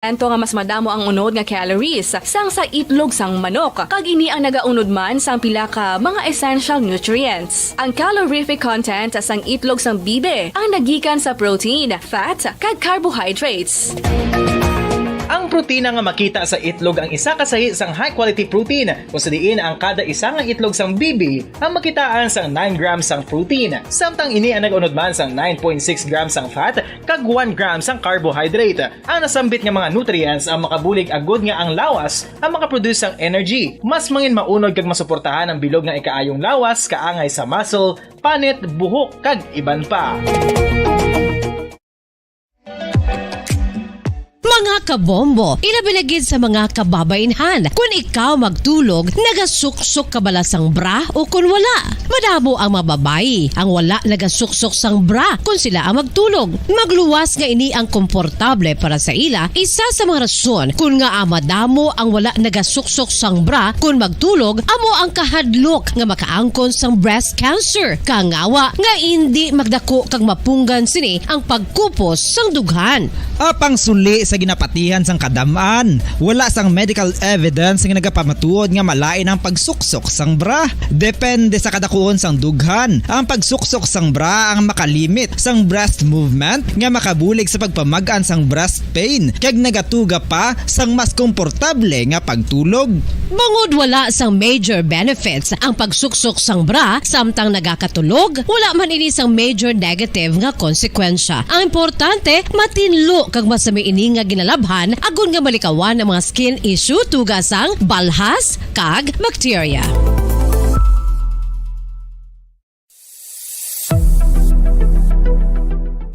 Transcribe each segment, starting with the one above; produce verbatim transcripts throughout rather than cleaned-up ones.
Ento nga mas madamo ang unod nga calories sang sa itlog sang manok, kag ini ang nagaunod man sang pila ka mga essential nutrients. Ang calorific content sang itlog sang bibi ang nagikan sa protein, fat, kag carbohydrates. Ang protina nga makita sa itlog ang isa ka sahi sang high-quality protein, kung sa diin ang kada isa nga itlog sang bibi ang makitaan sang nine grams sang protein, samtang ini ang nag-unod man sang nine point six grams sang fat kag one gram sang carbohydrate. Ang nasambit nga mga nutrients ang makabulig agud nga ang lawas ang makaproduce sang energy, mas mangin maunod kag masuportahan ang bilog nga ikaayong lawas kaangay sa muscle, panit, buhok, kag iban pa. Mga kabombo, ilabi na gid sa mga kababainhan, kun ikaw magtulog, nagasuksok ka bala sang bra o kun wala? Madamo ang mga babayi ang wala nagasuksok sang bra kun sila ang magtulog. Magluwas nga ini ang komportable para sa ila, isa sa mga rason kun ngaa madamo ang wala nagasuksok sang bra kun magtulog amo ang kahadlok nga makaangkon sang breast cancer, kangawa nga indi magdako kag mapunggan sini ang pagkupos sang dughan. Apang suli sa ginapatihan sang kadam-an, wala sang medical evidence nga nagapamatuod nga malain ang pagsuksok sang bra. Depende sa kadakuon sang dughan, ang pagsuksok sang bra ang makalimit sang breast movement nga makabulig sa pagpamag-an sang breast pain kag nagatuga pa sang mas komportable nga pagtulog. Bangod wala sang major benefits ang pagsuksok sang bra samtang nagakatulog, wala man ini sang major negative nga konsekwensya. Ang importante, matinlo kag masami ini nga ginalabhan agod nga malikawan ang mga skin issue tuga sang balhas kag bakterya.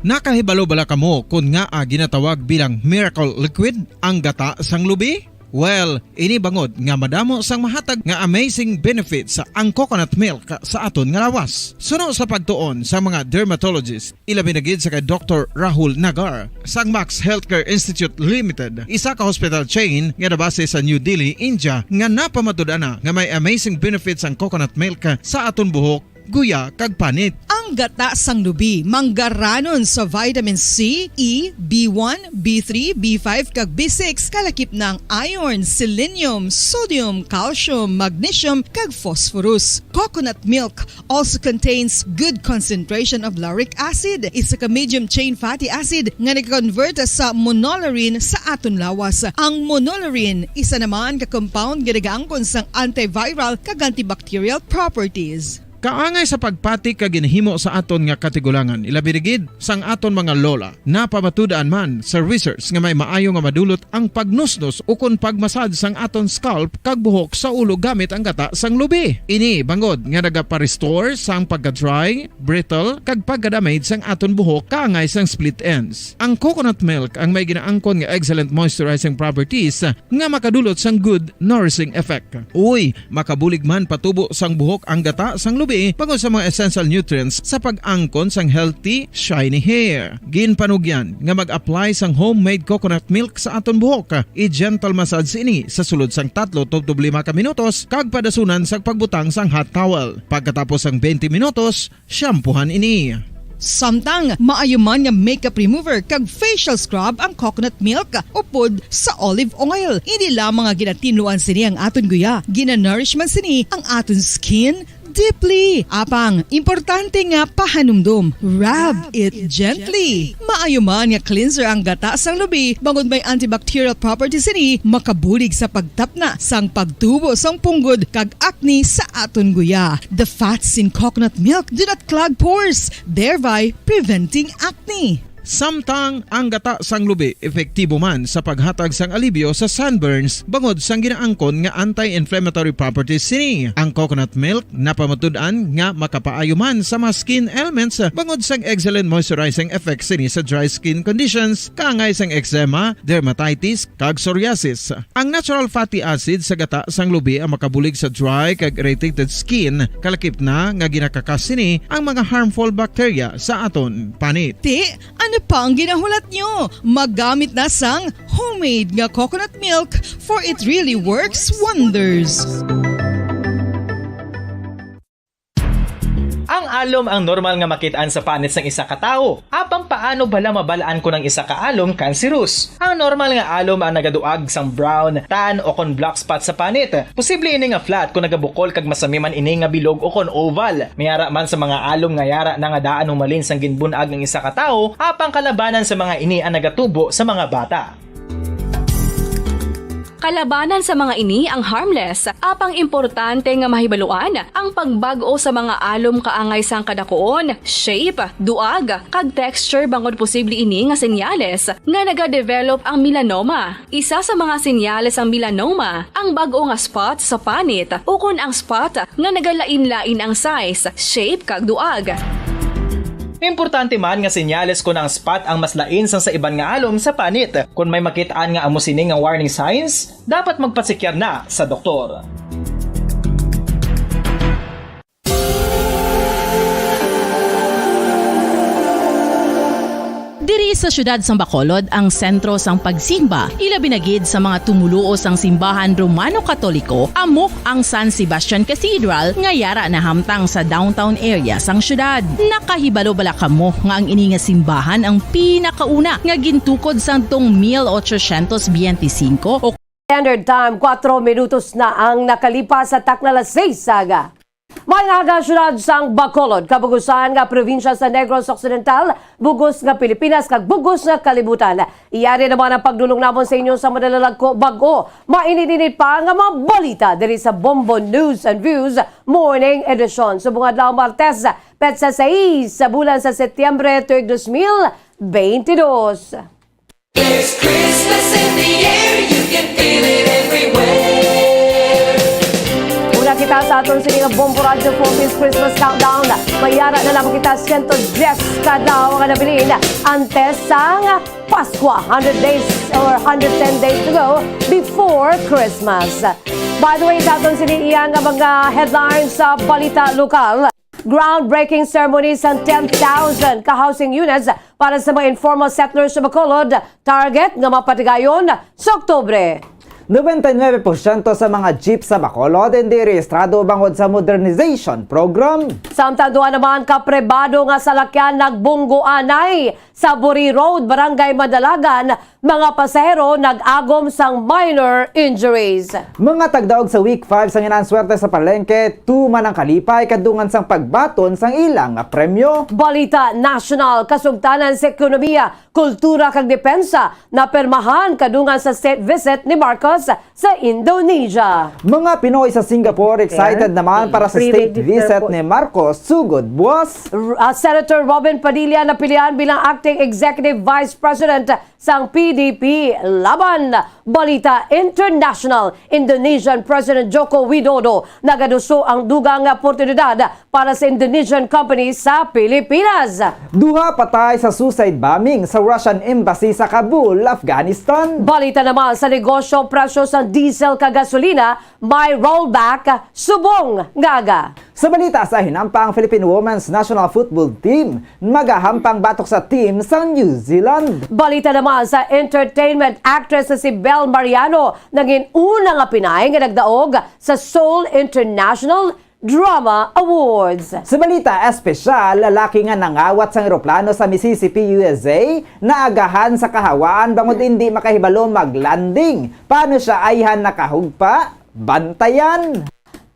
Nakahibalo bala kamo kon ngaa ginatawag bilang miracle liquid ang gata sang lubi? Well, ini bangod nga madamo sang mahatag nga amazing benefits ang coconut milk sa aton nga lawas. Suno sa pagtuon sa mga dermatologist, ilabi na gid sa kay Doktor Rahul Nagar sang Max Healthcare Institute Limited, isa ka hospital chain nga nabase sa New Delhi, India, nga napamatud-an na nga may amazing benefits ang coconut milk sa aton buhok, guya, kag panit. Ang gata sang lubi manggaranon sa vitamin C, E, B one, B three, B five, kag B six, kalakip na ang iron, selenium, sodium, calcium, magnesium, kag phosphorus. Coconut milk also contains good concentration of lauric acid, isa ka medium chain fatty acid nga nag-convert sa monolaurin sa aton lawas. Ang monolaurin isa naman ka compound nga nagaangkon sang antiviral kag antibacterial properties. Kaangay sa pagpati kag ginahimo sa aton nga katigulangan, ilabi na gid sang aton mga lola. Napamatud-an man sa research nga may maayo nga madulot ang pagnusnos ukon pagmasad sang aton scalp kag buhok sa ulo gamit ang gata sang lubi. Ini bangod nga nagapa-restore sang pagka-dry, brittle, kag pagka-damage sang aton buhok kaangay sang split ends. Ang coconut milk ang may ginaangkon nga excellent moisturizing properties nga makadulot sang good nourishing effect. Uy, makabulig man patubo sang buhok ang gata sang lubi bangod sa mga essential nutrients sa pag-angkon sang healthy, shiny hair. Ginpanugyan nga mag-apply sang homemade coconut milk sa aton buhok. I-gentle massage ini sa sulod sang tatlo tubtob lima ka minutos kag padasunan sang pagbutang sang hot towel. Pagkatapos sang twenty minutos, shampoohan ini. Samtang maayo man nga makeup remover kag facial scrub ang coconut milk upod sa olive oil. Hindi lamang nga ginatinluan sini ang aton guya, ginanourish man sini ang aton skin deeply. Apang, importante nga pahanumdom, rub it gently. Maayo man nga cleanser ang gata sang lubi bangod may antibacterial properties sini, makabulig sa pagtapna sang pagtubo sang punggod kag acne sa aton guya. The fats in coconut milk do not clog pores, thereby preventing acne. Samtang ang gata sang lubi epektibo man sa paghatag sang alibyo sa sunburns bangod sang ginaangkon nga anti-inflammatory properties sini. Ang coconut milk napamatud-an nga makapaayo man sa mga skin ailments bangod sang excellent moisturizing effects sini sa dry skin conditions, kaangay sang eczema, dermatitis, kag psoriasis. Ang natural fatty acid sa gata sang lubi ang makabulig sa dry kag irritated skin, kalakip na nga ginakakas sini ang mga harmful bacteria sa aton panit. Ti, ano pa ang ginahulat nyo? Maggamit na sang homemade nga coconut milk, for it really works wonders. Ang Alom ang normal nga makit-an sa panit sang isa ka tawo. Apang paano bala mabal-an kon ang isa ka alom cancerous? Ang normal nga alom ang nagaduag sang brown, tan, o kon black spot sa panit. Posible ini nga flat kon nagabukol kag masami man ini nga bilog o kon oval. May ara man sa mga alom nga yara na nga daan humalin sang ginbun-ag ang isa ka tawo, apang kalabanan sa mga ini ang nagatubo sa mga bata. Kalabanan sa mga ini ang harmless, apang importante nga mahibaluan ang pagbag-o sa mga alom kaangay sang kadakuon, shape, duag, kag texture, bangod posible ini nga senyales nga nagadevelop ang melanoma. Isa sa mga senyales sang melanoma ang bag-o nga spot sa panit ukon ang spot nga nagalain-lain ang size, shape, kag duag. Importante man nga senyales kon ang spot ang mas lain sang sa iban nga alom sa panit. Kon may makit-an nga amo sini nga warning signs, dapat magpatsikyar na sa doktor. Diri sa siyudad sang Bacolod ang sentro sang pagsimba, ilabi na gid sa mga tumoluo sang simbahan Romano-Katoliko, amo ang San Sebastian Cathedral nga yara nahamtang sa downtown area sang siyudad. Nakahibalo bala kamo nga ang ini nga simbahan ang pinakauna nga gintukod sadtong mil ochocientos biyente singko o Standard Time, kuwatro minutos na ang nakalipas sa takna alas seis sa aga. May aga, siyudad sang Bacolod, kabugusan nga probinsya sa Negros Occidental, bugos nga Pilipinas, kag bugos nga kalibutan. Yari naman ang pagdulong namon sa inyo sa madalalagko bag-o. Mainit-init pa nga mga balita diri sa Bombo News and Views Morning Edition. Subong adlaw, Martes, petsa sais sa bulan sa Setyembre, tuig dos mil bentidós. There's Christmas in the air, you can feel it everywhere. Una kita sa aton sini nga Bombo Radyo Philippines Christmas Countdown. May ara na lamang kita sento diyes ka adlaw nga nabilin antes sang Paskwa, hundred days or hundred ten days to go before Christmas. By the way, sa aton sini iya nga mga headlines sa balita lokal. Groundbreaking ceremony sa ten thousand ka housing units para sa mga informal settlers sa Bacolod, target nga mapatigayon sa Oktubre. Nobenta y nuebe porsyento sa mga jeep sa Bacolod hindi rehistrado bangod sa modernization program. Samtang duha naman ka pribado nga salakyan nagbunggo anay sa Buri Road, Barangay Madalagan, mga pasahero nag-agom sang minor injuries. Mga tagdaog sa Week five sang Inanswerte sa Palengke, tuman ang kalipay kadungan sang pagbaton sang ilang premyo. Balita nasyonal, kasugtanan sa ekonomiya, kultura kag depensa, napirmahan kadungan sa state visit ni Marcos sa Indonesia. Mga Pinoy sa Singapore excited naman para sa state visit ni Marcos sugod buwas. R-, ah, Senator Robin Padilla napilian bilang acting executive vice president sang P D P Laban. Balita international, Indonesian President Joko Widodo nagaduso ang dugang nga oportunidad para sa Indonesian company sa Pilipinas. Duha patay sa suicide bombing sa Russian embassy sa Kabul, Afghanistan. Balita naman sa negosyo, presyo sa diesel kag gasolina may rollback subong nga aga. Sa balita sa hinampang, Philippine Women's National Football Team magahampang batok sa team sa New Zealand. Balita naman sa entertainment, actress na si Bel Mariano nangin una nga Pinay nga nagdaog sa Seoul International Drama Awards. Sa balita espesyal, lalaki nga nangawat sang eroplano sa Mississippi, U S A, naagahan sa kahawaan bangod indi makahibalo mag-landing. Paano siya ayhan nakahugpa? Bantayan!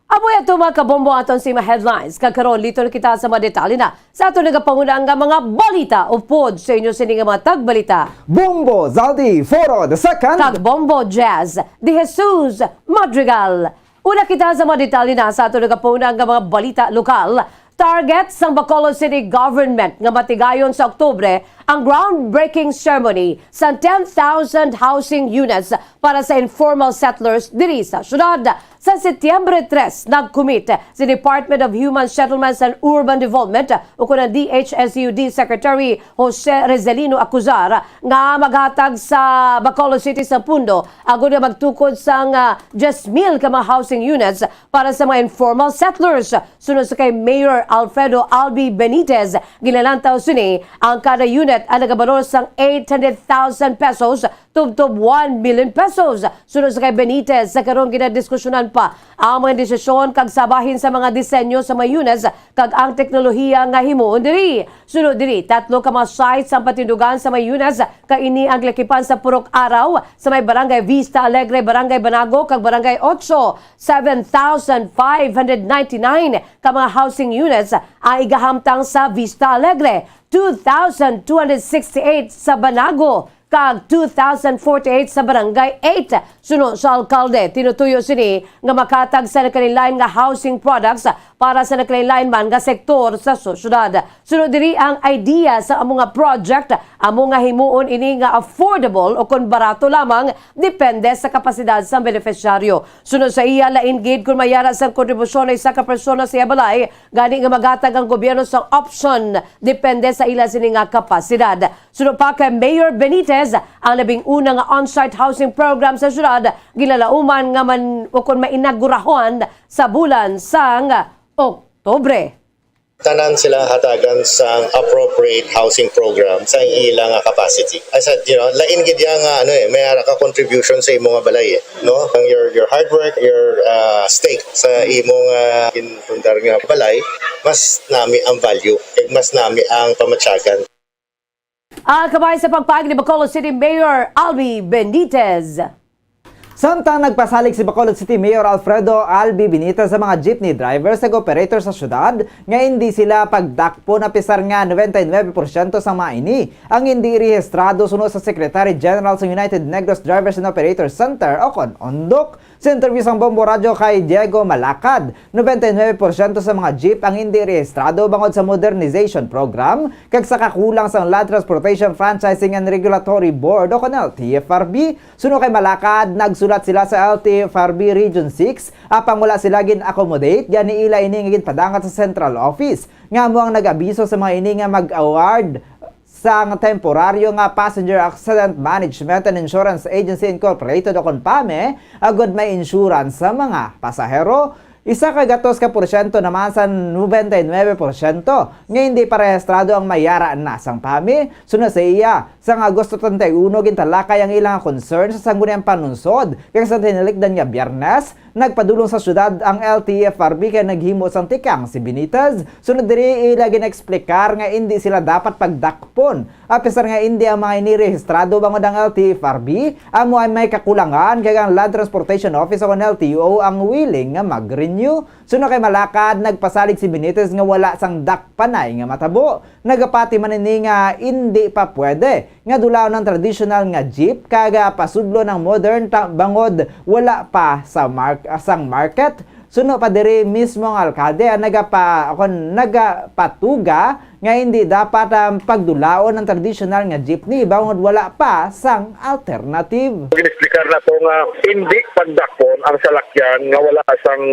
Amo ato, mga kabombo, aton sini nga headlines. Kag karon, liton na kita sa mga detalye na sa aton nagapanguna nga mga balita. Upod sa inyo sini nga mga tagbalita, Bombo Zaldi Foro the second. Kag Bombo Jazz de Jesus Madrigal. Una kita sa mga detalye na sa aton nagapanguna nga mga balita lokal. Target sang Bacolod City Government nga matigayon sa Oktubre ang groundbreaking ceremony sa ten thousand housing units para sa informal settlers diri sa syudad. Sa Setyembre tres, nag-commit si Department of Human Settlements and Urban Development, o kon ang D H S U D Secretary Jose Rizalino Acuzar, nga maghatag sa Bacolod City sa pundo agod nga magtukod sang, ah, diyes mil ka mga housing units para sa mga informal settlers. Suno sa kay Mayor Alfredo Albi Benitez, ginalantaw sini ang kada unit ang nagabalor sang eight hundred thousand pesos tubtob one million pesos. Suno sa kay Benitez, sa karon ginadiskusyonan pa ang mga desisyon kag sa bahin sa mga disenyo sa mga units kag ang teknolohiya nga himuon diri. Suno diri, tatlo ka mga sites ang patindugan sa mga units, kag ini ang lakipan sa Purok Araw sa may Barangay Vista Alegre, Barangay Banago, kag Barangay Ocho. Seven thousand five hundred ninety-nine ka mga housing units ang igahamtang sa Vista Alegre, two thousand two hundred sixty-eight sa Banago, kag two thousand forty-eight sa Barangay eight. Suno sa alkalde, tinutuyo sini nga makatag sa nagkalain-lain nga housing products para sa nagkalain-lain man nga sektor sa sosyedad. Suno diri ang idea sa amo nga project, amo nga himuon ini nga affordable o kon barato lamang, depende sa kapasidad sang benepisyaryo. Suno sa iya, lain gid kon mayara sang kontribusyon ang isa ka persona sa iya balay, gani nga maghatag ang gobyerno sang option depende sa ila sini nga kapasidad. Suno pa kay Mayor Benitez, ang labing una nga on-site housing program sa syudad ginalauman nga man o kon mainagurahon sa bulan sang Oktubre. Tanan sila hatagan sang appropriate housing program sa ila nga capacity. I said, you know, lain gid ya nga ano eh, may ara ka contribution sa imo nga balay eh, no? Ang your your hard work, your uh, stake sa imo nga ginpundar nga balay, mas nami ang value, kag mas nami ang pamatyagan. Ang kabahin sa pagpahayag ni Bacolod City Mayor Albi Benitez. Samtang nagpasalig si Bacolod City Mayor Alfredo Albi Benitez sa mga jeepney drivers kag operator sa syudad nga indi sila pagdakpon, apisar nga noventa y nuebe porsyento sang mga ini ang indi rehistrado, suno sa Secretary General sa United Negros Drivers and Operators Center o kon ondok. Sa interview sang Bombo Radyo kay Diego Malacad, noventa y nuebe porsyento sa mga jeep ang indi rehistrado bangod sa modernization program kag sa kakulang sang Land Transportation Franchising and Regulatory Board o kon L T F R B. Suno kay Malacad, nagsulat sila sa L T F R B Region six, apang wala sila gin-accommodate, gani ila ini nga ginpadangat sa Central Office, nga amo ang nag-abiso sa mga ini nga mag-award sang temporaryo nga Passenger Accident Management and Insurance Agency Incorporated o kon pame, agud may insurance sa mga pasahero. Isa ka gatos ka porsyento naman sa noventa y nuebe porsyento nga hindi pa rehistrado ang mayara na sang pame. Suno sa iya, sang Agosto treinta y uno, gintalakay ang ilang concern sa Sangguniang Panunsod, kag sa tinilikdan nga Biyernes, nagpadulong sa syudad ang L T F R B kag naghimo sang tikang si Benitez. Suno diri, ila gin-eksplikar nga indi sila dapat pagdakpon, apisar nga indi ang mga ini rehistrado bangod ang L T F R B amo ay may kakulangan, kag ang Land Transportation Office o kon L T O ang willing nga mag-renew. Suno kay Malacad, nagpasalig si Benitez nga wala sang dakpanay nga matabo. Nagapati man ini nga indi pa pwede nga dulaon ang tradisyonal nga jeep kag pasudlon ang modern ta-, bangod wala pa sa mark-, sang market. Suno pa diri, mismo ang alkalde ang nagapa-, kon nagapatuga nga hindi dapat ang pagdulaon ang tradisyonal nga jeepney bangod wala pa sang alternative. Gin-explicar nato nga hindi pagdakpon ang salakyan nga wala sang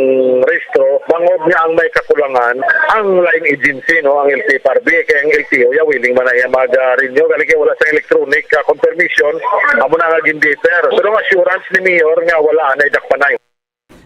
rehistro bangod nga ang may kakulangan ang lain agency, no, ang L T F R B, kay ang L T O ya willing man na iya mag-renew, gani kay wala sang electronic, ah, confirmation, amo na nga gin-deter. Pero ang assurance ni Mayor nga wala na idakpanay.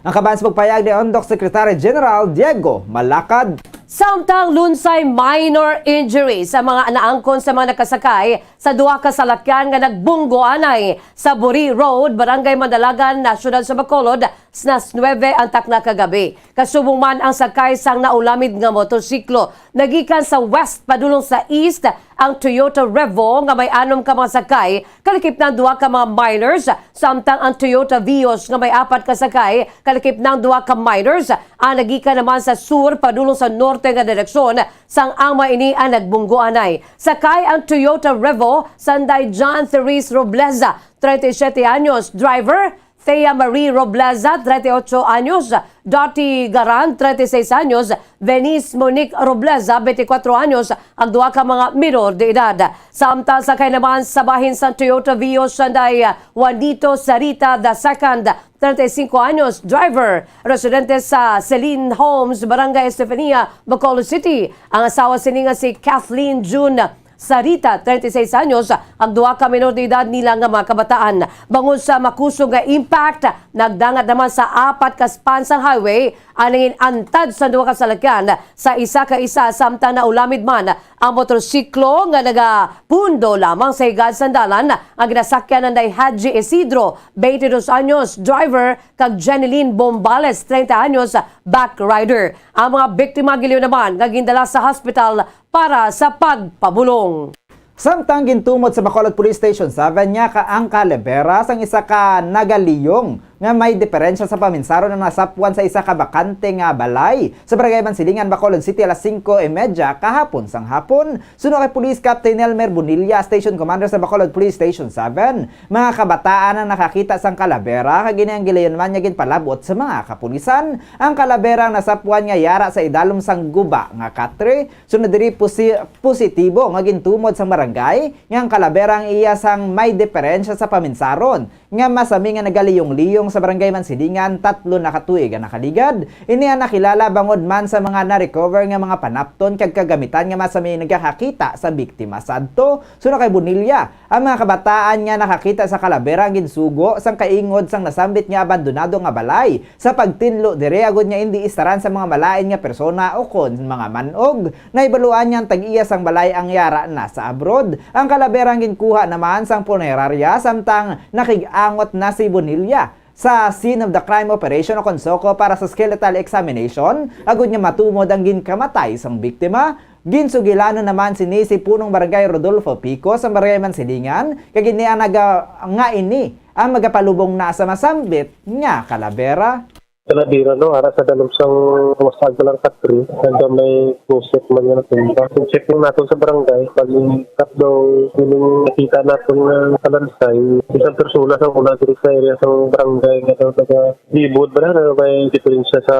Ang kabahin sa pagpahayag ni Ondok Secretary General Diego Malacad. Samtang lunsay minor injury sa mga naangkon sa mga nakasakay sa duha ka salakyan nga nagbunggoanay sa Buri Road, Barangay Mandalagan, na siyudad sa Bacolod, snas nuebe ang takna kagabi. Kasubong man ang sakay sang naulamid nga motorsiklo. Nagikan sa west padulong sa east ang Toyota Revo nga may anom ka mga sakay, kalakip na ang duha ka mga minors, samtang ang Toyota Vios nga may apat ka sakay, kalakip na ang duha ka minors, ang nagikan naman sa sur padulong sa norte nga direksyon, sang ang mga ini ang nagbunggoanay. Sakay ang Toyota Revo sanday John Therese Robleza, treinta y siete anyos, driver, Thea Marie Robleza, treinta y ocho anyos, Dottie Garan, treinta y seis anyos, Venice Monique Robleza, veinticuatro anyos, ang duha ka mga minor de edad. Samtang sakay naman sa bahin sang Toyota Vios sanday Juanito Sarita the second, treinta y cinco anyos, driver, residente sa Celine Homes, Barangay Estefania, Bacolod City. Ang asawa sini nga si Kathleen June Sarita, treinta y seis anyos, ang duha ka menor de edad nila nga mga kabataan. Bangod sa makusog nga impact, Nagdangat naman sa apat ka span sang highway ang nangin-antad sa duha ka salakyan sa isa ka isa, samtang naulamid man ang motorsiklo nga nagapundo lamang sa higad sang dalan. Ang ginasakyan anday Haji Isidro, twenty-two anyos, driver, kag Jeneline Bombales, treinta anyos, back rider. Ang mga biktima giliw naman nga gindala sa hospital para sa pagpabulong. Samtang gintumod sa Bacolod Police Station seven nga ka-, ang kalabera sang isa ka nagaliyong nga may diferensya sa paminsaron ang nasapwan sa isa ka bakante nga balay sa Barangay Mansilingan, Bacolod City, alas singko y media kahapon sang hapon. Suno kay Police Captain Elmer Bonilla, Station Commander sa Bacolod Police Station seven, mga kabataan ang nakakita sang kalabera, kag ini ang gilayon man nga ginpalabot sa mga kapulisan. Ang kalabera ang nasapwan nga yara sa idalom sang guba nga katre. Sunod diri, posi-, positibo nga gintumod sang barangay nga ang kalabera ang iya sang may diferensya sa paminsaron nga masami nga nagaliyong-liyong sa Barangay Mansilingan tatlo na ka tuig ang nakaligad. Ini ang nakilala bangod man sa mga na-recover nga mga panapton kag kagamitan nga masami nagakakita sa biktima sadto. Suno kay Bonilla, ang mga kabataan nga nakakita sa kalabera ang ginsugo sang kaingod sang nasambit nga abandonado nga balay sa pagtinlo diri agod nga indi istaran sa mga malain nga persona o kon mga man-og. Nahibaluan nga ang tag-iya sang balay ang yara na sa abroad. Ang kalabera ang ginkuha naman sang punerarya, samtang nakig-angot na si Bonilla sa scene of the crime operation o kon SOCO para sa skeletal examination, agud nga matumod ang ginkamatay sang biktima. Ginsugilanon naman sini si Punong Barangay Rodolfo Pico sa Barangay Mansilingan, kag ini ang naga-, nga ini ang magapalubong na sa masambit nga kalabera. Kalabera, no, ara sa dalom sang wasag lang katri, hanggang may closet man nga natumba. Kung checking nato sa barangay, pag-ikap daw, sining nakita nato nga kalansay, isang persona sa una diri sa area sang barangay nga daw taga Libod ba na may diferensya sa,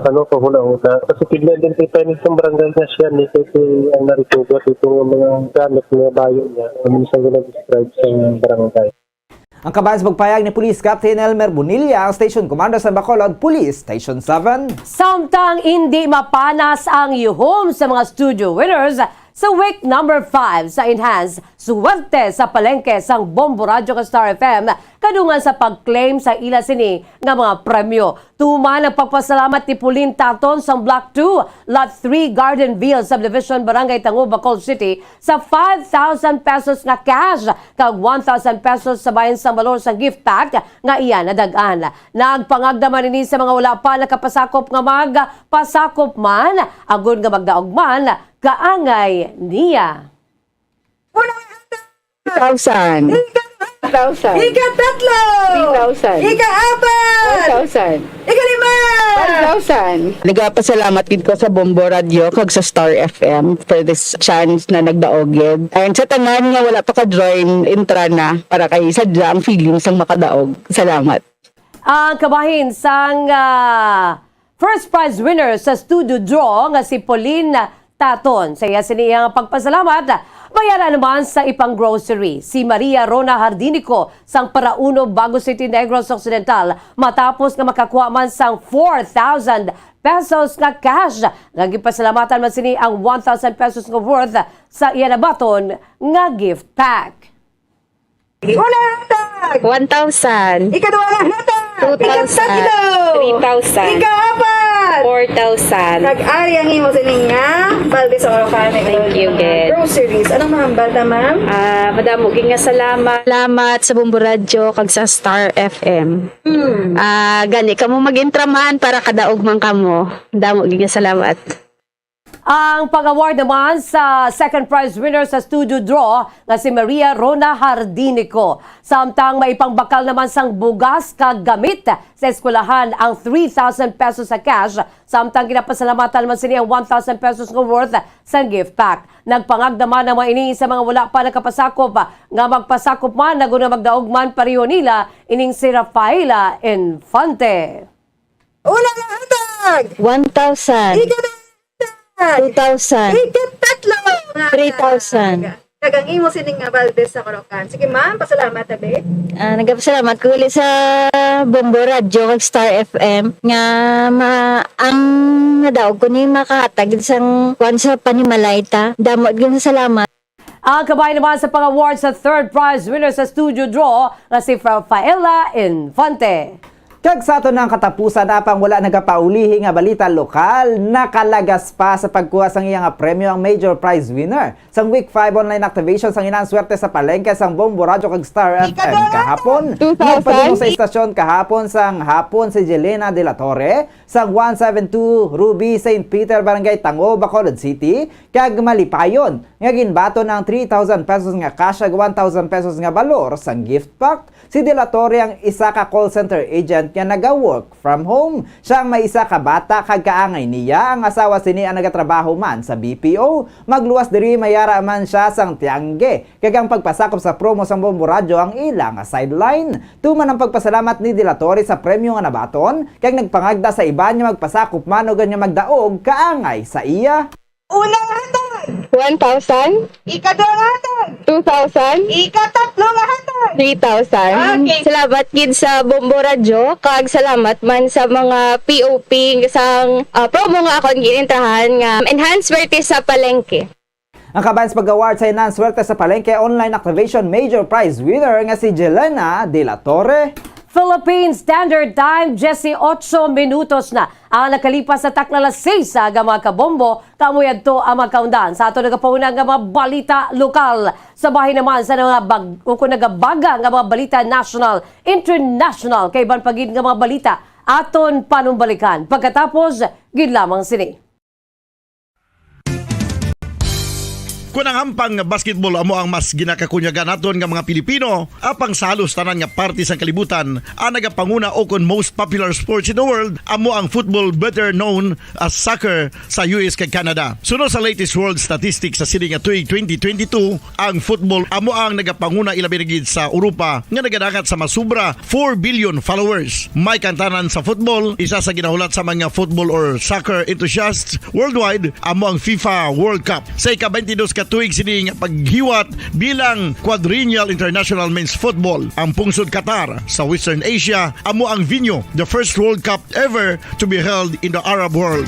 ano, kahuna-huna. Kasi pag-identify ni sa barangay nga siya, ni, kasi ang naritugot ito nga mga gamit nga bayo niya, ang isang gina-describe sa barangay. Ang kabahin sa pagpayag ni Police Captain Elmer Bonilla, ang Station Commander sa Bacolod Police Station seven. Samtang indi mapanas ang yuhom sa mga studio winners sa week number five sa Enhance Suwerte sa Palengke sang Bombo Radyo kag Star F M, kadungan sa pag-claim sa ila sini nga mga premyo. Tuman ang pagpasalamat ni Pauline Taton sang Block two, Lot three, Garden View Subdivision, Barangay Tango, Bacolod City, sa five thousand pesos nga cash kag one thousand pesos sa bahin sang balor sang gift pack nga iya nadag-an. Nagpangagda man ini sa mga wala pa nakapasakop nga magpasakop man, agod nga magdaog man kaangay niya. Unang hatag. Two thousand. Ika-, Two thousand. Ikatatlo. Three thousand. Ikaapat. Four thousand. Ikalima. Five thousand. Nagapasalamat gid ko sa Bombo Radio kag sa Star F M for this chance na nagdaog gid. And sa tanan nga wala pa ka-join, entra na para kay sadya ang feeling sang makadaog. Salamat. Ang kabahin sang, ah, first prize winner sa studio draw nga si Pauline Taton. Sa iya sini iyang pagpasalamat, may ara naman sa ipang grocery si Maria Rona Hardinico sang Parauno, Bago City, Negros Occidental, matapos nga makakuha man sang four thousand pesos nga cash. Nga gipasalamatan man sini ang one thousand pesos nga worth sa iya nabaton nga gift pack. Una nga hatag. One thousand. Ikaduha nga hatag. Two thousand. Ikatatlo. Three thousand. Ikaapat. Four thousand. Nag-ari ang imo sining nga balde sa Orocan. Thank you, Ged. Groceries. Anong mahambal ta, ma'am? Ah, madamo gid nga salamat. Salamat sa Bombo Radyo kag sa Star F M. Hmm. Ah, gani kamo mag-intraman para kadaog man kamo. Damo gid nga salamat. Ang pag-award naman sa second prize winner sa studio draw nga si Maria Rona Hardinico. Samtang maipangbakal naman sang bugas kag gamit sa eskwelahan ang three thousand pesos sa cash, samtang ginapasalamatan man sini ang one thousand pesos nga worth sang gift pack. Nagpangagda man ang mga ini sa mga wala pa nakapasakop nga magpasakop man, agod nga magdaog man pareho nila ining si Rafaela Infante. Una nga hatag. One thousand. Ikaduha nga hatag. Two thousand. Ikatatlo nga hatag. Three thousand. Kag ang imo sining nga balde sa Orocan. Sige, ma'am, pasalamat, abi. Ah, nagapasalamat ko uli sa Bombo Radyo kag Star F M nga ma-, ang nadaog ko ni makahatag sang kuwan sa panimalay ta. Damo gyud nga salamat. Ang kabahin naman sa pang-award sa third prize winner sa studio draw nga si Rafaela Infante. Kag sa aton ang katapusan, apang wala nagapaulihi nga balita lokal, nakalagas pa sa pagkuha sang iya nga premyo ang major prize winner sang Week five online activation sang Inang Swerte sa Palengke sang Bombo Radyo kag Star F M kahapon. Two thousand? Nagpadulong sa istasyon kahapon sang hapon si Jelena de la Torre sang one seven two Ruby Saint Peter, Barangay Tango, Bacolod City, kag Malipayon, nga ginbaton ang three thousand pesos nga cash kag one thousand pesos nga balor sang gift pack. Si De La Torre ang isa ka call center agent nga naga-work from home. Siya ang may isa ka bata kag kaangay niya. Ang asawa sini ang nagatrabaho man sa B P O. Magluwas diri, mayara man siya sang tiyangge. Kag ang pagpasakop sa promo sang Bombo Radyo ang ila nga sideline. Tuman ang pagpasalamat ni De La Torre sa premyo nga nabaton, kag nagpangagda sa iban nga magpasakop man ug nga magdaog kaangay sa iya. Unang hatag. One thousand. Ikadua nga hatag. Two thousand. Ikatatlo nga hatag. Three thousand. Okay. Salamat gid sa Bombo Radyo, kag salamat man sa mga P O P sang, ah, promo nga akon ginintrahan nga Enhanced Swerte sa Palengke. Ang kabayan sa pag-award sa Enhanced Swerte sa Palengke Online Activation Major Prize winner nga si Jelena de la Torre. Philippine Standard Time, diyesotso minutos na ang nakalipas sa takna alas seis sa aga, mga kabombo. Kamoy adto ang mga kaundan sa ato nagapauna nga mga balita lokal. Sa bahin naman sa mga bag-, o kung nagabaga nga mga balita national, international, kay iban pa gid nga mga balita aton panumbalikan pagkatapos gid lamang sini. Kon ang ampang nga basketball amo ang mas ginakakunyagan naton nga mga Pilipino, apang sa halos tanan nga parte sang kalibutan, ang nagapanguna o kon most popular sports in the world amo ang football, better known as soccer, sa U S kag Canada. Suno sa latest world statistics sa sini nga tuig twenty twenty-two, ang football amo ang nagapanguna, ilabi na gid sa Europa nga nagadangat sa masubra four billion followers. May kantanan sa football, isa sa ginahulat sa mga football or soccer enthusiasts worldwide amo ang FIFA World Cup. Sa ika-twenty-dos ka tuig sini nga paghiwat bilang Quadrennial International Men's Football, ang pungsod Qatar sa Western Asia amo ang venue, the first World Cup ever to be held in the Arab world.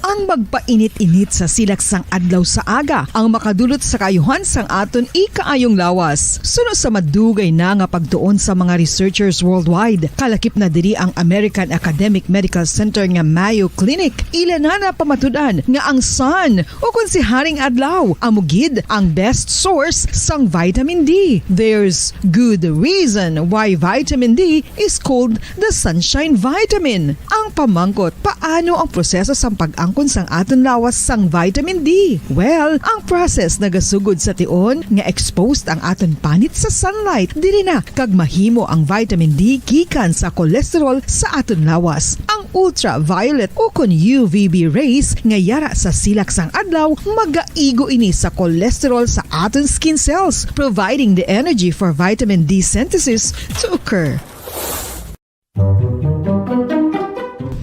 Ang magpainit-init sa silak sang adlaw sa aga ang makadulot sa kaayuhan sang aton ikaayong lawas. Suno sa madugay na nga pagtuon sa mga researchers worldwide, kalakip na diri ang American Academic Medical Center nga Mayo Clinic. Ila na napamatud-an nga ang sun, o kon si Haring Adlaw, amo gid ang best source sang vitamin D. There's good reason why vitamin D is called the sunshine vitamin. Ang pamangkot, paano ang proseso sang pag-angkon sang aton lawas sang vitamin D? Well, ang process nagasugod sa tion nga exposed ang aton panit sa sunlight. Diri na kag mahimo ang vitamin D gikan sa cholesterol sa aton lawas. Ang ultraviolet o kon U V B rays nga yara sa silak sang adlaw magaigo ini sa cholesterol sa aton skin cells, providing the energy for vitamin D synthesis to occur.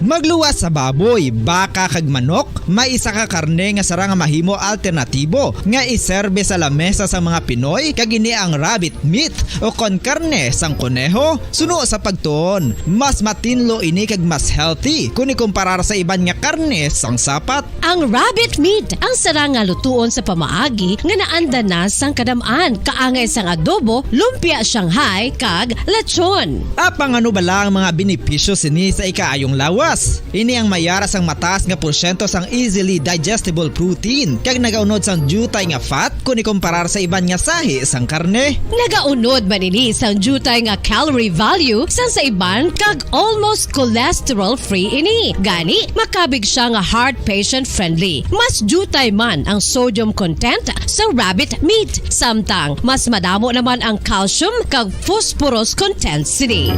Magluwas sa baboy, baka kag manok, may isa ka karne nga sarang nga mahimo alternatibo nga iserbe sa lamesa sa mga Pinoy, kag ini ang rabbit meat o kon karne sang koneho. Suno sa pagtuon, mas matinlo ini kag mas healthy kon ikumparar sa iban nga karne sang sapat. Ang rabbit meat ang sarang nga lutuon sa pamaagi nga naanda na sang kadam-an, kaangay sang adobo, lumpia Shanghai, kag lechon. Apang ano bala ang mga benepisyo sini sa ikaayong lawas? Ini ang mayara sang mataas nga porsyento sang easily digestible protein, kag nagaunod sang diutay nga fat kon ikumparar sa iban nga sahi sang karne. Nagaunod man ini sang diutay nga calorie value sang sa iban, kag almost cholesterol-free ini. Gani, makabig sia nga heart patient-friendly. Mas diutay man ang sodium content sa rabbit meat, samtang mas madamo naman ang calcium kag phosphorus content sini.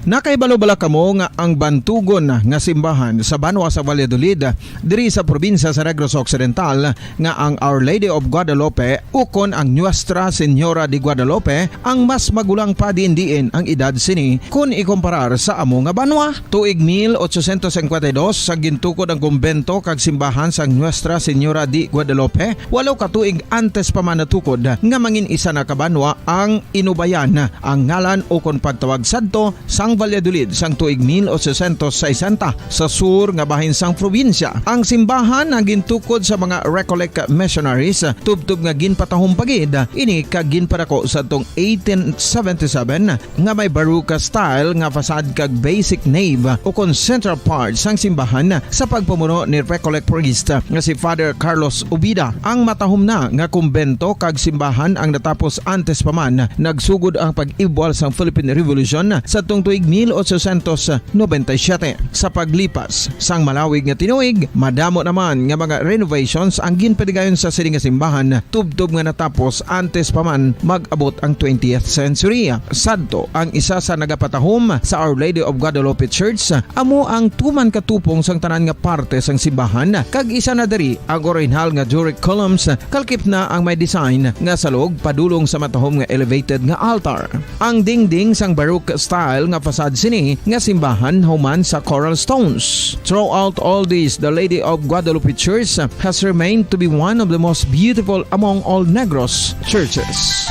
Nakahibalo bala kamo nga ang bantugon nga simbahan sa banwa sa Valladolid, diri sa probinsya sa Negros Occidental, nga ang Our Lady of Guadalupe ukon ang Nuestra Señora de Guadalupe ang mas magulang pa diin-diin ang edad sini kon ikumparar sa amo nga banwa? Tuig mil ochocientos cincuenta y dos, sa gintukod ang kumbento kag simbahan sang Nuestra Señora de Guadalupe, walo ka tuig antes pa man natukod nga mangin isa na ka banwa ang Inubayan, ang ngalan ukon pagtawag sadto sang Valladolid sang tuig mil ochocientos sesenta sa sur nga bahin sang probinsya. Ang simbahan ang gintukod sa mga Recollect missionaries, tubtob nga ginpatahom pa gid ini kag ginpadako sadtong eighteen seventy-seven, nga may Baroque style nga facade kag basic nave ukon central part sang simbahan sa pagpamuno ni Recollect priest nga si Father Carlos Ubida. Ang matahom na nga kumbento kag simbahan ang natapos antes pa man nagsugod ang pag-ibwal sang Philippine Revolution sadtong tuig mil ochocientos noventa y siete. Sa paglipas sang malawig nga tinuig, madamo naman nga mga renovations ang ginpadigayon sa sini nga simbahan, tubtob nga natapos antes pa man mag-abot ang twentieth century. Sadto, ang isa sa nagapatahom sa Our Lady of Guadalupe Church amo ang tuman katupong sang tanan nga parte sang simbahan, kag isa na diri ang orihinal nga Doric columns, kalkip na ang may design nga salog padulong sa matahom nga elevated nga altar. Ang dingding sang Baroque style nga facade sini nga simbahan human sa coral stones. Throughout all this, the Lady of Guadalupe Church has remained to be one of the most beautiful among all Negros churches.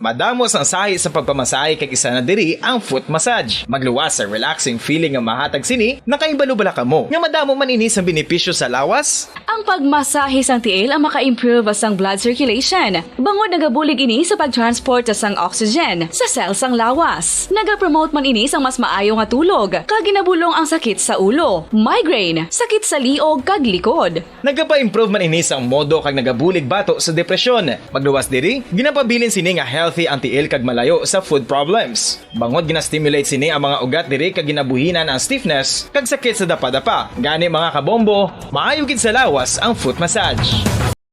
Madamo sang sahi sa pagpamasahe, kag isa na diri ang foot massage. Magluwas sa relaxing feeling nga mahatag sini. Nakahibalo bala kamo nga madamo man ini sang benepisyo sa lawas? Ang pagmasahe sang tiil ang maka-improve sang blood circulation, bangod nagabulig ini sa pag-transport sang oxygen sa cell sang lawas. Nagapromote man ini sang mas maayo nga tulog, kag ginabulong ang sakit sa ulo, migraine, sakit sa liog, kag likod. Nagapa-improve man ini sang modo kag nagabulig bato sa depresyon. Magluwas diri, ginapabilin sini nga healthy ang tiil kag malayo sa foot problems. Bangod gina-stimulate sini ang mga ugat diri kag ginabuhinan ang stiffness kag sakit sa dapadapa. Gani, mga kabombo, maayo gid sa lawas ang foot massage.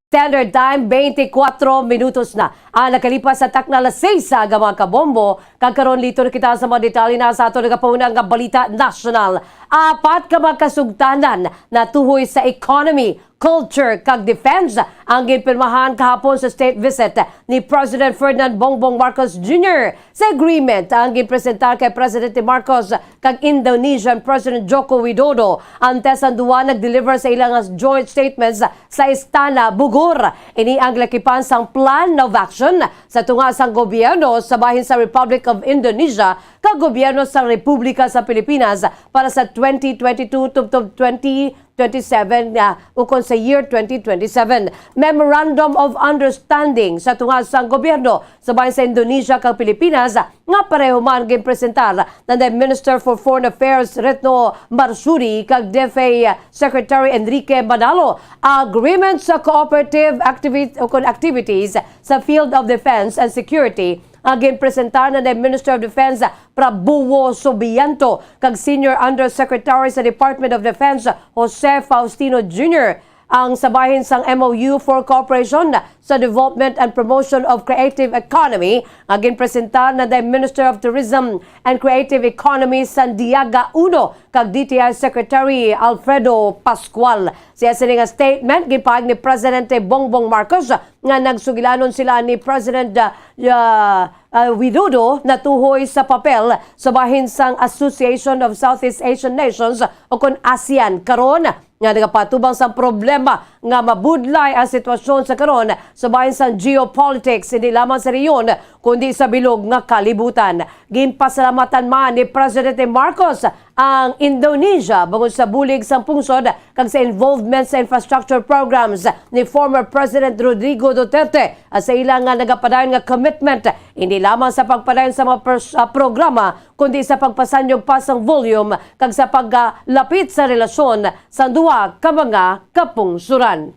Standard Time, twenty-four minutos na ang nakalipas sa takna alas seis sa aga, mga kabombo. Kag karon, liton kita sa mga detalye na sa aton nagapahuna nga balita nasyonal. Apat ka mga kasugtanan natuhoy sa economy, culture, kag defense ang ginpirmahan kahapon sa state visit ni President Ferdinand Bongbong Marcos Junior. Sa agreement ang ginpresentar kay Presidente Marcos kag Indonesian President Joko Widodo, antes ang duha nag-deliver sa ilang joint statements sa Istana Bogor. Ini ang lakipan sang plan of action sa tunga sang gobyerno sa bahin sa Republic of Indonesia kag gobyerno sa Republika sa Pilipinas para sa twenty twenty-two tubtob twenty twenty-seven, ah, ukon sa year twenty twenty-seven. Memorandum of Understanding sa tunga sang gobyerno sa bahin sa Indonesia kag Pilipinas nga pareho man ginpresentar na ni Minister for Foreign Affairs Retno Marsudi kag DFA Secretary Enrique Manalo. Agreement sa cooperative activi-, ukon activities sa field of defense and security ang ginpresentar na ni Minister of Defense Prabowo Subianto kag Senior Undersecretary sa Department of Defense Jose Faustino Junior. Ang sa bahin sang M O U for cooperation sa development and promotion of creative economy nga ginpresentar na ni Minister of Tourism and Creative Economy Sandiaga Uno kag D T I Secretary Alfredo Pascual. Sa sini nga statement, ginpahayag ni Presidente Bongbong Marcos nga nagsugilanon sila ni President, ah, ah, ah, Widodo natuhoy sa papel sa bahin sang Association of Southeast Asian Nations, ukon ASEAN, karon nga nagapatubang sang problema nga mabudlay ang sitwasyon sa karon sa bahin sang geopolitics, hindi lamang sa rehiyon, kundi sa bilog nga kalibutan. Ginpasalamatan man ni Presidente Marcos ang Indonesia bangod sa bulig sang pungsod kag sa involvement sa infrastructure programs ni former President Rodrigo Duterte, ah, sa ila nga nagapadayon nga commitment, hindi lamang sa pagpadayon sa mga pers-, ah, programa, kundi sa pagpasanyog pa sang volume kag sa paglapit sa relasyon sa duha ka mga kapungsoran.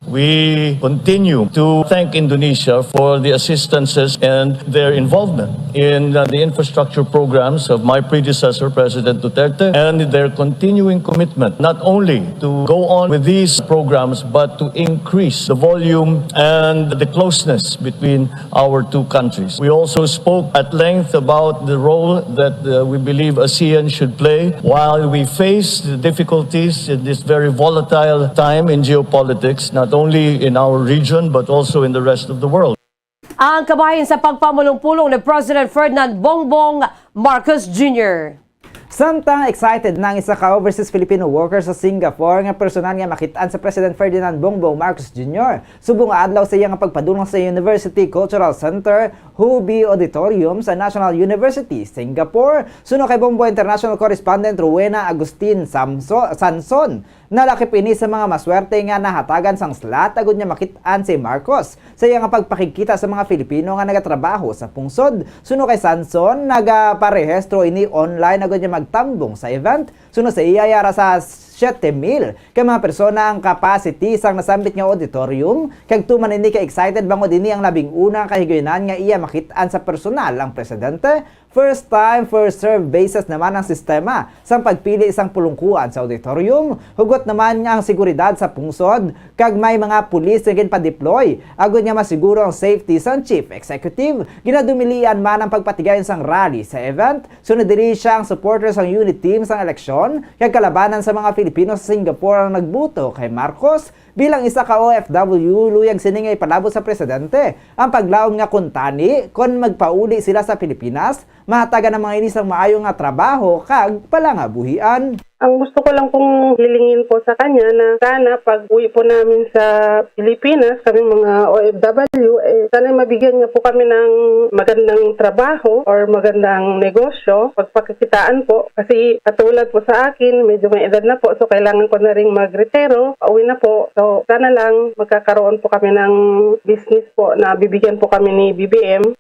We continue to thank Indonesia for the assistances and their involvement in, uh, the infrastructure programs of my predecessor, President Duterte, and their continuing commitment not only to go on with these programs, but to increase the volume and the closeness between our two countries. We also spoke at length about the role that, uh, we believe ASEAN should play while we face the difficulties in this very volatile time in geopolitics, not only in our region but also in the rest of the world. Ang kabahin sa pagpamulong-pulong ni President Ferdinand Bongbong Marcos Junior. Samtang excited na ang isa ka overseas Filipino worker sa Singapore nga personal nga makit-an sa President Ferdinand Bongbong Marcos Junior subong nga adlaw sa iya nga pagpadulong sa University Cultural Center, Hubi Auditorium sa National University, Singapore. Suno kay Bombo International Correspondent Rowena Agustin Samso-, Sanson, nalakip ini sa mga maswerte nga nahatagan sang slot agud nga makit-an si Marcos sa iya nga pagpakigkita sa mga Filipino nga nagatrabaho sa pungsod. Suno kay Sanson, nagaparehistro ini online agud nga magtambong sa event. Suno sa iya, yara sa siyete mil ka mga persona ang capacity sang nasambit nga auditorium, kag tuman ini ka excited bangod ini ang labing una nga kahigayunan nga iya makit-an sa personal ang presidente. First time, first serve basis naman ang sistema sang pagpili sang pulungkuan sa auditorium. Hugot naman nga ang seguridad sa pungsod kag may mga pulis nga ginpadeploy agud nga masiguro ang safety sang chief executive. Ginadumilian man ang pagpatigayon sang rally sa event. Sunod diri siya ang supporter sang unit team sang eleksyon kag kalabanan sa mga Filipino sa Singapore ang nagbuto kay Marcos. Bilang isa ka O F W, luyag sini nga ipalabot sa presidente ang paglaom nga kuntani kon magpauli sila sa Pilipinas, mahatagan ang mga ini sang maayo nga trabaho kag palangabuhian. Ang gusto ko lang pong hilingin po sa kanya na sana pag uwi po namin sa Pilipinas, kami mga O F W, eh, sana mabigyan niya po kami ng magandang trabaho or magandang negosyo, pagpakikitaan po. Kasi katulad po sa akin, medyo may edad na po, so kailangan ko na rin magretiro, pauwi na po. So sana lang magkakaroon po kami ng business po na bibigyan po kami ni B B M.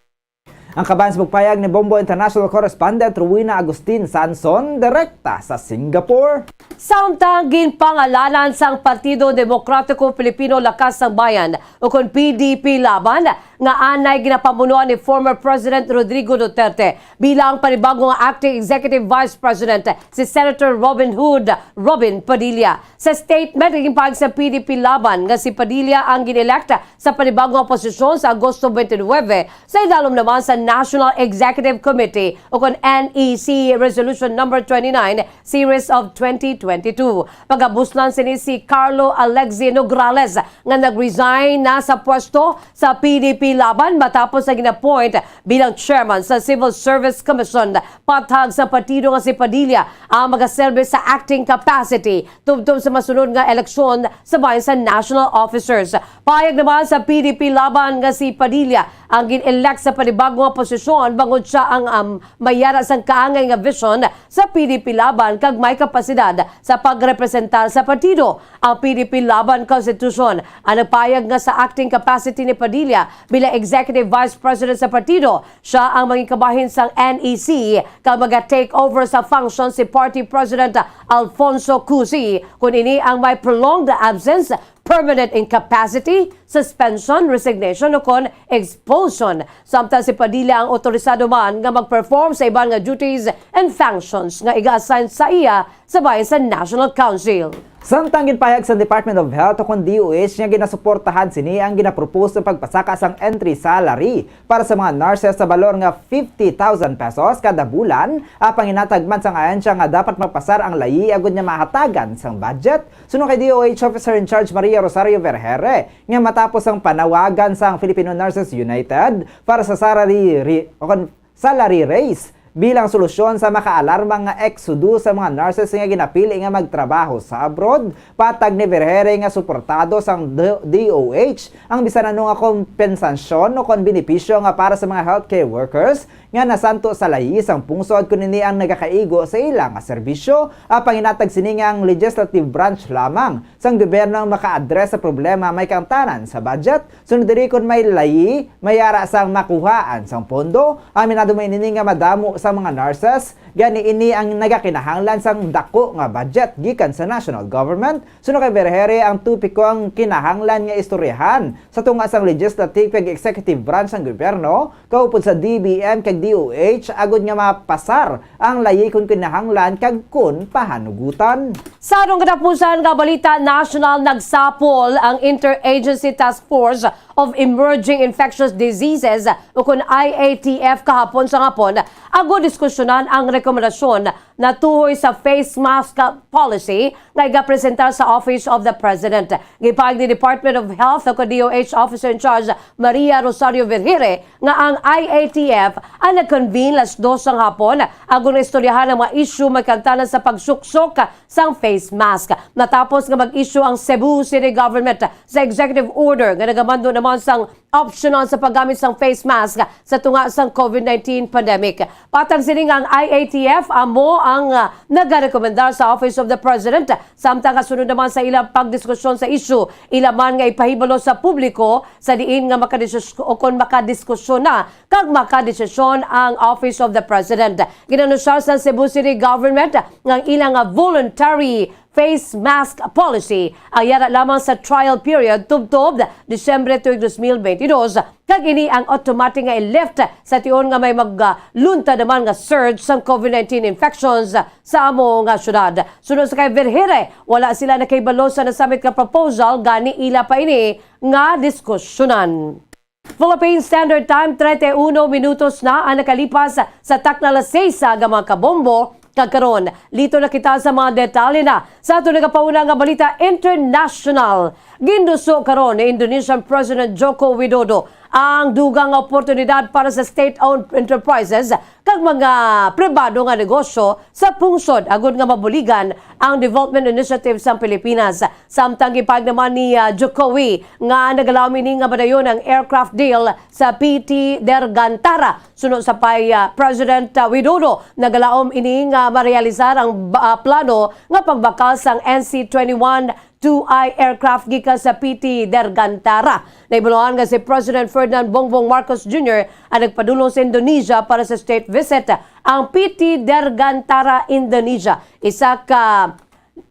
Ang kaban sa pagpayag ni Bombo International Correspondent Rowena Agustin Sanson, direkta sa Singapore. Samtang ginpangalanan sang Partido Demokratiko Pilipino Lakas sang Bayan, ukon P D P Laban, nga anay ginapamunuan ni former President Rodrigo Duterte bilang panibago nga Acting Executive Vice President, si Senator Robin Hood Robin Padilla. Sa statement, ginpahayag sa P D P Laban nga si Padilla ang gin-elect sa panibago nga posisyon sa Agosto twenty-nine, sa ilalom naman sa National Executive Committee, ukon N E C Resolution Number twenty-nine, Series of twenty twenty-two. Pagabuslan sini si Carlo Alexi Nograles, nga nag-resign na sa pwesto sa P D P Laban matapos nga gin-appoint bilang chairman sa Civil Service Commission. Patag sa partido nga si Padilla ang magaserbi sa acting capacity tubtob sa masunod nga eleksyon sa bahin sa national officers. Payag naman sa P D P Laban nga si Padilla ang gin-elect sa panibago nga posisyon bangod siya ang, um, may yara sang kaangay nga vision sa P D P Laban kag may kapasidad sa pagrepresentar sa partido. Ang P D P Laban Constitution ang nagpayag nga sa acting capacity ni Padilla bilang Executive Vice President sa partido, siya ang maging kabahin sang N E C kag maga-take over sa function si Party President Alfonso Cusi, kon ini ang may prolonged absence, permanent incapacity, suspension, resignation, o kon expulsion. Samtang si Padilla ang otorisado man nga mag-perform sa iban nga duties and functions nga iga-assign sa iya sa bahin sa National Council. Samtang ginpahayag sa Department of Health o kon D O H nga ginasuportahan sini ang ginapropose nga pagpasaka sang entry salary para sa mga nurses sa balor nga fifty thousand pesos kada bulan, apan ginatagman sang ahensya nga dapat mapasar ang layi agud nga mahatagan sang budget. Suno kay D O H Officer in Charge Maria Rosario Vergere, nga matapos ang panawagan sang Filipino Nurses United para sa salary re-, o kon salary raise bilang solusyon sa makaalarma nga eksodo sa mga nurses nga ginapili nga magtrabaho sa abroad, patag ni Vergere nga suportado sang D-, D O H ang bisan ano nga kompensasyon o kon benepisyo nga para sa mga healthcare workers nga nasanto sa layi sang pungsod kon ini ang nagakaigo sa ila nga serbisyo. Apan ginatag sini nga ang legislative branch lamang sang gobyerno ang maka-address sa problema may kaangtanan sa budget. Sunod diri, kon may layi, may ara sang makuhaan sang pondo. Aminado man ini nga madamo sa mga nurses, gani ini ang nagakinahanglan sang dako nga budget gikan sa national government. Suno kay Vergere, ang topiko ang kinahanglan nga istoryahan sa tunga sang legislative kag executive branch sang gobyerno, kaupod sa D B M kag D O H, agud nga mapasar ang layi kon kinahanglan kag kon pahanugutan. Sa atong katapusan nga balita nasyonal, nagsapol ang Interagency Task Force of Emerging Infectious Diseases, ukon I A T F, kahapon sa hapon, agud diskusyonan ang rekomendasyon natuhoy sa face mask policy nga igapresentar sa Office of the President. Gipahayag ni Department of Health o D O H Officer in Charge Maria Rosario Vergeire nga ang I A T F ang nag-convene las dos sang hapon agud nga istoryahan ang mga issue may kantanan sa pagsuksok sang face mask. Natapos nga mag-issue ang Cebu City Government sa executive order nga nagamando naman sang optional sa paggamit sang face mask sa tunga sang COVID nineteen pandemic. Patag sini nga ang I A T F amo ang, ah, nagarekomendar sa Office of the President, samtang kasunod naman sa ilang pagdiskusyon sa issue, ila man nga ipahibalo sa publiko sa diin nga makadiskus-, o kon makadiskusyon na kag makadesisyon ang Office of the President. Ginanusyar sa Cebu City Government nga ang ilang voluntary face mask policy ang yara lamang sa trial period tubtob Disyembre tuig dos mil bentidós, kag ini ang automatic nga i-lift sa tion nga may magluntad naman nga surge sang COVID nineteen infections sa amo nga syudad. Suno sa kay Vergeire, wala sila nakahibalo sa nasamit nga proposal, gani ila pa ini nga diskusyonan. Philippine Standard Time, treinta y uno minutos na ang nakalipas sa takna las seis nga mga kabombo. Kag karon, liton na kita sa mga detalye na sa aton nagapauna nga balita international. Ginduso karon ni Indonesian President Joko Widodo ang dugang nga oportunidad para sa state-owned enterprises kag mga pribado nga negosyo sa pungsod agud nga mabuligan ang development initiative sa Pilipinas. Samtang gipahayag naman ni, ah, Jokowi nga nagalaom ini nga madayon ang aircraft deal sa P T Dirgantara. Suno sa pay, ah, President, ah, Widodo, nagalaom ini nga marealisar ang ba-, ah, plano nga pagbakal sang N C twenty-one two I aircraft gikan sa P T Dirgantara. Nahibaluan nga si President Ferdinand Bongbong Marcos Junior ang nagpadulong sa Indonesia para sa state visit. Ang P T Dirgantara Indonesia, isa ka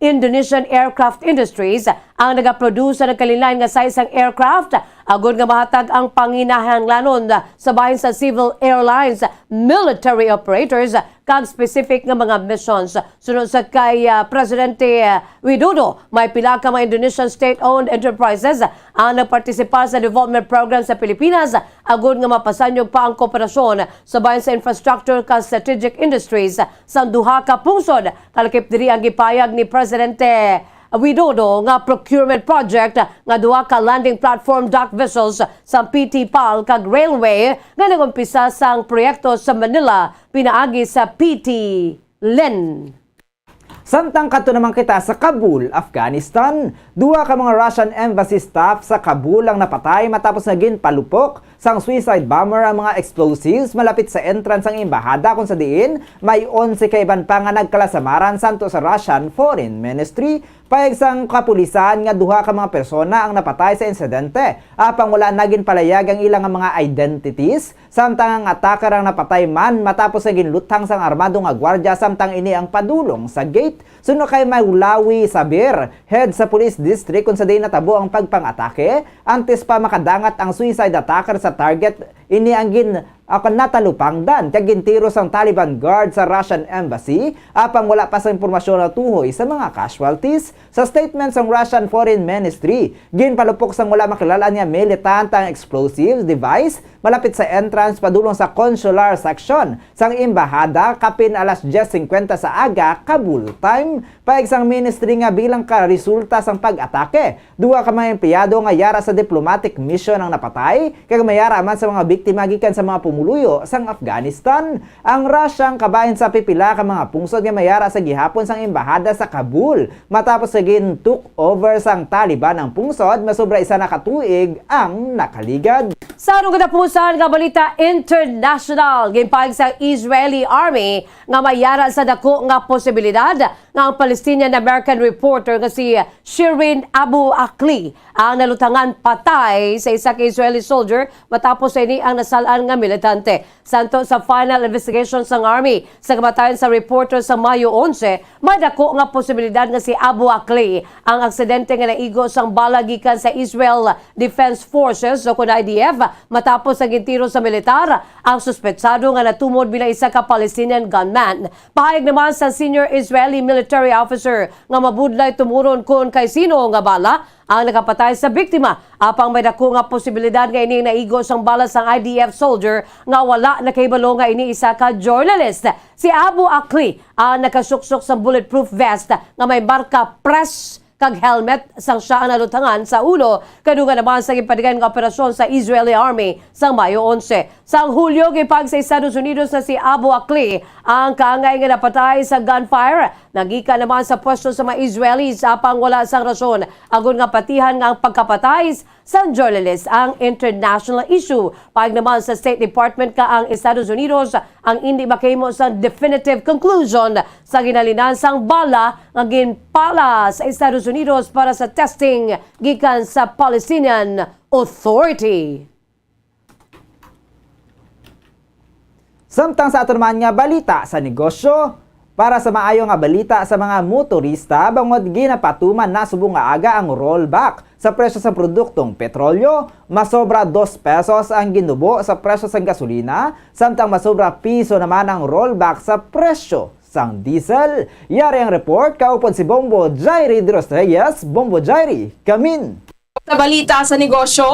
Indonesian Aircraft Industries ang nagaproduce sa nagkalilain nga size sang aircraft, agud nga mahatag ang panginahanglanon sa bahin sa civil airlines, military operators, kag specific nga mga missions. Suno sa kay, ah, Presidente, ah, Widodo, may pila ka mga Indonesian state-owned enterprises ang nagpartisipar sa development program sa Pilipinas, agud nga mapasanyog pa ang kooperasyon sa bahin sa infrastructure kag strategic industries sang duha ka pungsod. Kalakip diri ang gipahayag ni Presidente Widodo nga procurement project nga duha ka landing platform dock vessels sa P T pal kag railway nga nag-umpisa sang proyekto sa Manila pinaagi sa P T Len. Samtang kadto naman kita sa Kabul, Afghanistan, duha ka mga Russian embassy staff sa Kabul ang napatay matapos nga ginpalupok sang suicide bomber ang mga explosives malapit sa entrance sang embahada, kung sa diin may onse ka iban pa nga nagkalasamaran, santo sa Russian Foreign Ministry. Pahayag sang kapulisan nga duha ka mga persona ang napatay sa insidente, apang wala na ginpalayag ang ila nga mga identities, samtang ang attacker ang napatay man matapos nga ginluthang sang armado nga gwardya samtang ini ang padulong sa gate. Suno kay Maulawi Sabir, head sa police district kung sa diin natabo ang pagpang-atake, antes pa makadangat ang suicide attacker sa target, ini ang gin-, ako, natalupangdan kag gintiro sang Taliban guard sa Russian embassy, apang wala pa sa impormasyon natuhoy sa mga casualties. Sa statement sang Russian Foreign Ministry, ginpalupok sang wala makilal-an nga militant ang explosive device malapit sa entrance padulong sa consular section sang embahada kapin alas dyes singkwenta sa aga, Kabul time. Pahayag sang ministry nga bilang ka resulta sang pag-atake, duha ka mga empleyado nga yara sa diplomatic mission ang napatay, kag may yara man sa mga biktima gikan sa mga pumuluyo sang Afghanistan. Ang Russia ang kabahin sa pipila ka mga pungsod nga may yara sa gihapon sang embahada sa Kabul, matapos nga gin-took over sang Taliban ang pungsod, masobra isa na ka tuig ang nakaligad. Sa atong katapusan nga balita international, ginpahayag sa Israeli Army nga may yara sa dako nga posibilidad nga ang Palestinian-American reporter nga si Shireen Abu Akleh ang nalutangan patay sa isa ka Israeli soldier matapos sa ini ang nasal-an nga militante. Santo sa final investigation sang Army sa kamatayon sa reporter sa Mayo onse, may dako nga posibilidad nga si Abu Akleh ang aksidente nga naigo sang bala gikan sa Israel Defense Forces o kon I D F matapos ang gintiro sa militar ang suspetsado nga natumod bilang isa ka Palestinian gunman. Pahayag naman sa senior Israeli military officer nga mabudlay tumuron kon kay sino nga bala ang nakapatay sa biktima, apang may dako nga posibilidad nga ini naigo sang bala sang I D F soldier nga wala nakahibalo nga ini isa ka journalist. Si Abu Akli ang nakasuksok sang bulletproof vest nga may marka press kag helmet sang siya ang nalutangan sa ulo, kadugang naman sa ginpatigayon nga operasyon sa Israeli Army sang Mayo onse. Sang Hulyo, gipahayag sa Estados Unidos nga si Abu Akli ang kaangay nga napatay sa gunfire. Nagikan naman sa pwesto sa mga Israelis, apang wala sang rason agud nga patihan nga ang pagkapatay sang journalist ang international issue. Pahayag naman sa State Department nga ang Estados Unidos ang indi makahimo sang definitive conclusion sa ginhalinan sang bala nga ginpala sa Estados Unidos para sa testing gikan sa Palestinian Authority. Samtang sa aton man nga balita sa negosyo, para sa maayo nga balita sa mga motorista, bangod ginapatuman na subong nga aga ang rollback sa presyo sa produktong petrolyo, masobra dos pesos ang ginubo sa presyo sa gasolina, samtang masobra piso naman ang rollback sa presyo sang diesel. Yari ang report, kaupod si Bombo Jairi de los Reyes. Bombo Jairi, kamin. Sa balita sa negosyo,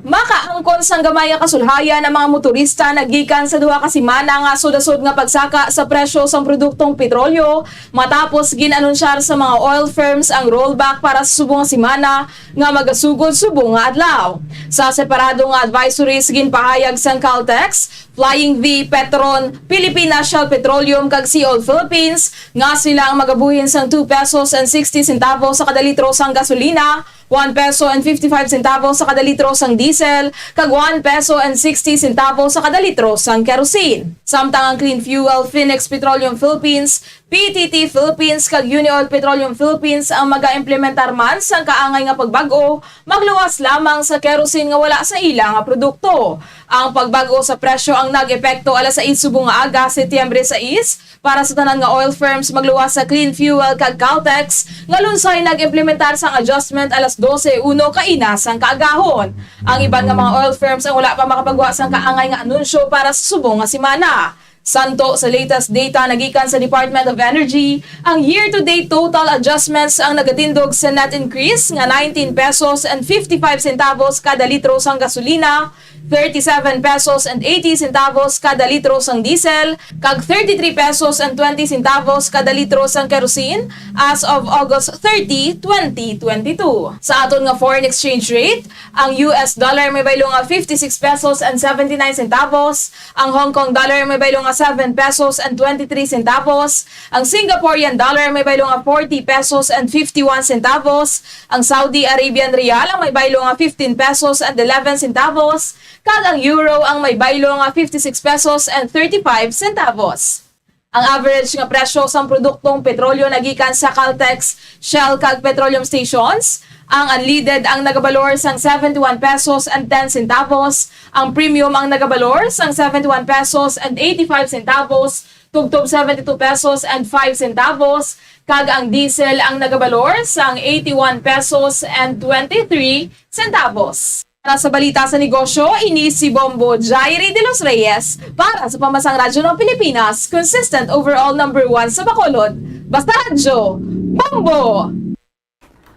makaangkon sang gamay nga kasulhayan ang mga motorista nagikan sa duha ka semana nga sud-asud nga pagsaka sa presyo sang produktong petrolyo, matapos gin-anunsyar sa mga oil firms ang rollback para sa subong nga semana nga magasugod subong nga adlaw. Sa separado nga advisories, ginpahayag sang Caltex, Flying V, Petron, Pilipinas, Shell Petroleum, kag Seaoil Philippines nga sila ang magabuhin sang two pesos and sixty centavos sa kada litro sang gasolina, one peso and fifty-five centavos sa kada litro sang diesel, kag one peso and sixty centavos sa kada litro sang kerosene. Samtang ang Clean Fuel, Phoenix Petroleum Philippines, P T T Philippines, kag Unioil Petroleum Philippines ang magaimplementar man sang kaangay nga pagbag-o, magluwas lamang sa kerosene nga wala sa ila nga produkto. Ang pagbag-o sa presyo ang nag-epekto alas sais subong nga aga, Setyembre sais, para sa tanan nga oil firms magluwas sa Clean Fuel kag Caltex, nga lunsay nag-implementar sang adjustment alas dose uno kaina sang kaagahon. Ang iban nga mga oil firms ang wala pa makapagwa sang kaangay nga anunsyo para sa subong nga semana. Santo sa latest data nagikan sa Department of Energy, ang year-to-date total adjustments ang nagatindog sa net increase nga nineteen pesos and fifty-five centavos kada litro sang gasolina, thirty-seven pesos and eighty centavos kada litro sang diesel, kag thirty-three pesos and twenty centavos kada litro sang kerosene as of August thirty, twenty twenty-two. Sa aton nga foreign exchange rate, ang U S dollar may baylo nga fifty-six pesos and seventy-nine centavos, ang Hong Kong dollar may baylo nga seven pesos and twenty-three centavos, ang Singaporean dollar may baylo nga forty pesos and fifty-one centavos, ang Saudi Arabian riyal ang may baylo nga fifteen pesos and eleven centavos, kag ang euro ang may baylo nga fifty-six pesos and thirty-five centavos. Ang average nga presyo sang produktong petrolyo nagikan sa Caltex, Shell, kag petroleum stations, ang unleaded ang nagabalor sang seventy-one pesos and ten centavos, ang premium ang nagabalor sang seventy-one pesos and eighty-five centavos, tubtob seventy-two pesos and five centavos, kag ang diesel ang nagabalor sang eighty-one pesos and twenty-three centavos. Para sa balita sa negosyo, ini si Bombo Jairi de los Reyes para sa Pambansang Radyo ng Pilipinas, consistent overall number one sa Bacolod. Basta Radyo, Bombo!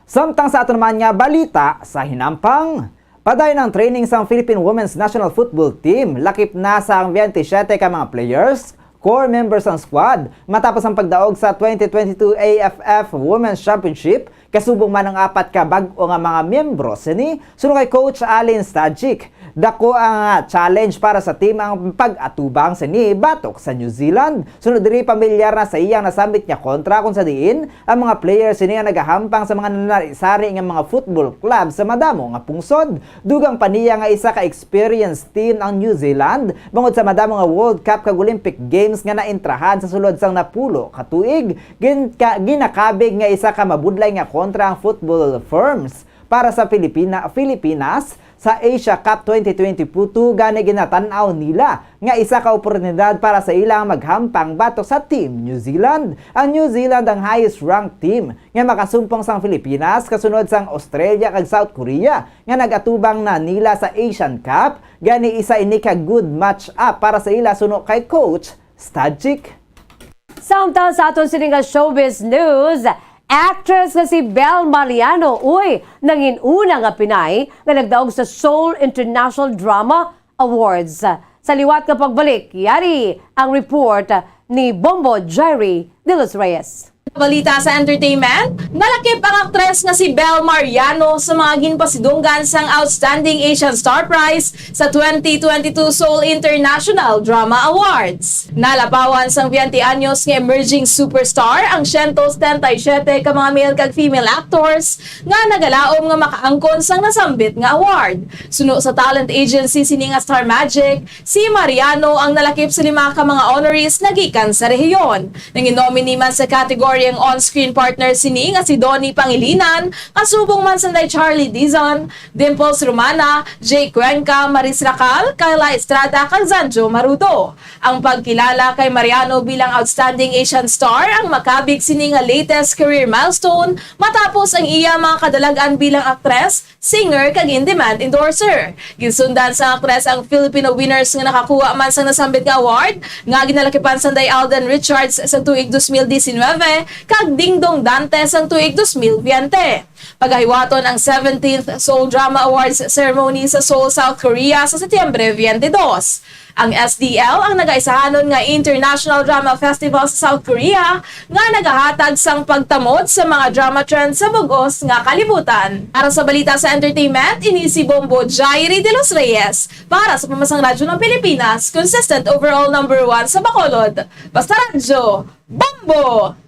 Samtang sa aton naman nga balita sa hinampang, padayon ang training sang Philippine Women's National Football Team. Lakip na sa ang twenty-seven ka mga players, core members sang squad, matapos ang pagdaog sa twenty twenty-two A F F Women's Championship, kasubong man ang apat ka bag-o nga mga miyembro sini, suno kay Coach Alin Stajic. Dako ang, ah, challenge para sa team ang pag-atubang sini batok sa New Zealand. Sunod diri, pamilyar na sa iyang nasambit nga kontra, kung sa diin ang mga players sini nga nagahampang sa mga nari-sari nga mga football club sa madamo nga pungsod. Dugang pa niya nga isa ka experienced team ang New Zealand bangod sa madamo nga World Cup kag Olympic Games nga naentrahan sa sulod sang napulo ka tuig. Gin-, ka-, ginakabig nga isa ka mabudlay nga kontra ang football firms. para sa Pilipina, Filipinas sa Asia Cup twenty twenty-two, gani ginatan-aw nila nga isa ka oportunidad para sa ila maghampang batok sa Team New Zealand. Ang New Zealand ang highest ranked team nga makasumpong sang Filipinas kasunod sang Australia kag South Korea nga nag-atubang na nila sa Asian Cup, gani isa ini ka good match up para sa ila suno kay Coach Stajcic. Samtang sa aton sini nga showbiz news, actress nga si Bel Mariano, uy, nangin-una nga Pinay nga nagdaog sa Seoul International Drama Awards. Sa liwat nga pagbalik, yari ang report ni Bombo Jairi de los Reyes. Balita sa entertainment, nalakip ang aktres nga si Bel Mariano sa mga ginpasidunggan sang Outstanding Asian Star Prize sa twenty twenty-two Seoul International Drama Awards. Nalapawan sang twenty anyos nga emerging superstar ang siyento setenta y siyete ka mga male kag female actors nga nagalaom nga makaangkon sang nasambit nga award. Suno sa talent agency sini nga Star Magic, si Mariano ang nalakip sa lima ka mga honorees nga gikan sa rehiyon. Nangin-nominee man sa category ang on-screen partner sini nga si Donnie Pangilinan, kasubong man sanday Charlie Dizon, Dimples Romana, Jay Cuenca, Maris Racal, Kyla Estrada, kag Zanjo Marudo. Ang pagkilala kay Mariano bilang Outstanding Asian Star ang makabig sini nga latest career milestone matapos ang iya mga kadalag-an bilang aktres, singer, kag in-demand endorser. Ginsundan sang aktres ang Filipino winners nga nakakuha man sang nasambit nga award, nga ginalakipan sanday Alden Richards sa tuig dos mil diecinueve kag Dingdong Dante sa tuig dos mil veinte. Pagahiwaton ang seventeenth Seoul Drama Awards ceremony sa Seoul, South Korea sa Setyembre twenty-two. Ang S D L ang nagaisahanon nga International Drama Festival sa South Korea nga nagahatag sang pagtamod sa mga drama trends sa bug-os nga kalibutan. Para sa balita sa entertainment, ini si Bombo Jairi de los Reyes para sa Pamamasang Radyo ng Pilipinas, consistent overall number one sa Bacolod. Basta Radyo, Bombo!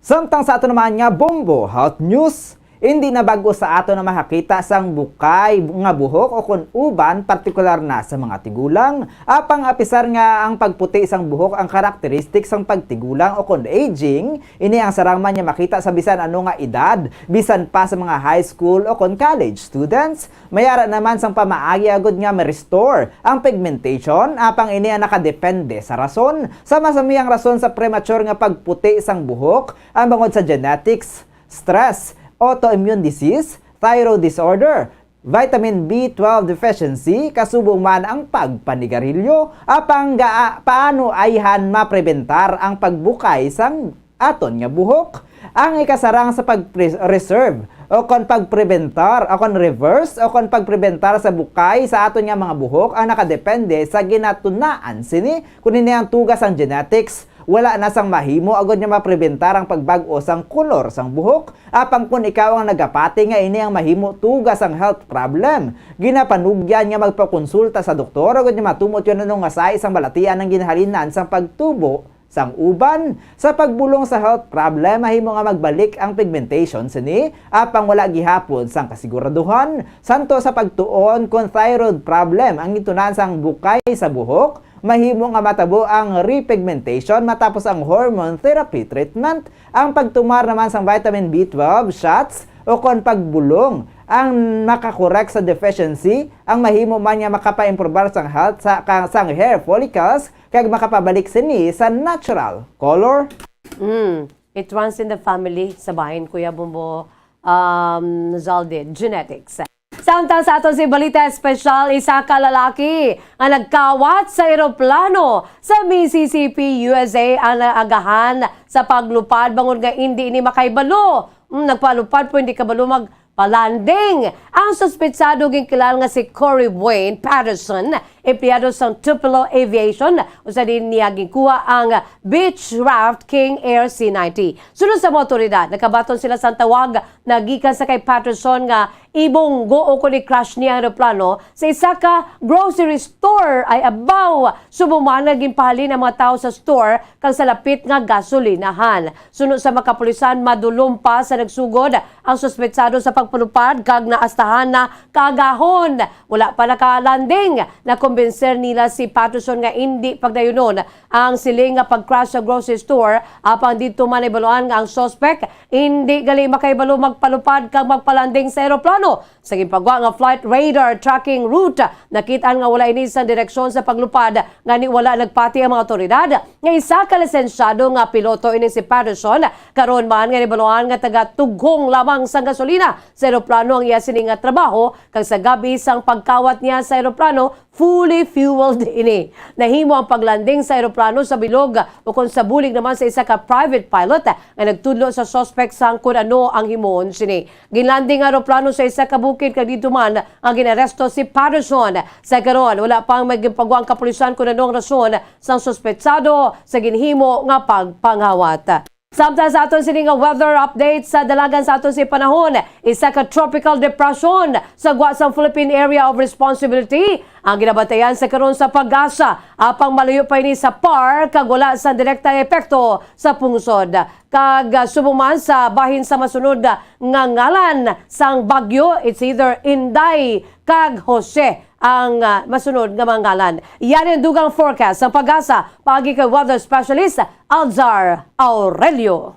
Samtang sa ato naman nga Bombo Health News, indi na bag-o sa ato na makakita sang bukay nga buhok o kon uban, partikular na sa mga tigulang. Apang apisar nga ang pagputi sang buhok ang karakteristik sang pagtigulang o kon aging, ini ang sarang man nga makita sa bisan ano nga edad, bisan pa sa mga high school o kon college students. May ara naman sang pamaagi agud nga ma-restore ang pigmentation, apang ini ang nakadepende sa rason. Sama sa iyang rason sa premature nga pagputi sang buhok, ang bangod sa genetics, stress, autoimmune disease, thyroid disorder, vitamin B twelve deficiency, kasubong man ang pagpanigarilyo. Apang gaa-, paano ayhan maprebentar ang pagbukay sang aton nga buhok? Ang ikasarang sa pag-reserve o kon pagprebentar o kon reverse o kon pagprebentar sa bukay sa aton nga mga buhok ang nakadepende sa ginatunaan sini. Kun ini ang tuga sang genetics, wala na sang mahimo agud nga maprebentar ang pagbag-o sang kolor sang buhok. Apang kun ikaw ang nagapati nga ini ang mahimo tuga sang health problem, ginapanugyan nga magpakonsulta sa doktor agud nga matumot yun ano nga sa isang balatian ang ginhalinan sang pagtubo sang uban. Sa pagbulong sa health problem, mahimo nga magbalik ang pigmentation sini, apang wala gihapon sang kasiguraduhan. Santo sa pagtuon kon thyroid problem ang gintunan sang bukay sa buhok, mahimo nga matabo ang repigmentation matapos ang hormone therapy treatment. Ang pagtumar naman sang vitamin B twelve shots o kon pagbulong ang makakorek sa deficiency, ang mahimo man nga makapaimprobar sang health sa, ka-, sang hair follicles kag makapabalik sini sa natural color. Mm, it runs in the family, sa bahin, Kuya Bombo, um, Zaldi, genetics. Samtang sa aton si Balita Espesyal, isa ka lalaki nga nagkawat sa eroplano sa Mississippi, U S A ang naagahan sa paglupad bangod nga indi ini makahibalo. Mm, nagpalupad po, hindi kabalo magpalanding. Ang suspetsado ginkilala nga si Corey Wayne Patterson, empleyado sa Tupelo Aviation, usa din niya ginkuha ang Beechcraft King Air C ninety. Sunod sa mga otoridad, nakabaton sila sa tawag na gikan sa kay Patterson nga ibunggo o kon i-crash niya ang eroplano sa isa ka grocery store. Ay abaw, subong man nga ginpahalin ang mga tawo sa store kag sa lapit nga gasolinahan. Suno sa mga kapulisan, madulom pa sa nagsugod ang suspetsado sa pagpalupad kag naastahan na kaagahon. Wala pa nakalanding. Nakumbinser nila si Patterson nga indi pagdayunon ang siling nga pag-crash sa grocery store, apang didto man nahibaluan nga ang suspek indi gali makahibalo magpalupad kag magpalanding sa eroplano. Sa ginpagwa nga flight radar tracking route, nakit-an nga wala ini sang direksyon sa paglupad, ngani wala nagpati ang mga awtoridad nga isa ka lisensyado nga piloto ini si Patterson. Karon man nga nahibaluan nga taga-tughong lamang sang gasolina sa eroplano ang iya sini nga trabaho, kag sa gab-i sang pagkawat niya sa eroplano, fully fueled ini. Nahimo ang paglanding sa eroplano sa bilog, ukon sa bulig naman sa isa ka private pilot nga nagtudlo sa suspek sang kon ano ang himuon sini. Ginlanding ang eroplano sa isa ka bukid kag didto man nga ginaresto si Patterson. Sa karon, wala pang may ginpagwa ang kapulisan kon ano ang rason sang suspetsado sa ginhimo nga pagpangawat. Samtang sa aton sini nga weather update, sa dalagan sa aton sini panahon, isa ka tropical depression sa gwa sang Philippine Area of Responsibility ang ginabantayan sa karon sa PAGASA, apang malayo pa ini sa PAR kag wala sa direkta nga epekto sa pungsod. Kag, ah, subong man sa bahin sa masunod, ah, nga ngalan sang bagyo, it's either Inday kag Jose ang, ah, masunod nga mga ngalan. Yan ang dugang forecast sang PAGASA paagi kay weather specialist Alzar Aurelio.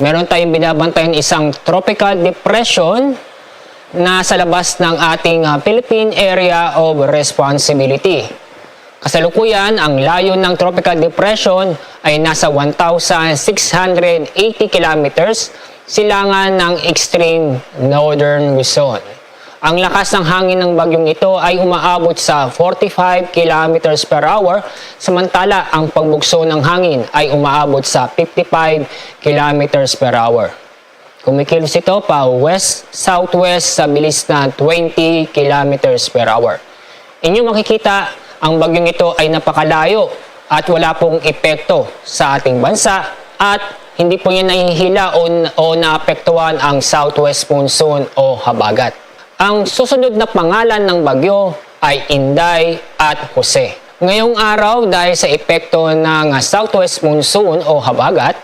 Meron tayong binabantayan isang tropical depression na sa labas ng ating, ah, Philippine Area of Responsibility. Kasalukuyan, ang layo ng tropical depression ay nasa one thousand six hundred eighty kilometers silangan ng extreme northern Luzon. Ang lakas ng hangin ng bagyong ito ay umaabot sa forty-five kilometers per hour, samantala ang pagbugso ng hangin ay umaabot sa fifty-five kilometers per hour. Kumikilos ito pa west-southwest sa bilis na twenty kilometers per hour. Inyo makikita, ang bagyong ito ay napakalayo at wala pong epekto sa ating bansa at hindi po niya nahihila o, o naapektuhan ang southwest monsoon o habagat. Ang susunod na pangalan ng bagyo ay Inday at Jose. Ngayong araw, dahil sa epekto ng southwest monsoon o habagat,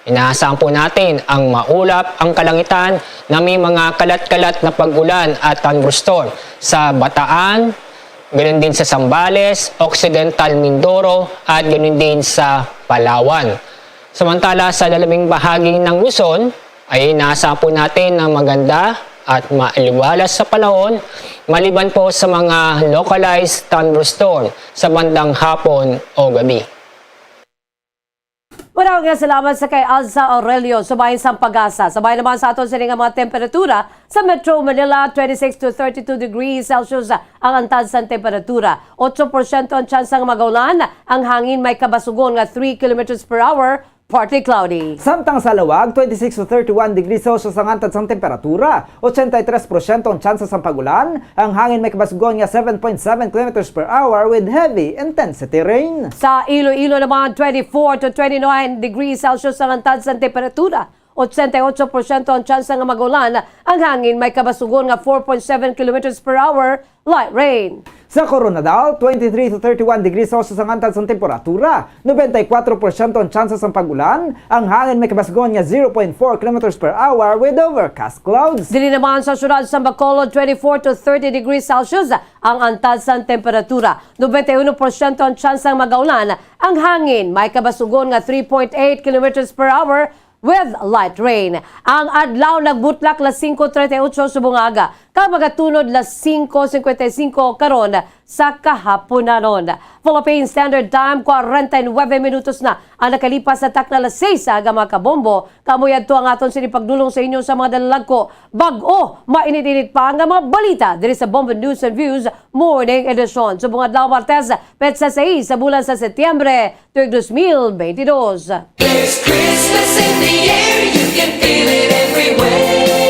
inaasahan po natin ang maulap ang kalangitan na may mga kalat-kalat na pag-ulan at thunderstorm sa Bataan, ganun din sa Zambales, Occidental Mindoro, at ganun din sa Palawan. Samantala, sa lalaming bahagi ng Luzon, ay inaasahan po natin na maganda at maaliwalas sa panahon, maliban po sa mga localized thunderstorm sa bandang hapon o gabi. Wala nga salamat sa kay Alza Aurelio sa bahin sang PAGASA. Sa bahin naman sa aton sini nga mga temperatura, sa Metro Manila, twenty-six to thirty-two degrees Celsius ang antad sang temperatura. Otso porsyento ang tsansa nga magaulan, ang hangin may kabasugon nga three kilometers per hour, partly cloudy. Samtang sa Laoag, twenty-six to thirty-one degrees Celsius ang antad sang temperatura, ochenta y tres porsyento ang tsansa sang pag-ulan, ang hangin may kabasugon nga seven point seven kilometers per hour with heavy intensity rain. Sa Iloilo naman, twenty-four to twenty-nine degrees Celsius ang antad sang temperatura, ochenta y ocho porsyento ang tsansa nga magaulan, ang hangin may kabasugon nga four point seven kilometers per hour, light rain. Sa Koronadal, twenty-three to thirty-one degrees Celsius ang antad sang temperatura, noventa y kuwatro porsyento ang tsansa sang pag-ulan, ang hangin may kabasugon nga zero point four kilometers per hour with overcast clouds. Diri naman sa siyudad sang Bacolod, twenty-four to thirty degrees Celsius ang antad sang temperatura, noventa y uno porsyento ang tsansa nga magaulan, ang hangin may kabasugon nga three point eight kilometers per hour, with light rain. Ang adlaw nagbutlak las singko treinta y ocho subong nga aga, kag magatunod las singko singkwenta y singko karon sa kahaponanon. Philippine Standard Time, kwarenta y nuwebe minutos na ang nakalipas sa takna las seis sa aga, mga kabombo. Kamo yadto ang aton sini pagdulong sa inyo sa mga dalalagko. Bag-o, mainit-init pa nga mga balita diri sa Bombo News and Views Morning Edition. Subong adlaw, Martes, petsa seis sa bulan sa Setyembre, tuig dos mil beintidos. There's Christmas in the air, you can feel it everywhere.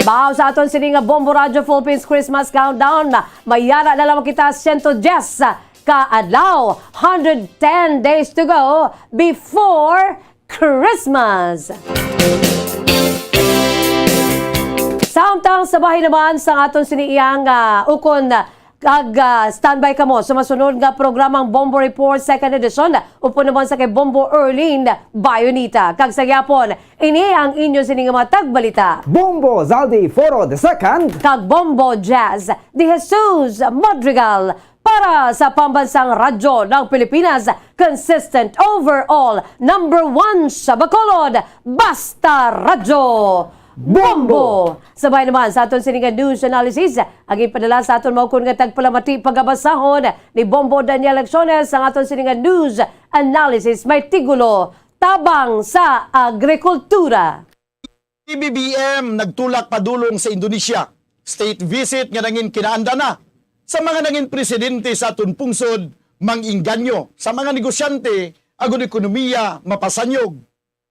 Baw sa aton sini nga Bombo Radyo Philippines Christmas Countdown, mayara na lamang kita, siyento diyes ka adlaw, hundred ten days to go before Christmas. Samtang sa bahin naman sang aton sini iyang, ah, ukon, ah, kag, ah, standby kamo sa masunod nga programang Bombo Report Second Edition, upod naman sa kay Bombo Erlene Bayonita. Kag sa gihapon, ini ang inyo sini nga mga tagbalita. Bombo Zaldi Foro the Second. Kag Bombo Jazz de Jesus Madrigal. Para sa Pambansang Radyo ng Pilipinas, consistent overall, number one sa Bacolod, Basta Radyo Bombo! Sabay naman sa aton sini nga news analysis, ang ipadala sa aton maukon nga tagpalamati pagabasahon ni Bombo Daniel Acciones. Ang aton sini nga news analysis may tigulo, Tabang sa Agrikultura. P B B M nagtulak padulong sa Indonesia. State visit nga nangin kinaandan na sa mga nangin presidente sa aton pungsod, mang-inganyo sa mga negosyante, agud ekonomiya mapasanyog.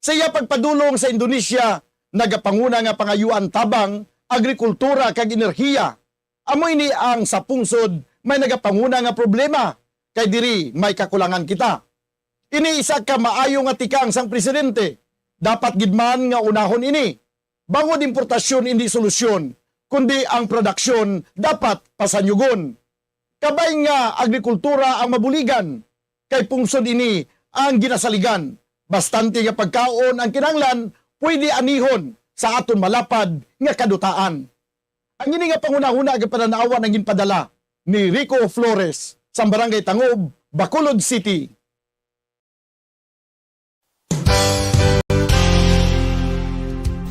Sa iya pagpadulong sa Indonesia, nagapanguna nga pangayuan tabang, agrikultura kag enerhiya. Amo ini ang sa pungsod may nagapanguna nga problema, kay diri may kakulangan kita. Ini isa ka maayo nga tikang sang presidente. Dapat gid man nga unahon ini. Bangod importasyon indi solusyon, kundi ang produksyon dapat pasanyugon. Kabay nga agrikultura ang mabuligan, kay pungsod ini ang ginasaligan. Bastante nga pagkaon ang kinahanglan, pwede anihon sa aton malapad nga kadutaan. Ang ini nga panghunahuna nga panan-awan ang ginpadala ni Rico Flores sa Barangay Tangob, Bacolod City.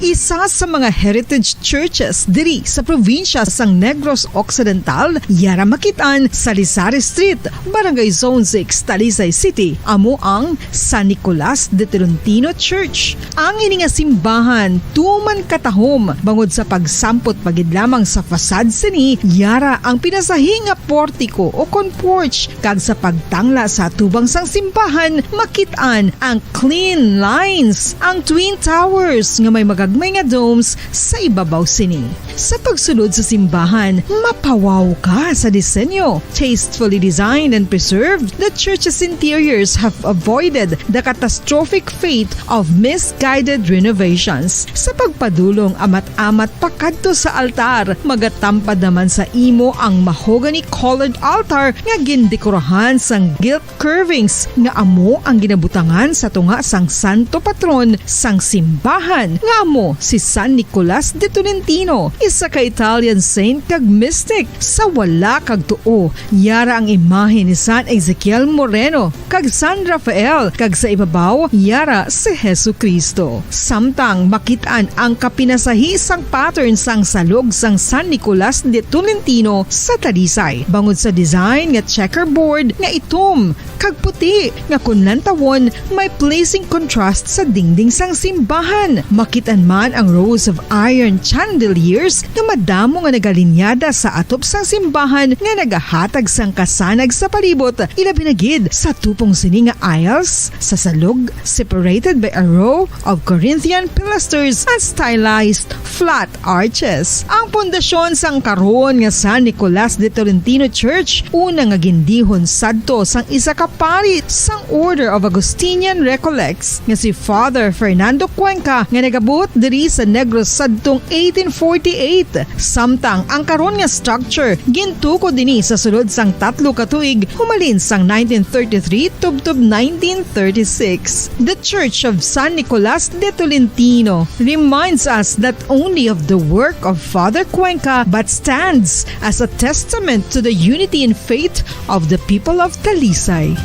Isa sa mga heritage churches diri sa probinsya sang Negros Occidental, yara makit-an sa Lizares Street, Barangay Zone six, Talisay City, amo ang San Nicolas de Tolentino Church. Ang ini nga simbahan tuman katahom bangod sa pagsampot pa gid lamang sa facade sini, yara ang pinasahi nga portiko o kon porch, kag sa pagtangla sa atubang sang simbahan, makit-an ang clean lines, ang twin towers nga may magagmay nga domes sa ibabaw sini. Sa pagsulod sa simbahan, mapawaw ka sa disenyo. Tastefully designed and preserved, the church's interiors have avoided the catastrophic fate of misguided renovations. Sa pagpadulong amat-amat pakadto sa altar, magatampad naman sa imo ang mahogany-colored altar nga gindekorahan sang gilt curvings nga amo ang ginabutangan sa tunga sang santo patron sang simbahan, nga amo si San Nicolas de Tolentino, isa ka Italian saint kag mystic. Sa wala kag tuo, yara ang imahe ni San Ezekiel Moreno kag San Rafael, kag sa ibabaw, yara si Jesu-Cristo. Samtang makit-an ang kapinasahi sang pattern sang salog sang San Nicolas de Tolentino sa Talisay, bangod sa design nga checkerboard nga itom kag puti nga kon lantawon may pleasing contrast sa dingding sang simbahan. Makit-an man ang rows of iron chandeliers nga madamo nga nagalinyada sa atop sang simbahan nga nagahatag sang kasanag sa palibot, ilabi na gid sa tupong sini nga aisles sa salog, separated by a row of Corinthian pilasters and stylized flat arches. Ang pundasyon sang karon nga San Nicolas de Tolentino Church, una nga gindihon sadto sang isa ka pari sang Order of Augustinian Recollects, nga si Father Fernando Cuenca, nga nagabuot diri sa Negros sadtong eighteen forty-eight. Samtang ang karon nga structure gintukod ini sa sulod sang tatlo ka tuig, humalin sang nineteen thirty-three tubtob nineteen thirty-six. The Church of San Nicolas de Tolentino reminds us not only of the work of Father Cuenca but stands as a testament to the unity in faith of the people of Talisay.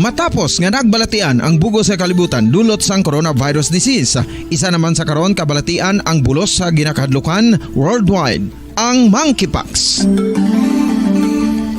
Matapos nga nagbalatian ang bug-os nga kalibutan dulot sang coronavirus disease, isa naman sa karon kabalatian ang bulos sa ginakahadlukan worldwide, ang monkeypox.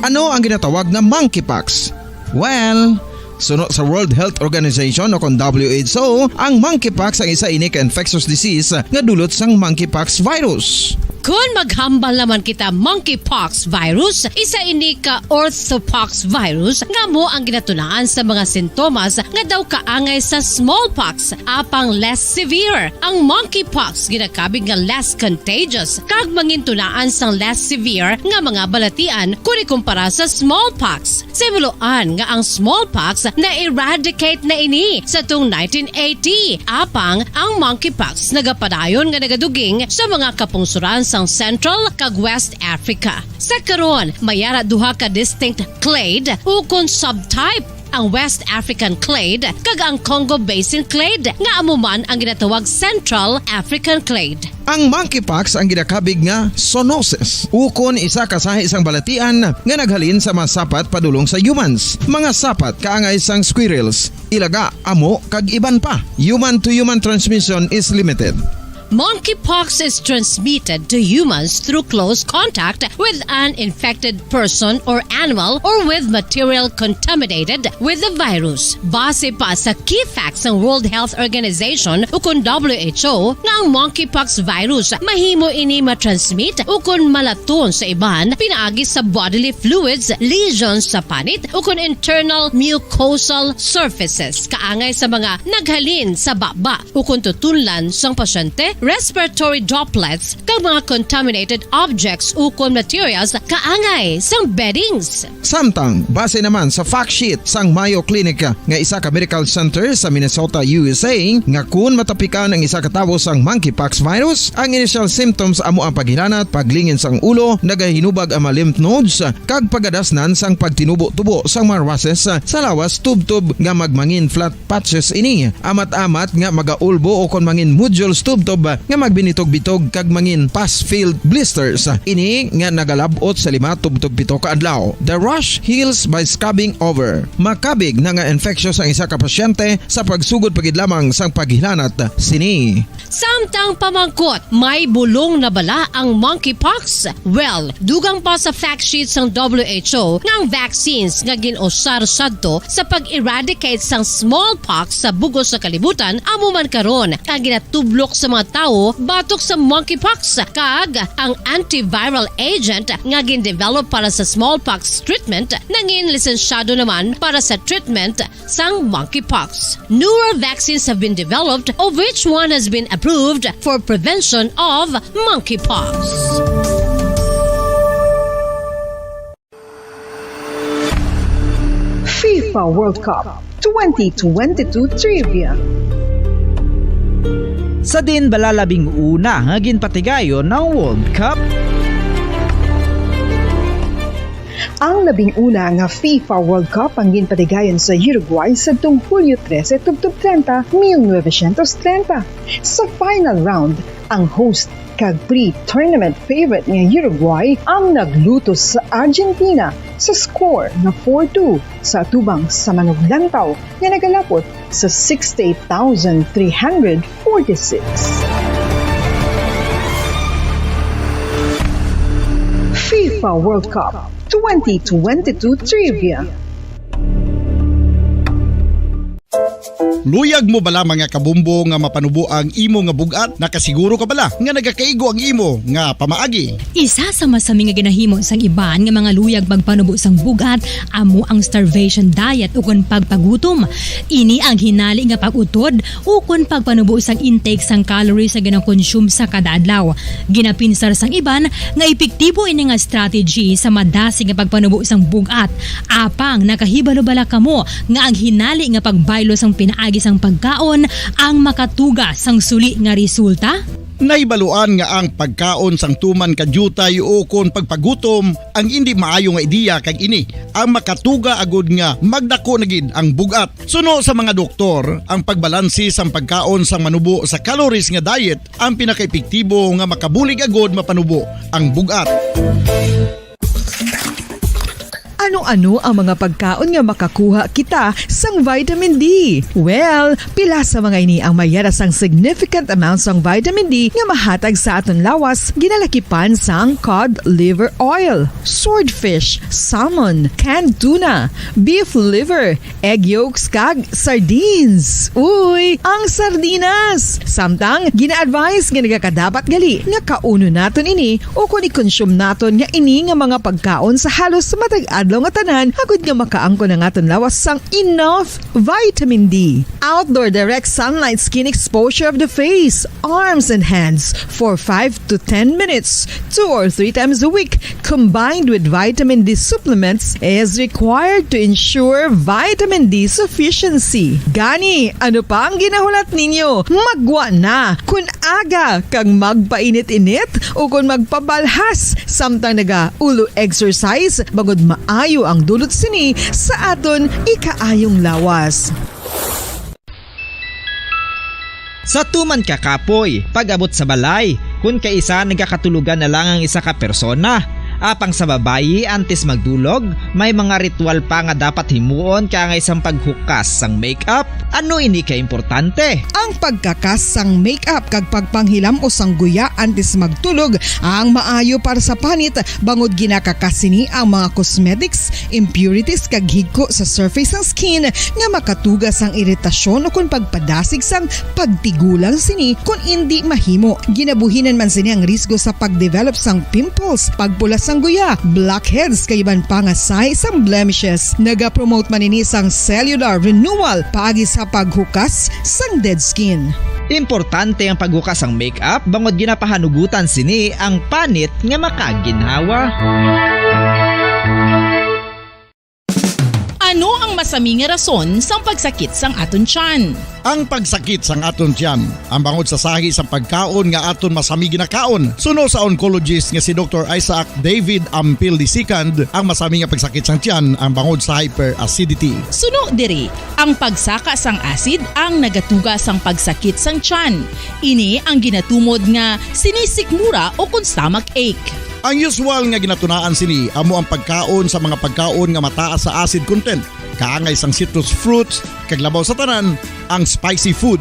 Ano ang ginatawag nga monkeypox? Well, suno sa World Health Organization o kon W H O, ang monkeypox ang isa ini ka infectious disease nga dulot sang monkeypox virus. Kon maghambal naman kita monkeypox virus, isa ini ka orthopox virus nga amo ang ginatunaan sa mga sintomas nga daw kaangay sa smallpox, apang less severe. Ang monkeypox ginakabig nga less contagious kag mangintunaan sang less severe nga mga balatian kon ikumpara sa smallpox. Sa himuloan nga ang smallpox na-eradicate na ini sa tung nineteen eighty, apang ang monkeypox nagapadayon nga nagaduging sa mga kapungsuran sang Central kag West Africa. Sa karon, may ara duha ka distinct clade ukon subtype, ang West African clade kag ang Congo Basin clade, nga amo man ang ginatawag Central African clade. Ang monkeypox ang ginakabig nga zoonosis, ukon isa ka sahi sang balatian nga naghalin sa mga sapat padulong sa humans, mga sapat kaangay sang squirrels, ilaga, amo, kag iban pa. Human to human transmission is limited. Monkeypox is transmitted to humans through close contact with an infected person or animal or with material contaminated with the virus. Base pa sa key facts sang World Health Organization ukon W H O, nga ang monkeypox virus mahimo ini matransmit ukon malaton sa iban pinaagi sa bodily fluids, lesions sa panit, ukon internal mucosal surfaces kaangay sa mga naghalin sa baba ukon tutunlan sang pasyente, respiratory droplets, kag mga contaminated objects ukon materials kaangay sang beddings. Samtang, base naman sa fact sheet sang Mayo Clinic nga isa ka medical center sa Minnesota, U S A, nga kun matapikan ang isa ka tawo sang monkeypox virus, ang initial symptoms amo ang paghilanat, paglingin sang ulo, nagahinubag ang mga lymph nodes, kag pagadasnan sang pagtinubo-tubo sang mga rashes sa lawas tubtob nga magmangin flat patches ini. Amat-amat nga magaulbo o kon mangin nodules tubtob nga magbinitog-bitog kag mangin pus-filled blisters. Ini nga nagalab-ot sa lima tubtob pito ka adlaw. The rash heals by scabbing over. Makabig na nga infectious ang isa ka pasyente sa pagsugod pa gid lamang sang paghilanat sini. Samtang pamangkot, may bulong na bala ang monkeypox? Well, dugang pa sa fact sheet sang W H O nga ang vaccines nga gin-usar sadto sa pag-eradicate sang smallpox sa bug-os nga kalibutan amo man karon ang ginatublok sa mga tawo batok sa monkeypox, kag ang antiviral agent nga gin-develop para sa smallpox treatment nangin lisensyado naman para sa treatment sang monkeypox. Newer vaccines have been developed, of which one has been approved for prevention of monkeypox. FIFA World Cup twenty twenty-two Trivia. Sa diin bala labing una nga ginpatigayon ang World Cup? Ang labing una nga FIFA World Cup ang ginpatigayon sa Uruguay sadtong Hulyo trese tubtob treinta, mil novecientos treinta. Sa final round, ang host kag pre-tournament favorite nga Uruguay ang naglutos sa Argentina sa score nga four two sa atubang sa manuglantaw nga nagalapot sa sixty-eight thousand three hundred forty-six. FIFA World Cup twenty twenty-two Trivia. Luyag mo bala, mga kabumbo, nga mapanubo ang imo nga bug-at? Nakasiguro ka bala nga nagakaigo ang imo nga pamaagi? Isa sa masami nga ginahimo sang iban nga mga luyag magpanubo sang bug-at amo ang starvation diet ukon pagpagutom. Ini ang hinali nga pag-utod ukon pagpanubo sang intake sang calories nga ginakonsume sa kada adlaw. Ginapinsar sang iban nga epektibo ini nga strategy sa madasig nga pagpanubo sang bug-at. Apang nakahibalo bala kamo nga ang hinali nga pagbaylo sang pinaagi sang pagkaon ang makatuga sang suli nga resulta? Nahibaluan nga ang pagkaon sang tuman ka diutay ukon pagpagutom ang indi maayo nga ideya, kag ini ang makatuga agud nga magdako na gid ang bug-at. Suno sa mga doktor, ang pagbalanse sang pagkaon sang manubo sa calories nga diet ang pinakaepektibo nga makabulig agud mapanubo ang bug-at. Ano-ano ang mga pagkaon nga makakuha kita sang vitamin D? Well, pila sa mga ini ang mayara sang significant amount sang vitamin D nga mahatag sa aton lawas, ginalakipan sang cod liver oil, swordfish, salmon, canned tuna, beef liver, egg yolks, kag sardines. Uy, ang sardinas! Samtang, gina-advise nga nagakadapat gali nga kaunon naton ini ukon i-consume naton nga ini nga mga pagkaon sa halos matag adlaw nga tanan, agud nga makaangkon ang aton lawas sang enough vitamin D. Outdoor direct sunlight skin exposure of the face, arms, and hands for five to ten minutes, two or three times a week, combined with vitamin D supplements, is required to ensure vitamin D sufficiency. Gani, ano pa ang ginahulat ninyo? Magwa na! Kun aga kag magpainit-init ukon magpabalhas samtang naga-ulo exercise, bangod maayo ang dulot sini sa aton ikaayong lawas. Sa tuman ka kapoy, pag-abot sa balay, kun kaisa nagakatulogan na lang ang isa ka persona. Apang sa babayi, antes magdulog, may mga ritual pa nga dapat himuon kaangay sang paghukas sang makeup. Ano ini ka importante? Ang pagkakas sang makeup kag pagpanghilam-os sang guya antes magtulog ang maayo para sa panit, bangod ginakakas sini ang mga cosmetics, impurities, kag higko sa surface sang skin nga makatuga sang iritasyon ukon pagpadasig sang pagtigulang sini kon indi mahimo. Ginabuhinan man sini ang risgo sa pagdevelop sang pimples, pagpula sang guya, blackheads, kag iban pa nga sahi sang blemishes. Nagapromote man ini sang cellular renewal paagi sa paghukas sang dead skin. Importante ang paghukas sang makeup bangod ginapahanugutan sini ang panit nga makaginhawa. Ano ang masami nga rason sang pagsakit sang aton tiyan? Ang pagsakit sang aton tiyan ang bangod sa sahi sang pagkaon nga aton masami ginakaon. Suno sa oncologist nga si Doktor Isaac David Ampil the second, ang masami nga pagsakit sang tiyan ang bangod sa hyperacidity. Suno diri, ang pagsaka sang acid ang nagatuga sang pagsakit sang tiyan. Ini ang ginatumod nga sinisikmura o kon stomach ache. Ang usual nga ginatunaan sini amo ang pagkaon sa mga pagkaon nga mataas sa acid content, kaangay sang citrus fruits, kag labaw sa tanan, ang spicy food.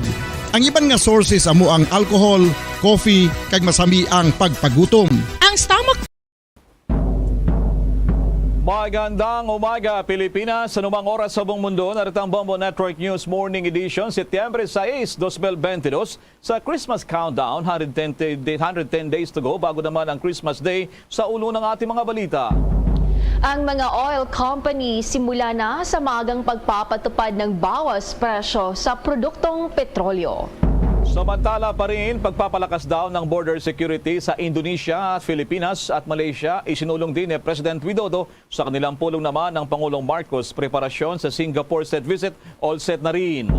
Ang iban nga sources amo ang alcohol, coffee, kag masami ang pagpagutom. Ang stomach Magandang umaga, Pilipinas. Sa anumang oras sa buong mundo, narito ang Bombo Network News Morning Edition, Setyembre sais, dos mil bentidus. Sa Christmas countdown, hundred ten, day- hundred ten days to go bago naman ang Christmas Day. Sa ulo ng ating mga balita. Ang mga oil company simula na sa maagang pagpapatupad ng bawas presyo sa produktong petrolyo. Samantala pa rin, pagpapalakas daw ng border security sa Indonesia, Filipinas at Malaysia, isinulong din ni President Widodo. Sa kanilang pulong naman, ang Pangulong Marcos preparasyon sa Singapore state visit all set na rin.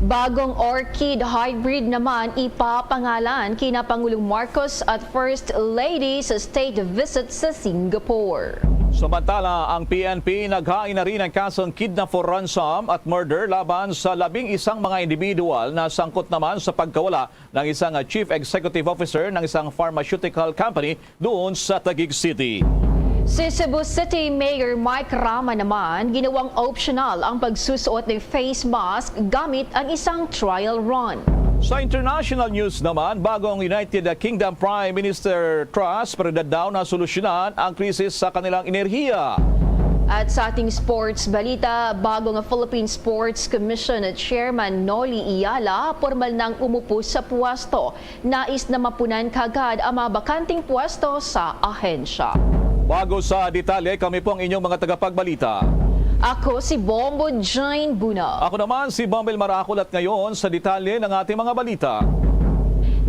Bagong Orchid Hybrid naman ipapangalan kina Pangulong Marcos at First Lady sa state visit sa Singapore. Samantala, ang P N P naghain na rin ng kasong kidnap for ransom at murder laban sa labing isang mga individual na sangkot naman sa pagkawala ng isang, ah, chief executive officer ng isang pharmaceutical company doon sa Taguig City. Si Cebu City Mayor Mike Rama naman, ginawang optional ang pagsusuot ng face mask gamit ang isang trial run. Sa international news naman, bago ang United Kingdom Prime Minister Truss, prioridad daw na solusyonan ang krisis sa kanilang enerhiya. At sa ating sports balita, bago nga Philippine Sports Commission Chairman Noli Iyala, pormal nang umupo sa puwesto. Nais na mapunan kagad ang mga bakanteng pwesto sa ahensya. Bago sa detalye, kami po ang inyong mga tagapagbalita. Ako si Bombo Jane Buna. Ako naman si Bomel Marakol at ngayon sa detalye ng ating mga balita.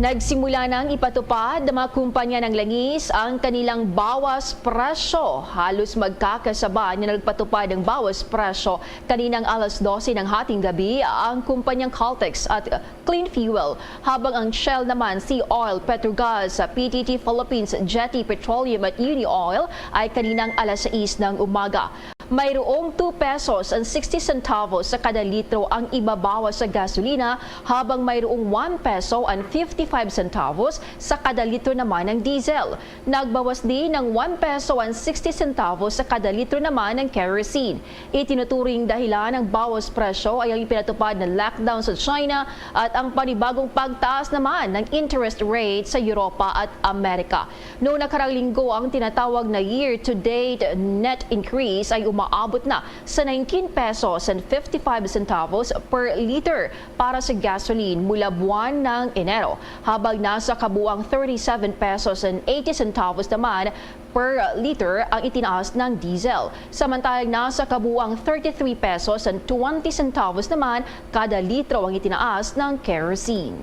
Nagsimula nang ipatupad ng mga kumpanya ng langis ang kanilang bawas presyo. Halos magkakasabay na nagpatupad ng bawas presyo kaninang alas dose ng hating gabi ang kumpanyang Caltex at Clean Fuel, habang ang Shell naman, Sea Oil, Petrogas, P T T Philippines, Jetty Petroleum at Uni Oil ay kaninang alas sais ng umaga. Mayroong two pesos and sixty centavos sa kada litro ang ibabawas sa gasolina, habang mayroong one peso and fifty-five centavos sa kada litro naman ng diesel. Nagbawas din ng one peso and sixty centavos sa kada litro naman ng kerosene. Itinuturing dahilan ng bawas presyo ay ang ipinatupad na lockdown sa China at ang panibagong pagtaas naman ng interest rate sa Europa at Amerika. Noong nakarang linggo, ang tinatawag na year-to-date net increase ay umaabot na sa nineteen pesos and fifty-five centavos per liter para sa gasoline mula buwan ng Enero, habang nasa kabuang thirty-seven pesos and eighty centavos naman per liter ang itinaas ng diesel. Samantalang nasa kabuang thirty-three pesos and twenty centavos naman kada litro ang itinaas ng kerosene.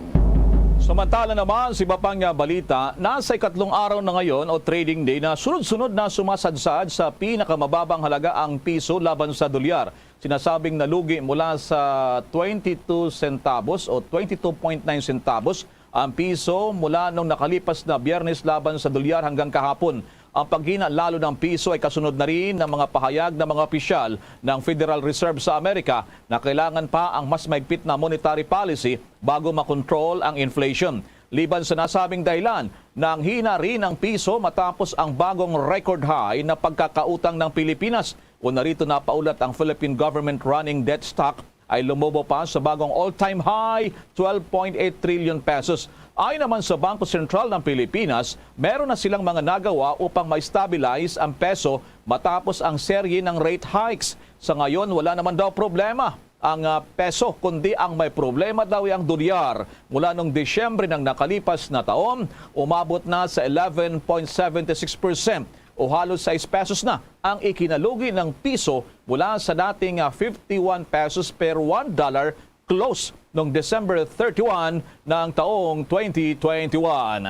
Samantala naman, sa iba pang, ah, balita, nasa ikatlong araw na ngayon o trading day na sunod-sunod na sumasadsad sa pinakamababang halaga ang piso laban sa dolyar. Sinasabing nalugi mula sa twenty-two centavos o twenty-two point nine centavos ang piso mula nung nakalipas na Biyernes laban sa dolyar hanggang kahapon. Ang paghina lalo ng piso ay kasunod na rin ng mga pahayag ng mga opisyal ng Federal Reserve sa Amerika na kailangan pa ang mas mahigpit na monetary policy bago makontrol ang inflation. Liban sa nasabing dahilan, nanghina rin ang piso matapos ang bagong record high na pagkakautang ng Pilipinas. Kung narito napaulat, ang Philippine government running debt stock ay lumobo pa sa bagong all-time high, twelve point eight trillion pesos. Ayon naman sa Bangko Sentral ng Pilipinas, meron na silang mga nagawa upang ma-stabilize ang peso matapos ang serye ng rate hikes. Sa ngayon, wala naman daw problema ang, ah, peso, kundi ang may problema daw ay ang dolyar. Mula nung Disyembre ng nakalipas na taon, umabot na sa eleven point seventy six percent o halos sais pesos na ang ikinalugi ng piso mula sa dating, ah, fifty-one pesos per one dollar close noong December thirty-one ng taong twenty twenty-one.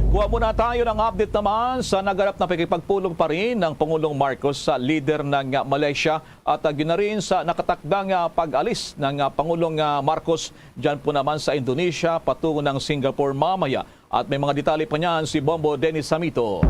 Kuha muna tayo ng update naman sa naganap na pakikipagpulong pa rin ng Pangulong Marcos sa lider ng, ah, Malaysia at, ah, yun na rin sa nakatakdang, ah, pag-alis ng, ah, Pangulong, ah, Marcos dyan po naman sa Indonesia patungo ng Singapore mamaya. At may mga detalye pa niyan si Bombo Dennis Samito.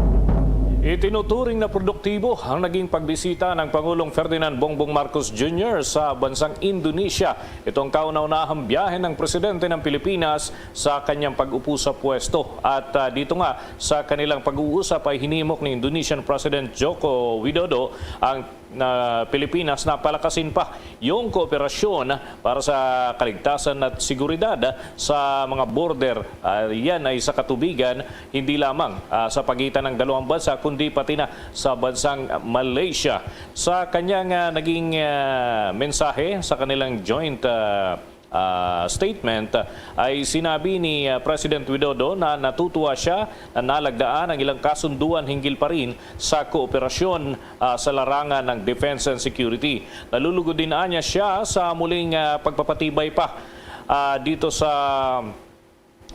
Itinuturing na produktibo ang naging pagbisita ng Pangulong Ferdinand Bongbong Marcos Junior sa bansang Indonesia. Ito ang kauna-unahang biyahe ng presidente ng Pilipinas sa kanyang pag-upo sa pwesto. At, ah, dito nga sa kanilang pag-uusap ay hinimok ni Indonesian President Joko Widodo ang na Pilipinas na palakasin pa yung kooperasyon para sa kaligtasan at seguridad sa mga border. Ah, yan ay sa katubigan, hindi lamang, ah, sa pagitan ng dalawang bansa, kundi pati na sa bansang Malaysia. Sa kanyang, ah, naging, ah, mensahe sa kanilang joint, ah, ah, statement, ah, ay sinabi ni, ah, President Widodo na natutuwa siya na nalagdaan ang ilang kasunduan hinggil pa rin sa kooperasyon, ah, sa larangan ng defense and security. Nalulugod din anya siya sa muling, ah, pagpapatibay pa, ah, dito sa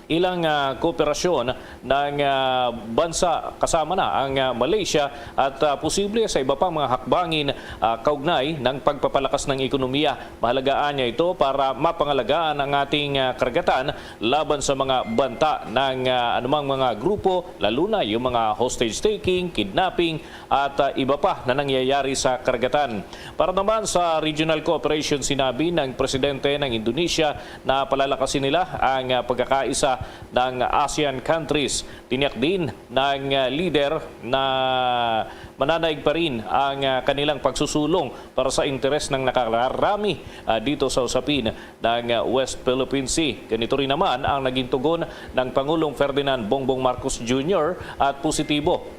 ilang, ah, kooperasyon ng, ah, bansa, kasama na ang, ah, Malaysia at, ah, posible sa iba pang mga hakbangin, ah, kaugnay ng pagpapalakas ng ekonomiya. Mahalagaan niya ito para mapangalagaan ang ating, ah, karagatan laban sa mga banta ng, ah, anumang mga grupo, lalo na yung mga hostage taking, kidnapping, at, ah, iba pa na nangyayari sa karagatan. Para naman sa regional cooperation, sinabi ng presidente ng Indonesia na palalakasin nila ang, ah, pagkakaisa ng ASEAN countries. Tiniyak din ng, ah, leader na mananaig pa rin ang, ah, kanilang pagsusulong para sa interes ng nakararami, ah, dito sa usapin ng, ah, West Philippine Sea. Ganito rin naman ang naging tugon ng Pangulong Ferdinand Bongbong Marcos Junior at positibo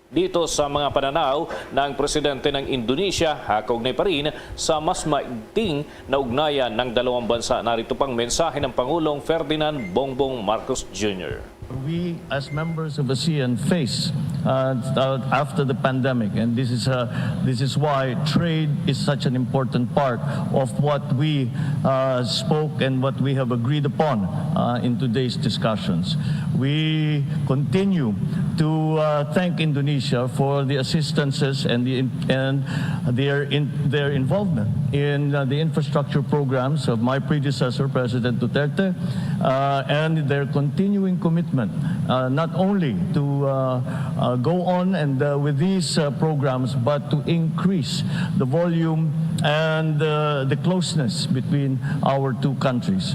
dito sa mga pananaw ng presidente ng Indonesia, ah, kaugnay pa rin sa mas maigting na ugnayan ng dalawang bansa. Narito pang mensahe ng Pangulong Ferdinand Bongbong Marcos Junior. We, as members of ASEAN, face, uh, uh, after the pandemic, and this is, uh, this is why trade is such an important part of what we, uh, spoke and what we have agreed upon, uh, in today's discussions. We continue to uh, thank Indonesia for the assistances and the in- and their in, their involvement in uh, the infrastructure programs of my predecessor, President Duterte, uh, and their continuing commitment uh, not only to uh, uh, go on and uh, with these uh, programs, but to increase the volume and uh, the closeness between our two countries.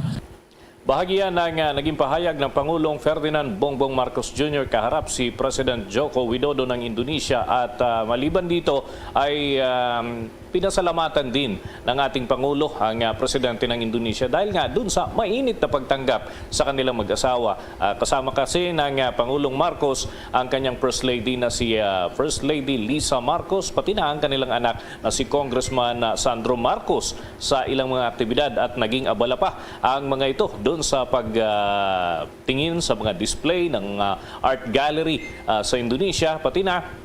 Bahagi yan ang ah, naging pahayag ng Pangulong Ferdinand Bongbong Marcos Junior kaharap si President Joko Widodo ng Indonesia at ah, maliban dito ay um, pinasalamatan din ng ating Pangulo ang ah, Presidente ng Indonesia dahil nga dun sa mainit na pagtanggap sa kanilang mag-asawa. Ah, kasama kasi ng ah, Pangulong Marcos ang kanyang First Lady na si ah, First Lady Lisa Marcos pati na ang kanilang anak na si Congressman ah, Sandro Marcos sa ilang mga aktibidad at naging abala pa ang mga ito doon sa pag ah, tingin sa mga display ng ah, art gallery ah, sa Indonesia, pati na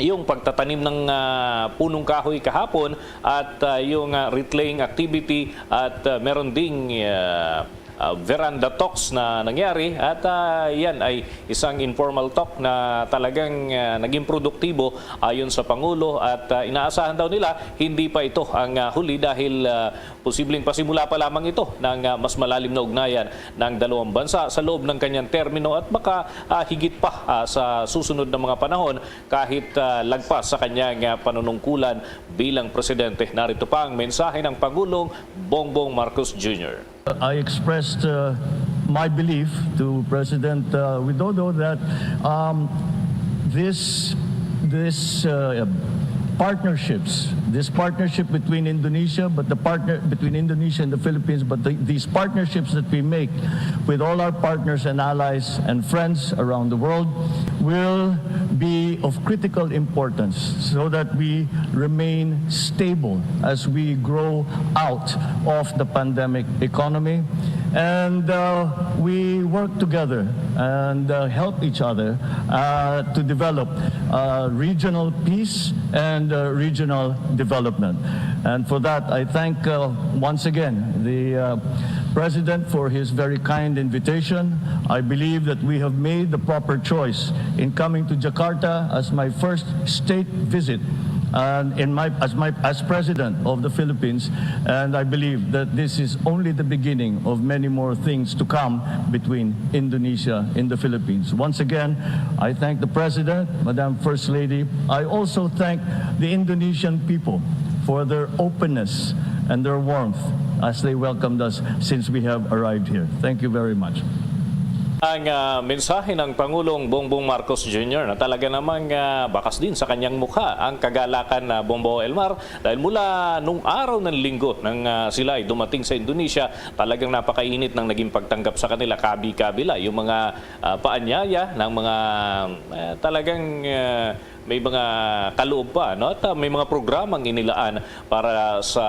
yung pagtatanim ng ah, punong kahoy kahapon at ah, yung ah, wreath-laying activity at ah, meron ding ah, ah, veranda talks na nangyari at ah, yan ay isang informal talk na talagang ah, naging produktibo ayon sa Pangulo at ah, inaasahan daw nila hindi pa ito ang ah, huli dahil ah, posibleng pasimula pa lamang ito ng ah, mas malalim na ugnayan ng dalawang bansa sa loob ng kanyang termino at baka ah, higit pa ah, sa susunod na mga panahon kahit ah, lagpas sa kanyang ah, panunungkulan bilang presidente. Narito pa ang mensahe ng Pangulong Bongbong Marcos Junior. I expressed uh, my belief to President uh, Widodo that um, this this uh, partnerships, this partnership between Indonesia, but the partner between Indonesia and the Philippines, but the, these partnerships that we make with all our partners and allies and friends around the world will be of critical importance so that we remain stable as we grow out of the pandemic economy. And uh, we work together and uh, help each other uh, to develop uh, regional peace and uh, regional development. And for that, I thank uh, once again the uh, President for his very kind invitation. I believe that we have made the proper choice in coming to Jakarta as my first state visit and in my as my as president of the Philippines, and I believe that this is only the beginning of many more things to come between Indonesia and the Philippines. Once again, I thank the President, Madam First Lady. I also thank the Indonesian people for their openness and their warmth as they welcomed us since we have arrived here. Thank you very much. Ang ah, mensahe ng Pangulong Bongbong Marcos Junior na talaga namang ah, bakas din sa kanyang mukha ang kagalakan na Bombo Elmar dahil mula nung araw ng linggo nang ah, sila ay dumating sa Indonesia, talagang napakainit ng naging pagtanggap sa kanila, kabi-kabila yung mga ah, paanyaya ng mga ah, talagang ah, may mga kaloob pa, no? At ah, may mga programang inilaan para sa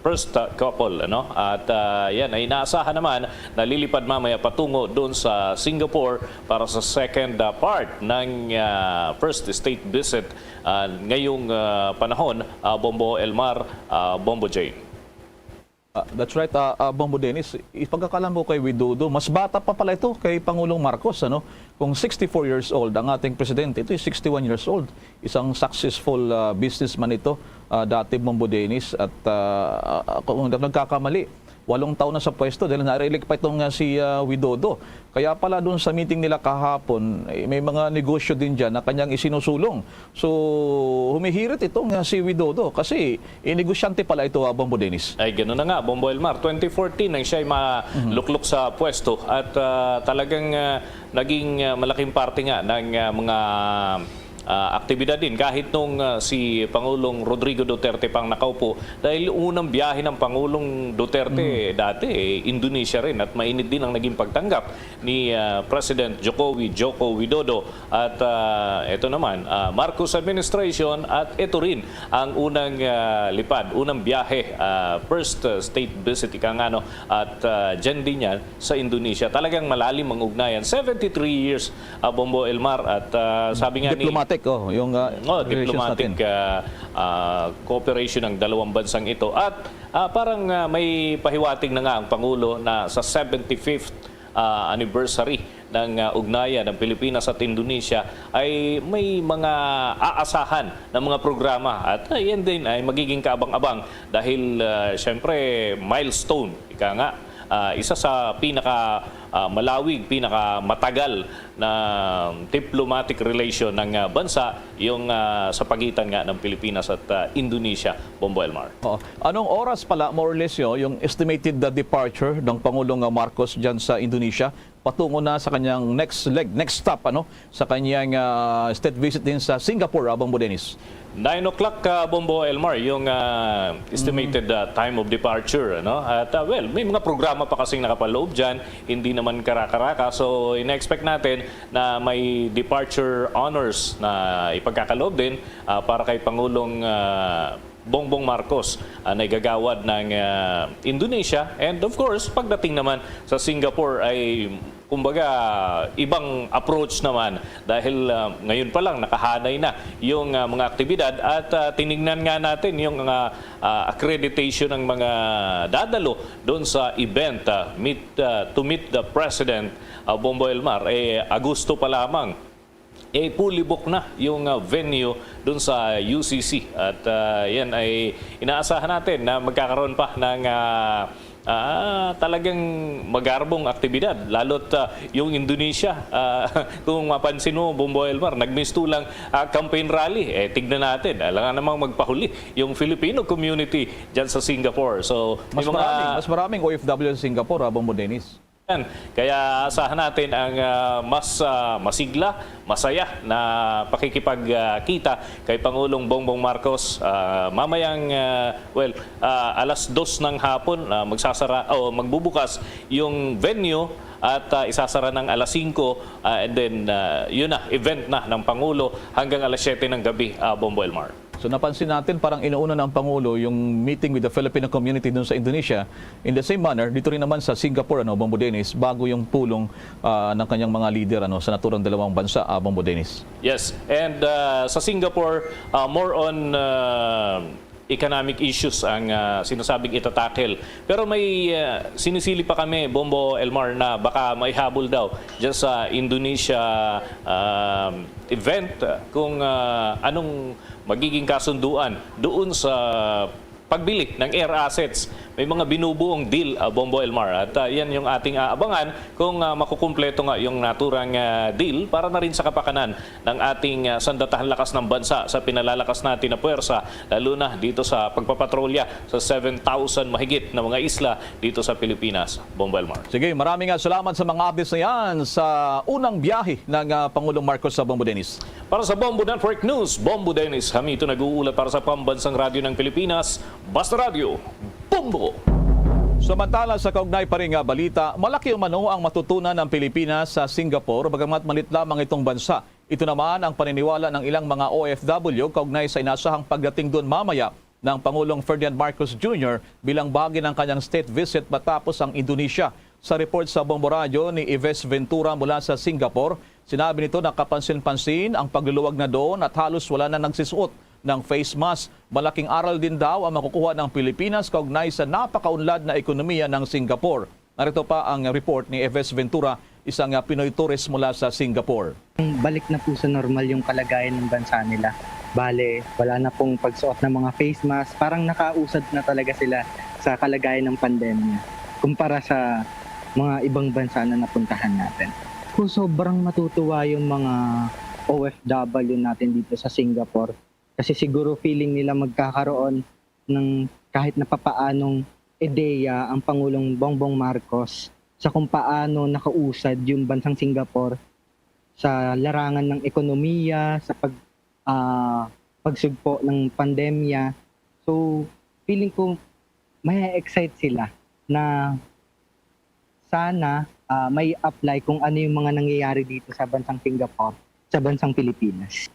first uh, couple, ano? At uh, yan ay inaasahan naman na lilipad mamaya patungo doon sa Singapore para sa second uh, part ng uh, first state visit uh, ngayong uh, panahon, uh, Bombo Elmar, uh, Bombo Jane. Uh, that's right, uh, uh, Bombo Dennis. Ipagkakalam ko kay Widodo, mas bata pa pala ito kay Pangulong Marcos, ano? Kung sixty-four years old ang ating presidente, ito is sixty-one years old. Isang successful uh, businessman ito, uh, dati Bombo Dennis. At uh, uh, kung hindi ako nagkakamali, walong taon na sa pwesto dahil na-re-elect pa itong uh, si uh, Widodo. Kaya pala doon sa meeting nila kahapon, eh, may mga negosyo din dyan na kanyang isinusulong. So, humihirit itong uh, si Widodo kasi eh, negosyante pala ito, uh, Bombo Dennis. Ay, gano'n na nga, Bombo Elmar. twenty fourteen nang siya ay maluklok sa pwesto at ah, talagang ah, naging ah, malaking parte nga ng ah, mga ah, aktibidad din kahit nung ah, si Pangulong Rodrigo Duterte pang nakaupo dahil unang biyahe ng Pangulong Duterte dati eh, Indonesia rin at mainit din ang naging pagtanggap ni ah, President Jokowi Joko Widodo at ah, ito naman ah, Marcos administration at ito rin ang unang ah, lipad, unang biyahe, ah, first ah, state visit ika nga, no? At ah, dyan din yan sa Indonesia. Talagang malalim ang ugnayan. Seventy-three years, ah, Bombo Elmar, at ah, sabi nga ni Diplomatic, oh, yung uh, Oh, relations diplomatic natin. ah, ah, cooperation ng dalawang bansang ito. At ah, parang ah, may pahiwatig na nga ang Pangulo na sa seventy-fifth ah, anniversary ng, ah, ugnayan ng Pilipinas at Indonesia, ay may mga aasahan na mga programa at, ah, yan din ay magiging kaabang-abang dahil, ah, siyempre milestone, ika nga, ah, isa sa pinaka, ah, malawig, pinaka matagal na diplomatic relation ng, ah, bansa, yung, ah, sa pagitan nga ng Pilipinas at, ah, Indonesia, Bombo Elmar. Oo. Anong oras pala, more or less, yo, yung estimated, uh, departure ng Pangulong, uh, Marcos dyan sa Indonesia, patungo na sa kanyang next leg, next stop, ano, sa kanyang, uh, state visit din sa Singapore, uh, Bombo Dennis? Nine o'clock, uh, Bombo Elmar, yung, uh, estimated, uh, time of departure, ano? At, uh, well, may mga programa pa kasing nakapaloob dyan, hindi naman karakaraka. So, ina-expect natin na may departure honors na ipagkakaloob din, uh, para kay Pangulong, uh, Bongbong Marcos, ah, na igagawad ng, ah, Indonesia. And of course, pagdating naman sa Singapore ay, kumbaga, ibang approach naman dahil, ah, ngayon pa lang nakahanay na yung, ah, mga aktibidad at, ah, tinignan nga natin yung, ah, ah, accreditation ng mga dadalo doon sa event, ah, meet, ah, to meet the President, ah, Bombo Elmar, eh, Agosto pa lamang eh, fully book na yung, ah, venue dun sa U C C. At, ah, yan ay inaasahan natin na magkakaroon pa ng, ah, ah, talagang magarbong aktibidad. Lalo't, ah, yung Indonesia, ah, kung mapansin mo, Bombo Elmar, nagmistulang, ah, campaign rally. Eh, tignan natin. Alangan namang magpahuli yung Filipino community dyan sa Singapore. So, may Mas mga maraming, mas maraming O F W sa Singapore, ah, Bombo Dennis. Yan. Kaya asahan natin ang, ah, mas, ah, masigla, masaya na pakikipagkita kay Pangulong Bongbong Marcos. Ah, mamayang, ah, well, ah, alas dos ng hapon, ah, magsasara o magbubukas yung venue at, ah, isasara ng alas singko, ah, and then, ah, yun na, event na ng Pangulo hanggang alas siyete ng gabi, ah, Bombo Elmar. So, napansin natin, parang inuuna ng Pangulo yung meeting with the Filipino community dun sa Indonesia. In the same manner, dito rin naman sa Singapore, ano, Bombo Dennis, bago yung pulong, ah, ng kanyang mga leader, ano, sa naturang dalawang bansa, ah, Bombo Dennis. Yes, and, ah, sa Singapore, ah, more on, ah, economic issues ang, ah, sinasabing itatackle. Pero may, ah, sinisili pa kami, Bombo Elmar, na baka maihabol daw dyan sa Indonesia, ah, event, ah, kung, ah, anong magiging kasunduan doon sa pagbili ng air assets. May mga binubuong deal, ah, Bombo Elmar. At, ah, yan yung ating aabangan kung, ah, makukumpleto nga yung naturang, ah, deal para na rin sa kapakanan ng ating, ah, sandatahan lakas ng bansa sa pinalalakas natin na puwersa, lalo na dito sa pagpapatrolya sa seven thousand mahigit na mga isla dito sa Pilipinas. Bombo Elmar. Sige, maraming, ah, salamat sa mga updates na yan sa unang biyahe ng, ah, Pangulong Marcos sa Bombo Dennis. Para sa Bombo Network News, Bombo Dennis Hamito nag-uulat para sa Pambansang Radyo ng Pilipinas, Basta Radyo, Bombo! Samantala, sa kaugnay pa rin nga balita, malaki umano ang matutunan ng Pilipinas sa Singapore, bagamat maliit lamang itong bansa. Ito naman ang paniniwala ng ilang mga O F W kaugnay sa inasahang pagdating doon mamaya ng Pangulong Ferdinand Marcos Junior bilang bahagi ng kanyang state visit matapos ang Indonesia. Sa report sa Bombo Radyo ni Ives Ventura mula sa Singapore, sinabi nito na kapansin-pansin ang pagluluwag na doon at halos wala na nagsisuot ng face mask. Malaking aral din daw ang makukuha ng Pilipinas kaugnay sa napakaunlad na ekonomiya ng Singapore. Narito pa ang report ni Ives Ventura, isang, ah, Pinoy tourist mula sa Singapore. Balik na po sa normal yung kalagayan ng bansa nila. Bale, wala na pong pagsuot ng mga face mask. Parang nakausad na talaga sila sa kalagayan ng pandemya kumpara sa mga ibang bansa na napuntahan natin. Kung sobrang matutuwa yung mga O F W natin dito sa Singapore, kasi siguro feeling nila magkakaroon ng kahit na papaanong ideya ang Pangulong Bongbong Marcos sa kung paano nakausad yung bansang Singapore sa larangan ng ekonomiya, sa pag-, ah, pagsugpo ng pandemya. So, feeling ko may excite sila na sana, ah, may apply kung ano yung mga nangyayari dito sa bansang Singapore, sa bansang Pilipinas.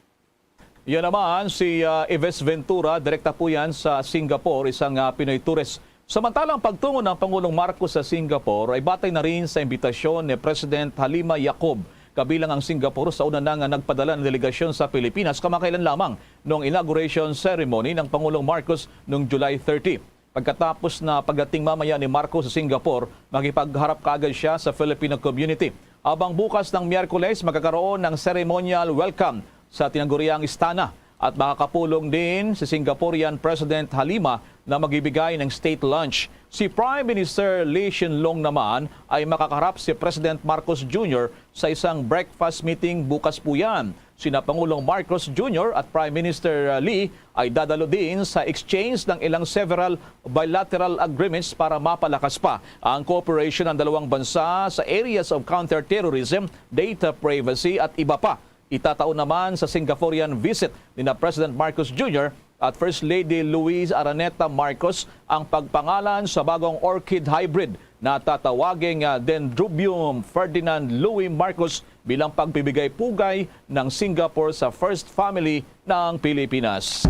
Yan naman si, ah, Ives Ventura, direkta po yan sa Singapore, isang, ah, Pinoy tourist. Samantalang pagtungo ng Pangulong Marcos sa Singapore ay batay na rin sa imbitasyon ni President Halima Yacob, kabilang ang Singapore sa una na nga nagpadala ng delegasyon sa Pilipinas kamakailan lamang noong inauguration ceremony ng Pangulong Marcos noong July thirty. Pagkatapos na pagdating mamaya ni Marcos sa Singapore, makipagharap kaagad siya sa Filipino community. Habang bukas ng Miyerkules, magkakaroon ng ceremonial welcome sa tinaguriang istana at makakapulong din si Singaporean President Halima na magbibigay ng state lunch. Si Prime Minister Lee Hsien Loong naman ay makakarap si President Marcos Junior sa isang breakfast meeting bukas po yan. Sina Pangulong Marcos Junior at Prime Minister Lee ay dadalo din sa exchange ng ilang several bilateral agreements para mapalakas pa ang cooperation ng dalawang bansa sa areas of counterterrorism, data privacy at iba pa. Itataon naman sa Singaporean visit ni na President Marcos Junior at First Lady Louise Araneta Marcos ang pagpangalan sa bagong orchid hybrid na tatawaging, ah, Dendrobium Ferdinand Louis Marcos bilang pagbibigay pugay ng Singapore sa First Family ng Pilipinas.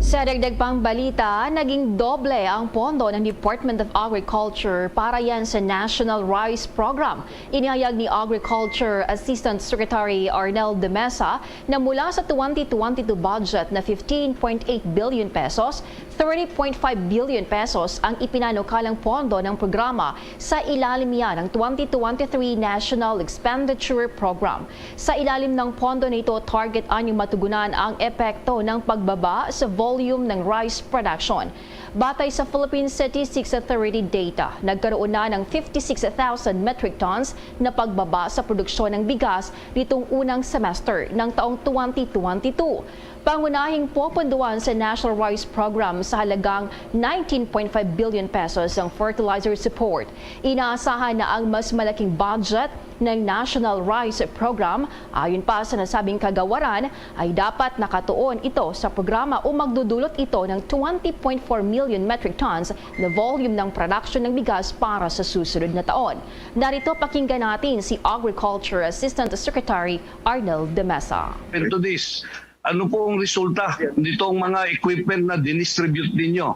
Sa dagdag pang balita, naging doble ang pondo ng Department of Agriculture para yan sa National Rice Program. Inihayag ni Agriculture Assistant Secretary Arnel de Mesa na mula sa twenty twenty-two budget na fifteen point eight billion pesos, thirty point five billion pesos ang ipinanukalang pondo ng programa sa ilalim niya ng twenty twenty-three National Expenditure Program. Sa ilalim ng pondo na ito, target anyong matugunan ang epekto ng pagbaba sa volume ng rice production. Batay sa Philippine Statistics Authority data, nagkaroon na ng fifty-six thousand metric tons na pagbaba sa produksyon ng bigas nitong unang semester ng taong twenty twenty-two. Pangunahing popondohan sa National Rice Program sa halagang nineteen point five billion pesos ang fertilizer support. Inaasahan na ang mas malaking budget ng National Rice Program, ayon pa sa nasabing kagawaran, ay dapat nakatuon ito sa programa o magdudulot ito ng twenty point four million metric tons na volume ng production ng bigas para sa susunod na taon. Narito, pakinggan natin si Agriculture Assistant Secretary Arnel de Mesa. And to this, ano po ang resulta nitong mga equipment na dinistribute ninyo?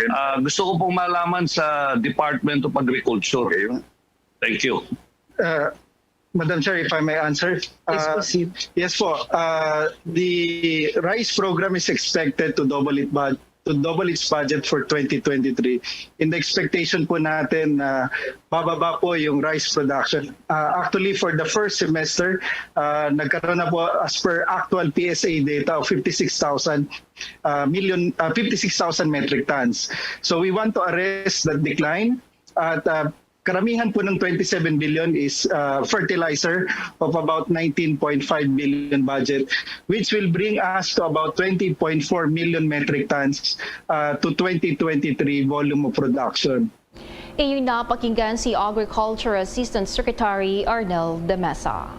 Ah, gusto ko pong malaman sa Department of Agriculture. Thank you. Uh, Madam Chair, if I may answer. Please Uh, proceed. Yes po. Uh, the rice program is expected to double it bud- to double its budget for twenty twenty-three. In the expectation po natin na bababa po yung rice production. Uh, actually, for the first semester, uh, nagkaroon na po, as per actual P S A data, of fifty-six thousand uh, million, uh, fifty-six thousand metric tons. So we want to arrest that decline at uh, karamihan po ng twenty-seven billion is uh, fertilizer of about nineteen point five billion budget, which will bring us to about twenty point four million metric tons uh, to twenty twenty-three volume of production. Inyong napakinggan si Agriculture Assistant Secretary Arnel de Mesa.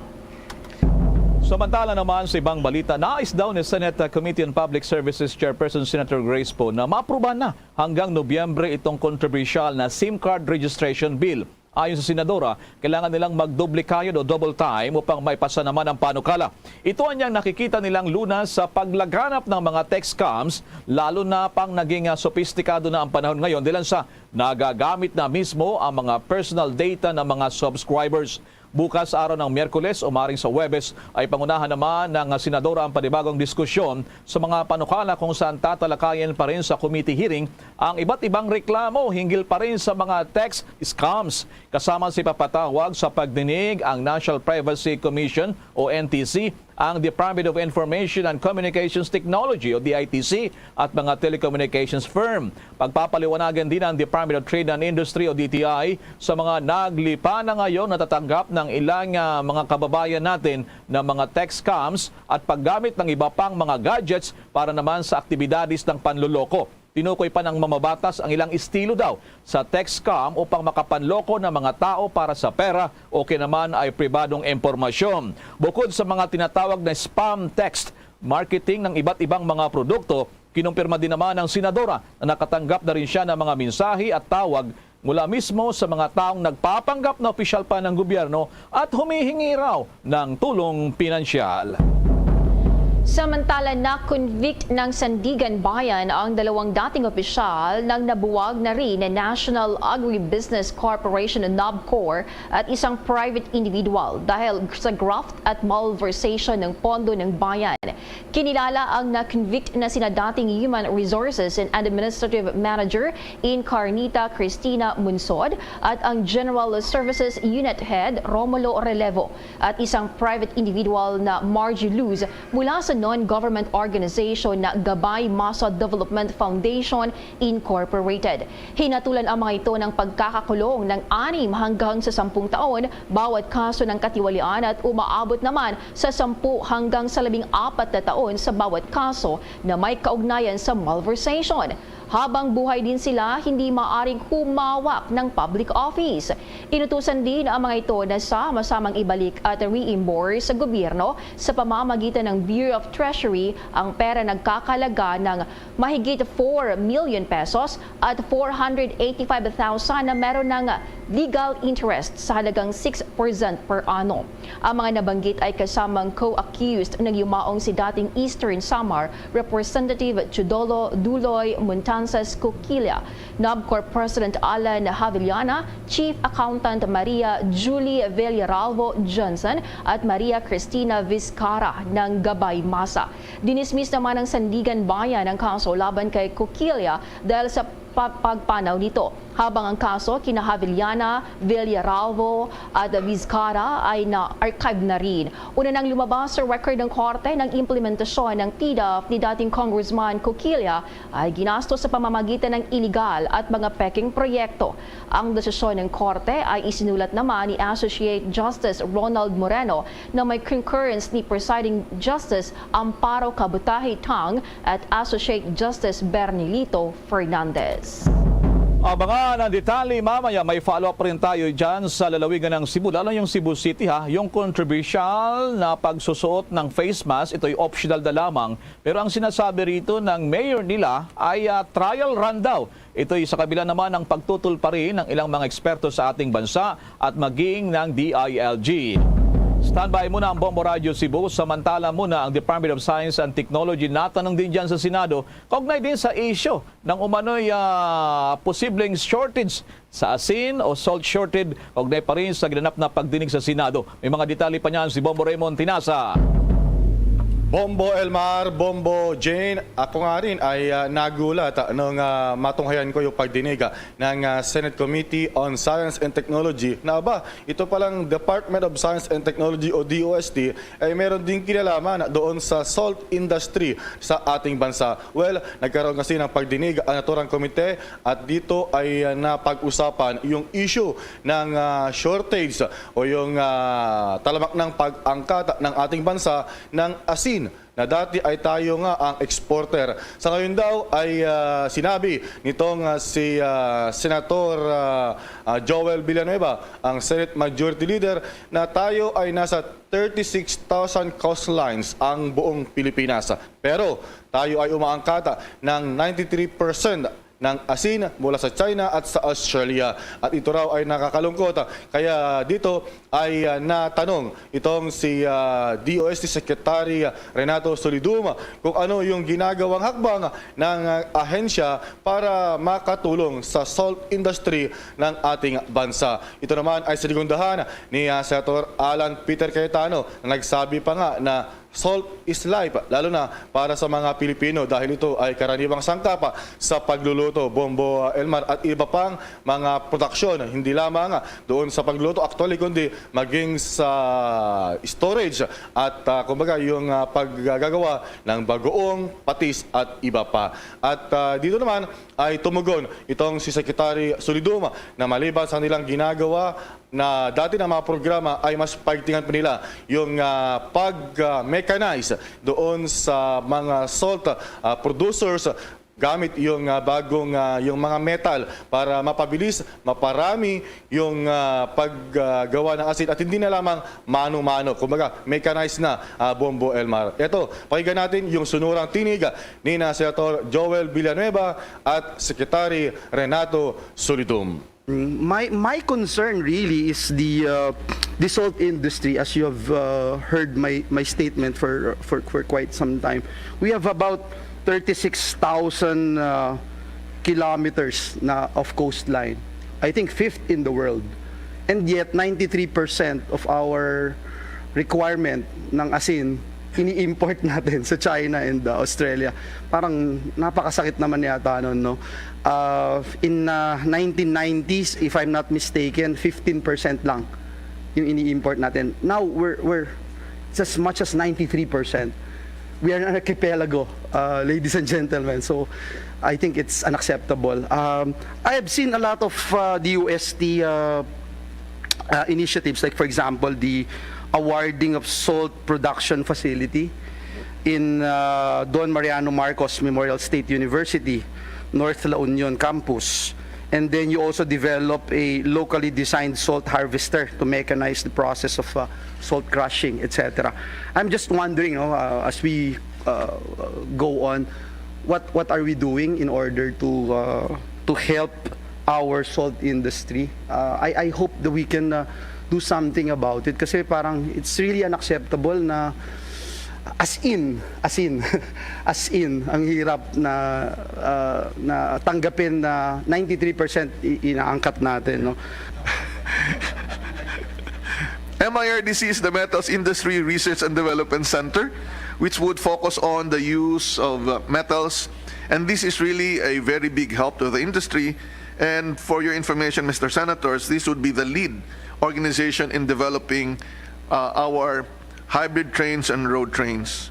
Samantala naman, sa ibang balita, nais daw ni Senate Committee on Public Services Chairperson Senator Grace Poe na maaprubahan na hanggang Nobyembre itong kontrobersyal na SIM card registration bill. Ayon sa senadora, kailangan nilang magdoble kayod o double time upang maipasa naman ang panukala. Ito ang nakikita nilang lunas sa paglaganap ng mga tech scams, lalo na pang naging, ah, sopistikado na ang panahon ngayon, dahilan sa nagagamit na mismo ang mga personal data ng mga subscribers. Bukas, araw ng Miyerkules o maring sa Huwebes, ay pangunahan naman ng senadora ang panibagong diskusyon sa mga panukala kung saan tatalakayin pa rin sa committee hearing ang iba't ibang reklamo hinggil pa rin sa mga text scams, kasama sa ipapatawag sa pagdinig ang National Privacy Commission o N T C, ang Department of Information and Communications Technology o D I T C at mga telecommunications firm. Pagpapaliwanagan din ang Department of Trade and Industry o D T I sa mga naglipa na ngayon natatanggap ng ilang, ah, mga kababayan natin na mga text scams at paggamit ng iba pang mga gadgets para naman sa aktibidades ng panloloko. Tinukoy pa ng mamabatas ang ilang estilo daw sa text scam upang makapanloko ng mga tao para sa pera o kaya naman ay pribadong impormasyon. Bukod sa mga tinatawag na spam text marketing ng iba't ibang mga produkto, kinumpirma din naman ng senadora na nakatanggap na rin siya ng mga mensahe at tawag mula mismo sa mga taong nagpapanggap na opisyal pa ng gobyerno at humihingi raw ng tulong pinansyal. Samantala, na-convict ng Sandiganbayan ang dalawang dating opisyal ng nabuwag na rin na National Agribusiness Corporation o NABCOR at isang private individual dahil sa graft at malversation ng pondo ng bayan. Kinilala ang na-convict na sina dating Human Resources and Administrative Manager Incarnita Cristina Munsod at ang General Services Unit Head Romulo Relevo at isang private individual na Margie Luz mula sa non-government organization na Gabay Masa Development Foundation Incorporated. Hinatulan ang mga ito ng pagkakakulong ng anim hanggang sa sampung taon bawat kaso ng katiwalian at umaabot naman sa sampu hanggang sa labing apat na taon sa bawat kaso na may kaugnayan sa malversation. Habang buhay din sila, hindi maaring humawak ng public office. Inutusan din ang mga ito na sama-samang ibalik at reimburse sa gobyerno sa pamamagitan ng Bureau of Treasury ang pera nagkakalaga ng mahigit four million pesos at four hundred eighty-five thousand na meron ng legal interest sa halagang six percent per annum. Ang mga nabanggit ay kasamang co-accused na yumaong si dating Eastern Samar Representative Teodoro Duloy Montanzas Coquilla, NABCOR President Alan Javillana, Chief Accountant Maria Julie Villaralvo Johnson at Maria Cristina Vizcarra ng Gabay Masa. Dinismiss naman ng Sandiganbayan ang kaso laban kay Coquilla dahil sa pa- pagpanaw nito, habang ang kaso kina Javillana, Villaralvo at Vizcarra ay na-archive na rin. Una nang lumabas sa record ng korte ng implementasyon ng TDAF ni dating Congressman Coquilla ay ginastos sa pamamagitan ng iligal at mga peking proyekto. Ang desisyon ng korte ay isinulat naman ni Associate Justice Ronald Moreno na may concurrence ni Presiding Justice Amparo Kabutahi Tang at Associate Justice Bernilito Fernandez. Abangan ang detalye mamaya. May follow-up pa rin tayo dyan sa lalawigan ng Cebu, lalo yung Cebu City, ha. Yung controversial na pagsusuot ng face mask, ito'y optional na lamang. Pero ang sinasabi rito ng mayor nila ay ah, trial run daw. Ito'y sa kabila naman ng pagtutol pa rin ng ilang mga eksperto sa ating bansa at maging ng D I L G. Standby muna ang Bombo Radyo Cebu. Samantala muna ang Department of Science and Technology natanong din dyan sa Senado kaugnay din sa isyu ng umano'y ah, posibleng shortage sa asin o salt shortage kaugnay pa rin sa ginanap na pagdinig sa Senado. May mga detalye pa niyan si Bombo Raymond Tinasa. Bombo Elmar, Bombo Jane, ako nga rin ay ah, nagulat ah, nung ah, matunghayan ko yung pagdinig ah, ng ah, Senate Committee on Science and Technology na aba, ito palang Department of Science and Technology o D O S T ay meron ding kinalaman doon sa salt industry sa ating bansa. Well, nagkaroon kasi ng pagdinig ang naturang komite at dito ay ah, napag-usapan yung issue ng ah, shortage o yung ah, talamak ng pag-angkat ng ating bansa ng asin na dati ay tayo nga ang exporter. Sa ngayon daw ay ah, sinabi nitong ah, si ah, Senator ah, ah, Joel Villanueva, ang Senate Majority Leader, na tayo ay nasa thirty-six thousand coastlines ang buong Pilipinas. Pero tayo ay umaangkat ng ninety-three percent ng asin mula sa China at sa Australia. At ito raw ay nakakalungkot. Kaya dito ay ah, natanong itong si ah, D O S T Secretary Renato Solidum kung ano yung ginagawang hakbang ng ah, ahensya para makatulong sa salt industry ng ating bansa. Ito naman ay sinigundahan ni ah, Senator Alan Peter Cayetano na nagsabi pa nga na salt is life, lalo na para sa mga Pilipino dahil ito ay karaniwang sangkap sa pagluluto, Bombo ah, Elmar, at iba pang mga produksyon, hindi lamang doon sa pagluluto actually, kundi maging sa storage at ah, kumbaga yung ah, paggagawa ng bagoong, patis at iba pa. At ah, dito naman ay tumugon itong si Secretary Solidum na maliban sa nilang ginagawa na dati na mga programa ay mas paigtingan pa nila yung ah, pag-mechanize doon sa mga salt ah, producers gamit yung ah, bagong ah, yung mga metal para mapabilis, maparami yung ah, paggawa ng asin at hindi na lamang mano-mano. Kumbaga, mechanized na ah, Bombo Elmar. Ito, pakinggan natin yung sunurang tinig ni na Senator Joel Villanueva at Secretary Renato Solidum. My my concern really is the uh, The salt industry, as you have uh, heard my, my statement for, for, for quite some time, we have about thirty-six thousand uh, kilometers na of coastline. I think fifth in the world. And yet, ninety-three percent of our requirement ng asin ini-import natin sa China and uh, Australia. Parang napakasakit naman yata nun, no? Uh, in uh, nineteen nineties, if I'm not mistaken, fifteen percent lang yung ini-import natin. Now, we're, we're it's as much as ninety-three percent. We are an archipelago, uh, ladies and gentlemen. So, I think it's unacceptable. Um, I have seen a lot of uh, D O S T uh, uh, initiatives, like, for example, the awarding of salt production facility in uh, Don Mariano Marcos Memorial State University, North La Union Campus. And then you also develop a locally designed salt harvester to mechanize the process of uh, salt crushing, et cetera. I'm just wondering, no, uh, as we uh, go on, what what are we doing in order to uh, to help our salt industry? Uh, I I hope that we can uh, do something about it kasi parang it's really unacceptable na as in, as in, as in, ang hirap na uh, na tanggapin na ninety-three percent i- inaangkat natin, no? M I R D C is the Metals Industry Research and Development Center, which would focus on the use of uh, metals. And this is really a very big help to the industry. And for your information, Mister Senators, this would be the lead organization in developing uh, our hybrid trains and road trains.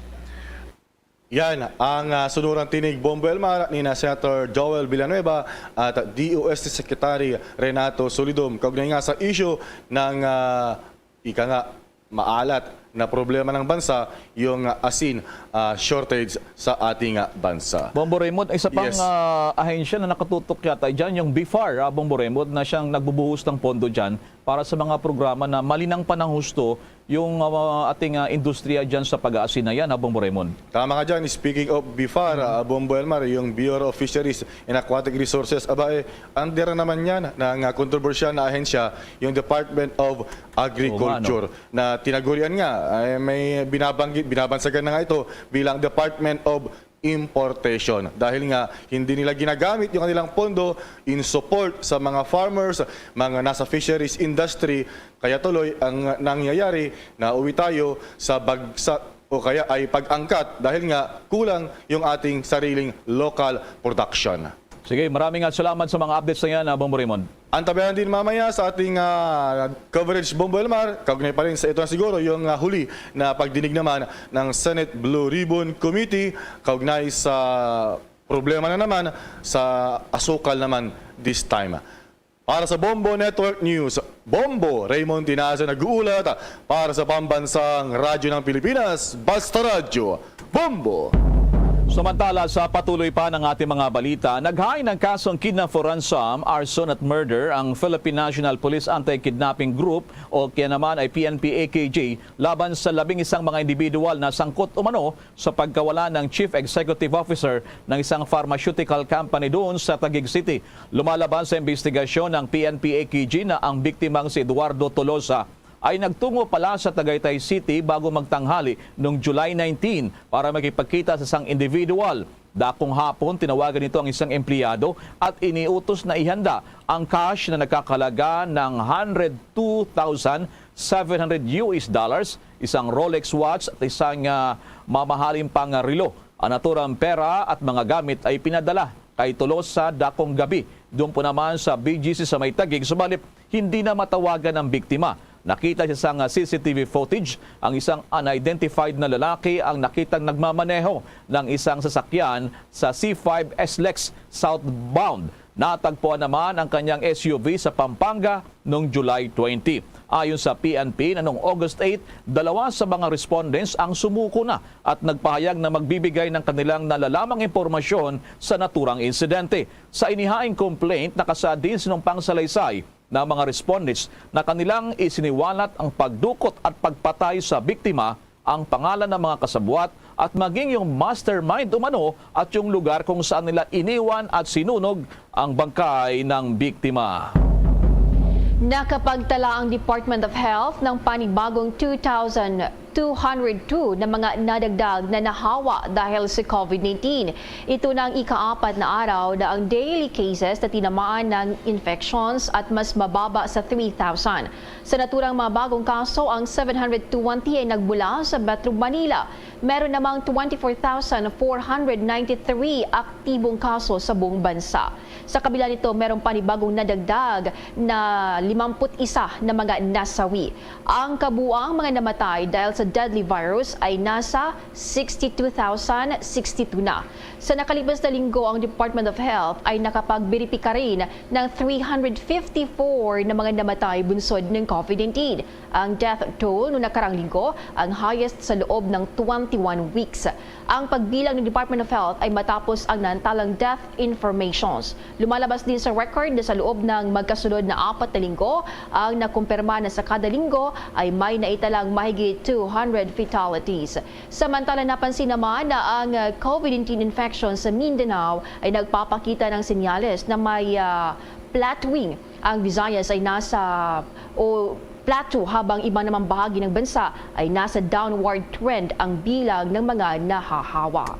Yan ang uh, sunurang tinig, Bombo Elmar, ni na Senator Joel Villanueva at D O S T Secretary Renato Solidum. Kaugnay nga sa issue ng uh, ika nga maalat na problema ng bansa, yung uh, asin uh, shortage sa ating uh, bansa. Bombo Raymond, isa pang Yes. ah, ahensya na nakatutok yata dyan, yung BFAR, ah, Bombo Raymond, na siyang nagbubuhos ng pondo dyan para sa mga programa na malinang pananghusto yung ah, ating ah, industriya dyan sa pag-aasinayan, ha, Bombo Raymond. Tama ka dyan. Speaking of BFAR, uh, Bombo Elmar, yung Bureau of Fisheries and Aquatic Resources, aba eh, under naman yan ng uh, kontrobersyal na ahensya, yung Department of Agriculture, na tinagurian nga, ay may binabanggit, binabansagan na nga ito bilang Department of Importation dahil nga hindi nila ginagamit yung kanilang pondo in support sa mga farmers, mga nasa fisheries industry, kaya tuloy ang nangyayari na uwi tayo sa bagsak o kaya ay pag-angkat dahil nga kulang yung ating sariling local production. Sige, maraming nga salamat sa mga updates na yan, ah, Bombo Raymond. Antabayanan din mamaya sa ating ah, coverage, Bombo Elmar, kaugnay pa rin sa ito na siguro yung ah, huli na pagdinig naman ng Senate Blue Ribbon Committee kaugnay sa problema na naman sa asukal naman this time. Para sa Bombo Network News, Bombo Raymond Tinaza nag-uulat para sa Pambansang Radyo ng Pilipinas, Basta Radyo, Bombo! Samantala, sa patuloy pa ng ating mga balita, naghain ng kasong kidnap for ransom, arson at murder ang Philippine National Police Anti-Kidnapping Group o kaya naman ay P N P A K G laban sa labing isang mga individual na sangkot umano sa pagkawala ng Chief Executive Officer ng isang pharmaceutical company doon sa Taguig City. Lumalaban sa investigasyon ng P N P A K G na ang biktimang si Eduardo Tolosa ay nagtungo pala sa Tagaytay City bago magtanghali noong July nineteen para makipagkita sa isang individual. Dakong hapon, tinawagan nito ang isang empleyado at iniutos na ihanda ang cash na nagkakalaga ng one hundred two thousand seven hundred U S dollars, isang Rolex watch at isang ah, mamahaling pang relo. Ang naturang pera at mga gamit ay pinadala kay Tolosa dakong gabi. Doon po naman sa B G C sa may Taguig, subalit hindi na matawagan ang biktima. Nakita sa isang C C T V footage ang isang unidentified na lalaki ang nakitang nagmamaneho ng isang sasakyan sa C five S-Lex southbound. Natagpuan naman ang kanyang S U V sa Pampanga noong July twenty. Ayon sa P N P, na noong August eight, dalawa sa mga respondents ang sumuko na at nagpahayag na magbibigay ng kanilang nalalamang impormasyon sa naturang insidente. Sa inihaing complaint, nakasaad din sinumpang salaysay ng mga respondents na kanilang isiniwalat ang pagdukot at pagpatay sa biktima, ang pangalan ng mga kasabwat at maging yung mastermind umano at yung lugar kung saan nila iniwan at sinunog ang bangkay ng biktima. Nakapagtala ang Department of Health ng panibagong two thousand two hundred two na mga nadagdag na nahawa dahil sa COVID nineteen. Ito na ang ikaapat na araw na ang daily cases na tinamaan ng infections at mas mababa sa three thousand. Sa naturang mga bagong kaso, ang seven hundred twenty ay nagmula sa Metro Manila. Meron namang twenty-four thousand four hundred ninety-three aktibong kaso sa buong bansa. Sa kabila nito, merong panibagong nadagdag na limamput isa na mga nasawi. Ang kabuang mga namatay dahil sa deadly virus ay nasa sixty-two thousand sixty-two na. Sa nakalipas na linggo, ang Department of Health ay nakapagberipika rin ng three hundred fifty-four na mga namatay bunsod ng COVID nineteen. Ang death toll no nakarang linggo, ang highest sa loob ng twenty-one weeks. Ang pagbilang ng Department of Health ay matapos ang naantalang death informations. Lumalabas din sa record na sa loob ng magkasunod na apat na linggo, ang nakumpirma na sa kada linggo ay may naitalang mahigit two hundred fatalities. Samantala, napansin naman na ang, uh, COVID nineteen infection sa Mindanao ay nagpapakita ng senyales na may, uh, plateauing. Ang Visayas ay nasa o plateau, habang iba namang bahagi ng bansa ay nasa downward trend ang bilang ng mga nahahawa.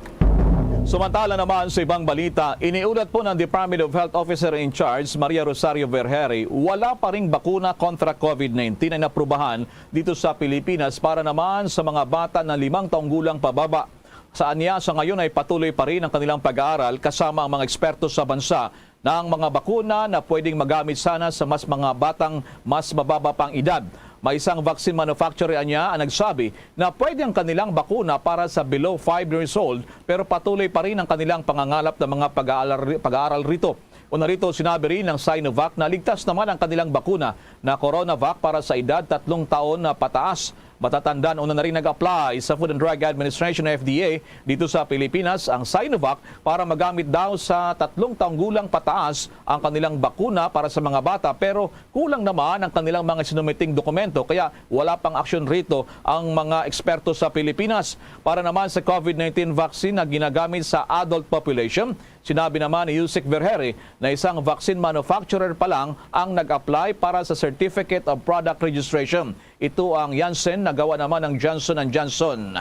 Samantala naman, sa ibang balita, iniulat po ng Department of Health Officer in Charge, Maria Rosario Vergere, wala pa ring bakuna kontra COVID nineteen ay naprubahan dito sa Pilipinas para naman sa mga bata na limang taong gulang pababa. Sa anya, sa ngayon ay patuloy pa rin ang kanilang pag-aaral kasama ang mga eksperto sa bansa na ang mga bakuna na pwedeng magamit sana sa mas mga batang mas mababa pang edad. May isang vaccine manufacturer anya ang nagsabi na pwede ang kanilang bakuna para sa below five years old, pero patuloy pa rin ang kanilang pangangalap ng mga pag-aaral, pag-aaral rito. Una rito, sinabi rin ng Sinovac na ligtas naman ang kanilang bakuna na Coronavac para sa edad tatlong taon na pataas. Matatandaan, una na rin nag-apply sa Food and Drug Administration, F D A, dito sa Pilipinas ang Sinovac para magamit daw sa tatlong taong gulang pataas ang kanilang bakuna para sa mga bata, pero kulang naman ang kanilang mga sinumiting dokumento, kaya wala pang aksyon rito ang mga eksperto sa Pilipinas. Para naman sa COVID nineteen vaccine na ginagamit sa adult population, sinabi naman ni Yusek Vergere na isang vaccine manufacturer pa lang ang nag-apply para sa Certificate of Product Registration. Ito ang Janssen na gawa naman ng Johnson and Johnson.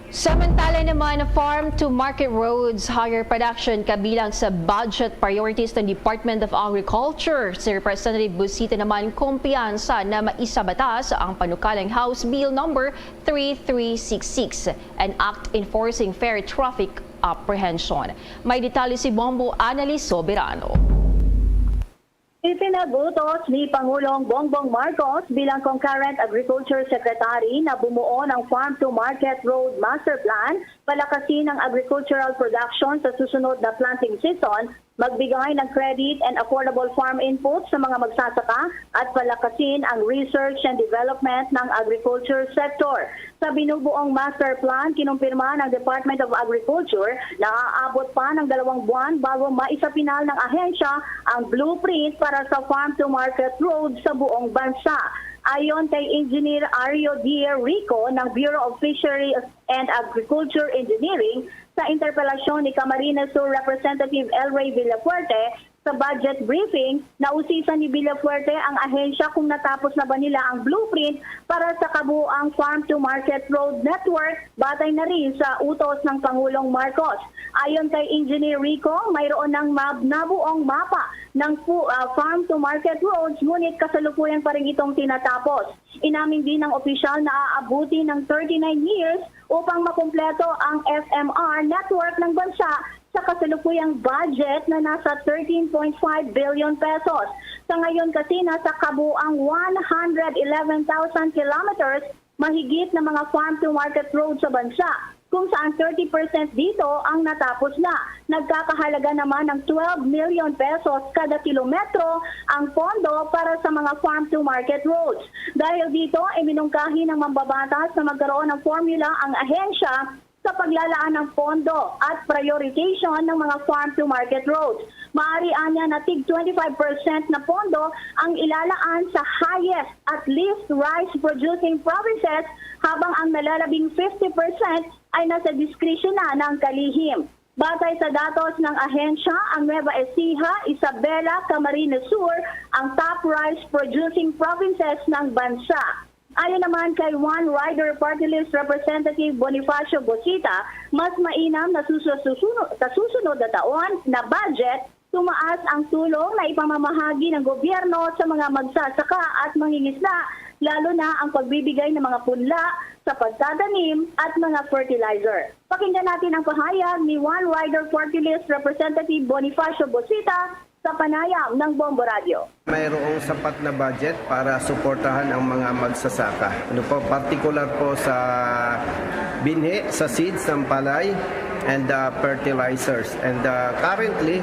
Samantala naman, farm to market roads, higher production kabilang sa budget priorities ng Department of Agriculture. Si Representative Busita naman kumpiyansa na maisabatas ang panukalang House Bill number three three six six, an act enforcing fair traffic apprehension. May detalye si Bombo Annalise Soberano. Ipinag-utos ni Pangulong Bongbong Marcos bilang concurrent agriculture secretary na bumuo ng Farm to Market Road Master Plan, palakasin ang agricultural production sa susunod na planting season, magbigay ng credit and affordable farm inputs sa mga magsasaka, at palakasin ang research and development ng agriculture sector. Sa binubuong master plan, kinumpirma ng Department of Agriculture na aabot pa ng dalawang buwan bago maisapinal ng ahensya ang blueprint para sa farm-to-market road sa buong bansa. Ayon kay Engineer Ario D. Rico ng Bureau of Fisheries and Agriculture Engineering, sa interpelasyon ni Camarines Sur Representative El Rey Villafuerte, sa budget briefing, nausisan ni Villafuerte ang ahensya kung natapos na ba nila ang blueprint para sa kabuoang farm-to-market road network batay na rin sa utos ng Pangulong Marcos. Ayon kay Engineer Rico, mayroon ng mab- nabuong mapa ng fu- ah, farm-to-market roads, ngunit kasalukuyan pa rin itong tinatapos. Inamin din ng opisyal na aabuti ng thirty-nine years upang makumpleto ang F M R network ng bansa sa kasalukuyang budget na nasa thirteen point five billion pesos. Sa ngayon kasi, nasa kabuang one hundred eleven thousand kilometers mahigit na mga farm-to-market road sa bansa, kung saan thirty percent dito ang natapos na. Nagkakahalaga naman ng twelve million pesos kada kilometro ang pondo para sa mga farm-to-market roads. Dahil dito, iminungkahi ng mambabatas na magkaroon ng formula ang ahensya sa paglalaan ng pondo at prioritization ng mga farm-to-market roads. Maaari anya na tig twenty-five percent na pondo ang ilalaan sa highest at least rice-producing provinces, habang ang nalalabing fifty percent ay nasa diskresyon na ng kalihim. Batay sa datos ng ahensya, ang Nueva Ecija, Isabela, Camarines Sur ang top rice producing provinces ng bansa. Ayon naman kay One Rider Party List Representative Bonifacio Bosita, mas mainam na susunod, sa susunod na taon na budget, tumaas ang tulong na ipamamahagi ng gobyerno sa mga magsasaka at mangingisda, lalo na ang pagbibigay ng mga punla sa pagtatanim at mga fertilizer. Pakinggan natin ang pahayag ni One Rider Party List Representative Bonifacio Bosita sa panayam ng Bombo Radio. Mayroong sapat na budget para suportahan ang mga magsasaka. Ano po, partikular po sa binhi, sa seeds ng palay, and uh, fertilizers. And uh, currently,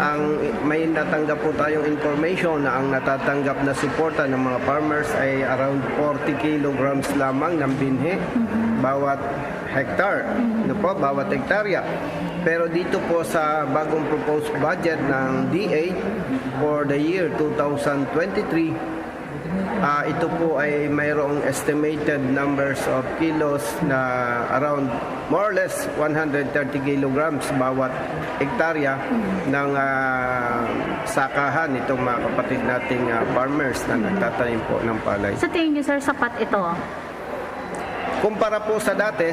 ang may natanggap po tayong information na ang natatanggap na suporta ng mga farmers ay around forty kilograms lamang ng binhi bawat hektar, ano po, bawat hektarya. Pero dito po sa bagong proposed budget ng D A for the year two thousand twenty-three, ah, ito po ay mayroong estimated numbers of kilos na around more or less one hundred thirty kilograms bawat hektarya ng ah, sakahan itong mga kapatid nating ah, farmers na nagtatanim po ng palay. Sa tingin niyo, sir, sapat ito? Kumpara po sa dati,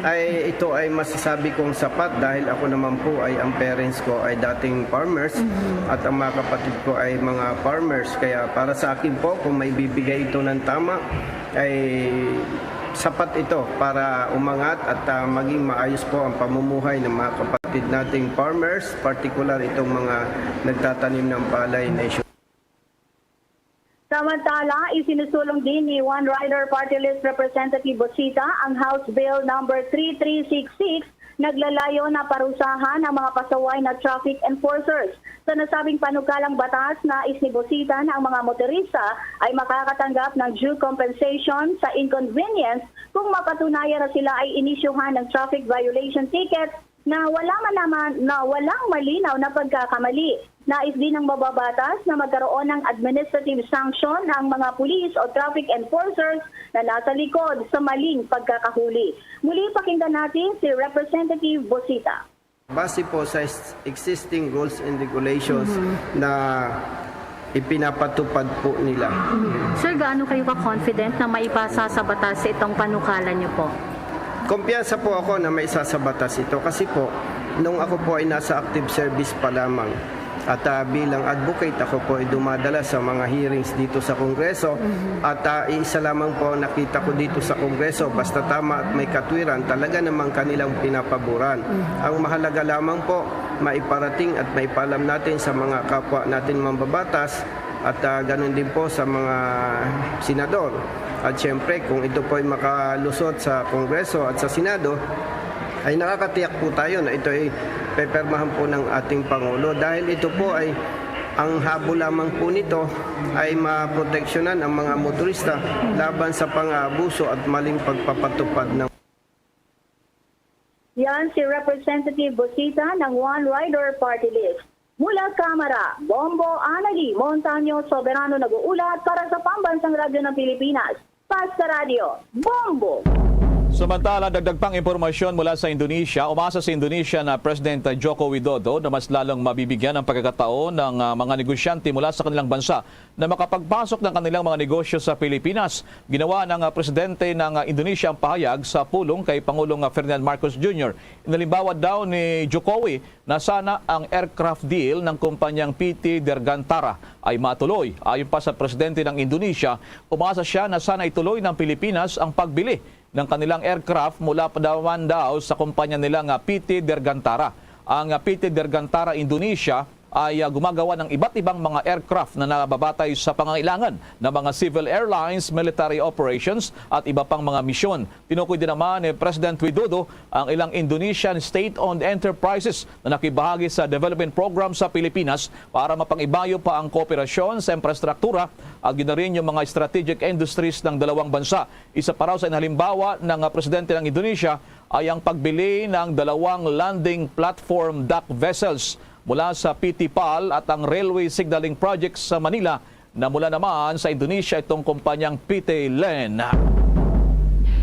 ay ito ay masasabi kong sapat dahil ako naman po ay ang parents ko ay dating farmers at ang mga kapatid ko ay mga farmers. Kaya para sa akin po, kung may bibigay ito ng tama, ay sapat ito para umangat at ah, maging maayos po ang pamumuhay ng mga kapatid nating farmers, partikular itong mga nagtatanim ng palay nation. Samantala, isinusulong din ni One Rider Party List Representative Bosita ang House Bill Number three three six six, naglalayo na parusahan ang mga pasaway na traffic enforcers. Sa nasabing panukalang batas, nais ni Bosita na ang mga motorista ay makakatanggap ng due compensation sa inconvenience kung mapatunayan na sila ay inisyuhan ng traffic violation ticket na wala man naman na walang malinaw na pagkakamali. Nais din ng mababatas na magkaroon ng administrative sanction ang mga pulis o traffic enforcers na nasa likod sa maling pagkakahuli. Muli, pakinggan natin si Representative Bosita. Base po sa existing rules and regulations na ipinapatupad po nila. Sir, gaano kayo ka-confident na maipasa sa batas itong panukalan niyo po? Kumpiyansa po ako na maisasa batas ito kasi po, nung ako po ay nasa active service pa lamang at uh, bilang advocate, ako po ay dumadala sa mga hearings dito sa Kongreso at uh, isa lamang po nakita ko dito sa Kongreso, basta tama at may katwiran, talaga namang kanilang pinapaboran. Ang mahalaga lamang po, maiparating at maipaalam natin sa mga kapwa natin mambabatas at uh, ganun din po sa mga senador. At siyempre, kung ito po ay makalusot sa Kongreso at sa Senado, ay nakakatiyak po tayo na ito ay pepermahan po ng ating Pangulo dahil ito po ay ang habol lamang po nito ay maproteksyonan ang mga motorista laban sa pang-aabuso at maling pagpapatupad ng Yan si Representative Bosita ng One Rider Party List. Mula Kamara, Bombo Anali Montaño Soberano nag-uulat para sa Pambansang Radyo ng Pilipinas, Pasta Radio, Bombo! Samantala, dagdag pang impormasyon mula sa Indonesia, umasa si Indonesia na President Joko Widodo na mas lalong mabibigyan ng pagkakataon ng uh, mga negosyante mula sa kanilang bansa na makapagpasok ng kanilang mga negosyo sa Pilipinas. Ginawa ng uh, Presidente ng uh, Indonesia ang pahayag sa pulong kay Pangulong uh, Ferdinand Marcos Junior. Inalimbawa daw ni Jokowi na sana ang aircraft deal ng kumpanyang P T Dirgantara ay matuloy. Ayon pa sa presidente ng Indonesia, umasa siya na sana ituloy ng Pilipinas ang pagbili ng kanilang aircraft mula pa naman daw sa kumpanya nila nga P T Dirgantara. Ang P T Dirgantara Indonesia ay ah, gumagawa ng iba't ibang mga aircraft na nababatay sa pangangailangan ng mga civil airlines, military operations at iba pang mga misyon. Tinukoy din naman ni President Widodo ang ilang Indonesian state-owned enterprises na nakibahagi sa development program sa Pilipinas para mapangibayo pa ang kooperasyon sa infrastruktura at ginarin yung mga strategic industries ng dalawang bansa. Isa pa raw sa inalimbawa ng presidente ng Indonesia ay ang pagbili ng dalawang landing platform dock vessels mula sa P T pal at ang railway signaling project sa Manila na mula naman sa Indonesia itong kumpanyang P T len.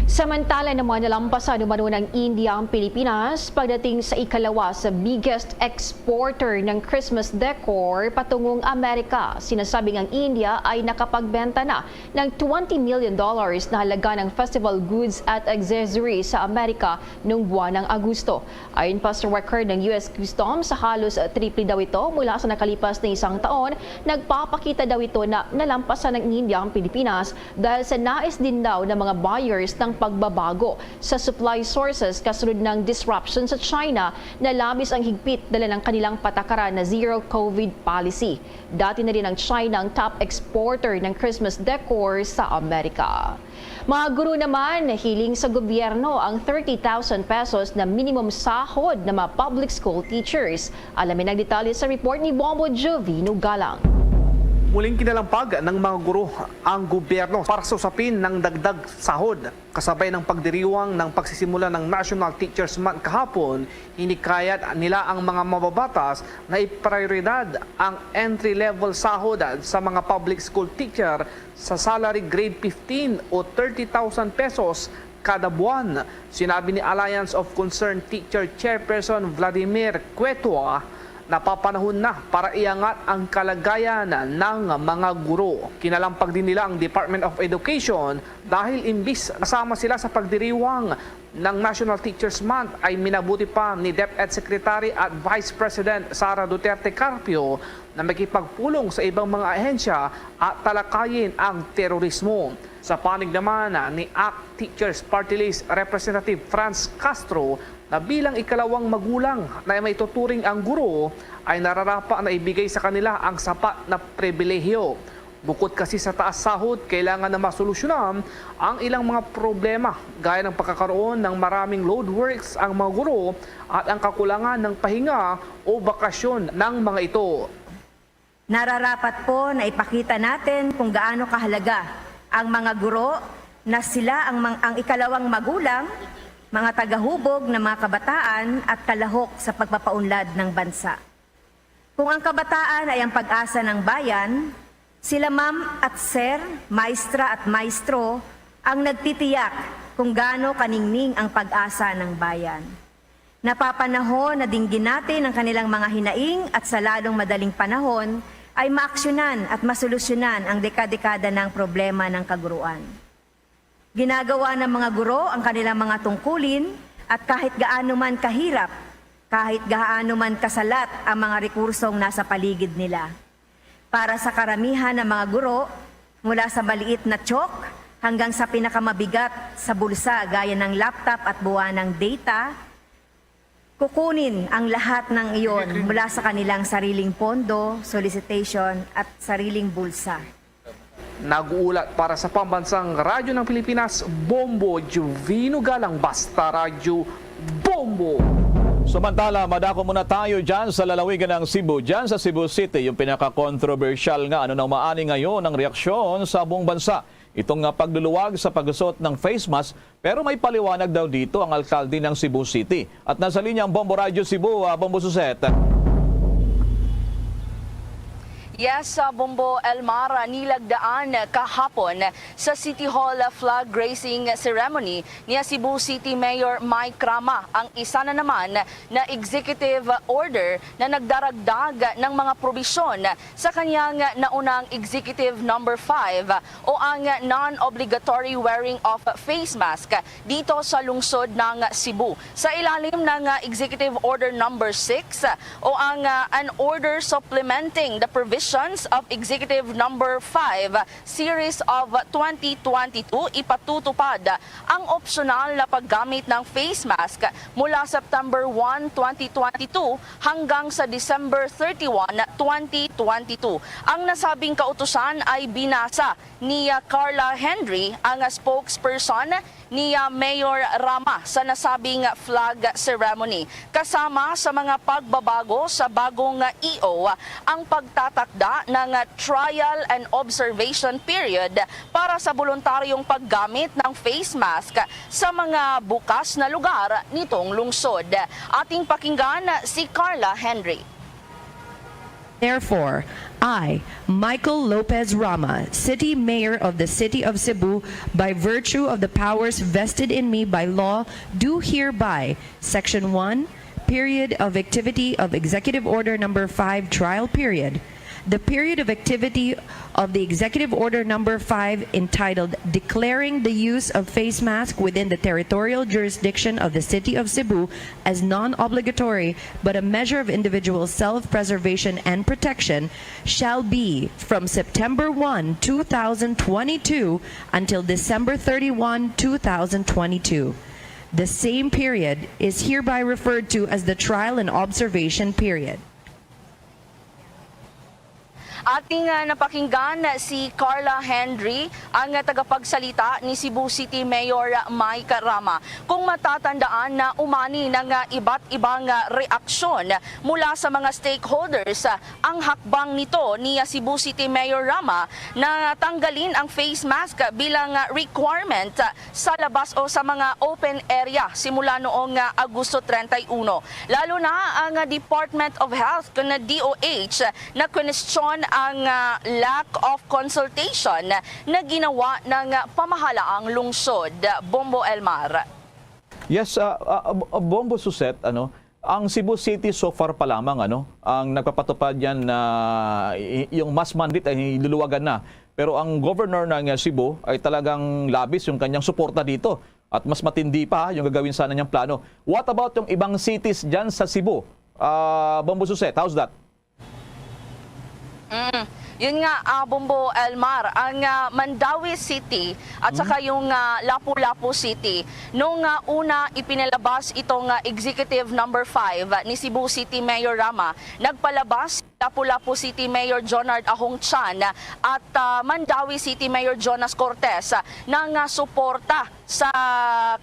Samantala naman, nalampasan umano ng India ang Pilipinas pagdating sa ikalawa sa biggest exporter ng Christmas decor patungong Amerika. Sinasabing ang India ay nakapagbenta na ng twenty million dollars na halaga ng festival goods at accessories sa Amerika noong buwan ng Agosto. Ayon pa sa record ng U S Customs, halos triple daw ito mula sa nakalipas na isang taon. Nagpapakita daw ito na nalampasan ng India ang Pilipinas dahil sa nais din daw ng mga buyers ng pagbabago sa supply sources kasunod ng disruption sa China na labis ang higpit dala ng kanilang patakaran na zero covid policy. Dati na rin ang China ang top exporter ng Christmas decor sa Amerika. Mga guro naman, hiling sa gobyerno ang thirty thousand pesos na minimum sahod ng mga public school teachers. Alamin ang detalye sa report ni Bombo Jovino Galang. Muling kinalampag ng mga guro ang gobyerno para sa usapin ng dagdag sahod, kasabay ng pagdiriwang ng pagsisimula ng National Teachers Month kahapon. Hinikayat nila ang mga mababatas na iprioridad ang entry-level sahod sa mga public school teacher sa salary grade fifteen o thirty thousand pesos kada buwan. Sinabi ni Alliance of Concerned Teacher Chairperson Vladimir Cuetua, napapanahon na para iangat ang kalagayan ng mga guro. Kinalampag din nila ang Department of Education dahil imbis nasama sila sa pagdiriwang ng National Teachers Month, ay minabuti pa ni DepEd Secretary at Vice President Sara Duterte Carpio na makipagpulong sa ibang mga ahensya at talakayin ang terorismo. Sa panig naman ni ACT Teachers Party List Representative Franz Castro, na bilang ikalawang magulang na maituturing ang guro, ay nararapa na ibigay sa kanila ang sapat na pribilehiyo. Bukod kasi sa taas sahod, kailangan na masolusyonan ang ilang mga problema, gaya ng pagkakaroon ng maraming load works ang mga guro at ang kakulangan ng pahinga o bakasyon ng mga ito. Nararapat po na ipakita natin kung gaano kahalaga ang mga guro na sila ang, mang- ang ikalawang magulang, mga tagahubog ng mga kabataan at kalahok sa pagpapaunlad ng bansa. Kung ang kabataan ay ang pag-asa ng bayan, sila ma'am at sir, maestra at maestro ang nagtitiyak kung gaano kaningning ang pag-asa ng bayan. Napapanahon na dinggin natin ang kanilang mga hinaing at sa lalong madaling panahon ay maaksyonan at masolusyonan ang dekadekada ng problema ng kaguruan. Ginagawa ng mga guro ang kanilang mga tungkulin at kahit gaano man kahirap, kahit gaano man kasalat ang mga rekursong nasa paligid nila. Para sa karamihan ng mga guro, mula sa maliit na tiyok hanggang sa pinakamabigat sa bulsa gaya ng laptop at buwanang data, kukunin ang lahat ng iyon mula sa kanilang sariling pondo, solicitation at sariling bulsa. Nag-uulat para sa Pambansang Radyo ng Pilipinas, Bombo Juvino Galang, Basta Radyo, Bombo! Samantala, madako muna tayo dyan sa lalawigan ng Cebu. Dyan sa Cebu City, yung pinaka-controversial nga ano nang maani ngayon ang reaksyon sa buong bansa. Itong nga pagluluwag sa pagsuot ng face mask, pero may paliwanag daw dito ang alkalde ng Cebu City. At nasa linya ang Bombo Radyo Cebu, ah, Bombo Suset. Yes, sa Bombo Elmar, nilagdaan kahapon sa City Hall flag raising ceremony ni Cebu City Mayor Mike Rama ang isa na naman na executive order na nagdaragdag ng mga probisyon sa kanyang naunang Executive Number five o ang non-obligatory wearing of face mask dito sa lungsod ng Cebu. Sa ilalim ng Executive Order Number six o ang, ah, an order supplementing the provisions of Executive Number five Series of twenty twenty-two, ipatutupad ang opsyonal na paggamit ng face mask mula September one, twenty twenty-two hanggang sa December thirty-one, twenty twenty-two. Ang nasabing kautusan ay binasa ni, ah, Carla Henry, ang, ah, spokesperson ni, ah, Mayor Rama sa nasabing flag ceremony. Kasama sa mga pagbabago sa bagong, ah, E O ang pagtatakda ng, ah, trial and observation period para sa boluntaryong paggamit ng face mask sa mga bukas na lugar nitong lungsod. Ating pakinggan si Carla Henry. Therefore, I, Michael Lopez Rama, City Mayor of the City of Cebu, by virtue of the powers vested in me by law, do hereby, Section one, period of activity of Executive Order Number five, trial period, the period of activity of the Executive Order Number five, entitled Declaring the Use of Face Mask Within the Territorial Jurisdiction of the City of Cebu as Non-Obligatory but a Measure of Individual Self-Preservation and Protection, shall be from September one, two thousand twenty-two until December thirty-one, two thousand twenty-two. The same period is hereby referred to as the trial and observation period. Ating, ah, napakinggan si Carla Henry, ang, ah, tagapagsalita ni Cebu City Mayor Mike Rama. Kung matatandaan na umani na nga iba't ibang, ah, reaksyon mula sa mga stakeholders, ah, ang hakbang nito ni, ah, Cebu City Mayor Rama na tanggalin ang face mask bilang, ah, requirement, ah, sa labas o sa mga open area simula noong, ah, Agosto treinta y uno. Lalo na ang, ah, Department of Health kun D O H na kwenestyon ang, ah, lack of consultation na ginawa ng, ah, pamahalaang lungsod. Bombo Elmar. Yes, ah, ah, ah, Bombo Suset, ano, ang Cebu City so far pa lamang, ano, ang nagpapatupad niyan na i- yung mask mandate ay luluwagan na. Pero ang governor ng, ah, Cebu ay talagang labis yung kanyang suporta dito. At mas matindi pa yung gagawin sana niyang plano. What about yung ibang cities dyan sa Cebu? Ah, Bombo Suset, how's that? Mm. Yun nga, ah, Bombo Elmar, ang, ah, Mandaue City at saka yung, ah, Lapu-Lapu City. Nung, ah, una ipinalabas itong, ah, Executive Number five ni Cebu City Mayor Rama, nagpalabas si Lapu-Lapu City Mayor Jonard Ahong Chan at, ah, Mandaue City Mayor Jonas Cortez, ah, ng, ah, suporta sa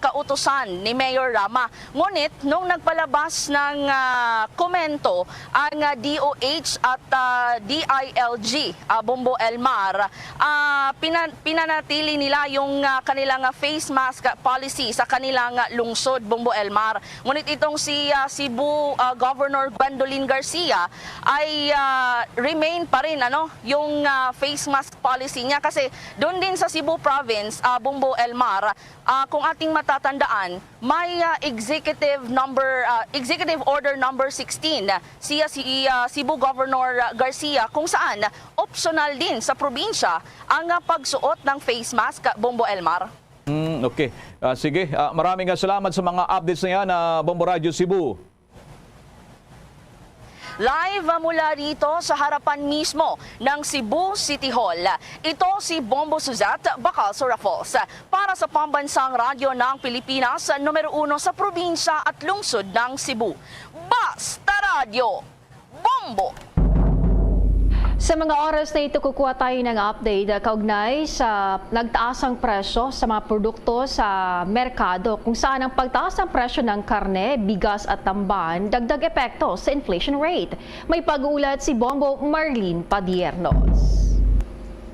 kautusan ni Mayor Rama. Ngunit nung nagpalabas ng, ah, komento ang, ah, D O H at, ah, D I L G, ah, Bombo Elmar, ah, pina- pinanatili nila yung, ah, kanilang, ah, face mask policy sa kanilang, ah, lungsod, Bombo Elmar. Ngunit itong si, ah, Cebu, ah, Governor Gwendolyn Garcia ay, ah, remain pa rin, ano, yung, ah, face mask policy niya kasi doon din sa Cebu Province, ah, Bombo Elmar, ah, kung ating matatandaan, may, ah, executive number, ah, executive order number sixteen, siya si, ah, Cebu Governor, ah, Garcia, kung saan optional din sa probinsya ang, ah, pagsuot ng face mask, Bombo Elmar. Mm, okay. Ah, sige, ah, maraming, ah, salamat sa mga updates na yan, ah, Bombo Radyo Cebu. Live mula rito sa harapan mismo ng Cebu City Hall. Ito si Bombo Suzette Bacalso Raffles para sa Pambansang Radyo ng Pilipinas, numero uno sa probinsya at lungsod ng Cebu. Basta Radyo, Bombo! Sa mga oras na ito, kukuha tayo ng update, ah, kaugnay sa nagtaas ang presyo sa mga produkto sa merkado, kung saan ang pagtaas ng presyo ng karne, bigas at tamban dagdag epekto sa inflation rate. May pag-uulat si Bombo Marlene Padiernos.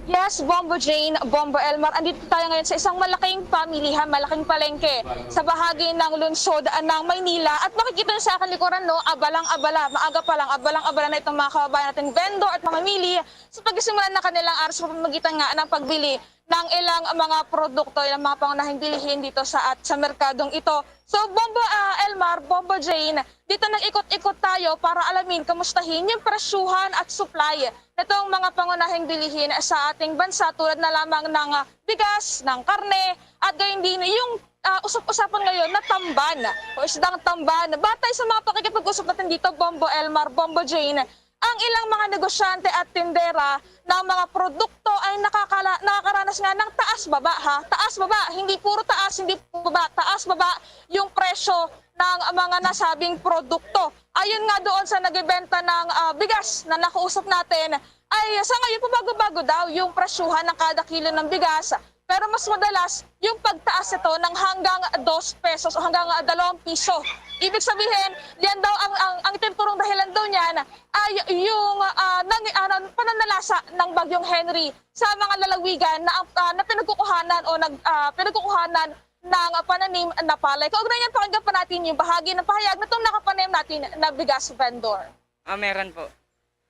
Yes, Bombo Jane, Bombo Elmar, andito tayo ngayon sa isang malaking pamilihan, malaking palengke sa bahagi ng lungsod ng Maynila. At makikita niyo sa aking likuran, no, abalang-abala, maaga pa lang, abalang-abala na itong mga kababayan natin, vendor at mamimili sa pagsisimula ng kanilang araw sa pamamagitan nga ng pagbili ng ilang mga produkto, ilang mga pangunahing bilihin dito sa, at sa merkadong ito. So, Bombo, ah, Elmar, Bombo Jane, dito nag-ikot-ikot tayo para alamin, kamustahin yung presyuhan at supply nitong mga pangunahing bilihin sa ating bansa, tulad na lamang ng, ah, bigas, ng karne, at gayon din yung, ah, usap-usapan ngayon na tamban o isdang tamban. Batay sa mga pakikipag-usap natin dito, Bombo Elmar, Bombo Jane, ang ilang mga negosyante at tindera ng mga produkto ay nakakala-, nakakaranas nga ng taas-baba, ha? Taas-baba, hindi puro taas, hindi puro baba, taas-baba yung presyo ng mga nasabing produkto. Ayon nga doon sa nagbebenta ng, ah, bigas na nakausap natin, ay sa ngayon pabago-bago daw yung presyuhan ng kada kilo ng bigas, pero mas madalas yung pagtaas nito ng hanggang dos pesos o hanggang, ah, dalawang piso. Ibig sabihin, yan daw ang, ang, ang tinuturong dahilan daw niyan ay yung, ah, nang, ah, nang pananalasa ng Bagyong Henry sa mga lalawigan na, ang, ah, na pinagkukuhanan o nag, ah, pinagkukuhanan ng pananim na palay. Kaugnay niyan, pakinggan pa natin yung bahagi ng pahayag nitong nakapananim natin na bigas vendor. Ah, meron po.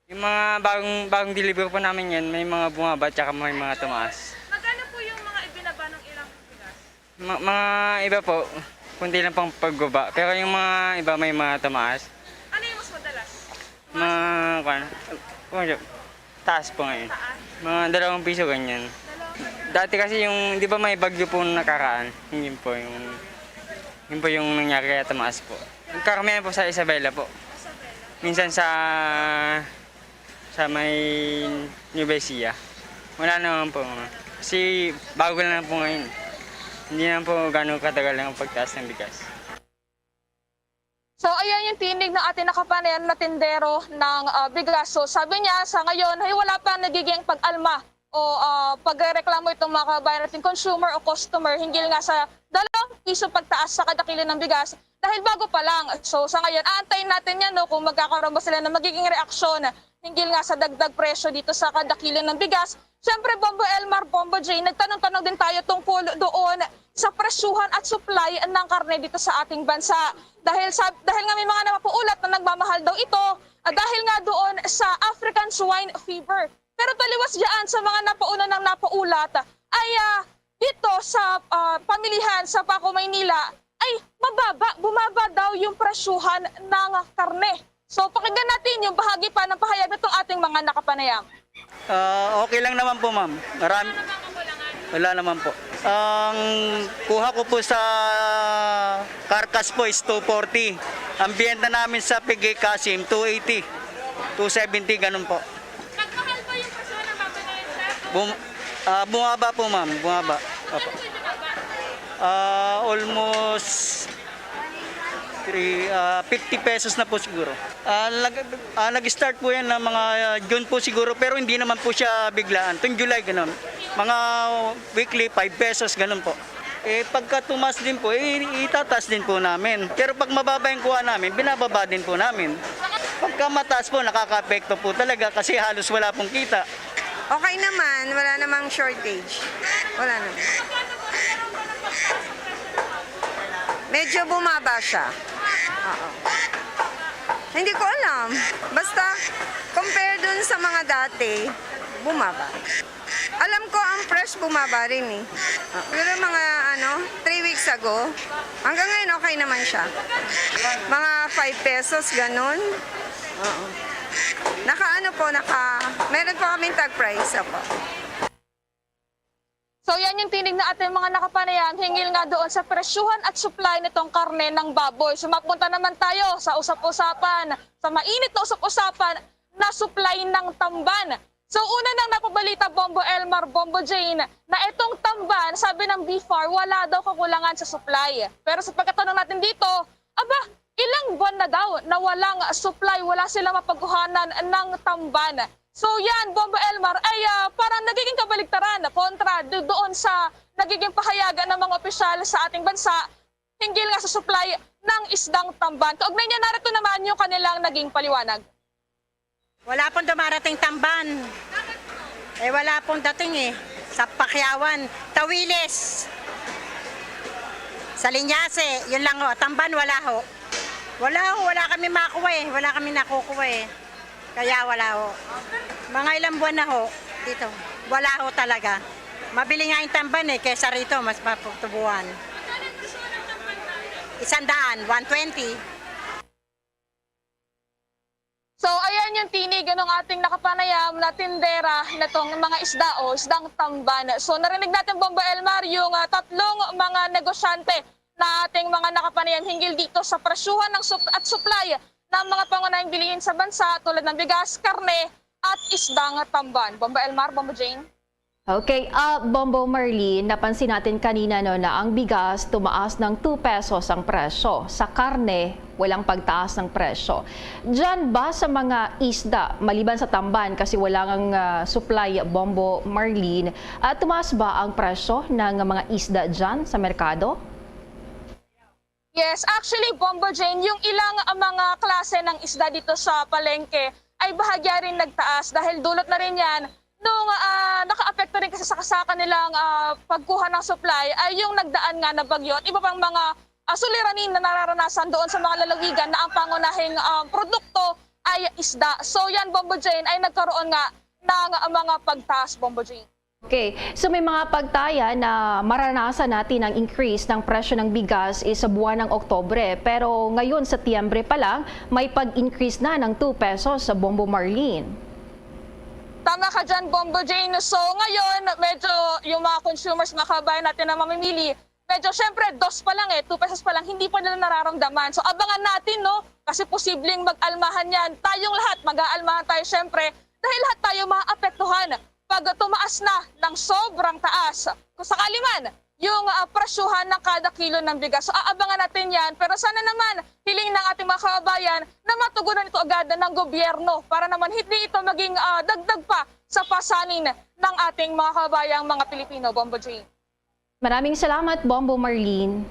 Yung mga bagong, bagong deliver po namin yan, may mga bumaba tsaka may mga tumaas. Magkano po yung mga ibinaba ng ilang bigas? Ma-, mga iba po, kunti lang pang pagbaba. Pero yung mga iba may mga tumaas. Ano yung mas madalas? Mga, kwan, kwan, taas po ngayon. Taas? Mga dalawang piso ganyan. Dalawang piso? Dati kasi yung, di ba may bagyo po nakaraan? Yun po yung, yun po yung nangyari kaya tumaas po. Karamihan po sa Isabela po. Isabela? Minsan sa sa may Nueva Ecija. Wala naman po, ma'am. Kasi bago lang po ngayon. Hindi naman po gano'ng katagal ang pagtaas ng bigas. So, ayan yung tinig ng ating nakapanayam na tindero ng, ah, bigas. So, sabi niya, sa ngayon ay wala pa nagiging pag-alma o, ah, pagrereklamo itong mga kabayan nating consumer o customer hinggil nga sa dalawang piso pagtaas sa kada kilo ng bigas dahil bago pa lang. So, sa ngayon, aantayin natin yan, no, kung magkakaroon ba sila ng magiging reaksyon hinggil nga sa dagdag presyo dito sa kada kilo ng bigas. Siyempre, Bombo Elmar, Bombo Jay, nagtanong-tanong din tayo tungkol doon sa presyuhan at supply ng karne dito sa ating bansa. Dahil sa, dahil nga may mga napapaulat na nagmamahal daw ito, ah, dahil nga doon sa African swine fever. Pero taliwas diyan sa mga napauna nang napaulat ay, ah, dito sa, ah, pamilihan sa Paco, Maynila ay mababa, bumaba daw yung presyuhan ng karne. So, pakinggan natin yung bahagi pa ng pahayag nitong ating mga nakapanayam. Ah, okay lang naman po, ma'am. Maram-, wala naman po. Ang kuha ko po sa carcass po is two forty. Ang biyenta namin sa Pigay Kasim, two eighty, two seventy, ganun po. Nagmahal ba yung presyo ng baboy ngayon, sir? Bum-, ah, bumaba po, ma'am. Bumaba. Opo. Ano yung bumaba? Ah, almost three, ah, fifty pesos na po siguro. Ah, nag-, ah, nag-start po yan ng mga, ah, June po siguro, pero hindi naman po siya biglaan. Tuwing July, ganun. Mga weekly, five pesos, ganun po. Eh, pagka tumaas din po, eh, itataas din po namin. Pero pag mababa yung kuha namin, binababa din po namin. Pagka mataas po, nakakaapekto po talaga kasi halos wala pong kita. Okay naman, wala namang shortage. Wala naman. Medyo bumaba siya. Oo. Hindi ko alam. Basta, compare dun sa mga dati, bumaba. Alam ko ang fresh bumaba rin eh. Ah, pero mga ano, three weeks ago, hanggang ngayon okay naman siya. Mga five pesos, ganun. Oo. Naka ano po, naka, meron po kaming tag price, opo. So, yan yung tinig na ating mga nakapanayam hinggil nga doon sa presyuhan at supply nitong karne ng baboy. So, mapunta naman tayo sa usap-usapan, sa mainit na usap-usapan na supply ng tamban. So, una nang napabalita, Bombo Elmar, Bombo Jane, na itong tamban, sabi ng B far, wala daw kakulangan sa supply. Pero sa pagkatanong natin dito, aba, ilang buwan na daw na walang supply, wala sila mapagkuhanan ng tamban. So yan, Bombo Elmar, ay, ah, parang nagiging kabaligtaran kontra do-, doon sa nagiging pahayag ng mga opisyal sa ating bansa hinggil nga sa supply ng isdang tamban. Kaugnay niya, narito naman yung kanilang naging paliwanag. Wala pong dumarating tamban. Eh, wala pong dating eh. Sa Pakyawan, Tawiles, sa Linyase, yun lang ho. Tamban, wala ho. Wala ho, wala kami makuha eh. Wala kami nakukuha eh. Kaya wala ho. Mga ilang buwan na ho dito. Wala ho talaga. Mabili nga yung tamban eh, kesa rito, mas mapagtubuhan. Isang daan, one twenty. So, ayan yung tinig ng ating nakapanayam na tindera nitong mga isda o isdang tamban. So, narinig natin, Bombo Elmar, yung, ah, tatlong mga negosyante na ating mga nakapanayam hinggil dito sa presyuhan ng sup-, at supply ng mga pangunahing bilihin sa bansa tulad ng bigas, karne, at isdang tamban. Bombo Elmar, Bombo Jane. Okay, ah, Bombo Marlene, napansin natin kanina, no, na ang bigas tumaas ng two pesos ang presyo. Sa karne, walang pagtaas ng presyo. Diyan ba sa mga isda, maliban sa tamban kasi wala ngang, ah, supply, Bombo Marlene, ah, tumaas ba ang presyo ng mga isda diyan sa merkado? Yes, actually, Bombo Jane, yung ilang, ah, mga klase ng isda dito sa palengke ay bahagya rin nagtaas dahil dulot na rin yan nung, ah, nakaapekto rin kasi sa, sa kanilang, ah, pagkuha ng supply ay yung nagdaan nga na bagyo at iba pang mga, ah, suliranin na nararanasan doon sa mga lalawigan na ang pangunahing, ah, produkto ay isda. So yan, Bombo Jane, ay nagkaroon nga ng mga pagtaas, Bombo Jane. Okay, so may mga pagtayan na maranasan natin ang increase ng presyo ng bigas is sa buwan ng Oktobre. Pero ngayon, Setyembre pa lang, may pag-increase na ng two pesos sa Bombo Marlene. Tama ka dyan, Bombo Jane. So ngayon, medyo yung mga consumers, mga kabayan natin na mamimili, medyo syempre, dos pa lang eh, two pesos pa lang, hindi pa nila nararamdaman. So abangan natin, no? Kasi posibleng mag-almahan yan. Tayong lahat, mag-aalmahan tayo syempre dahil lahat tayo maapektuhan pag tumaas na ng sobrang taas. Kung sakali man, yung uh, presyuhan ng kada kilo ng bigas. So, aabangan natin yan. Pero sana naman, hiling ng ating mga kababayan na matugunan ito agad ng gobyerno para naman hindi ito maging uh, dagdag pa sa pasanin ng ating mga kababayang mga Pilipino, Bombo Jane. Maraming salamat, Bombo Marlene.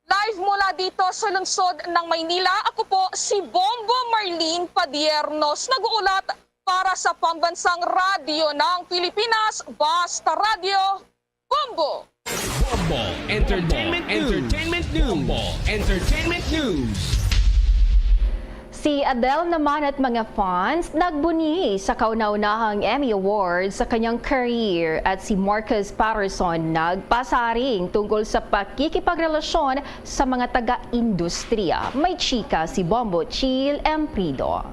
Live mula dito sa lungsod ng Maynila, ako po si Bombo Marlene Padiernos, nag-uulat para sa Pambansang Radyo ng Pilipinas, Basta Radyo, Bombo! Bombo Entertainment News. Entertainment News. Bombo Entertainment News. Si Adele naman at mga fans nagbunyi sa kauna-unahang Emmy Awards sa kanyang career at si Marcus Patterson nagpasaring tungkol sa pakikipagrelasyon sa mga taga-industriya. May chika si Bombo Chill Emprido.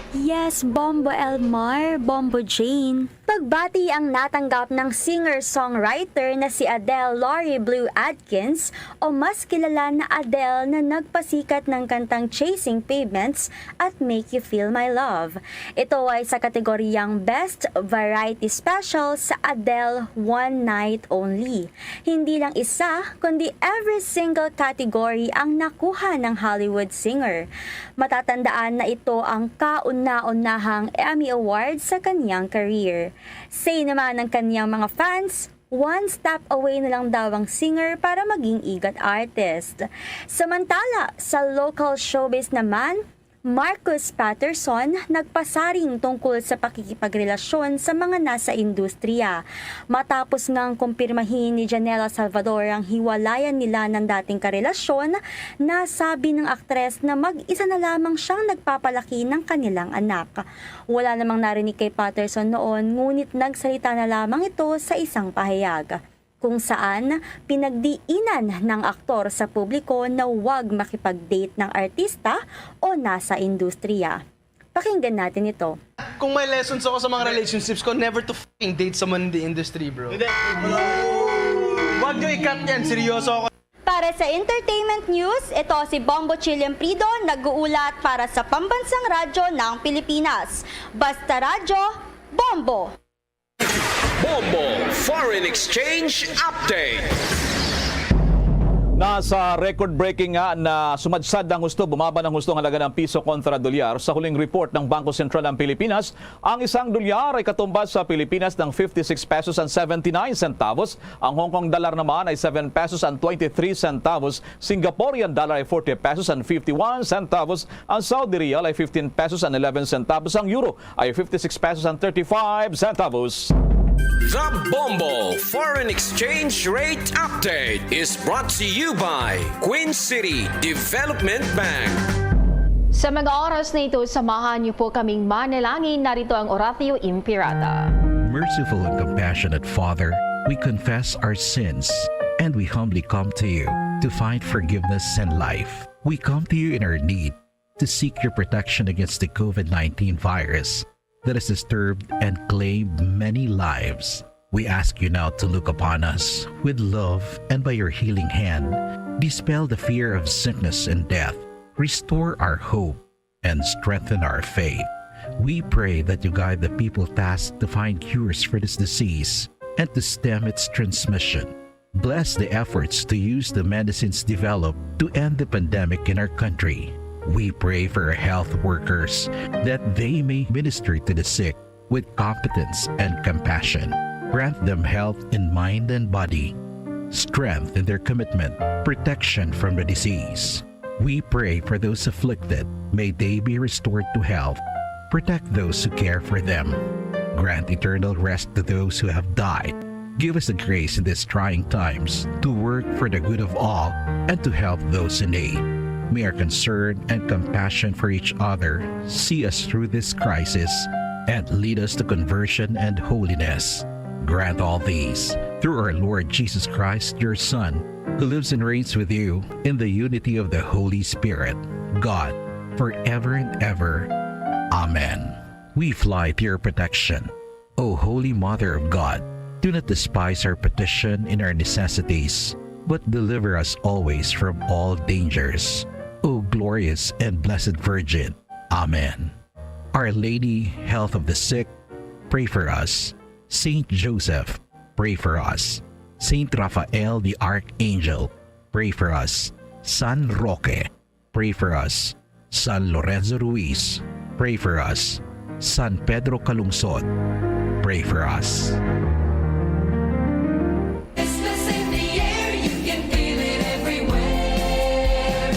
Yes, Bombo Elmar, Bombo Jane. Pagbati ang natanggap ng singer-songwriter na si Adele Laurie Blue Atkins o mas kilala na Adele na nagpasikat ng kantang Chasing Pavements at Make You Feel My Love. Ito ay sa kategoryang Best Variety Special sa Adele One Night Only. Hindi lang isa, kundi every single category ang nakuha ng Hollywood singer. Matatandaan na ito ang kauna-unahang Emmy Award sa kanyang career. Say naman ng kanyang mga fans, one step away na lang daw ang singer para maging igat artist. Samantala, sa local showbiz naman, Marcus Patterson nagpasaring tungkol sa pakikipagrelasyon sa mga nasa industriya. Matapos ngang kumpirmahin ni Janela Salvador ang hiwalayan nila ng dating karelasyon, nasabi ng aktres na mag-isa na lamang siyang nagpapalaki ng kanilang anak. Wala namang narinig kay Patterson noon, ngunit nagsalita na lamang ito sa isang pahayag, kung saan pinagdiinan ng aktor sa publiko na huwag makipag-date ng artista o nasa industriya. Pakinggan natin ito. Kung may lessons ako sa mga relationships ko, never to fucking date someone in the industry, bro. Wag nyo i-cut yan, seryoso ako. Para sa entertainment news, ito si Bombo Chilliam Prido nag-uulat para sa Pambansang Radyo ng Pilipinas. Basta Radyo, Bombo! Bombo Foreign Exchange Update. Nasa record-breaking nga na sumadsad ang husto, bumaba ng husto ang halaga ng piso kontra dolyar. Sa huling report ng Bangko Sentral ng Pilipinas, ang isang dolyar ay katumbas sa Pilipinas ng fifty-six pesos and seventy-nine centavos. Ang Hong Kong dollar naman ay seven pesos and twenty-three centavos. Singaporean dollar ay forty pesos and fifty-one centavos. Ang Saudi riyal ay fifteen pesos and eleven centavos. Ang euro ay fifty-six pesos and thirty-five centavos. The Bombo Foreign Exchange Rate Update is brought to you by Queen City Development Bank. Sa mga oras na ito, samahan niyo po kaming manalangin. Narito ang Oratio Imperata. Merciful and compassionate Father, we confess our sins and we humbly come to you to find forgiveness and life. We come to you in our need to seek your protection against the COVID nineteen virus that has disturbed and claimed many lives. We ask you now to look upon us with love and by your healing hand, dispel the fear of sickness and death, restore our hope, and strengthen our faith. We pray that you guide the people tasked to find cures for this disease and to stem its transmission. Bless the efforts to use the medicines developed to end the pandemic in our country. We pray for our health workers that they may minister to the sick with competence and compassion. Grant them health in mind and body, strength in their commitment, protection from the disease. We pray for those afflicted. May they be restored to health. Protect those who care for them. Grant eternal rest to those who have died. Give us the grace in these trying times to work for the good of all and to help those in need. May our concern and compassion for each other see us through this crisis and lead us to conversion and holiness. Grant all these through our Lord Jesus Christ, your Son, who lives and reigns with you in the unity of the Holy Spirit, God, forever and ever. Amen. We fly to your protection. O Holy Mother of God, do not despise our petition in our necessities, but deliver us always from all dangers. O glorious and blessed Virgin. Amen. Our Lady, Health of the Sick, pray for us. Saint Joseph, pray for us. Saint Raphael the Archangel, pray for us. San Roque, pray for us. San Lorenzo Ruiz, pray for us. San Pedro Calungsod, pray for us. Christmas in the air, you can feel it everywhere.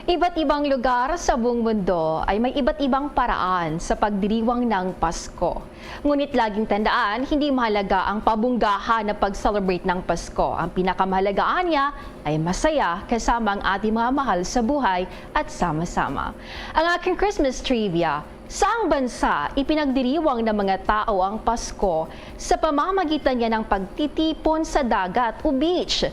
Iba't ibang lugar sa buong mundo ay may iba't ibang paraan sa pagdiriwang ng Pasko. Ngunit laging tandaan, hindi mahalaga ang pabunggahan na pag-celebrate ng Pasko. Ang pinakamahalagaan niya ay masaya kasama ang ating mga mahal sa buhay at sama-sama. Ang aking Christmas trivia, saang bansa ipinagdiriwang ng mga tao ang Pasko sa pamamagitan niya ng pagtitipon sa dagat o beach?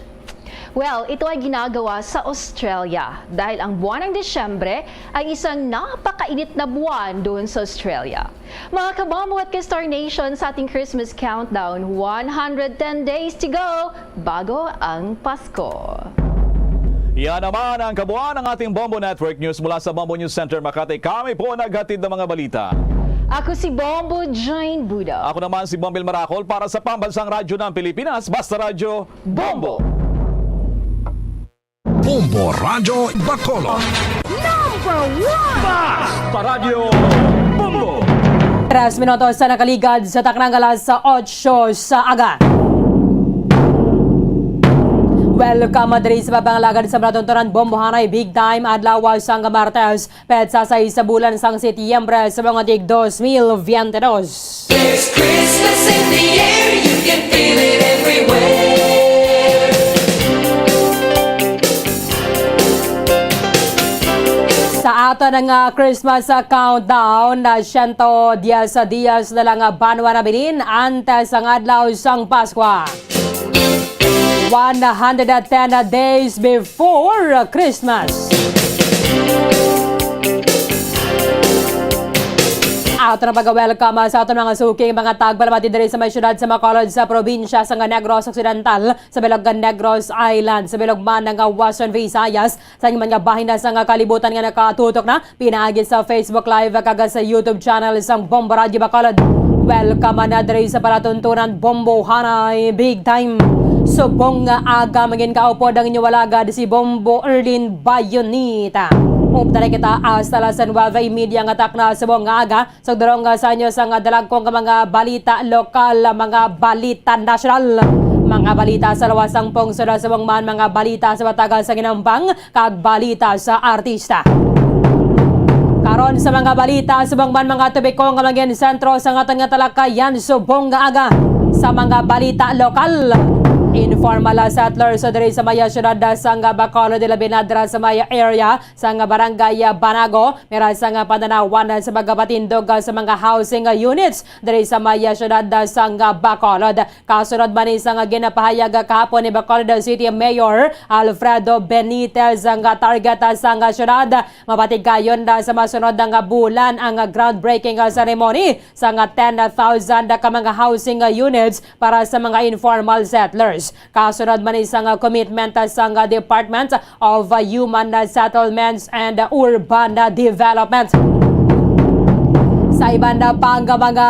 Well, ito ay ginagawa sa Australia dahil ang buwan ng Disyembre ay isang napakainit na buwan doon sa Australia. Mga kabombo at ka-Star Nation, sa ating Christmas countdown, one hundred ten days to go bago ang Pasko. Yan naman ang kabuuan ng ating Bombo Network News mula sa Bombo News Center Makati. Kami po naghatid ng mga balita. Ako si Bombo Jane Budo. Ako naman si Bombil Maracol para sa Pambansang Radyo ng Pilipinas, Basta Radyo Bombo. Bombo Radyo Bacolod. Number one! Basta Radyo Bombo. Tres minutos sa nakaligad sa taknang alas otso sa aga. Welcome diri sa pagpangalagad sa palatuntunan Bombohanay Big Time, adlaw sang Martes, petsa sais sa bulan sang Setyembre sa mga tig dos mil veinte dos. There's Christmas in the air, you can feel it everywhere. Sa aton nga Christmas, ah, countdown, na siyento diyes diyas na lang, ah, banwa nabilin antes ang adlaw sang Paskwa. One hundred ten days before Christmas. Ato na pag-welcome, ah, sa aton mga suking mga tagpalamati diri sa may siyudad sa Bacolod, sa probinsya sang Negros Occidental, sa bilog nga Negros Island, sa bilog man nga Western Visayas, sa iban nga bahin na sang kalibutan nga nakatutok na pinaagi sa Facebook Live kag sa YouTube channel sang Bombo Radyo Bacolod. Welcome na diri sa palatuntunan Bombohanay Big Time. Subong nga aga, mangin kaupod ang inyo alagad si Bombo Erlin Bayonita. Updan na kita hasta alas nuebe y media nga takna subong nga aga. Sugdurong sa inyo sang dalagko nga mga balita lokal, mga balita nasyonal, mga balita sa luwas sang pungsod, subong man mga balita sa matag sang hinambang, kag balita sa artista. Karon sa mga balita, subong man mga topiko nga mangin sentro sa aton nga talakayan subong nga aga. Sa mga balita lokal, informal settlers diri sa may siyudad sang Bacolod, ilabi na dira sa may area sang Barangay Banago, may ra sang pananawan sa pagpatindog sa mga housing units diri sa may siyudad sang Bacolod. Kasunod man ni sang ginapahayag kahapon ni Bacolod City Mayor Alfredo Benitez, ang target sang siyudad, mapatigayon na sa masunod nga bulan ang groundbreaking ceremony sang ten thousand ka mga housing units para sa mga informal settlers. Kasunod man ni sang commitment sang Department of Human Settlements and Urban Development. Sa iban na pang mga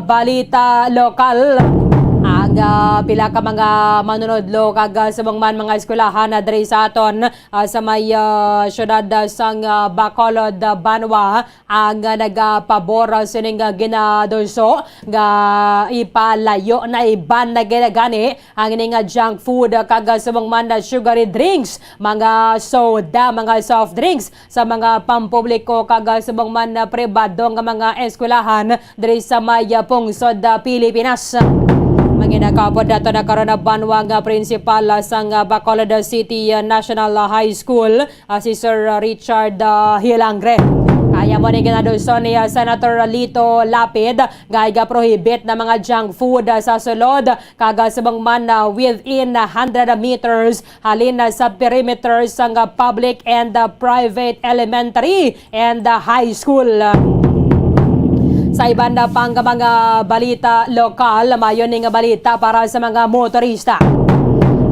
balita lokal, ang, ah, pila ka mga manunodlo kag, ah, subong man mga eskwelahan na diri sa aton, ah, sa may, ah, siyudad, ah, sang, ah, Bacolod, ah, Banwa, ang, ah, nagapabor, ah, sining, ah, ginaduso nga ipalayo na iban na ginagani ang ini nga junk food, ah, kag, ah, subong man na sugary drinks, mga soda, mga soft drinks sa mga pampubliko kag, ah, subong man na pribado nga mga eskwelahan diri sa may, ah, pungsod, ah, Pilipinas. Manginakapod nato na karon na banwa nga principal, ah, sang, ah, Bacolod City, ah, National, ah, High School, ah, si Sir, ah, Richard, ah, Hilangre. Kaya mo ni ginaduson ni, ah, Senator Lito Lapid nga iga-prohibit na mga junk food, ah, sa sulod kag, ah, subong man, ah, within one hundred meters halin na sa perimeter sang, ah, public and, ah, private elementary and, ah, high school. Sa iban na pang mga balita lokal, mayo ni nga balita para sa mga motorista.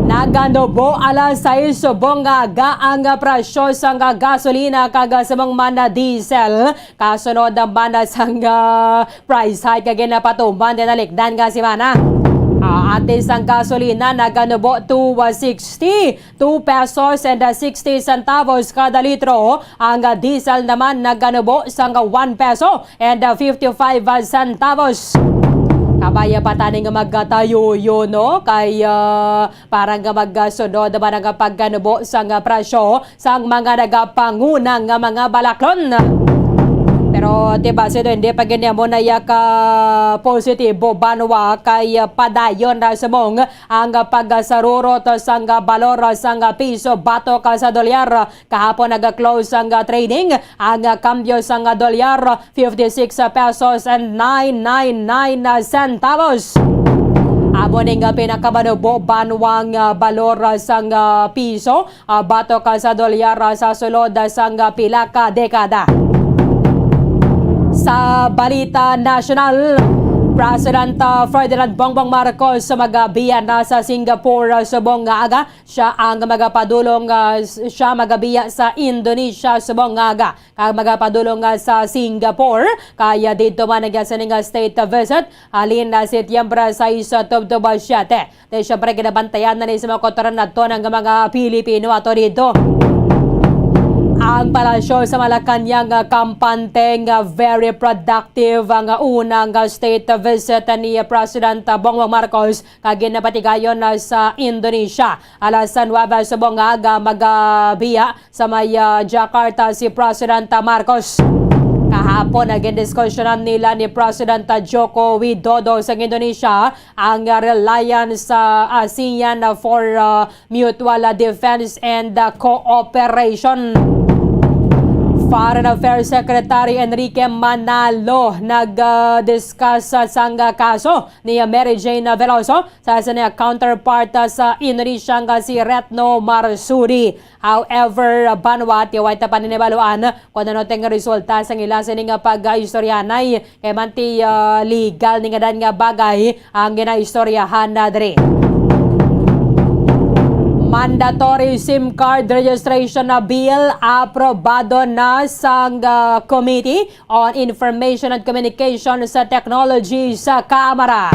Naganubo alas sais subong nga aga ang presyo sang gasolina kag subong man na diesel. Kasunod naman na sang, ah, price hike nga ginapatuman tinalikdan nga semana. Ah, atin sang gasolina naganubo to, ah, sixty, two pesos and, ah, sixty centavos kada litro. Ang, ah, diesel naman naganubo sang one peso and, ah, fifty-five centavos. Kabaya pa tani nga magkatayo, no? Kay, ah, parang nga magsunod naman ang pagganubo sang, ah, presyo sang mga nagapanguna nga mga balaklon. Pero ti base do, hindi pa gid mo na iya ka positibo banwa kay, ah, padayon na sumong ang pagsarurot sang balor sang piso batok sa dolyar. Kahapon nag-close ang trading, ang kambyo sang dolyar fifty-six pesos and nine nine nine centavos. Amo ning pinakamanubo banwang, ah, balor sang, ah, piso, ah, batok sa dolyar, ah, sa sulod sang, ah, pila ka dekada. Sa balita nasyonal, President, ah, Ferdinand Bongbong Marcos magabiya na sa Singapore, ah, subong nga aga. Siya ang magapadulong, ah, s-, siya magabiya sa Indonesia subong nga aga, kag magapadulong, ah, sa Singapore. Kaya didto man ang sining, ah, state visit halin na Setyembre sais tubtob siyete. Di siyempre ginabantayan na ni sa mga kotoran nato ng mga Pilipino ato dito. Ang palasyo sa Malacañang, ah, kampante nga very productive ang, ah, unang, ah, state visit ni President, ah, Bongbong Marcos kag ginapatigayon na sa Indonesia. Alas nuebe subong nga aga magabiya sa may, ah, Jakarta si President Marcos. Kahapon, naging diskusyonan nila ni President Joko Widodo sang Indonesia ang, ah, reliance sa ASEAN for, ah, mutual, ah, defense and, ah, cooperation. Foreign Affairs Secretary Enrique Manalo nag, ah, discuss, ah, sang, ah, kaso ni Mary Jane Veloso sa sini counterpart, ah, sa Indonesia nga si Retno Marsudi. However, ah, banwa, ti way ta paninibaluan kung ano ting resulta sang ila sini nga pag-istoryanay. Kay man ti, ah, legal ni nga dan nga bagay ang ginaistoryahan na diri. Mandatory SIM card registration na bill aprobado na sang, ah, Committee on Information and Communication sa Technology sa Kamara.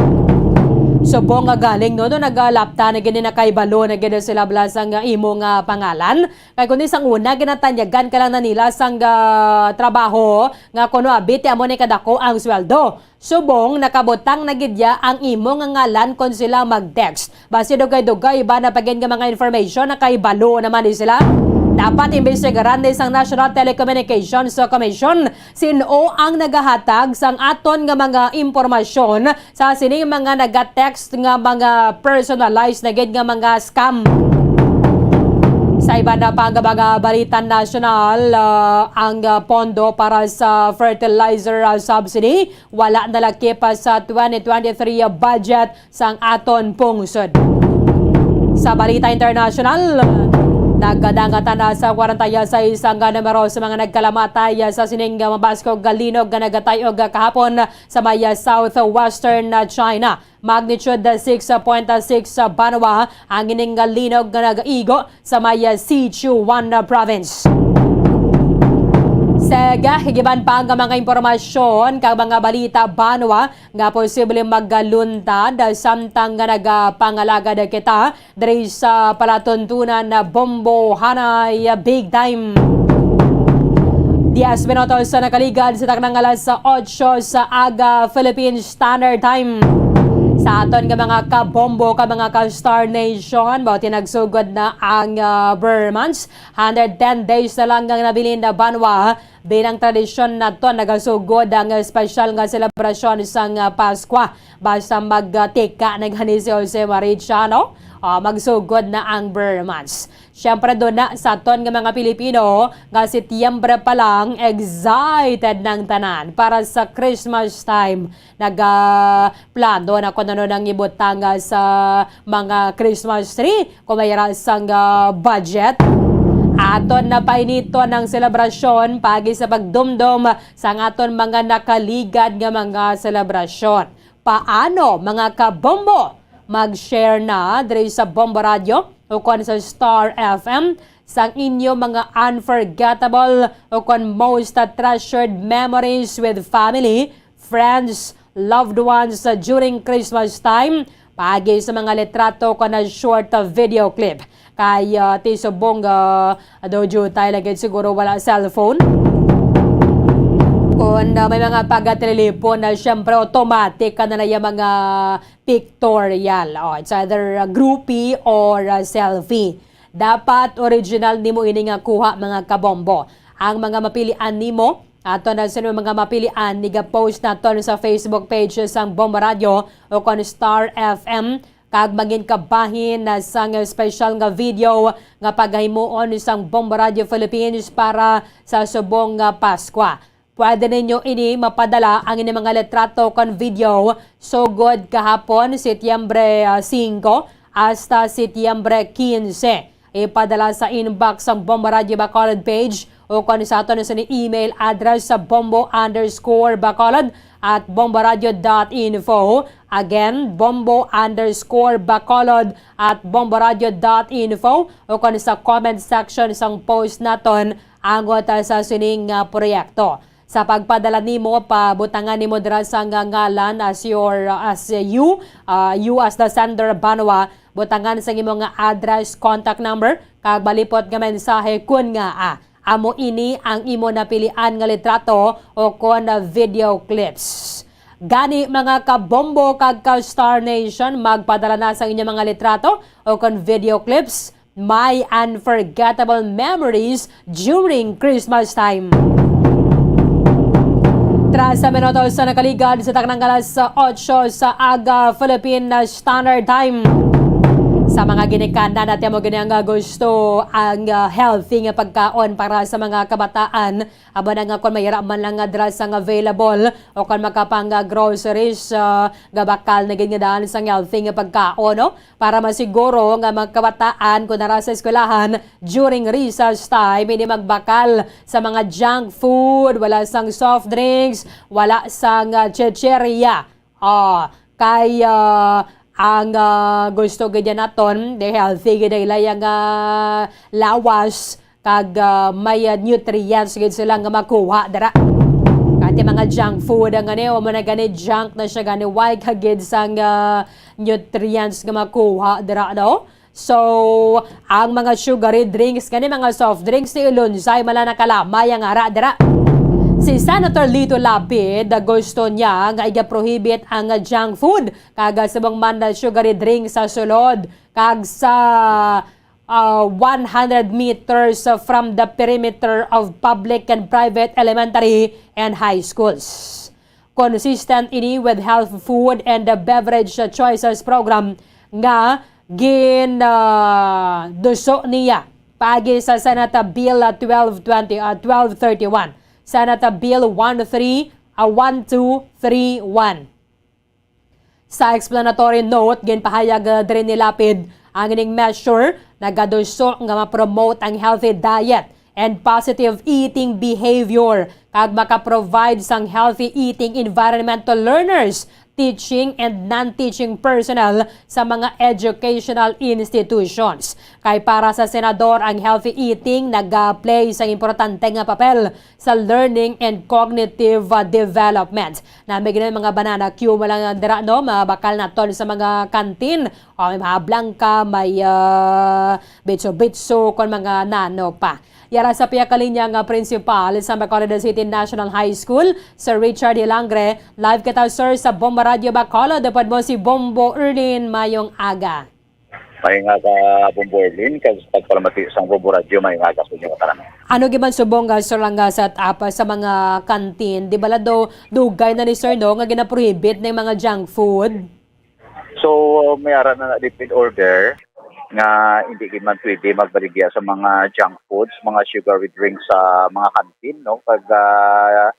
Subong nga galing, no, no, nagalapta na gid, nakahibalo na gid sila bala sang imo nga pangalan. Kay kundi sang una, ginatanyagan ka lang na nila sang, ah, trabaho nga kuno abi ti amo ni kadako ang sweldo. Subong nakabutang na gid ya ang imo nga ngalan kon sila mag-text. Basi dugay-dugay ba na pagin nga mga information, nakahibalo naman ni sila. Dapat imbestigaran ni sang National Telecommunications Commission sin-o ang nagahatag sang aton nga mga impormasyon sa sining mga naga-text nga mga personalized na gid nga mga scam. Sa iba na pa nga mga balita nasyonal, ah, ang, ah, pondo para sa fertilizer, ah, subsidy wala nalakip pa sa twenty twenty-three budget sang aton pungsod. Sa balita internasyonal, nagkadangatan na sa kwarenta y seis ang numero sa mga nagkalamatay sa sining mabaskog nga linog nga nagatay-og kahapon sa may southwestern China. Magnitude six point six banwa ang ining linog nga nagaigo sa may Sichuan Province. Sige, igiban pa ang mga impormasyon kag mga balita banwa nga posible magluntad samtang nga nagapangalagad kita diri sa palatuntunan na Bombo Hanay Big Time. Diez minutos sa nakaligad sa taknang alas otso sa aga Philippine Standard Time. Sa aton nga mga kabombo, ka mga ka-Star Nation, mao ti nagsugod na ang, ah, Ber Months. Hundred ten days na lang ang nabilin na banwa. Bilang tradisyon naton, nagasugod ang espesyal nga selebrasyon sang, ah, Paskwa. Basta magtika na gani si Jose Mariciano, ah, magsugod na ang Ber Months. Siyempre, doon na sa aton nga mga Pilipino nga Setyembre pa lang, excited ng tanan para sa Christmas time. Nagaplano na kung ano nang ibutang, ah, sa mga Christmas tree, kung may ra sang, ah, budget. Aton na painiton ang selebrasyon, pagi sa pagdumdom sa aton mga nakaligad nga mga selebrasyon. Paano, mga kabombo? Mag-share na diri sa Bombo Radio ukon sa Star F M sang inyo mga unforgettable ukon most treasured memories with family, friends, loved ones, uh, during Christmas time. Paagi sa mga litrato ukon na short, uh, video clip. Kay, uh, ti subong, uh, daw jutay lagi siguro wala cellphone. Kung, uh, may mga pagatelepon na, siyempre, automatic ka na na yung mga pictorial. Oh, it's either a groupie or a selfie. Dapat original nimo ini nga kuha, mga kabombo. Ang mga mapilian nimo, ato na sa mga mapilian, niga-post naton sa Facebook page sang Bombo Radio ukon Star F M, kag mangin kabahin na sang special nga video nga pagahimuon sang Bombo Radio Philippines para sa subong nga Paskwa. Pwede ninyo ini mapadala ang inyong mga litrato kon video sugod kahapon, Setyembre, ah, singko hasta Setyembre kinse. Ipadala sa inbox sang Bombo Radio Bacolod page o kon sa aton sa ni email address sa bombo underscore bacolod at bomboradio dot info. Again, bombo underscore bacolod at bomboradio dot info o kon sa comment section sang post naton angot sa sining, ah, proyekto. Sa pagpadala nimo, pabutangan nimo dira sang ngalan as your, as you, ah, you as the sender, banwa. Butangan sang imo nga address, contact number, kag malipot nga mensahe kun ngaa amo ini ang imo napilian nga litrato o kon video clips. Gani, mga kabombo kag ka Star Nation, magpadala na sang inyo mga litrato o kon video clips. My unforgettable memories during Christmas time. Tras sa minutos sa nakaligad sa taknang alas otso sa aga, Philippine Standard Time. Sa mga ginikanan natin mo gini nga gusto ang, ah, healthy nga pagkaon para sa mga kabataan, amo na nga kung mayra man lang nga drugs ang available o kung makapang, ah, groceries, ah, gabakal na gid nga daan sang healthy nga pagkaon, no? Para masiguro nga mga kabataan kung nara sa eskwelahan during recess time, hindi magbakal sa mga junk food, wala sang soft drinks, wala sang, ah, chichirya. Ah, kay, ah, ang, ah, gusto gid naton, the healthy gid ang ila nga lawas, kag, ah, may, ah, nutrients gid sila nga makuha dira. Kati mga junk food ang gani, o mo na gani junk na siya gani, why ka gid sang, ah, nutrients nga makuha dira, no? So, ang mga sugary drinks, gani mga soft drinks, ni Ilonsay mala nakalamay ang ara dira. Si Senator Lito Lapid, gusto niya nga iga-prohibit ang junk food kag subong man na sugary drinks sa sulod kag sa, ah, one hundred meters from the perimeter of public and private elementary and high schools. Consistent ini with Health, Food and Beverage Choices Program nga gin, ah, duso niya paagi sa Senate Bill twelve twenty, ah, twelve thirty-one, Senate Bill one three, ah, one two three one. Sa explanatory note, ginpahayag, ah, diri ni Lapid ang ining measure nagaduso nga ma-promote ang healthy diet and positive eating behavior, kag maka-provide sang healthy eating environment to learners, teaching and non-teaching personnel sa mga educational institutions. Kay para sa senador, ang healthy eating nag-play sang importante nga papel sa learning and cognitive, uh, development. Nami gid ang mga banana cue mo lang dira, no? Mabakal naton sa mga kantin. O, may mga blangka, may, uh, Bitso-bitso kon mga nano pa. Yara sa pihak kalinya nga principal sa Bacolod City National High School, Sir Richard Hilangre. Live kita, sir, sa Bomba Radio Bacolod. Dapat mo si Bombo Erlin. Mayong aga. Mayong aga, Bombo Erlin, kag pagpalamati sang Bombo Radio, mayong aga sa inyo katanan. Ano giman subong nga, sir, lang nga set up, ah, sa mga kantin? Di bala daw dugay na ni, sir, no, nga ginaprohibit na yung mga junk food? So, may ara na na dipin order nga hindi gid man pwede magbaligya sa mga junk foods, mga sugary drinks sa mga kantin, no? Kag, ah,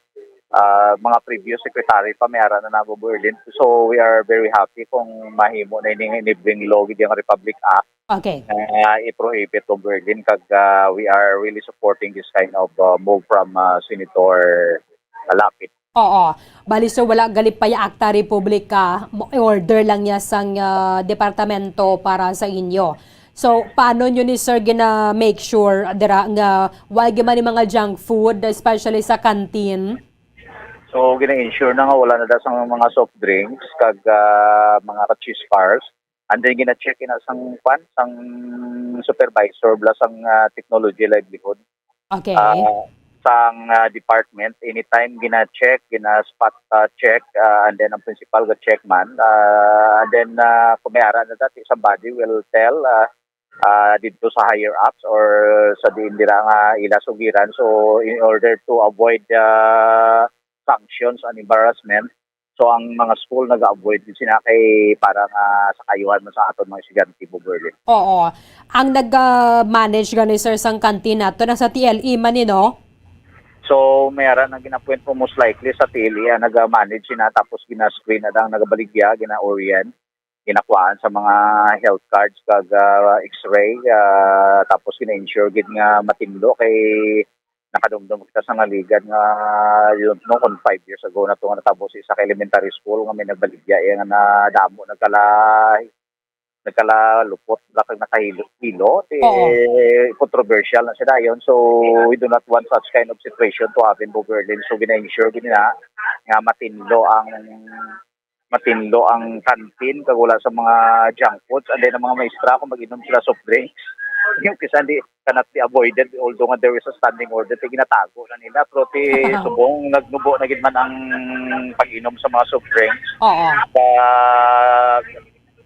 ah, mga previous secretary pa may ara na nabo, Berlin. So, we are very happy kung mahimo na ining enabling law gid ang Republic Act Okay. nga i-prohibit to, Berlin. Kag, ah, we are really supporting this kind of, ah, move from, ah, Senator Lapid. Oo. Bali, sir, wala gali pa ya Akta Republika, mo-, order lang niya sang, ah, departamento para sa inyo. So, paano nyo ni sir gina-make sure dira nga wala gyud man ni mga junk food, especially sa canteen? So, gina-ensure na nga wala na da sang mga soft drinks kag, ah, mga cheese bars. And then gina-check ina sang kwan, sang supervisor bala sang, ah, technology livelihood. Okay. Ah, sang, ah, department, anytime gina-check, gina-spot, ah, check, ah, and then ang principal ga-check man. Ah, and then, ah, kung may ara na dati, somebody will tell, ah, ah, didto sa higher ups or sa diin dira nga ila sugiran. So, in order to avoid, ah, sanctions and embarrassment, so ang mga school nag-avoid gid sina kay para nga sa kaayuhan man sa aton mga estudyante, Bo Berlin. Oo. Ang nag-manage gani, sir, sang canteen nato, nasa T L E man ni, no? So, may ara na gina-appoint mo most likely sa T L E ang nag-manage sina, tapos gina-screen na ang nagabaligya, gina-orient, ginakuhaan sa mga health cards kag, ah, X-ray, ah, tapos gina-ensure gid nga matinlo kay nakadumdom kita sa naligan nga, yun, no, kung five years ago na to nga natabo sa isa ka elementary school nga may nagbaligya, eh, nga nadamo, nagkala-, nagkalalupot, bala kag nakahilo-hilo, ti Oo. controversial na siya dayon. So, we do not want such kind of situation to happen, Bo Berlin. So, gina-ensure gid na nga matinlo ang, matinlo ang canteen kag wala sa mga junk foods. And then, ang mga maestra, kung mag-inom sila soft drinks, yung kisa hindi, cannot be avoided, although nga there is a standing order, ti ginatago na nila. Pero ti subong nagnubo na gid man ang pag-inom sa mga soft drinks Oo. sa,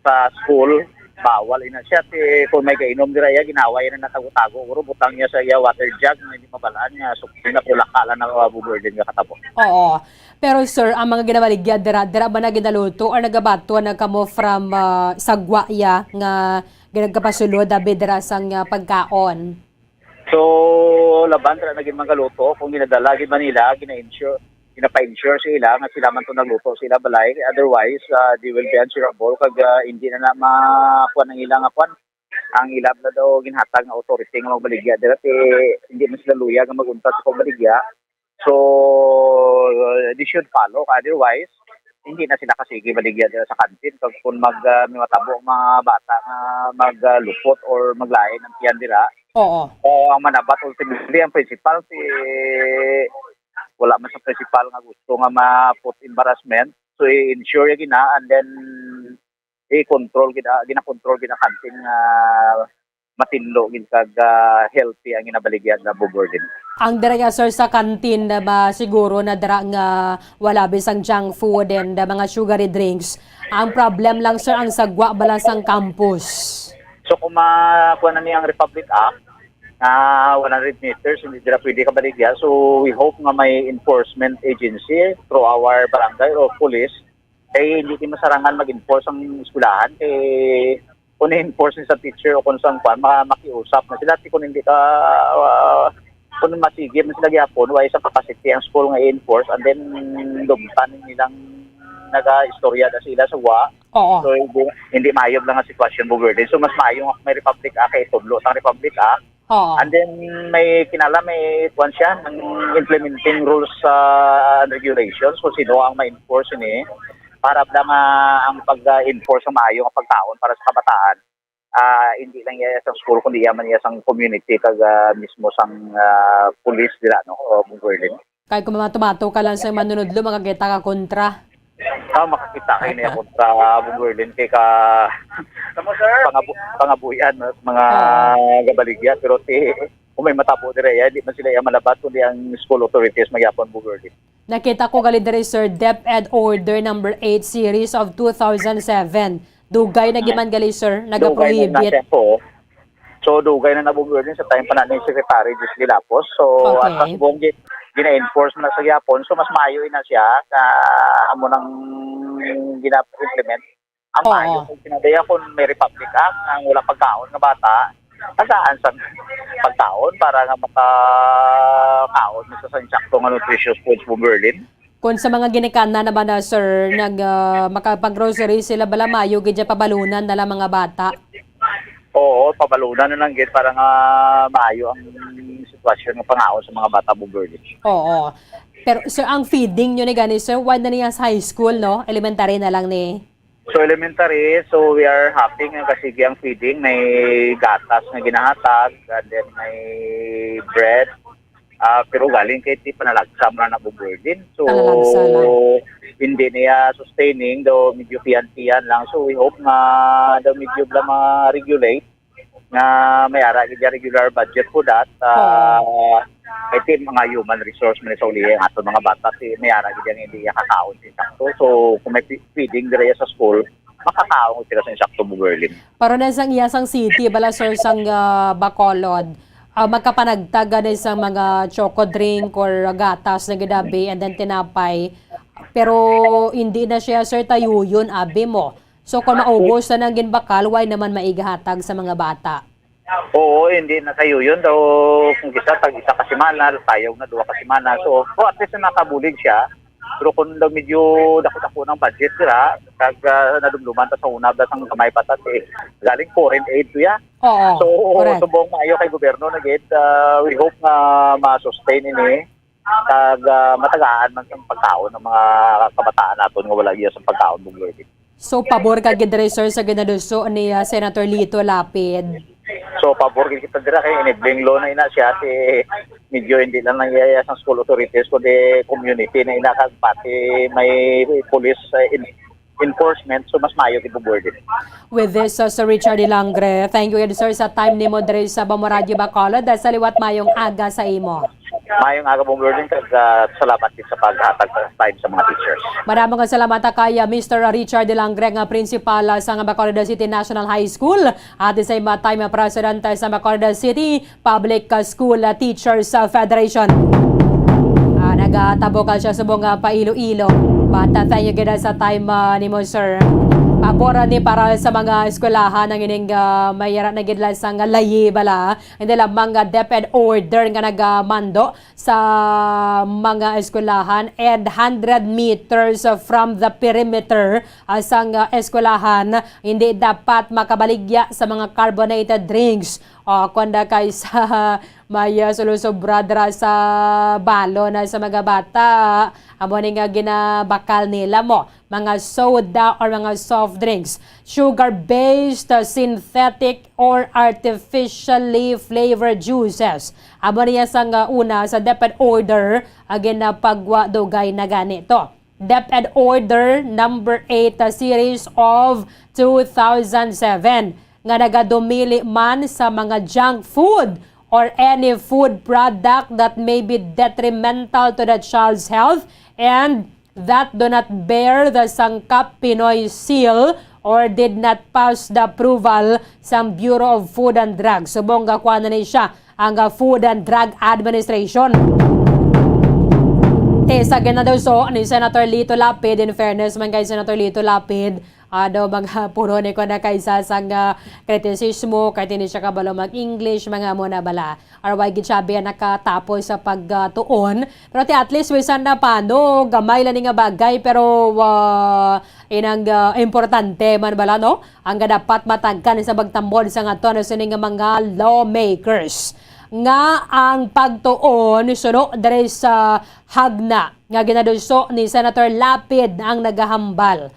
sa school, bawal ina siya. Ti kung may gainom dira iya, ginaway na natago-tago. Guro, butang niya sa iya water jug, nga hindi mabalaan niya. So, na pulaka lang na, uh, Bo Berlin nga katabo. Oo. Pero, sir, ang mga ginabaligya dira, dira ba na ginaluto or nagabato na kamo from, ah, sagwa iya nga ginagapasulod abi dira sang, ah, pagkaon? So, laban ra na gid man galuto, kung ginadala gid man nila, gina-ensure, ginapa-ensure sa ila nga sila man to nagluto sa ila balay. Otherwise, ah, they will be answerable kag, ah, hindi na na makuha ang ila nga kuan. Ang ila na daw ginhatag nga authority nga magbaligya dira, ti hindi man sila luyag nga mag-untat sa pagbaligya. So, uh, they should follow. Otherwise, hindi na sila kasigi baligya dira sa kantin. Kag kung mag, ah, may matabo ang mga bata nga maglupot or maglain ang tiyan dira, Oo. o ang manabat ultimately ang principal, si, wala man sa principal nga gusto nga ma-put embarrassment. So, i-ensure ya gina, and then i-control gid, ah, gina-control gid ang kantin nga matinlo gid kag, ah, healthy ang ginabaligya nga Bo Berlin. Ang dira, sir, sa kantin na ba siguro na dira nga wala bisang junk food and, ah, mga sugary drinks. Ang problem lang, sir, ang sagwa bala sang campus. So, kung ma-, kuha na ni ang Republic Act, na one hundred meters, hindi dira pwede kabaligya. So, we hope nga may enforcement agency through our barangay or police, kay hindi din masarangan mag-enforce ang eskwelahan. Kay kung i-enforce ni sa teacher o kung sa kuan, ma-, makiusap na sila. Ti kung hindi ka, ah, kung masigi man sila gyapon, wa sa capacity ang school nga i-enforce, and then dumtan nilang naga-istorya na sila sa wa. Oo. So, hindi, hindi maayo lang ang sitwasyon, Bo Berlin. So, mas maayo nga may Republic Act kay tudlo sang Republic Act. Oo. And then, may kinala, may kuwan siya, ng implementing rules, ah, and regulations kung sino ang ma-enforce ini. Para lang, ah, ang pag-enforce ang maayo nga pagkaon para sa kabataan, ah, hindi lang iya sang school, kundi iya man iya sang community kag, ah, mismo sang, ah, police dira, no, o Berlin. Kay kung mamato-mato ka lang sa manunudlo, makakita ka kontra. Ah, makakita kayo niya kontra Bong Berlin kay ka pangabu pangabuhian, no, sa mga gabaligya, pero ti kung may matabo dira, iya, di man sila iya malabat, kundi ang school authorities magyapon, Bong Berlin. Nakita ko gali diri, sir, DepEd Order number eight series of two thousand seven. Dugay na giman gali, sir, nagaprohibit. Dugay na na siya po. So, dugay na na, Bong Berlin, sa time pa na ni Secretary Giselle Lapos. So, okay, at mas buong gi- gina-enforce na sa gyapon. So, mas maayo na siya sa amo nang gina-implement. Ang, oo, maayo kung kinadaya kung may Republic Act, ang wala pagkaon nga bata, tagaan sa pagkaon para nga makakaon mo sa insakto nga nutritious foods, Bong Berlin. Kung sa mga ginikanan naman na, sir, nag, ah, makapag-grocery sila, bala, maayo gid dyan pabalunan na lang mga bata. Oo, pabalunan na lang gid para nga maayo ang sitwasyon nga pangaon sa mga bata, Bong Berlin. Oo. Pero, sir, ang feeding nyo ni gani, sir, wala na niya sa high school, no? Elementary na lang ni. So, elementary, so we are happy nga kasi ang feeding, may gatas nga ginahatag, and then may bread. Ah, pero galing kay ti panalagsa man na, Bong Berlin. So, panalagsa lang, hindi niya sustaining, daw medyo piyan-piyan lang. So, we hope nga daw medyo bala ma-regulate nga may ara gid ang regular budget for that. Ah, oo, kay ti mga human resource man sa ulihi ang ato mga bata, ti may ara gid ang hindi niya kakaon sa insakto. So, kung may pi- feeding dira sa school, makakaon sila sa insakto, Bong Berlin. Pero na sang iya sang city, bala, sir, sang, ah, Bacolod, ah, magkapanagtag gani sang mga choco drink or gatas na ginabi and then tinapay. Pero hindi na siya, sir, tayuyon, abi mo. So, kung maubos na nang ginbakal, wala naman maigahatag sa mga bata. Oo, hindi na sayo yun. Daw, kung kisa, tag isa ka semana, tayog na, duha ka semana. So, so at least nakabulig siya. Pero kung daw medyo dako-dako ng budget sila, kag, ah, nadumduman ta sa una, basta ang gamay pa ta, eh, galing foreign aid to ya. Oo, so, correct, subong maayo kay gobyerno na gid, ah, we hope nga ma-sustain ini, kag, ah, matagaan man sang pagkaon ng mga kabataan naton nga wala iya sa pagkaon, Bong Berlin. So, pabor ka gid diri, sir, sa ginaduso ni, ah, Senator Lito Lapid? So, pabor gid kita dira kay enabling law na ina siya, ti medyo hindi lang nang iya sang school authorities, kundi community na ina, kag pati may police, eh, in- enforcement, so mas maayo gid, Bong Berlin. With this, uh, Sir Richard Dilangre, thank you gid, sir, sa time nimo diri sa Bamo Radio Bacolod. Sa liwat, mayong aga sa imo. Mayong aga, Bong Berlin, kag, ah, salamat gid sa paghatag sa time sa mga teachers. Madamo nga salamat, ah, kay, ah, Mister Richard Dilangre, nga principal, ah, sa Bacolod City National High School, at the same, ah, time, ah, president, ah, sa Bacolod City Public, ah, School, ah, Teachers, ah, Federation. Ah, nagatabok, ah, siya subong, ah, pa Iloilo. But, ah, thank you gid, ah, sa time, ah, nimo, sir. Pabor ni para sa mga eskwelahan ang ining, ah, may yara na gid lang sang layi bala. Hindi lamang, ah, DepEd order nga nagamando sa mga eskwelahan and hundred meters from the perimeter, ah, sang, ah, eskwelahan, hindi dapat makabaligya sa mga carbonated drinks. O, kuwanda kay sa may, ah, sulusobra dira sa balon na sa mga bata, amo ni nga ginabakal nila mo, mga soda or mga soft drinks, sugar-based, uh, synthetic or artificially flavored juices. Amo niya sang, uh, una sa DepEd order, again, na pagwa dugay na gani to. DepEd Order number eight, uh, series of two thousand seven, nga nagadumili man sa mga junk food or any food product that may be detrimental to the child's health and that do not bear the Sangkap Pinoy seal or did not pass the approval sang Bureau of Food and Drugs. Subong nga kuha na ni siya ang, ah, Food and Drug Administration. Ti sa ginaduso ni Senator Lito Lapid, in fairness man kay Senator Lito Lapid, ano, mga puro ni ko na kaysa sang, ah, kritisismo, kay tini siya kabalo mag-English, mga amo na bala. Or why gid siya biya nakatapos sa pagtuon. Pero ti at least, wisan na pano, gamay lang ni nga bagay, pero, ah, inang, ah, importante man bala, no? Ang dapat matagkan sa pagtambod sa nga to, ano, sini nga mga lawmakers. Nga ang pagtuon, suno diri sa hagna nga ginaduso ni Senator Lapid ang nagahambal.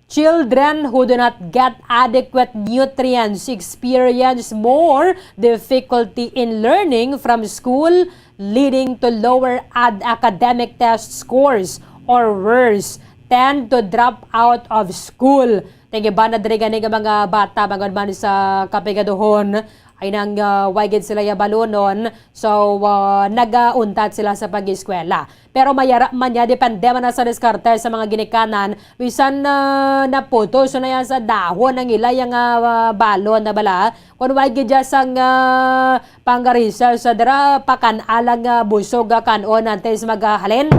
Children who do not get adequate nutrients experience more difficulty in learning from school, leading to lower ad- academic test scores or worse, tend to drop out of school. Ang iban na diri gani nga mga bata, bangod man sa kapigaduhon, ay nang, ah, way gid sila ya balonon. So, ah, nagauntat sila sa pag-eskwela. Pero mayara man niya, depende man na sa diskarte sa mga ginikanan. Bisan, ah, naputos na yan sa dahon ang ila yang, ah, balon na bala. Kung way gid dya sang, ah, panggarisal sa dira, pakan-a lang nga busog nga kan-on antes magahalin.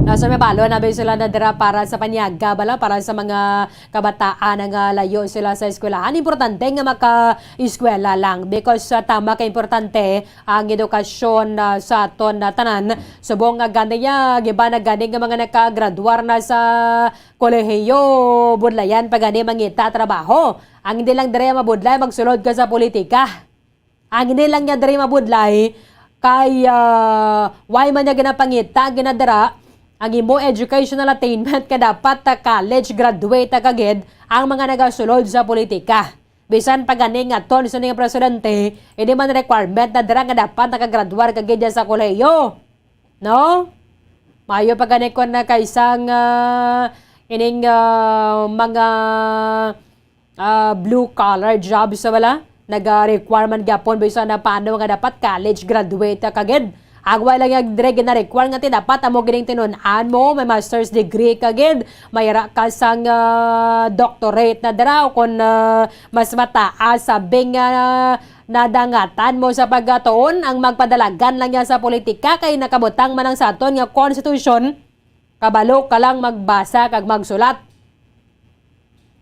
Nasa may balon na ba sila na dira para sa panyaga bala, para sa mga kabataan nga layo sila sa eskwelahan. Importante nga maka-eskwela lang because, ah, tama ka importante ang edukasyon, ah, sa aton, ah, tanan. Subong nga gani ya, giba na gani nga mga nakagraduar na sa kolehiyo, budlayan pa gani mangita trabaho. Ang hindi lang diri mabudlay, magsulod ka sa politika. Ang hindi lang niya diri mabudlay, kay, ah, why man niya ginapangita, ginadara, ang imo educational attainment nga dapat ta college graduate ta kagid ang mga nagasulod sa politika. Bisan pa gani nga ton sa ning presidente, hindi man requirement na dira nga dapat nakagraduar kagid dyan sa kolehiyo. No? Mayo pa gani kon na kaisang, ah, ining, ah, mga, ah, blue collar jobs sa bala. Naga-require man gyapon bisan na paano nga dapat college graduate ka kagid. Agway lang yung dire gina-require nga ti dapat amo gining tinun-an mo, may master's degree ka gid, may ra ka sang, ah, doctorate na dira o kon, ah, mas mataas sabing, ah, nadangatan mo sa pagkatuon ang magpadalagan lang niya sa politika kay nakabutang man ang sa aton nga konstitusyon. Kabalo ka lang magbasa kag magsulat.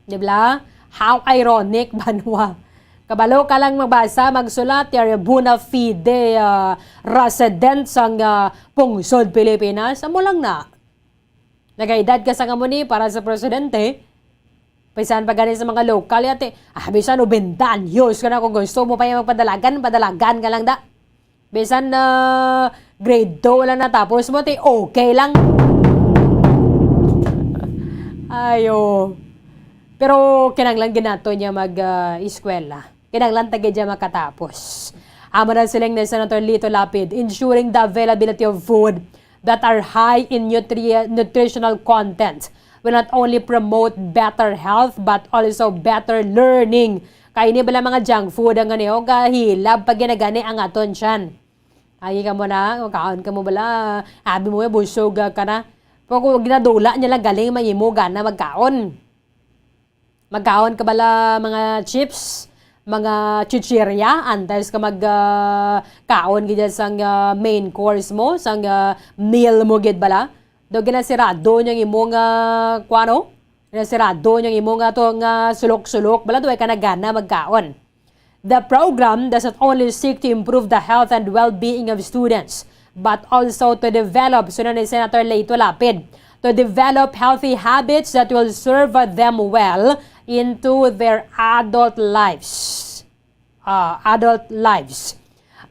Di ba? How ironic, banwa. Kabalo ka lang magbasa, magsulat, you're a bona fide, ah, resident sang, ah, pungsod Pilipinas. Amo lang na. Nagaedad ka sa kamo ni para sa presidente. Bisan pa gani sa mga lokal, yate, ah, bisan nobenta anyos ka na, kung gusto mo pa yung magpadalagan, padalagan ka lang da. Bisan na grade two lang natapos mo, ti okay lang. Ayo. Pero kinahanglan ginato niya mag, ah, eskwela. Kinahanglan ta gid siya makatapos. Amo na siling ni Senator Lito Lapid, ensuring the availability of food that are high in nutri-, nutritional content will not only promote better health but also better learning. Kay ini bala mga junk food ang ano, gahilab pag ginagani ang aton tiyan. Ay ka mo na, kaon ka mo bala. Abi mo, eh, busog ka na. Pero kung ginadula niya lang galing, may imo gana magkaon. Magkaon ka bala mga chips, mga chichirya, antes ka mag, ah, kaon gid sang, ah, main course mo, sang, ah, meal mo gid bala. Do ginasirado niyang imo nga, kuano? Ginasirado niyang imo nga to nga sulok-sulok, bala do ay ka nagana magkaon. The program does not only seek to improve the health and well-being of students, but also to develop, sunod ni Senator Lito Lapid, to develop healthy habits that will serve them well into their adult lives. Ah, adult lives.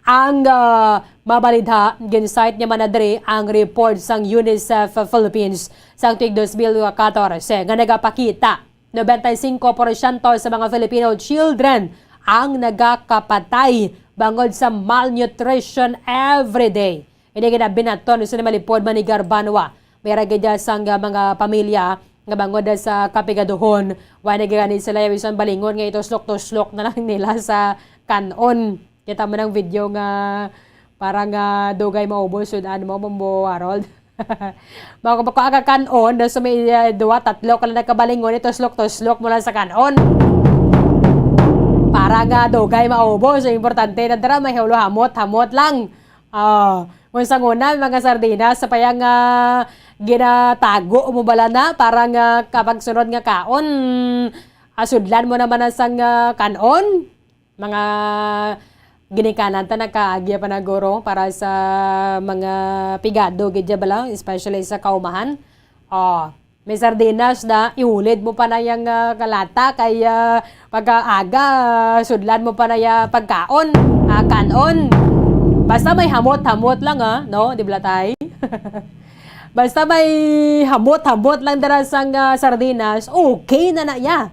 Ang, ah, mabalidha, gin-cite niya man na diri ang report sang UNICEF Philippines sang tuig dos mil katorse nga nagapakita Nobenta y singko porsyento sa mga Filipino children ang nagakapatay bangod sa malnutrition every day. Ini gid ang binaton sa malipod man ni Garbanwa. May ra gid sang, ah, mga pamilya nga bangod sa kapigaduhon, wa na gani sila bisan balingon nga ituslok-tuslok na lang nila sa kanon. Kita mo ng video nga parang, ah, dugay maubos, sud-an mo, Mambo Harold. Mao ka, ka kan-on, daw sa may, ah, duwa, tatlo ka lang nagkabalingon, ituslok-tuslok mo lang sa kan-on. Para nga dugay maubos. Ang importante na dira, may hulo hamot-hamot lang. Ah, kung sa una, may mga sardinas, sa payang, ah, ginatago mo bala na, para nga kapag sunod nga kaon, ah, sudlan mo naman ang sang, ah, kan-on. Mga ginikanan ta nakaagya pa na guro para sa mga pigado gid dya bala, especially sa kaumahan. Oh, may sardinas na, ihulid mo pa na yang, ah, kalata kay, ah, pagkaaga, sudlan mo pa na ya pagkaon, ah, kanon. Basta may hamot-hamot lang, ah, no? Di ba, tay? Basta may hamot-hamot lang dara sang, ah, sardinas, okay na na ya.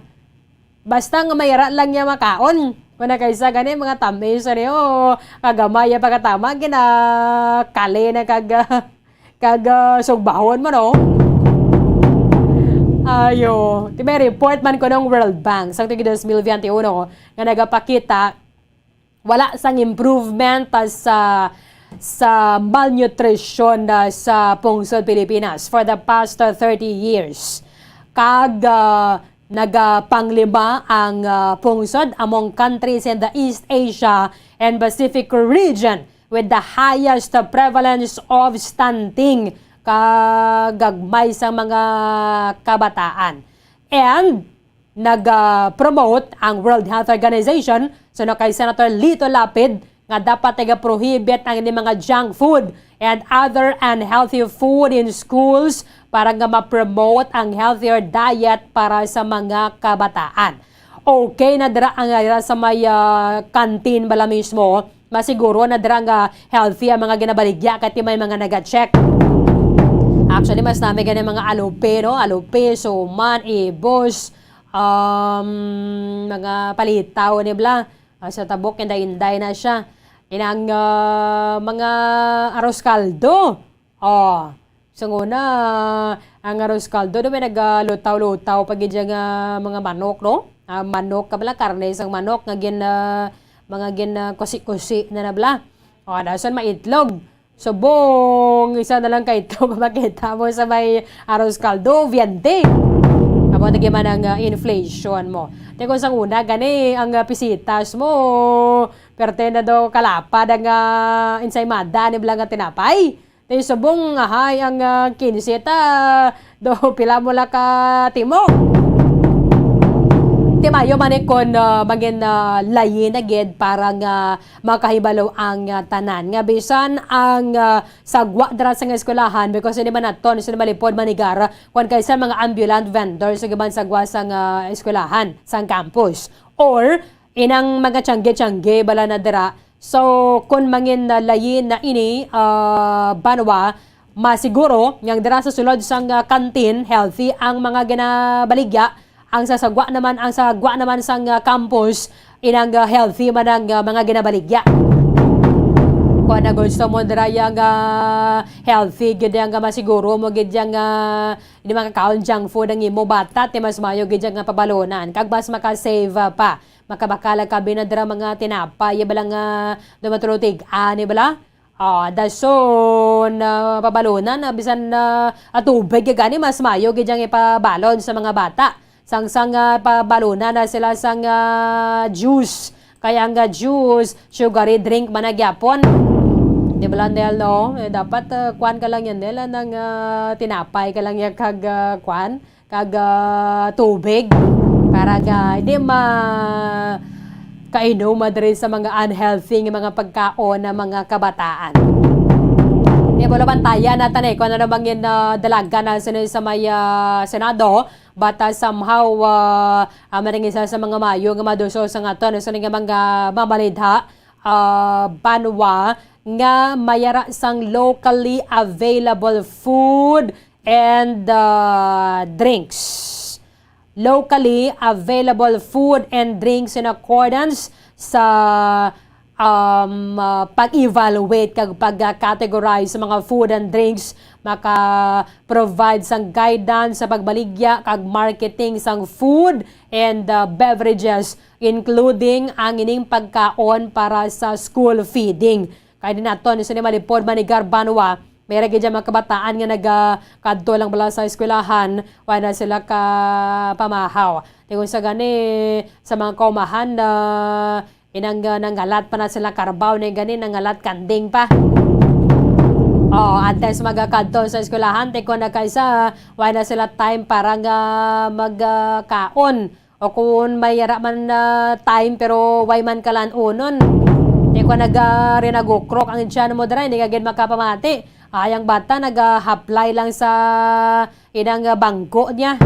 Basta nga may ara lang niya makaon. Kung nakaisa gani, mga tamis, ano yun, kagamay, pagkatama, ginakali na kag, kag, ah, sugbahon mo, no? Ayo, ti may report man kuno ang World Bank sang tuig dos mil veintiuno nga nagapakita wala sang improvement, ah, sa, sa malnutrition, ah, sa pungsod Pilipinas for the past, ah, thirty years. Kag, ah, nagapanglima ang, ah, pungsod among countries in the East Asia and Pacific region with the highest prevalence of stunting, kag gagmay sa mga kabataan. And nag-promote ang World Health Organization suno kay Senator Lito Lapid nga dapat nagaprohibit ang ini mga junk food and other unhealthy food in schools para nga ma-promote ang healthier diet para sa mga kabataan. Okay na dira ang, ah, dira sa may, ah, canteen bala mismo, masiguro na dira nga healthy ang mga ginabaligya kay ti may mga naga-check. Actually, mas nami gani mga alupe, no? Alupe, suman, ibos, um, mga palitaw ni bala. Ah, sa tabok, inday-inday na siya. Inang, ah, mga arroz caldo. Oh, sa una, ang arroz caldo, do may nagalutaw-lutaw pa gid siya nga mga manok, no? Ah, manok ka bala, karne sang manok nga gin, ah, mga gin, ah, kusi-kusi na na bala. Oh, dason may itlog. Subong isa na lang ka itlog makita mo sa may arroz caldo, viente. Amo na man ang, ah, inflation mo. Te kung sang una, gani ang, ah, pisitas mo, perte na do kalapad ang, ah, ensaymada ni bala nga tinapay. Ti subong, ahay, ang, ah, kinse ta, do pila mo la ka timo. Ti mayo man ni kon, ah, mangin, ah, layi na gid para nga makahibalo ang, ah, tanan. Nga bisan ang, ah, sagwa dira sa nga eskwelahan, because hindi man naton, hindi malipod manigar, kwan kay sa mga ambulant vendors sa giban sagwa sa nga eskwelahan, sa campus. Or, inang mga tiyangge-tiyangge bala na dira. So, kun mangin na layi na ini, ah, banwa, masiguro nga dira sa sulod sang, ah, canteen, healthy ang mga ginabaligya, ang sa sagwa naman, ang sagwa naman sang, ah, campus, inang, ah, healthy man ang, ah, mga ginabaligya. Kung na gusto mo dira yang, ah, healthy gid yang, ah, masiguro mo gid yang, ah, hindi makakaon junk food ang imo bata, ti mas mayo gid yang, ah, pabalunan. Kag mas makasave, ah, pa. Makabakal ang kabi na dira mga tinapay, bala nga dumatulutig, ani bala? Ah, dason, ah, pabalunan na bisan, ah, ah, tubig gani mas mayo gid yang ipabalon sa mga bata. Sang, sang, ah, pabalunan na sila sang, ah, juice. Kaya ang, ah, juice, sugary drink man na gyapon. Di ba lang, Nel, no? Eh, dapat, ah, kwan ka lang yan, Nel, ah, nang, ah, tinapay ka lang yan kag, ah, kwan? Kag, ah, tubig para nga hindi ma kainom diri sa mga unhealthy nga mga pagkaon na mga kabataan. Di ba, bantayan natin eh kung ano namang yun, ah, dalagan na sila sa may, ah, Senado, but, ah, somehow, ah, ah, maring isa sa mga mayo nga maduso sa nga to, ano, sa nga mga mamalidha, ah, banwa nga mayara sang locally available food and, uh, drinks. Locally available food and drinks in accordance sa, um, uh, pag-evaluate kag pag-categorize sa mga food and drinks, maka-provide sang guidance sa pagbaligya kag marketing sang food and, uh, beverages, including ang ining pagkaon para sa school feeding. Kay di naton sini malipod manigar banwa, may ra gid dyan mga kabataan nga nagakadto lang bala sa eskwelahan, wala na sila ka pamahaw. Tingon sa gani, sa mga kaumahan na inang, ah, nanggalat pa na sila karbaw, na gani nanggalat kanding pa. Oh, antes magakadto sa eskwelahan, ti kung na kaysa, wala na sila time para nga magkaon. O kung may yara man na time, pero way man kalan-unon. Di ko nag, ah, rinagukrok ang tiyan mo dira, hindi ka gid makapamati. Ay, ang bata nag, ah, haplay lang sa inang, ah, bangko niya.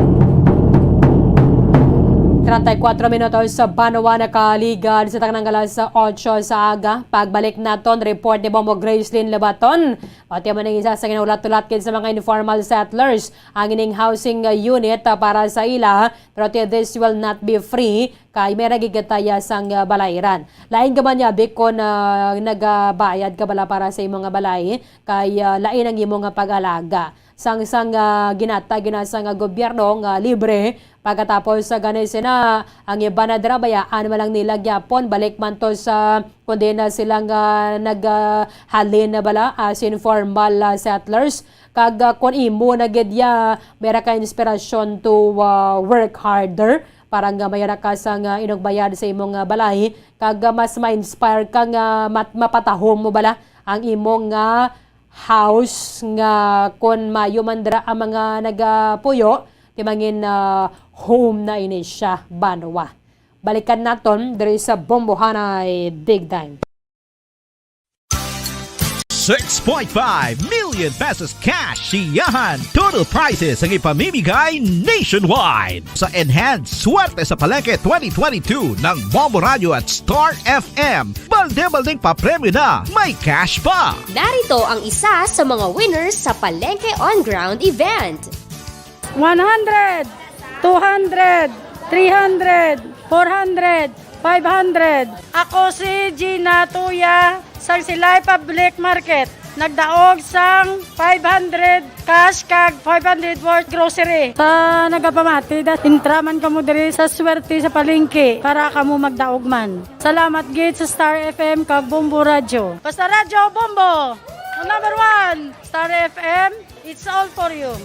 Treinta y cuatro minutos sa banwa nakaligad sa tanang alas otso sa aga. Pagbalik naton, report ni Bombo Gracelyn Lebaton. Pati man ang isa sa ginahulat-hulat gid sa mga informal settlers ang ining housing, ah, unit, ah, para sa ila. Pero ti, this will not be free. Kay may nagigitaya sang, ah, balayran. Lain ka man, yabi, kon, ah, nagabayad ka bala para sa imo nga balay, kay, ah, lain ang imo nga pag-alaga. Sang, sang, ah, ginata-, ginasa nga gobyerno nga libre, pagkatapos sa gani sina, ang iban na dira bayaan man lang nila gyapon, balik man to sa, kundi na sila nga nag, ah, halin na bala as informal, ah, settlers. Kag, ah, kon imo na gid ya, may ra ka inspirasyon to, ah, work harder, para nga may ra ka sang, ah, inugbayad sa imong, ah, balay, kag, ah, mas ma-inspire ka nga mat-, mapatahom mo bala ang imong, ah, house, nga kon maayo man dira ang mga nagapuyo, ti mangin, ah, home na ini siya, banwa. Balikan naton diri sa Bombohanay Big Time. Six point five million pesos cash siyahan. Total prizes ang ipamimigay nationwide. Sa Enhance Swerte sa Palengke twenty twenty-two ng Bombo Radio at Star F M, balde-baldeng papremyo na, may cash pa. Narito ang isa sa mga winners sa Palengke On Ground event. One hundred, two hundred, three hundred, four hundred, five hundred. Ako si Gina Tuya, sang Silay Public Market. Nagdaog sang five hundred cash kag five hundred worth grocery. Sa nagapamati, da, intra man kamo diri sa swerte sa palengke para kamo magdaog man. Salamat gid sa Star F M kag Bombo Radyo. Basta Radyo, Bombo! Ang number one, Star F M, it's all for you.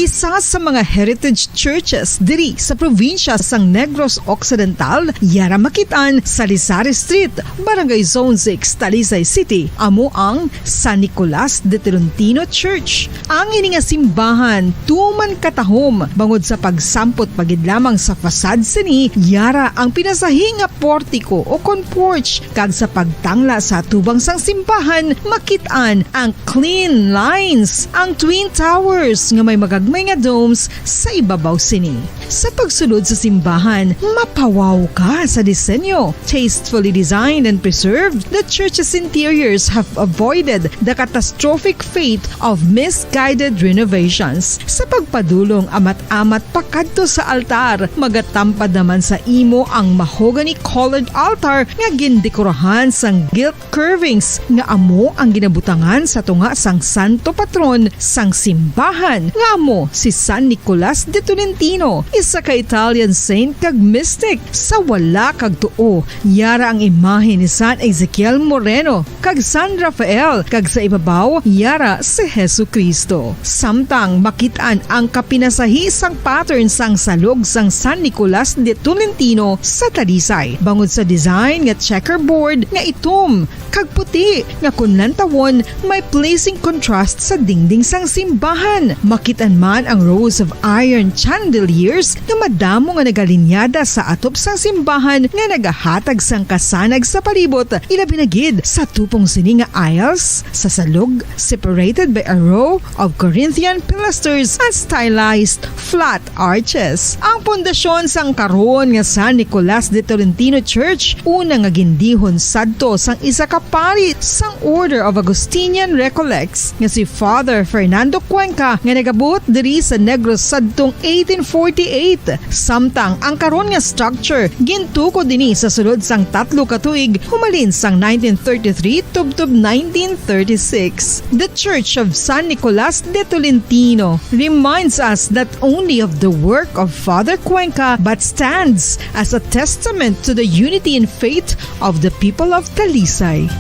Isa sa mga heritage churches diri sa probinsya sang Negros Occidental, yara makit-an sa Lisari Street, Barangay Zone six, Talisay City, amo ang San Nicolas de Tolentino Church. Ang ini nga simbahan tuman katahom bangod sa pagsampot pa gid lamang sa fasad sini, yara ang pinasahi nga portiko o kon porch, kag sa pagtangla sa atubang sang simbahan, makit-an ang clean lines, ang twin towers nga may magagmay nga domes sa ibabaw sini. Sa pagsulod sa simbahan, mapawaw ka sa disenyo. Tastefully designed and preserved, the church's interiors have avoided the catastrophic fate of misguided renovations. Sa pagpadulong amat-amat pakadto sa altar, magatampad naman sa imo ang mahogany-colored altar nga gindekorahan sang gilt curvings nga amo ang ginabutangan sa tunga sang santo patron sang simbahan, nga amo si San Nicolas de Tolentino, isa ka Italian saint kag mystic. Sa wala kag tuo, yara ang imahe ni San Ezekiel Moreno kag San Rafael, kag sa ibabaw, yara si Jesu-Cristo. Samtang makit-an ang kapinasahi sang pattern sang salog sang San Nicolas de Tolentino sa Talisay, bangod sa design nga checkerboard nga itom kag puti nga kon lantawon may pleasing contrast sa dingding sang simbahan. Makit-an man ang rows of iron chandeliers nga madamo nga nagalinyada sa atop sang simbahan nga nagahatag sang kasanag sa palibot, ilabi na gid sa tupong sini nga aisles sa salog, separated by a row of Corinthian pilasters and stylized flat arches. Ang pundasyon sang karon nga San Nicolas de Tolentino Church, una nga gindihon sadto sang isa ka pari sang Order of Augustinian Recollects nga si Father Fernando Cuenca, nga nagabot diri sa Negros sadtong eighteen forty-eight. Samtang ang karon nga structure gintukod ini sa sulod sang tatlo ka tuig humalin sang nineteen thirty-three tubtob nineteen thirty-six. The Church of San Nicolas de Tolentino reminds us not only of the work of Father Cuenca, but stands as a testament to the unity in faith of the people of Talisay.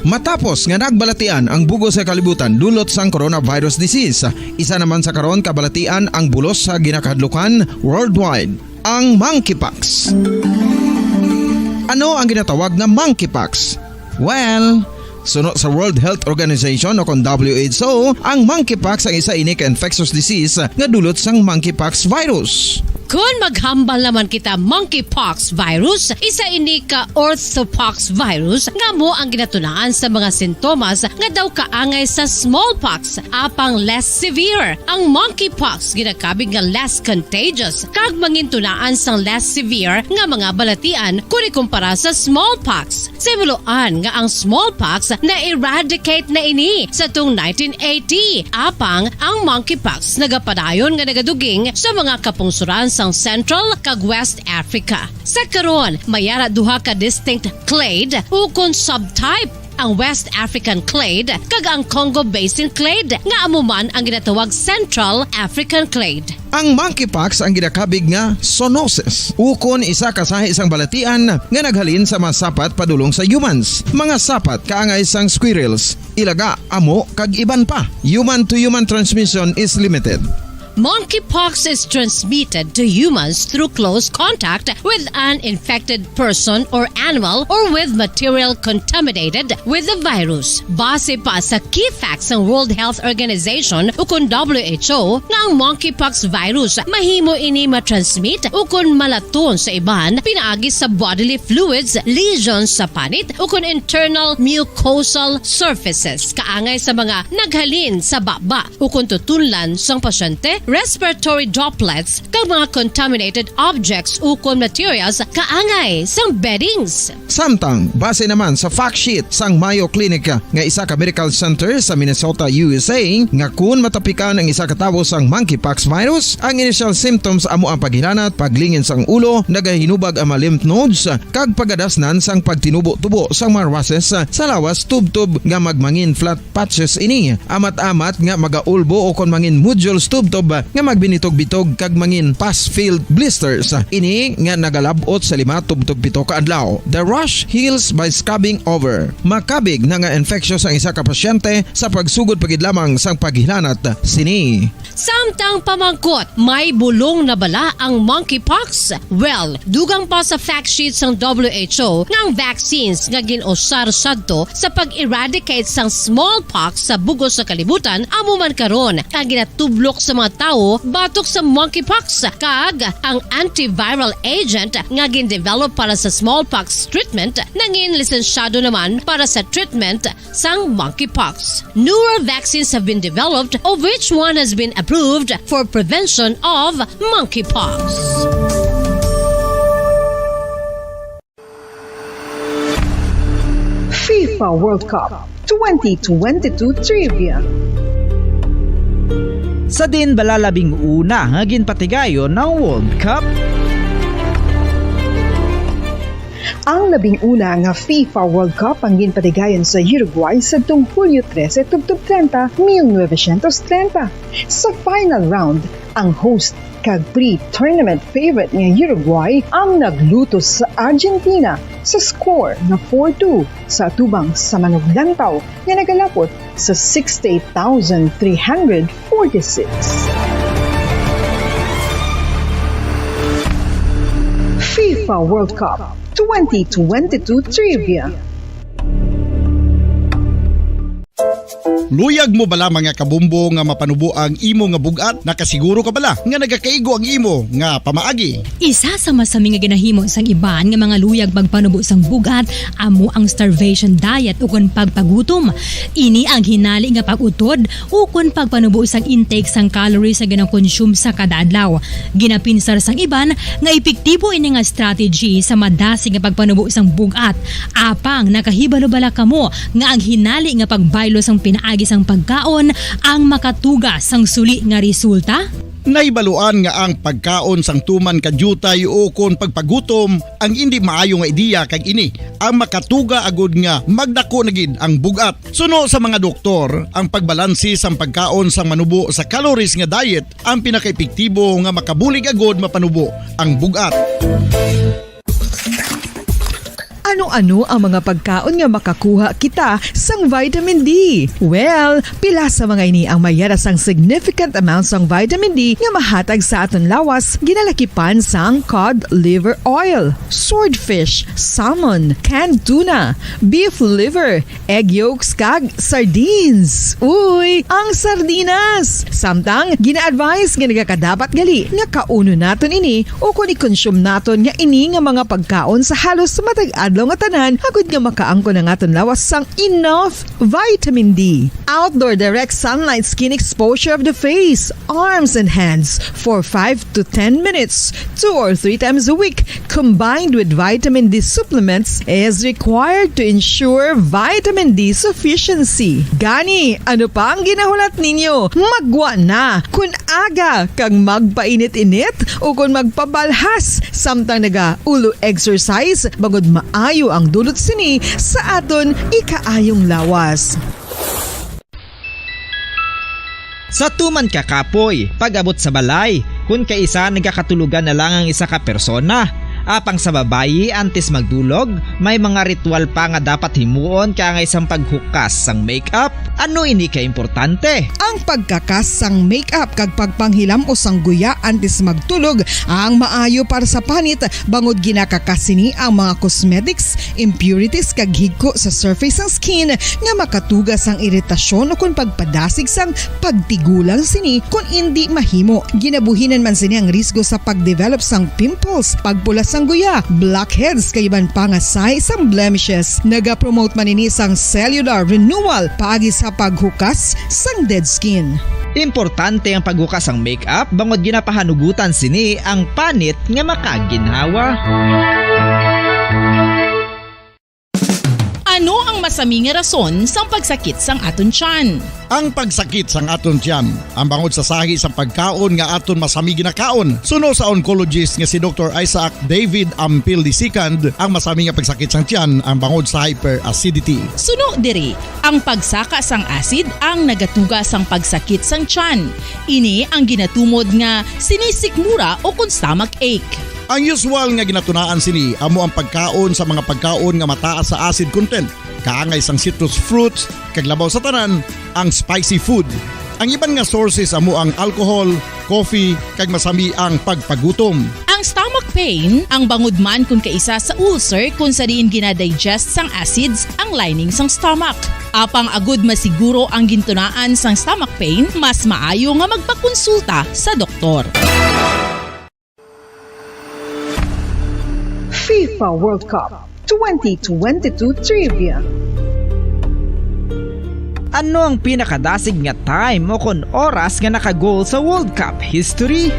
Matapos nga nagbalatian ang bug-os nga kalibutan dulot sang coronavirus disease, isa naman sa karon kabalatian ang bulos sa ginakahadlukan worldwide, ang monkeypox. Ano ang ginatawag na monkeypox? Well, suno sa World Health Organization o kon W H O, ang monkeypox ang isa ini ka infectious disease nga dulot sang monkeypox virus. Kon maghambal naman kita monkeypox virus, isa ini ka orthopox virus nga amo ang ginatunaan sa mga sintomas nga daw kaangay sa smallpox, apang less severe. Ang monkeypox ginakabig nga less contagious kag mangintunaan sang less severe nga mga balatian kon ikumpara sa smallpox. Sa himuloan nga ang smallpox na-eradicate na ini sa tung nineteen eighty, apang ang monkeypox nagapadayon nga nagaduging sa mga kapungsoran sang Central kag West Africa. Sa karon, may ara duha ka distinct clade ukon subtype, ang West African clade kag ang Congo Basin clade, nga amo man ang ginatawag Central African clade. Ang monkeypox ang ginakabig nga zoonosis, ukon isa ka sahi sang balatian nga naghalin sa mga sapat padulong sa humans. Mga sapat kaangay sang squirrels, ilaga, amo, kag iban pa. Human to human transmission is limited. Monkeypox is transmitted to humans through close contact with an infected person or animal or with material contaminated with the virus. Base pa sa key facts sang World Health Organization ukon W H O, nga ang monkeypox virus mahimo ini matransmit ukon malaton sa iban pinaagi sa bodily fluids, lesions sa panit, ukon internal mucosal surfaces, kaangay sa mga naghalin sa baba ukon tutunlan sang pasyente, respiratory droplets, kag mga contaminated objects ukon materials kaangay sang beddings. Samtang, base naman sa fact sheet sang Mayo Clinic nga isa ka medical center sa Minnesota, U S A, nga kun matapikan ang isa ka tawo sang monkeypox virus, ang initial symptoms amo ang paghilanat, paglingin sang ulo, nagahinubag ang mga lymph nodes, kag pagadasnan sang pagtinubo-tubo sang mga rashes sa lawas tubtob nga magmangin flat patches ini, amat-amat nga magaulbo ukon mangin nodules tubtob nga magbinitog-bitog kag mangin pus-filled blisters. Ini nga nagalab-ot sa lima tubtob pito ka adlaw. The rash heals by scabbing over. Makabig na nga infectious ang isa ka pasyente sa pagsugod pa gid lamang sang paghilanat sini. Samtang pamangkot, may bulong na bala ang monkeypox? Well, dugang pa sa fact sheet sang W H O nga ang vaccines nga gin-usar sadto sa pag-eradicate sang smallpox sa bug-os nga kalibutan amo man karon ang ginatublok sa mga tawo batok sa monkeypox, kag ang antiviral agent nga gin-develop para sa smallpox treatment nangin lisensyado naman para sa treatment sang monkeypox. Newer vaccines have been developed, of which one has been approved for prevention of monkeypox. FIFA World Cup twenty twenty-two Trivia. Sa diin bala labing una nga ginpatigayon ang World Cup? Ang labing una nga FIFA World Cup ang ginpatigayon sa Uruguay sadtong Hulyo trese tubtob treinta, mil novecientos treinta. Sa final round, ang host kag pre-tournament favorite nga Uruguay ang naglutos sa Argentina sa score nga four two sa atubang sa manuglantaw nga nagalapot sa sixty-eight thousand three hundred forty-six. FIFA World Cup twenty twenty-two Trivia. Luyag mo bala, mga kabombo, nga mapanubo ang imo nga bug-at? Nakasiguro ka bala nga nagakaigo ang imo nga pamaagi? Isa sa masami nga ginahimo sang iban nga mga luyag magpanubo sang bug-at amo ang starvation diet ukon pagpagutom. Ini ang hinali nga pag-utod ukon pagpanubo sang intake sang calories nga ginakonsume sa kada adlaw. Ginapinsar sang iban nga epektibo ini nga strategy sa madasig nga pagpanubo sang bug-at. Apang nakahibalo bala kamo nga ang hinali nga pagbaylo sang pinaagi sang pagkaon ang makatuga sang suli nga resulta? Nahibaluan nga ang pagkaon sang tuman ka diutay ukon pagpagutom ang indi maayo nga ideya, kag ini ang makatuga agud nga magdako na gid ang bug-at. Suno sa mga doktor, ang pagbalanse sang pagkaon sang manubo sa calories nga diet ang pinakaepektibo nga makabulig agud mapanubo ang bug-at. Ano ang mga pagkaon nga makakuha kita sang vitamin D? Well, pila sa mga ini ang mayara sang significant amount sang vitamin D nga mahatag sa aton lawas, ginalakipan sang cod liver oil, swordfish, salmon, canned tuna, beef liver, egg yolks, kag sardines. Uy, ang sardinas! Samtang, gina-advise nga nagakadapat gali nga kaunon naton ini ukon i-consume naton nga ini nga mga pagkaon sa halos matag adlaw nga tanan, agud nga makaangkon ang aton lawas sang enough vitamin D. Outdoor direct sunlight skin exposure of the face, arms, and hands for five to ten minutes, two or three times a week, combined with vitamin D supplements, is required to ensure vitamin D sufficiency. Gani, ano pa ang ginahulat ninyo? Maggwa na! Kun aga kag magpainit-init ukon magpabalhas samtang naga-ulo exercise, bangod maayo ang dulot sini sa aton ikaayong lawas. Sa tuman ka kapoy, pag-abot sa balay, kun kaisa nagakatulogan na lang ang isa ka persona. Apang sa babayi, antes magdulog, may mga ritual pa nga dapat himuon kaangay sang paghukas sang makeup. Ano ini ka importante? Ang pagkakas sang makeup kag pagpanghilam-os sang guya antes magtulog ang maayo para sa panit, bangod ginakakas sini ang mga cosmetics, impurities, kag higko sa surface sang skin nga makatuga sang iritasyon ukon pagpadasig sang pagtigulang sini kon indi mahimo. Ginabuhinan man sini ang risgo sa pagdevelop sang pimples, pagpula sang guya, blackheads, kag iban pa nga sahi sang blemishes. Nagapromote man ini sang cellular renewal paagi sa paghukas sang dead skin. Importante ang paghukas sang makeup bangod ginapahanugutan sini ang panit nga makaginhawa. Ano ang masami nga rason sang pagsakit sang aton tiyan? Ang pagsakit sang aton tiyan, ang bangod sa sahi sang pagkaon nga aton masami ginakaon. Suno sa oncologist nga si Doktor Isaac David Ampil the second, ang masami nga pagsakit sang tiyan ang bangod sa hyperacidity. Suno diri, ang pagsaka sang acid ang nagatuga sang pagsakit sang tiyan. Ini ang ginatumod nga sinisikmura ukon stomach ache. Ang usual nga ginatunaan sini amo ang pagkaon sa mga pagkaon nga mataas sa acid content, kaangay sang citrus fruits, kag labaw sa tanan, ang spicy food. Ang iban nga sources amo ang alcohol, coffee, kag masami ang pagpagutom. Ang stomach pain, ang bangod man kon kaisa sa ulcer kon sa diin ginadigest sang acids ang lining sang stomach. Apang agud masiguro ang gintunaan sang stomach pain, mas maayo nga magpakonsulta sa doktor. FIFA World Cup twenty twenty-two Trivia. Ano ang pinakadasig nga time o kon oras nga naka-goal sa World Cup history?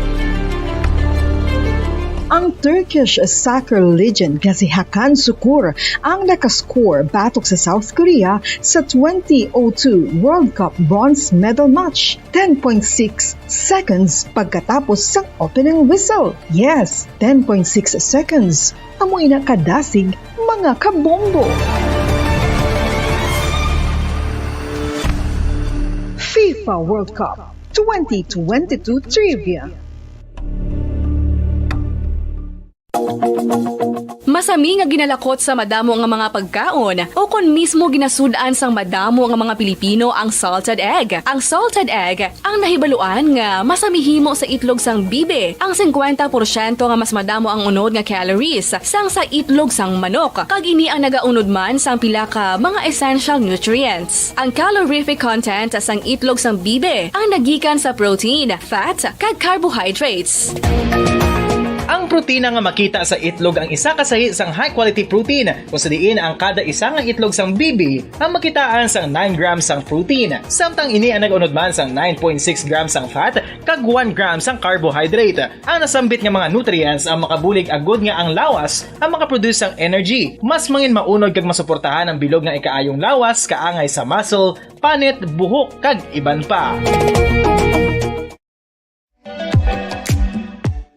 Ang Turkish soccer legend nga si Hakan Sukur ang nakascore batok sa South Korea sa twenty oh two World Cup bronze medal match, ten point six seconds pagkatapos sang opening whistle. Yes, ten point six seconds. Amo ina kadasig, mga kabombo. FIFA World Cup twenty twenty-two Trivia. Masami nga ginalakot sa madamo nga mga pagkaon, o kon mismo ginasud-an sang madamo nga mga Pilipino ang salted egg. Ang salted egg ang nahibaluan nga masami himo sa itlog sang bibi. Ang singkwenta porsyento nga mas madamo ang unod nga calories sang sa itlog sang manok, kag ini ang nagaunod man sang pila ka mga essential nutrients. Ang calorific content sang itlog sang bibi ang nagikan sa protein, fat, kag carbohydrates. Ang protina nga makita sa itlog ang isa ka sahi sang high-quality protein, kung sa diin ang kada isa nga itlog sang bibi ang makitaan sang nine grams sang protein, samtang ini ang nag-unod man sang nine point six grams sang fat kag one gram sang carbohydrate. Ang nasambit nga mga nutrients ang makabulig agud nga ang lawas ang makaproduce sang energy. Mas mangin maunod kag masuportahan ang bilog nga ikaayong lawas kaangay sa muscle, panit, buhok, kag iban pa.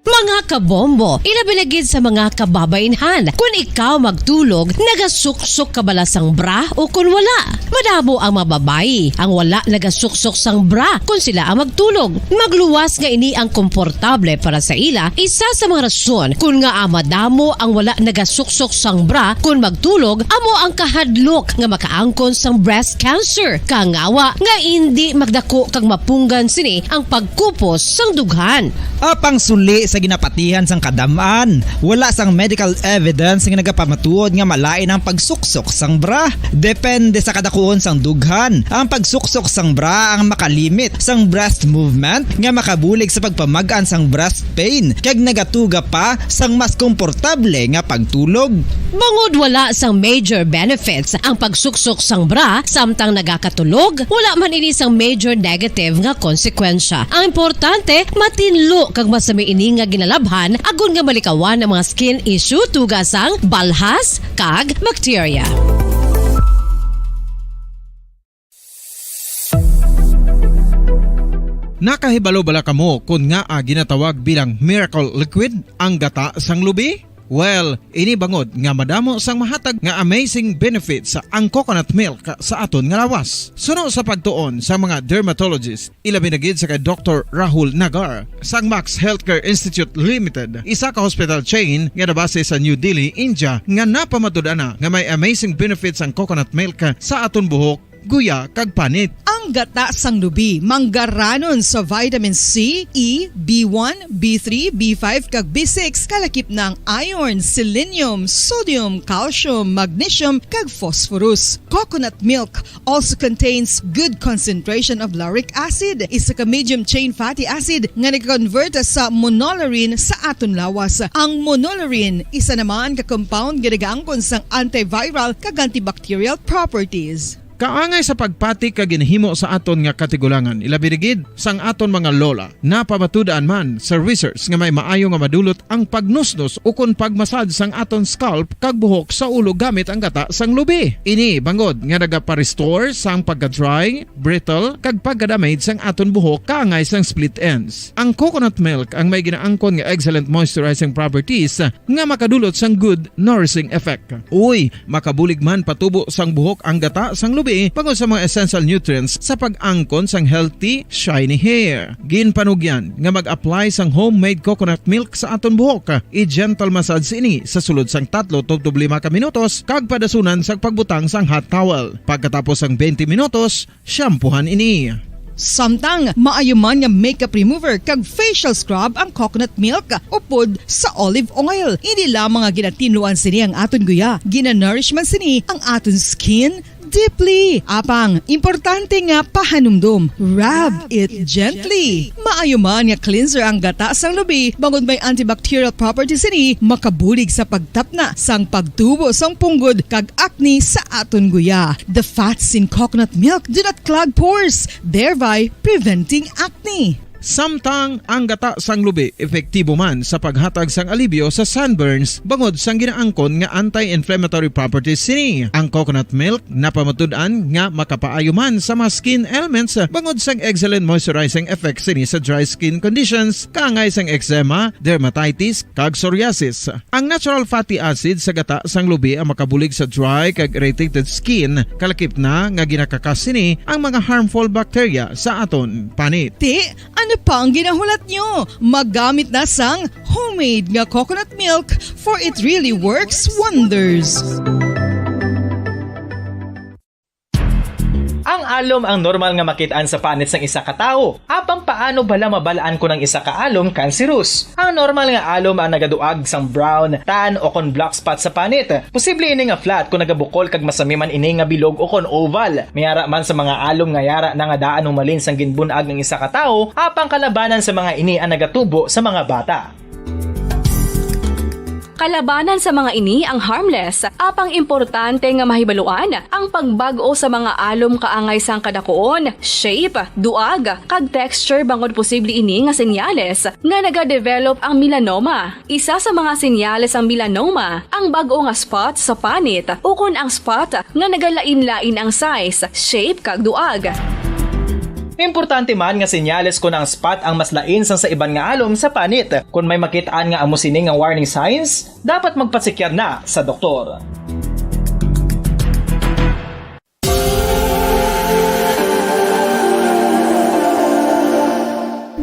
Mga Kabombo, ilabi na gid sa mga kababaynhan. Kun ikaw magtulog, nagasuksok ka bala sang bra o kun wala? Madamo ang mga babayi ang wala nagasuksok sang bra kun sila ang magtulog. Magluwas nga ini ang komportable para sa ila. Isa sa mga rason kun ngaa madamo ang wala nagasuksok sang bra kun magtulog amo ang kahadlok nga makaangkon sang breast cancer. Kangawa nga indi magdako kag mapunggan sini ang pagkupos sang dughan. Apang suli sa ginapatihan sang kadam-an, wala sang medical evidence nga nagapamatuod nga malain ang pagsuksok sang bra. Depende sa kadakuon sang dughan, ang pagsuksok sang bra ang makalimit sang breast movement nga makabulig sa pagpamag-an sang breast pain kag nagatuga pa sang mas komportable nga pagtulog. Bangod wala sang major benefits ang pagsuksok sang bra samtang nagakatulog, wala man ini sang major negative nga konsekwensya. Ang importante, matinlo kag masami ini nga ginalabhan agod nga malikawan ang mga skin issue tuga sang balhas kag bakterya. Nakahibalo bala kamo kon ngaa ginatawag bilang miracle liquid ang gata sang lubi? Well, ini bangod nga madamo sang mahatag nga amazing benefits ang coconut milk sa aton nga lawas. Suno sa pagtuon sa mga dermatologist, ilabi na gid sa kay Doktor Rahul Nagar sang Max Healthcare Institute Limited, isa ka hospital chain nga nabase sa New Delhi, India, nga napamatud-an na nga may amazing benefits ang coconut milk sa aton buhok, guya, kag panit. Ang gata sang lubi manggaranon sa vitamin C, E, B one, B three, B five, kag B six, kalakip na ang iron, selenium, sodium, calcium, magnesium, kag phosphorus. Coconut milk also contains good concentration of lauric acid, isa ka medium chain fatty acid nga nag-convert sa monolaurin sa aton lawas. Ang monolaurin, isa naman ka compound nga nagaangkon sang antiviral kag antibacterial properties. Kaangay sa pagpati kag ginhimo sa aton nga katigulangan, ilabi na gid sang aton mga lola. Napamatud-an man sa research nga may maayo nga madulot ang pagnusnos ukon pagmasad sang aton scalp kag buhok sa ulo gamit ang gata sang lubi. Ini bangod nga nagapa-restore sang pagka-dry, brittle, kag pagka-damage sang aton buhok kaangay sang split ends. Ang coconut milk ang may ginaangkon nga excellent moisturizing properties nga makadulot sang good nourishing effect. Uy, makabulig man patubo sang buhok ang gata sang lubi bangod sa mga essential nutrients sa pag-angkon sang healthy, shiny hair. Ginpanugyan nga mag-apply sang homemade coconut milk sa aton buhok. I-gentle massage ini sa sulod sang tatlo tubtob lima ka minutos kag padasunan sa pagbutang sang hot towel. Pagkatapos sang twenty minutos, shampoohan ini. Samtang maayo man nga makeup remover kag facial scrub ang coconut milk upod sa olive oil. Hindi lamang nga ginatinluan sini ang aton guya, ginanourish man sini ang aton skin deeply. Apang, importante nga pahanumdom, rub it gently. Maayo man nga cleanser ang gata sang lubi, bangod may antibacterial properties sini, makabulig sa pagtapna sang pagtubo sang punggod kag acne sa aton guya. The fats in coconut milk do not clog pores, thereby preventing acne. Samtang ang gata sang lubi epektibo man sa paghatag sang alibyo sa sunburns bangod sang ginaangkon nga anti-inflammatory properties sini. Ang coconut milk napamatud-an nga makapaayo man sa mga skin ailments bangod sang excellent moisturizing effect sini sa dry skin conditions, kaangay sang eczema, dermatitis, kag psoriasis. Ang natural fatty acid sa gata sang lubi ang makabulig sa dry kag irritated skin, kalakip na nga ginakakas sini ang mga harmful bacteria sa aton panit. Ti, ano pa ang ginahulat nyo? Magamit na sang homemade nga coconut milk, for it really works wonders. Ang alom ang normal nga makit-an sa panit sang isa ka tawo. Apang paano bala mabal-an kon ang isa ka alom kanserus? Ang normal nga alom ang nagaduag sang brown, tan, o kon black spot sa panit. Posible ini nga flat kon nagabukol kag masami man ini nga bilog o kon oval. May ara man sa mga alom nga yara na nga daan humalin sang ginbun-ag ang isa ka tawo, apang kalabanan sa mga ini ang nagatubo sa mga bata. Kalabanan sa mga ini ang harmless, apang importante nga mahibaluan ang pagbag-o sa mga alom kaangay sang kadakuon, shape, duag, kag texture bangod posible ini nga senyales nga nagadevelop ang melanoma. Isa sa mga senyales sang melanoma ang bag-o nga spot sa panit ukon ang spot nga nagalain-lain ang size, shape, kag duag. Importante man nga senyales kon ang spot ang mas lain sang sa iban nga alom sa panit. Kon may makit-an nga amo sini nga warning signs, dapat magpasekyar na sa doktor.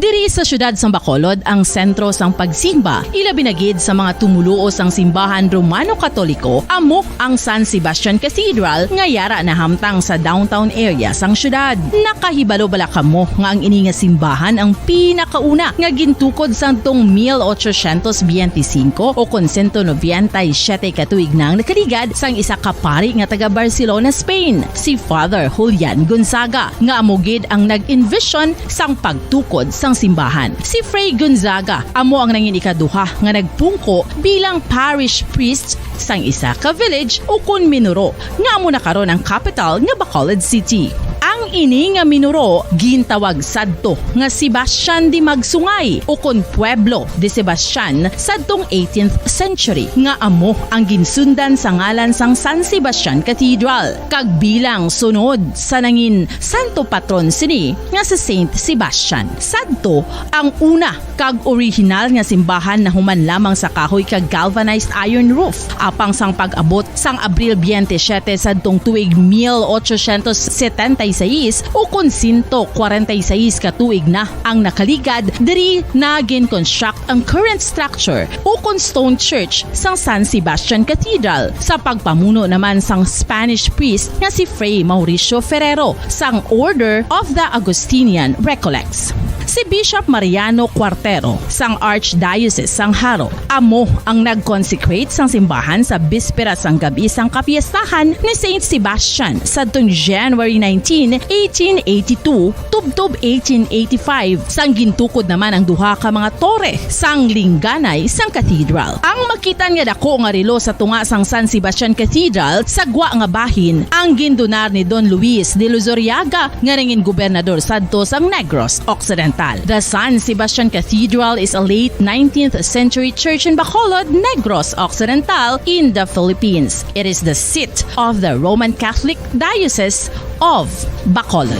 Diri sa siyudad sang Bacolod ang sentro sang pagsimba, ilabi na gid sa mga tumoluo sang simbahan Romano-Katoliko, amo ang San Sebastian Cathedral nga yara nahamtang sa downtown area sang siyudad. Nakahibalo bala kamo nga ang ini nga simbahan ang pinakauna nga gintukod sadtong mil ochocientos biyente singko o kon sento nobenta y siyete ka tuig na ang nakaligad sang isa ka pari nga taga Barcelona, Spain, si Father Julian Gonzaga, nga amo gid ang nag-envision sang pagtukod sang simbahan. Si Fray Gonzaga amo ang nangin ikaduha nga nagpungko bilang parish priest sang isa ka village ukon minuro nga amo na karon ang kapital nga Bacolod City. Ang ini nga minuro gintawag sadto nga Sebastian de Magsungay ukon Pueblo de Sebastian sadtong eighteenth century, nga amo ang ginsundan sa ngalan sang San Sebastian Cathedral, kag bilang sunod sa nangin santo patron sini nga si Saint Sebastian. Sadto ang una kag orihinal nga simbahan nahuman lamang sa kahoy kag galvanized iron roof. Apang sang pag-abot sang Abril twenty-seven sadtong tuig mil ochocientos setenta y seis, ukon sento kwarenta y seis ka tuig na ang nakaligad, diri na gin-construct ang current structure ukon stone church sang San Sebastian Cathedral, sa pagpamuno naman sang Spanish priest nga si Fray Mauricio Ferrero sang Order of the Augustinian Recollects. Si Bishop Mariano Cuartero sang Archdiocese sang Jaro amo ang nag-consecrate sang simbahan sa bispera sang gab-i sang kapiestahan ni Saint Sebastian sadtong January nineteen, eighteen eighty-two, tubtob eighteen eighty-five, sang gintukod naman ang duha ka mga tore sang lingganay sang cathedral. Ang makitan nga dako nga relo sa tunga sang San Sebastian Cathedral sa gwa nga bahin ang gindonar ni Don Luis de Luzuriaga, nga nangin gobernador sadto sang Negros Occidental. The San Sebastian Cathedral is a late nineteenth century church in Bacolod, Negros Occidental, in the Philippines. It is the seat of the Roman Catholic Diocese of Bacolod.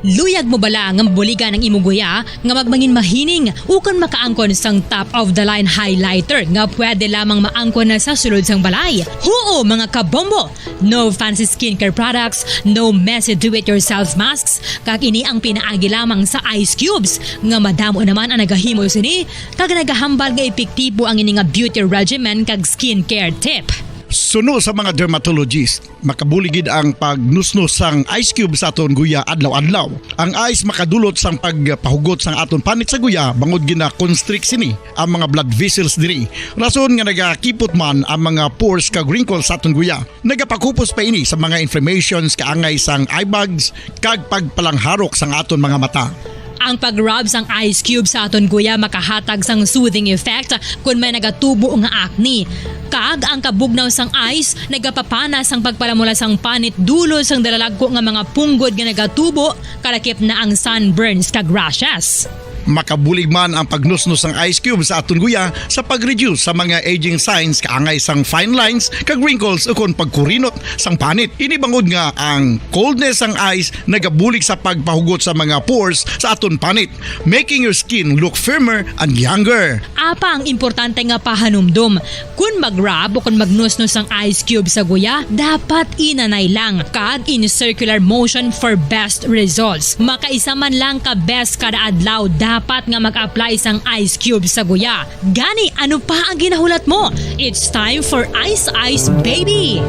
Luyag mo bala nga mabuligan ang imo guya nga magmangin mahining ukon makaangkon sang top of the line highlighter nga pwede lamang maangkon na sa sulod sang balay? Huo, mga kabombo! No fancy skincare products, no messy do-it-yourself masks, kag ini ang pinaagi lamang sa ice cubes, nga madamo naman ang nagahimo sini kag nagahambal nga epektibo ang ini nga beauty regimen kag skincare tip. Suno sa mga dermatologist, makabulig gid ang pagnusnos sang ice cube sa aton guya adlaw-adlaw. Ang ice makadulot sang pagpahugot sang aton panit sa guya, bangod gina-constrict sini ang mga blood vessels diri, rason nga nagakipot man ang mga pores kag wrinkles sa aton guya. Nagapakupos pa ini sa mga inflammations kaangay sang eye bags kag pagpalangharok sang aton mga mata. Ang pag-rub sang ice cube sa aton guya makahatag sang soothing effect kon may nagatubo nga acne. Kag ang kabugnaw sang ice nagapapana sang pagpalamula sang panit dulot sang dalalagko nga mga punggod nga nagatubo, kalakip na ang sunburns kag rashes. Makabulig man ang pagnusnos sang ice cube sa aton guya sa pag-reduce sa mga aging signs kaangay sang fine lines kag wrinkles ukon pagkurinot sang panit. Ini bangod nga ang coldness sang ice nagabulig sa pagpahugot sa mga pores sa aton panit, making your skin look firmer and younger. Apang importante nga pahanumdom, kon mag-rub o kon magnusnos sang ice cube sa guya, dapat inanay lang kag in circular motion for best results. Makaisa man lang ka beses kada adlaw dapat nga mag-apply sang ice cube sa guya. Gani, ano pa ang ginahulat mo? It's time for Ice Ice Baby!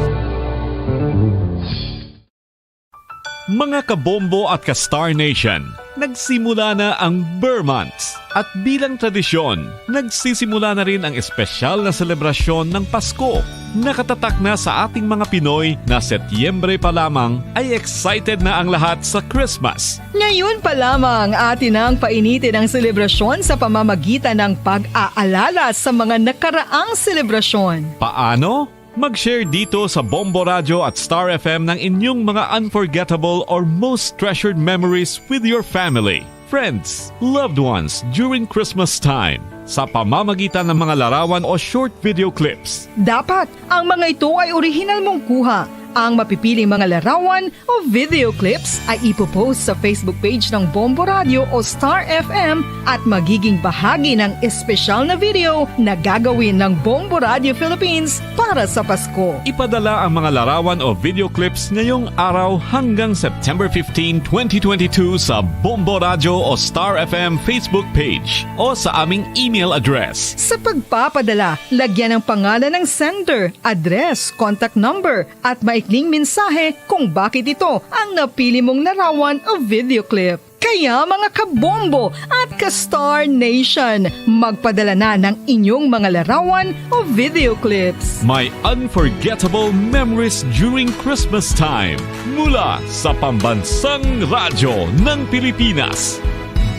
Mga kabombo at ka-Star Nation, nagsimula na ang Ber Months. At bilang tradisyon, nagsisimula na rin ang espesyal na selebrasyon ng Pasko. Nakatatak na sa ating mga Pinoy na Setyembre pa lamang ay excited na ang lahat sa Christmas. Ngayon pa lamang, atin nang painitin ang selebrasyon sa pamamagitan ng pag-aalala sa mga nakaraang selebrasyon. Paano? Mag-share dito sa Bombo Radyo at Star F M ng inyong mga unforgettable or most treasured memories with your family. friends, loved ones during Christmas time sa pamamagitan ng mga larawan o short video clips. Dapat ang mga ito ay orihinal mong kuha. Ang mapipiling mga larawan o video clips ay ipopost sa Facebook page ng Bombo Radio o Star F M at magiging bahagi ng espesyal na video na gagawin ng Bombo Radio Philippines para sa Pasko. Ipadala ang mga larawan o video clips ngayong araw hanggang September fifteen, twenty twenty-two sa Bombo Radio o Star F M Facebook page o sa aming email address. Sa pagpapadala, lagyan ang pangalan ng sender, address, contact number, at maikling mensahe kung bakit ito ang napili mong larawan o video clip. Kaya, mga kabombo at ka-Star Nation, magpadala na ng inyong mga larawan o video clips. May unforgettable memories during Christmas time mula sa pambansang radyo ng Pilipinas,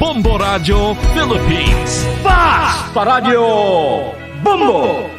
Bombo Radio Philippines. Fast Paradyo Bombo!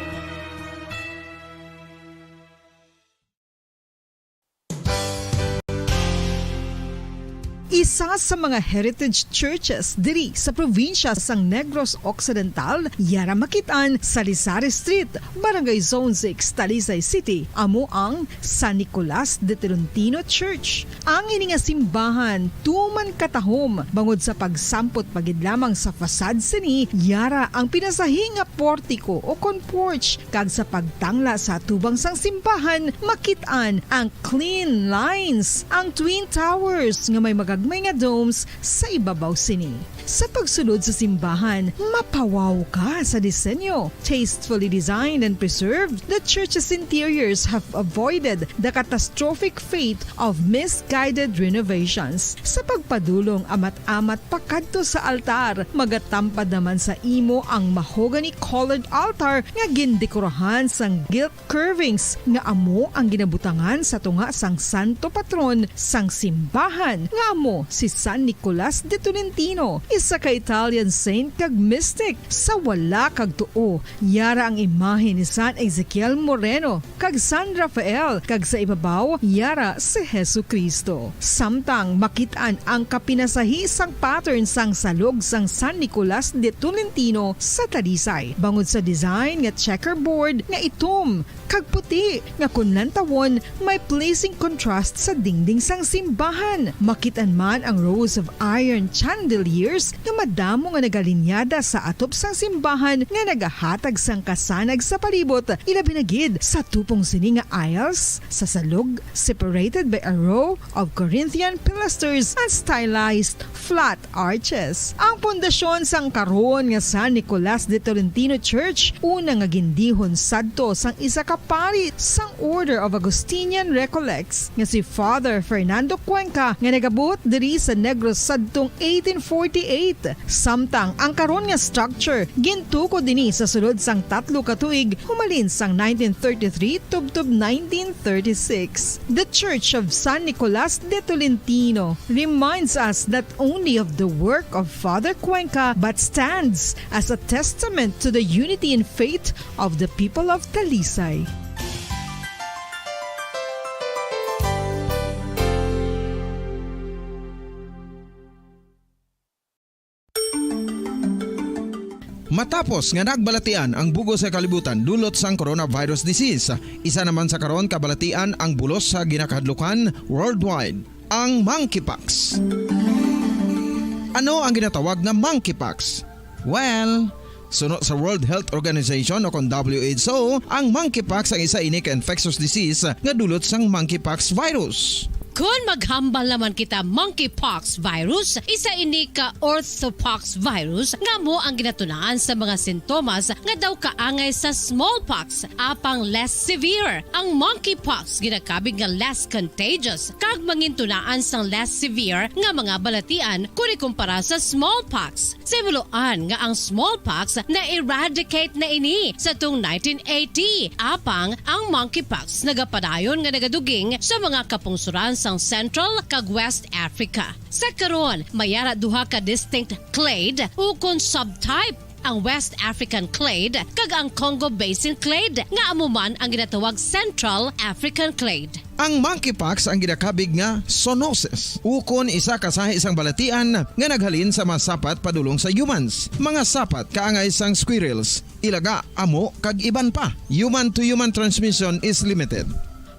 Isa sa mga heritage churches diri sa probinsya sang Negros Occidental, yara makit-an sa Lisari Street, Barangay Zone six, Talisay City, amo ang San Nicolas de Tolentino Church. Ang ini nga simbahan tuman katahom bangod sa pagsampot pa gid lamang sa facade sini, yara ang pinasahi nga portiko o kon porch, kag sa pagtangla sa atubang sang simbahan, makit-an ang clean lines, ang twin towers nga may magagmay nga domes sa ibabaw sini. Sa pagsulod sa simbahan, mapawaw ka sa disenyo. Tastefully designed and preserved, the church's interiors have avoided the catastrophic fate of misguided renovations. Sa pagpadulong amat-amat pakadto sa altar, magatampad naman sa imo ang mahogany-colored altar nga gindekorahan sang gilt curvings nga amo ang ginabutangan sa tunga sang santo patron sang simbahan, nga amo si San Nicolas de Tolentino, isa ka Italian saint kag mystic. Sa wala kag tuo, yara ang imahe ni San Ezekiel Moreno kag San Rafael, kag sa ibabaw, yara si Jesu-Cristo. Samtang makit-an ang kapinasahi sang pattern sang salog sang San Nicolas de Tolentino sa Talisay, bangod sa design nga checkerboard nga itom kag puti nga kon lantawon may pleasing contrast sa dingding sang simbahan. Makit-an man ang rows of iron chandeliers nga madamo nga nagalinyada sa atop sang simbahan nga nagahatag sang kasanag sa palibot, ilabi na gid sa tupong sini nga aisles sa salog, separated by a row of Corinthian pilasters and stylized flat arches. Ang pundasyon sang karon nga San Nicolas de Tolentino Church, una nga gindihon sadto sang isa ka pari sang Order of Augustinian Recollects, nga si Father Fernando Cuenca, nga nagabot diri sa Negros sadtong eighteen forty-eight. Samtang ang karon nga structure gintukod dinhi sa sulod sang tatlo ka tuig, humalin sang nineteen thirty-three tubtob nineteen thirty-six. The Church of San Nicolas de Tolentino reminds us not only of the work of Father Cuenca but stands as a testament to the unity in faith of the people of Talisay. Matapos nga nagbalatian ang bug-os nga kalibutan dulot sang coronavirus disease, isa naman sa karon kabalatian ang bulos sa ginakahadlukan worldwide, ang monkeypox. Ano ang ginatawag nga monkeypox? Well, suno sa World Health Organization o kon W H O, ang monkeypox ang isa ini ka infectious disease nga dulot sang monkeypox virus. Kon maghambal naman kita, monkeypox virus, isa ini ka orthopox virus nga amo ang ginatunaan sa mga sintomas nga daw kaangay sa smallpox, apang less severe. Ang monkeypox ginakabig nga less contagious kag mangintunaan sang less severe nga mga balatian kon ikumpara sa smallpox. Sa himuloan nga ang smallpox na-eradicate na ini sa tung nineteen eighty, apang ang monkeypox nagapadayon nga nagaduging sa mga kapungsoran sang Central kag West Africa. Sa karon, may ara duha ka distinct clade ukon subtype ang West African clade, kag ang Congo Basin clade, nga amo man ang ginatawag Central African clade. Ang monkeypox ang ginakabig nga zoonosis, ukon isa ka sahi sang balatian nga naghalin sa mga sapat padulong sa humans, mga sapat kaangay sang squirrels, ilaga, amo, kag iban pa. Human to human transmission is limited.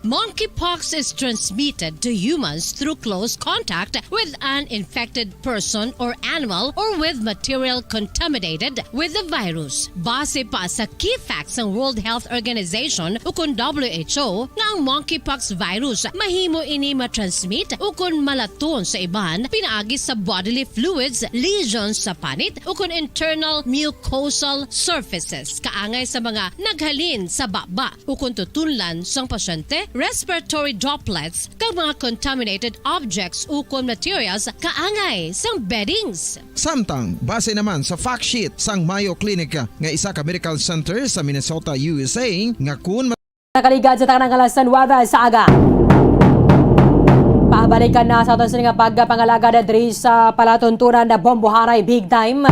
Monkeypox is transmitted to humans through close contact with an infected person or animal or with material contaminated with the virus. Base pa sa key facts sang World Health Organization ukon W H O nga ang monkeypox virus mahimo ini matransmit ukon malaton sa iban pinaagi sa bodily fluids, lesions sa panit ukon internal mucosal surfaces kaangay sa mga naghalin sa baba ukon tutunlan sang pasyente, respiratory droplets, kag mga contaminated objects ukon materials kaangay sang beddings. Samtang, base naman sa fact sheet sang Mayo Clinic nga isa ka medical center sa Minnesota, U S A, nga kun Nakaligad sa tanang alas nuwebe sa aga. Pabalikan na sa aton sini nga pagpangalagad diri sa palatuntunan na bombohanay big time.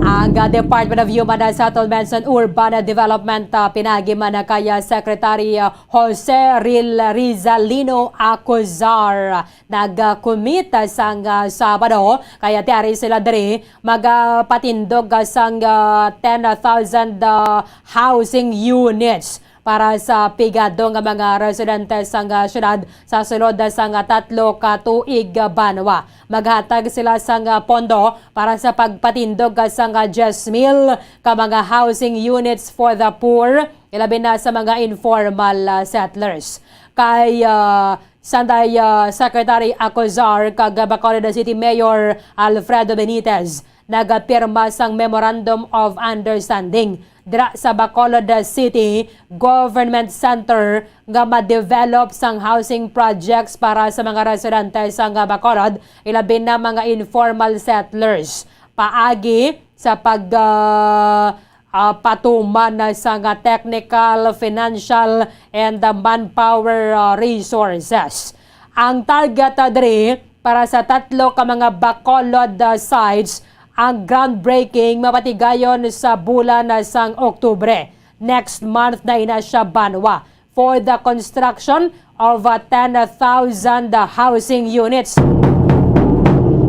Ang, ah, Department of Human Settlements and Urban Development, ah, pinaagi man na kay, ah, Secretary, ah, Jose Ril-, Rizalino Acuzar nag-commit, ah, sang, ah, Sabado kay ati ari sila diri magapatindog, ah, sang, ah, ten thousand, ah, housing units para sa pigado nga mga residente sang, ah, syudad sa sulod sang, ah, tatlo ka tuig, ah, banwa. Maghatag sila sang, ah, pondo para sa pagpatindog, ah, sang, ah, diyes mil ka mga housing units for the poor, ilabi na sa mga informal, ah, settlers. Kay, ah, Sanday, ah, Secretary Acuzar kag Bacolod City Mayor Alfredo Benitez nagapirma sang Memorandum of Understanding dira sa Bacolod City Government Center nga ma-develop sang housing projects para sa mga residente sang Bacolod, ilabi na mga informal settlers. Paagi sa pag, ah, ah, patuman na sang technical, financial, and, ah, manpower, ah, resources. Ang target, ah, diri para sa tatlo ka mga Bacolod, ah, sites, ang groundbreaking mapatigayon sa bulan, ah, sang Oktubre. Next month na ina siya, banwa, for the construction of, uh, ten thousand housing units.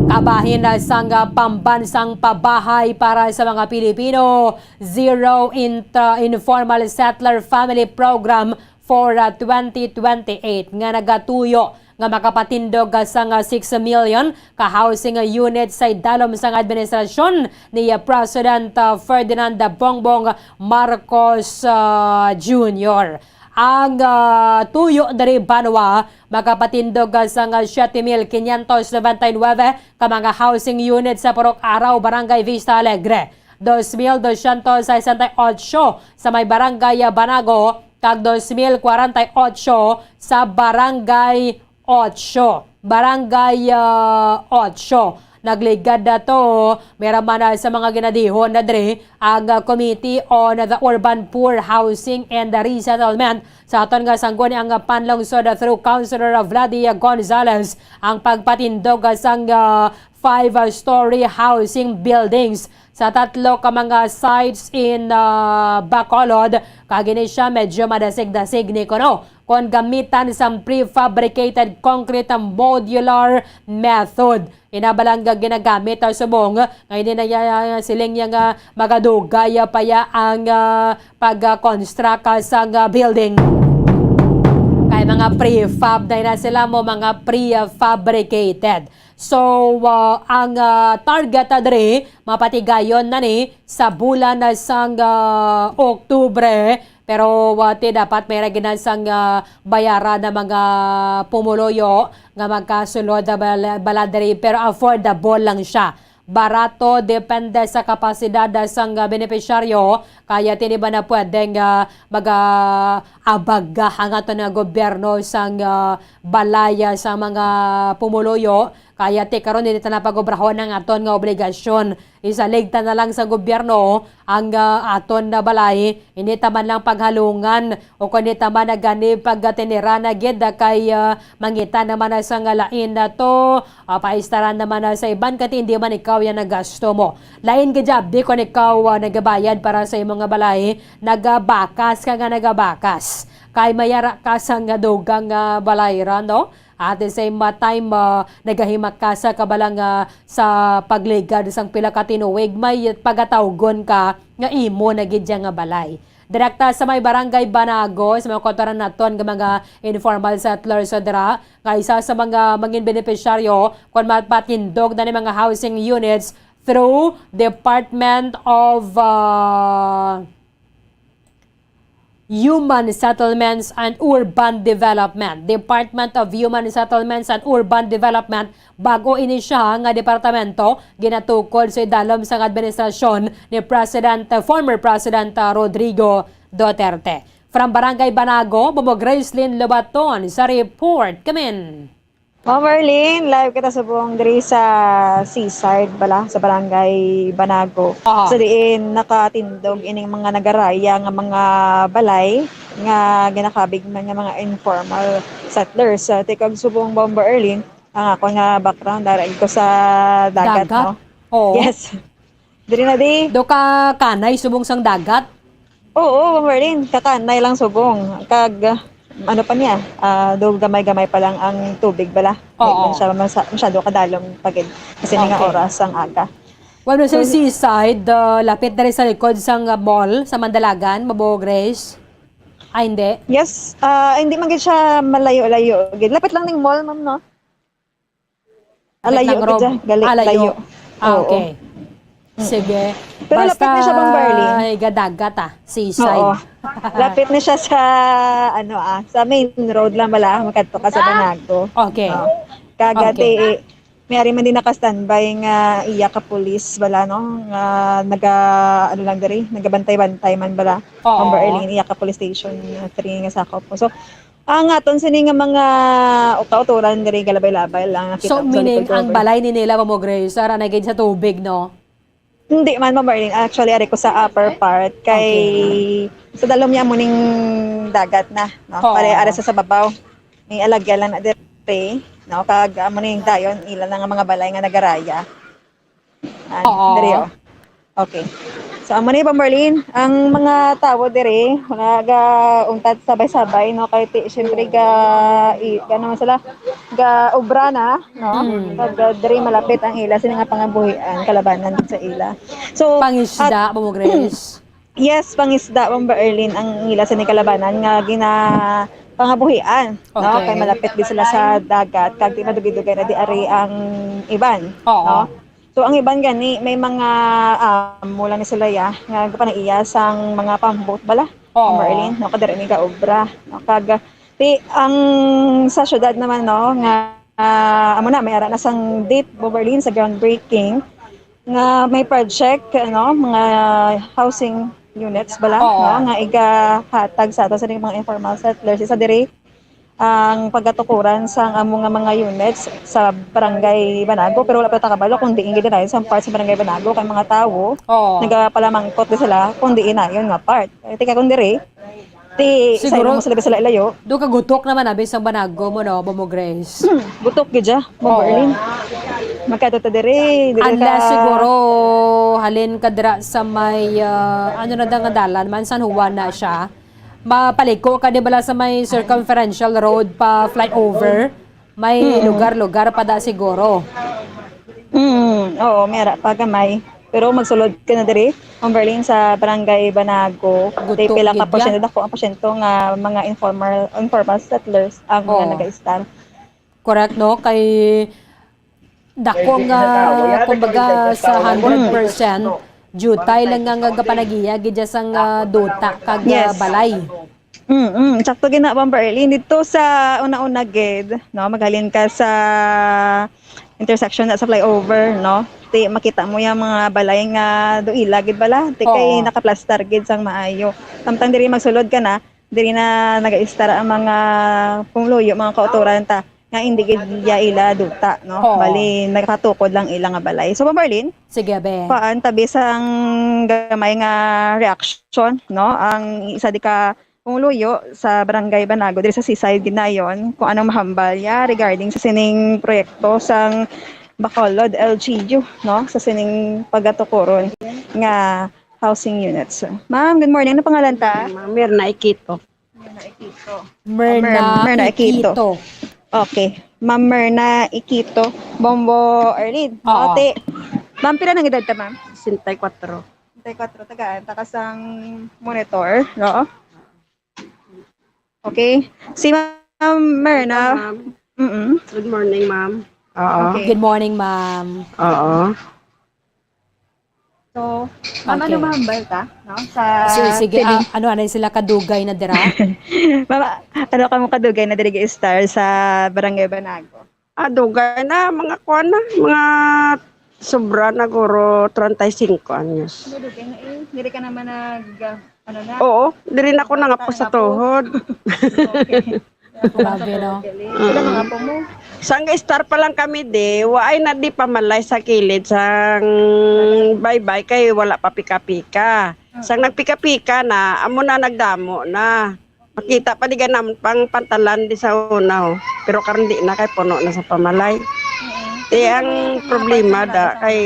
Kabahin na sang, uh, pambansang pabahay para sa mga Pilipino, Zero Int-, uh, Informal Settler Family Program for, uh, twenty twenty-eight nga nagatuyo nga makapatindog, uh, sang, uh, six million ka housing, uh, units sa idalom sang administrasyon ni, uh, President, uh, Ferdinand Bongbong Marcos, uh, Junior. Ang, ah, tuyo diri banwa makapatindog, ah, sang, ah, siyete mil quinientos noventa y nueve ka mga housing unit sa Purok Araw, Barangay Vista Alegre, dos mil doscientos sesenta y ocho sa may Barangay, ah, Banago, kag dos mil kwarenta y ocho sa Barangay Ocho, Barangay, ah, Ocho. Nagligad na to, may ra man, ah, sa mga ginadihon na diri ang, ah, Committee on the Urban Poor Housing and Resettlement. Sa aton nga sangguni ang, ah, panlungsod, ah, through Councilor, ah, Vladi, ah, Gonzales, ang pagpatindog, ah, sang, ah, five-story housing buildings sa tatlo ka mga sites in, ah, Bacolod. Kag ini siya medyo madasig-dasig ni kuno kon gamitan sang prefabricated concrete modular method. Ina bala nga ginagamit, ah, subong nga hindi na ya-, siling niya nga magadugay, ah, pa ya ang, ah, pag-construct, ah, sang, ah, building. Kay mga prefab na ina sila mo, mga prefabricated. So, ah, ang, ah, target, ah, diri, mapatigayon na ni sa bulan na sang, ah, Oktubre. Pero, ah, ti dapat may ra gina sang, ah, bayaran na mga pumuluyo nga magkasulod na bala, bala diri. Pero affordable lang siya. Barato, depende sa kapasidad, ah, sang, ah, benepisyaryo. Kaya ti di ba na pwedeng, ah, mag, ah, abaga ang aton nga gobyerno sang, ah, balay, ah, sa mga pumuluyo. Kaya ti karon, hindi ta na pag-obrahon ang aton nga obligasyon. Isalig ta na lang sa gobyerno ang, ah, aton na balay. Hindi ta man lang paghalungan o kung hindi ta man na gani pagtinira na gid, ah, kay, ah, mangita naman na sa nga lain na to, ah, paistaran naman na sa iban, kati hindi man ikaw yan nagasto mo. Lain gid, abdi, kung ikaw, ah, nagabayad para sa imong nga balay, nagabakas ka nga nagabakas. Kay mayara ka sa nga dugang nga balay ra, no? At the same, uh, time, uh, nagahimak ka sa kabalang, uh, sa pagligad sang pila ka tinuig, may pagatawgon ka nga imo na gid ya nga balay. Direkta sa may Barangay Banago, sa mga kautoran naton nga mga informal settlers sa dira, nga isa sa mga mangin benepisyaryo kon mapatindog na ni mga housing units through Department of, uh, Human Settlements and Urban Development, Department of Human Settlements and Urban Development, bag-o ini siya nga departamento, ginatukod sa idalom sang administrasyon ni President, former President, uh, Rodrigo Duterte. From Barangay Banago, Bobo Gracelyn Lobaton sa report. Kamin. Ma'am Marlene, live kita subong diri sa Seaside bala, sa Barangay Banago. Aha. Sa diin nakatindog ining mga nagaraya nga mga balay nga ginakabig man nga mga informal settlers. Sa tikag subong, Ma'am Marlene, ang ako nga background, dara ko sa dagat, Dagat? No? Oo. Yes. Diri na di. Do ka kanay subong sang dagat? Oo, Ma'am Marlene, kakanay lang subong. Kag, ah, ano pa niya, ah, do gamay-gamay pa lang ang tubig bala. Di Oo. man siya masa-, masyado kadalom pa gid. Kasi ni nga Okay. oras ang aga. Well, sa So, seaside, ah, lapit na rin sa likod sang, ah, mall sa Mandalagan, Ma'am Grace? Ay, hindi? Yes, ah, hindi man gid siya malayo-layo gid. Lapit lang ning mall, ma'am, no? Ah, Wait layo lang, Rob. Gid siya. Gali-, Ah, layo. layo. Ah, Oo. Okay. Mm. Sige. Pero lapit na siya, Ma'am Barley. Basta higa dagat, ah, seaside. Oo. Lapit na siya sa, ano, ah, sa main road lang bala, makadto ka sa Ah, Banago. okay. Oo. Kaga Okay. ti, may ari man din naka-standby nga iya ka pulis bala, no? Nga naga, ano lang diri, nagabantay-bantay man bala. Oo. Ma'am Barley, iya ka police station, ah, three nga sakop mo. So, ang aton sini nga mga kautoran diri galabay-labay lang, nakita So, ko sa meaning, likod ko, ang balay ni nila, Ma'am Grace, ara na gid sa tubig, no? Hindi man, Ma'am Marlene. Actually, ari ko sa upper part, kay Okay. sa dalom niya mo ning dagat na, no? Oo. Pare, ara sa, sa babaw. May alagyan lang na diri, no? Kag amo ning dayon, ila na nga mga balay nga nagaraya. Yan, Oo. diri, oh. Okay. So, amo ni, Pamberlin, ang mga tawo diri, nagauntat sabay-sabay, no? Kay ti-, siyempre, ga-, i-, ano man sila, ga-obra na, no? Mm. Kag, ah, diri malapit ang ila, sini nga pangabuhian, kalabanan sa ila. So, Pangisda, at Ma'am Grace? Yes, pangisda, Ma'am Erlin, ang ila sa ni kalabanan nga gina-, pangabuhian, no? Okay. Kay malapit din sila sa dagat, kag di madugay-dugay na di ari ang iban, Oo. no? So, ang iban gani, may mga amo lang ni sila, ya, nga gapanaiya sang mga pambot bala, Oo. Ma'am Erlin, no? Kadiri ni gaobra, no? Kag, ti-, ang sa syudad naman, no, nga, ah, amo na, may ara na sang date, Ma'am Erlin, sa groundbreaking, nga may project, ano, mga housing units bala, Oo. no, nga igahatag sa ato sa mga informal settlers. Isa diri ang pagatukuran sa amo nga mga units sa Barangay Banago, pero wala pa ta kabalo kung diin gid na sa part sa Barangay Banago kay mga tawo Oo. nagapalamangkot di sila kung diin na yun nga part. Kay tika kung diri, Ti, Siguro, sa imo sila, sila ilayo. Do ka gutok naman, abi, sa Banago mo, no, Bobo Grace? Gutok gid siya, Ma'am Oo. Erlin. Magkadto ta diri, diri Unless ka siguro, halin ka dira sa may, ah, ano na da nga dalan man, San Juan na siya. Mapaliko ka, di bala, sa may circumferential road pa flyover? May Mm. lugar-lugar pa da siguro. Mm, oo, may ara pa gamay. Pero magsulod ka na diri, Ma'am Berlin, sa Barangay Banago. Gutok Di pila ka gid porsyento, yan. Dako ang porsyento nga mga informal, informal settlers ang mga Oo. nag-a-stay. Correct, no? Kay dako nga, kumbaga, sa hundred percent, jutay lang nga, nga gapanagiya gid dya sang, ah, duta kag, ah, Yes. balay. Mm, mm. Sakto gid na, Ma'am Berlin. Dito sa una-una gid, no, maghalin ka sa intersection na sa flyover, no? Ti makita mo yung mga balay nga duila gid bala. Ti kay Oo. nakaplastar gid sang maayo. Samtang diri magsulod ka na, diri na nag-a-stay ang mga pumuluyo, mga kautoran ta. nga indi gid ya ila duta, no? Oo. Bali, nakatukod lang ila nga balay. So, Ma'am Marlene, sige, be, paan, tabi sang gamay nga reaction, no? Ang isa di ka pumuluyo sa Barangay Banago diri sa Seaside gid nayon, kung anong mahambal ya regarding sa sining proyekto sang Bacolod L G U, no? Sa sining pagatukuron nga housing units. Ma'am, good morning. Ano pangalan ta? Ma'am Mirna Ikito. Merna Mer-, Merna Ikito. Ikito. Okay. Ma'am Merna Ikito. Bombo Arlene. Oo. Ate, ma'am, pila nang edad ta, ma'am? Sesenta y cuatro. Sesenta y cuatro, tagaan. Taga sang Monitor, no? Okay. Si Ma'am Merna. Ma'am. Mm-mm. Good morning, ma'am. Oo. Okay. Good morning, ma'am. Oo. So, ma'am, ano, okay, mahambal ta, no? Sa, sige, sige, feeling, ah, ano, ano sila kadugay na dira? Ma'am, ano ka mo kadugay na diri, star, sa Barangay Banago? Ah, dugay na, mga kuwan na, mga sobra na guro treinta y cinco anyos. Ano, dugay na eh. Diri ka naman nag, ah, ano na? Oo, diri na ko nangapo sa tuhod. Okay. Grabe, no? Sila mga apo mo. Sang star pa lang kami, di, waay na di pamalay sa kilid sang baybay kay wala pa pika-pika. Sang nagpika-pika na, amo na nagdamo na. Makita pa di ganam pang pantalan di sa una, oh. Pero karon di na kay puno na sa pamalay. Di, ang problema da kay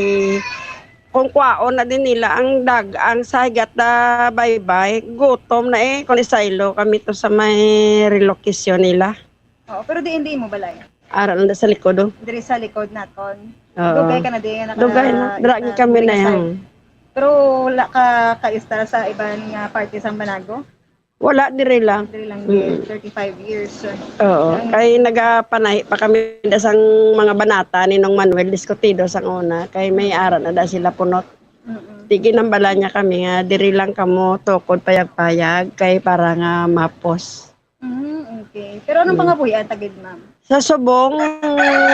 kung kwaon na din nila ang dag-, ang sahigat na baybay, gutom na eh, kung isaylo kami to sa may relocation nila. Oo, pero di, hindi mo balay? Ara lang da sa likod, oh. Diri sa likod naton. Oo. Dugay ka na din, naka-, dugay na. Dira kami na yan. Pero wala ka kaistar sa iban nga parte sang Banago? Wala, diri lang. Diri lang din, mm, thirty-five years. Oo. Ang kay nagapanahi pa kami da sang mga banata ni Nong Manuel Discutido sang una, kay may ara na da sila punot. Mm-mm. Di ginambala niya kami nga diri lang kamo tukod payag-payag kay para nga mapos. Mm, okay. Pero anong, mm, pangabuhian ta gid, ma'am? Sa subong,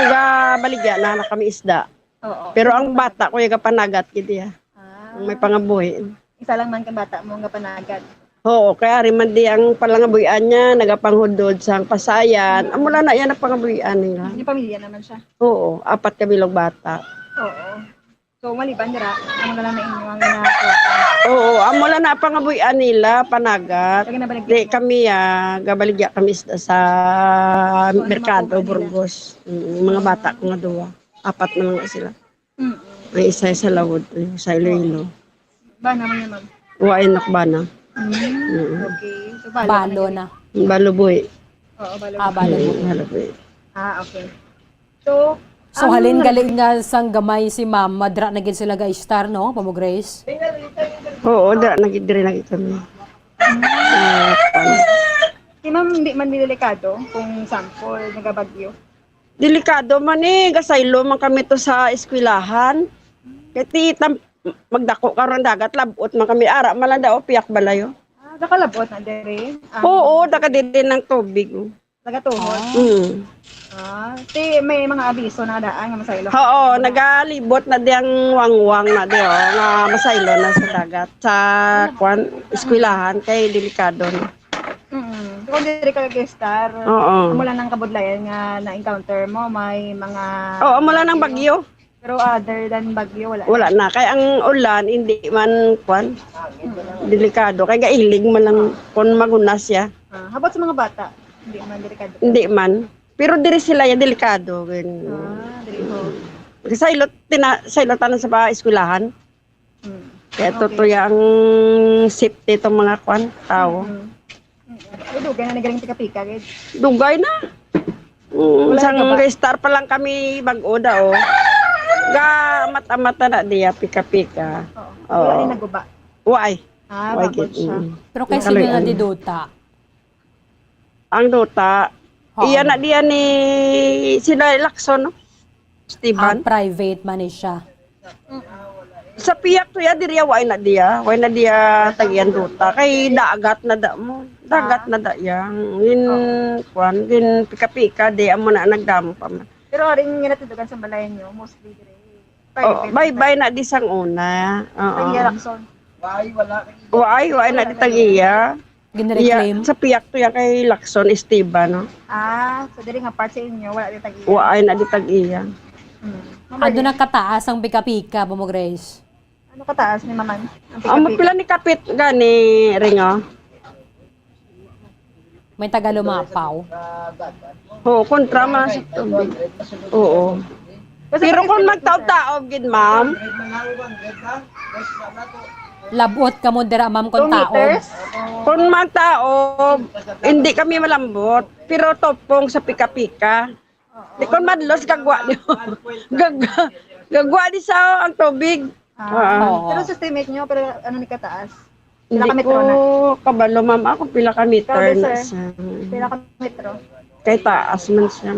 gabaligya na, na kami isda. Oo. Pero ang bata ko, yung gapanagat gid iya. Ah. Ang may pangabuhi. Isa lang man kang bata mo nga panagat. Oo, kaya ari man di ang palangabuhian niya, nagapanghudod sang pasayan. Amo lang na iya ang pangabuhian nila. May pamilya naman siya. Oo, apat ka bilog bata. Oo. So, maliban dira, amo na lang na inyo ang ginakuha. Oo, amo lang na pangabuhian nila, panagat. Kaya nabaligya mo? Di, kami, ah, gabaligya kami sa, sa merkado, Burgos. Mm, mga bata ko nga duwa. Apat na lang sila. Mm. Ang isa sa Lawod, ang isa Iloilo. Bana man yan, ma'am? Wa, anak bana. Mm. Mm. Okay. So, balo, balo kami na. Balo buhi. Oo, balo. Ah, balo buhi. Mm, balo buhi. Ah, okay. So, so, ang halin gali nga sang gamay si ma'am, madra na gid sila ga-istar, no, Ma'am Grace? Oo, dra na gid, diri na gid kami. Mm. Ah, si ma'am, hindi man delikado kung sample, nagabagyo? Delikado man eh, gasaylo man kami to sa eskwelahan. Kay ti tam-, magdako karon dagat, labot man kami. Ara man lang daw, piyak balayo. Ah, nakalabot na diri? Ah. Oo, daga diri ng tubig, oh. Nagatuhod? Ah. Mm. Ah, ti may mga abiso na daan nga masaylo? Oo, nagalibot na di ang wangwang na di, oh, nga masaylo na sa dagat, sa, kwan, eskwelahan, kay delikado na. Mm. Kung diri ka nag-star, oo, amo lang ang kabudlayan nga na-encounter mo, may mga, oo, amo lang ang bagyo. Pero other than bagyo, wala na. Wala na. Kay ang ulan, hindi man, kwan, delikado. Kay gailig man lang kung magunas siya. Ah, how about sa mga bata? Hindi man delikado? Hindi man. Pero diri sila ya delikado. Ah, diri mo. Kasi sa ilot, tina-, sa ilot tanan sa mga eskwelahan. Mm. Kaya, okay, tutuya ang safety itong mga kwan, tao. Mm. Mm. Ay, dugay na nagaling pika-pika, gid. Dugay na. Mm, wala sang ka ba? Star pa lang kami bag-o da, oh. Ga mata-mata na diya, pika-pika. Oo. Oo. Wala rin naguba? Why? Ah, why, bakod gid siya. Mm. Pero kay sino na di duta? Ang duta, oo, iya na diyan ni sila Lacson, no? Steven. Ah, private man ni siya. Sa piyak to ya, diri ya, way na diya. Way na diya tagian duta. Kay dagat na da mo. Dagat na da ya. Gin, oo, kwan, gin pika-pika, di amo na nagdamo pa man. Pero ari nga natudugan sa balay niyo, mostly diri. Oh, private, baybay na di sang una. Oo. Tagiya Lacson. Way, wala. Way, way na di tagiya. Ginreclaim? Iya, sa piyak to yan kay Lacson Esteban, no? Ah, so diri nga part sa inyo, wala di tag-iya? Wa ay na di tag-iya. Hmm. Ano na kataas ang pika-pika, Bomo Grace? Ano kataas ni Maman? Ang Ang pika-pika? Pila ni kapit gani, Ringo? May taga Lumapaw. Oo, kontra man sa tubig. Oo. Kasi Pero kung kasi magtaob-taob gid, ma'am. Labot ka mo dira, ma'am, kung Two taob. Meters? Kung magtaob, hindi kami malambot. Pero tupong sa pika-pika. Di kung madlos, gagwa niyo. Gag-, gagwa ni sa ang tubig. Ah, Oo. Pero sa estimate nyo, pero ano ni kataas? Pila Hindi ka metro ko na? Kabalo, ma'am. Ako, pila ka meter Grabe, na sir. Siya. Pila ka metro? Kay taas man siya.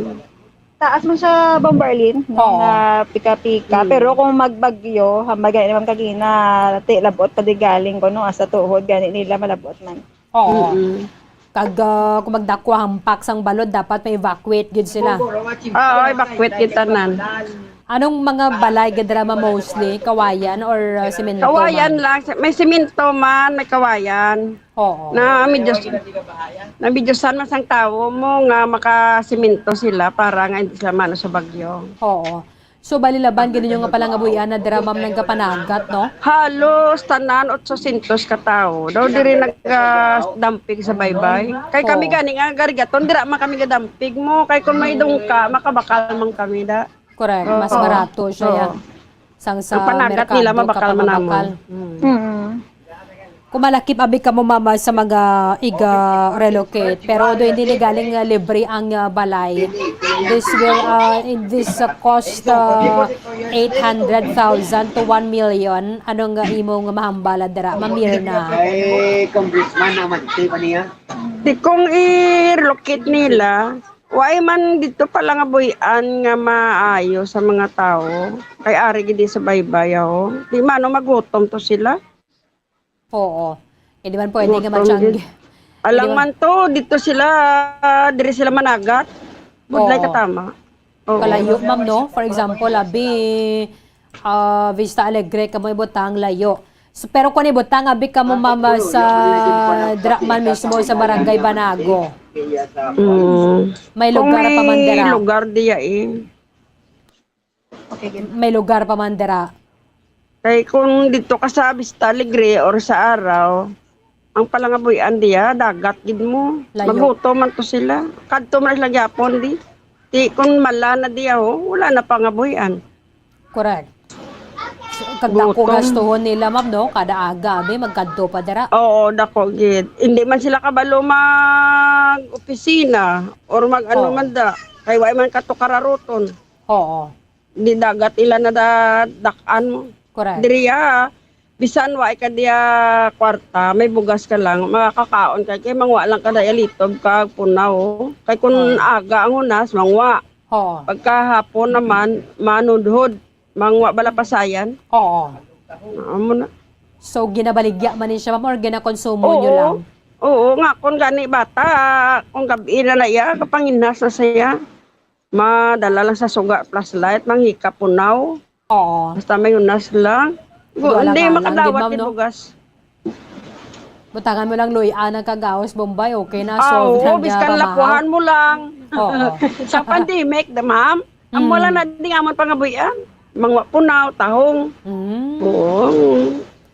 Taas man siya, Bombarlin, Oo. nga pika-pika. Hmm. Pero kung magbagyo, hambal gani naman kagina, ti, labot pa di galing ko, no? Asa tuhod, gani nila, malabot man. Oo. Mm-mm. Kag, ah, kung magdakwa hampak sang balod, dapat ma-evacuate gid sila. Oo, evacuate gid tanan. Anong mga balay gid dira, ma'am, mostly? Kawayan or, ah, semento Kawayan man? Lang. May semento man, may kawayan. Oo. Na medyo, na medyo san man sang tawo mo nga makasemento sila para nga hindi sila maano sa bagyo. Oo. So, bali laban gid ninyo nga palangabuhian na dira, ma'am, nagapanagat, no? Halos tanan, otsosyentos ka tawo. Daw diri nagadampig sa baybay. Kay kami Oo. gani nga garigaton, dira man kami gadampig mo. Kay kung may dungka, makabakal man kami da. Correct. Oo. Mas barato siya, Oo. ya. Sang sa Ang panagat merkado, nila, mabakal man namo. kapabakal. Mm. Mm. Kung malakip abi kamo, mama, sa mga iga-relocate, pero do hindi ni galing, ah, libre ang, ah, balay. This will, ah, in this, ah, cost, ah, eight hundred thousand to one million. Ano nga imo nga mahambala dira, Ma'am Mirna? Kay congressman naman, di ba niya? Di kung i-relocate nila, why man dito pala nga buhian nga maayo sa mga tao? Kay ari gid sa baybay, oh. Di mano magutom to sila. Oo. Hindi man pwede nga Gutom matyanggi. gid. Alang Hindi man man to, dito sila, diri sila managat. Budlay Oo. katama. Oo. Kalayo, ma'am, no? For example, abi, ah, Vista Alegre, kamo ibutang layo. So, pero kung ibutang, abi, kamo, ma'am, sa dira man mismo sa Barangay Banago. Mm. May Kung lugar pa man may dira. lugar diya eh. Okay, game. May lugar pa man dira. Kay kung dito ka sa Vista Alegre or sa Araw, ang palangabuhian diya, dagat gid mo. Layo. Magutom man to sila. Kadto man sila gyapon di. Ti kung mala na diya, oh, wala na pangabuhian. Correct. So, kag dako Gutom. gastuhon nila, ma'am, no? Kada aga, abi, magkadto pa dira. Oo, dako gid. Hindi man sila kabalo mag-opisina or mag-ano Oo. man da. Kay wa man kato kararuton. Oo. Di dagat ila na da-, dak-an mo. Correct. Diriya, bisan wa ka diya kwarta, may bugas ka lang, makakaon ka, kay mangwa lang ka da litob kag punaw. Kay kun Oo. aga ang hunas, mangwa. Oo. Pagkahapon naman, manudhod, mangwa bala pasayan. Oo. Amo na. So, ginabaligya man ni siya, ma'am, or ginakonsumo nyo Oo. lang? Oo, nga, kung gani bata, kung gabi na na iya, kapanginas na siya. Madala lang sa suga, flashlight, manghikap punaw. Oo. Basta may hunas lang. Gu-, Wala hindi nga lang, makadawat di ba, ni no? bugas. Butangan mo lang luy-an ang kagawas, Bombay, okay na, Ah, solved oo, na niya biskan pamahaw. lapuhan mo lang. Oo. Sa pandemic, da, ma'am, ang Mm. wala na di nga man pangabuhian. Mangwa punaw, tahong. Mm. Oo.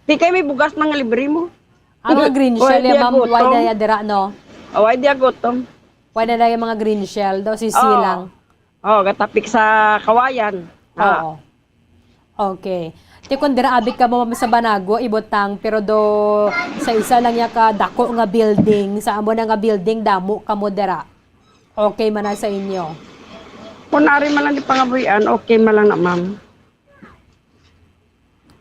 Di kay may bugas mga libre mo. Ang mga green Why shell, di ya, ma'am, why agutom? na ya dira, no? Oh, why di agutom? Why na lang yung mga green shell daw, sisi Oo. lang. Oh, gatapik sa kawayan. Ah. Oo. Okay. Ti kung dira abi kamo, ma'am, sa Banago, ibutang, pero do sa isa lang ya ka dako nga building, sa amo na nga building, damo kamo dira. Okay man na sa inyo? Kung ari man lang di pangabuhian, okay man lang na, ma'am.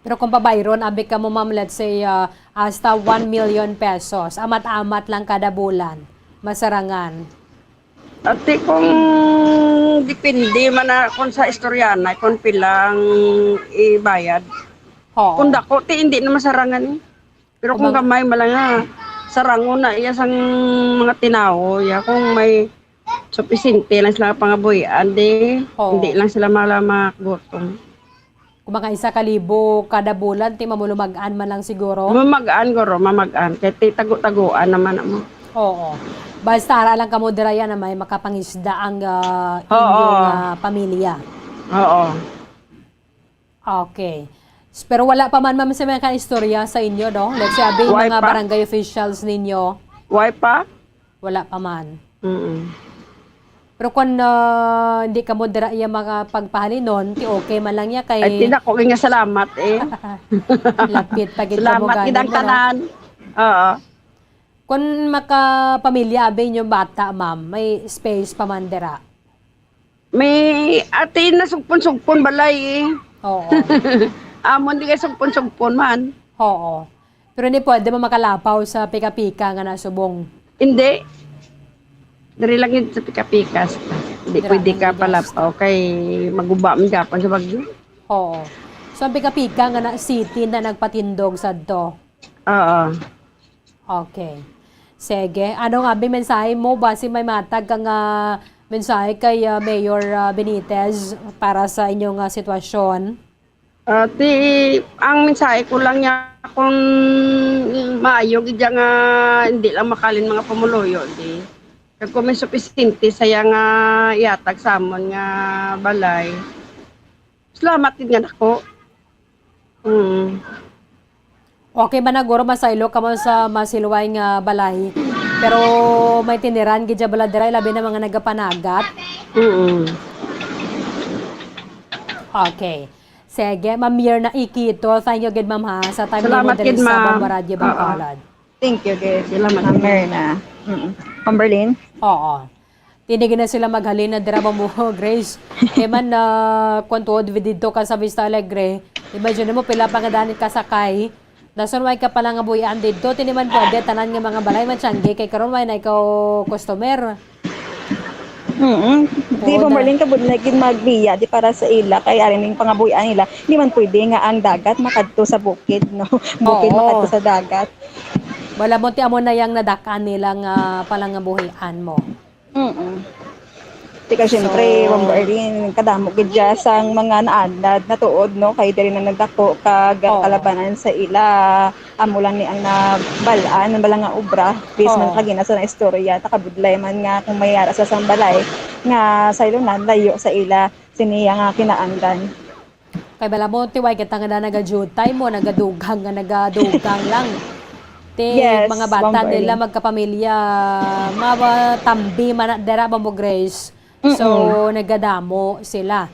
Pero kung pabayron, abi kamo, ma'am, let's say, ah, hasta one million pesos, amat-amat lang kada bulan, masarangan. Ati, kung depende man na kung sa istorya na, kung pilang ibayad. Oo. Kung dako, ti, hindi na masarangan eh. Pero kung Kumbaga gamay man lang nga, sarangon na iya sang mga tinawo, ya, kung may supisinte lang sila nga pangabuhian, di, Oo. hindi lang sila mala magutom. Kung mga isa ka libo kada bulan, ti mamulumag-an man lang siguro. Mamag-an, guro, mamag-an. Kay ti tago-taguan naman amo. Oo. Basta ara lang kamo dira yan na may makapangisda ang, ah, Oo. inyong, ah, pamilya. Oo. Okay. S-, pero wala pa man, ma'am, sa mga istorya sa inyo, no? Let's say, abi, Why mga pa? barangay officials ninyo. Why pa? Wala pa man. Mm-mm. Pero kung, ah, hindi kamo dira iya makapagpahalinon, ti okay man lang niya kay Ay, tinako nga salamat, eh. lapit pa gid kamo Salamat gid ganin ang mo, no? tanan. Oo. Kung makapamilya, abi, inyo bata, ma'am, may space pa man dira? May, ate, nasugpon-sugpon balay, eh. Oo. Amon di kay sugpon-sugpon man. Oo. Pero hindi pwede mo makalapaw sa pika-pika nga nasubong. Hindi. Diri lang yun sa pika-pika. Hindi Dira pwede lang ka yun, palapaw kay maguba man gapon sa bagyo. Oo. So, ang pika-pika nga na city na nagpatindog sadto. Oo. Okay. Sige. Ano nga, abi, mensahe mo? Basi may matag ka nga mensahe kay, ah, Mayor, ah, Benitez para sa inyong, ah, sitwasyon? Ah, ti, ang mensahe ko lang niya, kung maayo gid siya nga hindi lang makalin mga pumuluyo, di. Kag kung may supisinte saya nga ihatag sa amon nga balay, salamat gid nga nako. Mm. Okay ba na, guro, masaylo kamo sa masilway nga balay? Pero may tiniran gid siya bala dira, labi na mga nagapanagat. Mm. Okay. Sige, Ma'am Mirna Iquito, thank you gid, ma'am, ha, sa time nimo Salamat diri gid, sa ma'am. Bombo Radyo Oo. Bacolod. Thank you gid, Salamat Ma'am gid. Mirna. Mm. Ma'am Berlin? Oo. Tindi gid na sila maghalin na dira, Bombo Grace. Kay man, ah, kung tuod didto ka sa Vista Alegre, imagine mo pila pa nga daan kasakay. Dason way ka pala nga buhian didto, tindi man pwede tanan nga mga balay man tiyangge kay karon way na ikaw customer. Mm. Di Tuod ba, na. Marlene, kabudlay gid magbiya di para sa ila kay ari ning pangabuhian nila. Di man pwede nga ang dagat makadto sa bukid, no? Bukid Oo. makadto sa dagat. Wala mo ti amo na yang nadak-an nila nga palangabuhian mo. Mm. Tika, syempre, So, Ma'am Arlene, kadamo gid dya sang mga naanad na tuod, no? Kay diri na nagdako kag Oo. kalabanan sa ila. Amo lang ni ang nabal-an, ang bala nga obra. Based man Oo. lagi na sa istorya, nakabudlay man nga kung may ara sa sang balay nga saylonan, layo sa ila, siniya nga kinaangdan. Kay bala mo, ti way kita nga na nagadutay mo, nagadugang nga nagadugang lang. Ti Yes, mga bata Ma'am nila Arlene. magkapamilya, matambi man na dira, Bombo Grace. So, Mm-mm. nagadamo sila.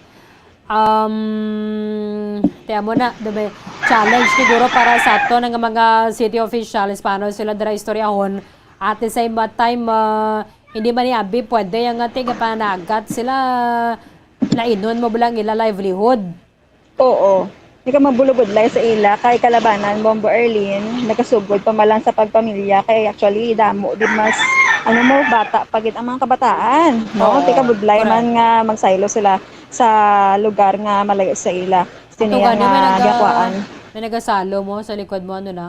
Um, ti amo na, the may challenge siguro para sa ato nga mga city officials, paano sila dira istoryahon. At the same time, ah, hindi man ni abi pwede ang ating panagat sila, lainon mo bilang ila livelihood. Oo. Di ka mabulubudlay sa ila kay kalabanan, Bombo Arlene, nagasugod pa man lang sa pagpamilya kay actually damo di mas, ano mo, bata pa gid ang mga kabataan, no? Oo, Di ka budlay correct. man nga magsaylo sila sa lugar nga malayo sa ila. Ato Siniya gani, may nga naga-, giyakuan. may nagasalo mo sa likod mo, ano na?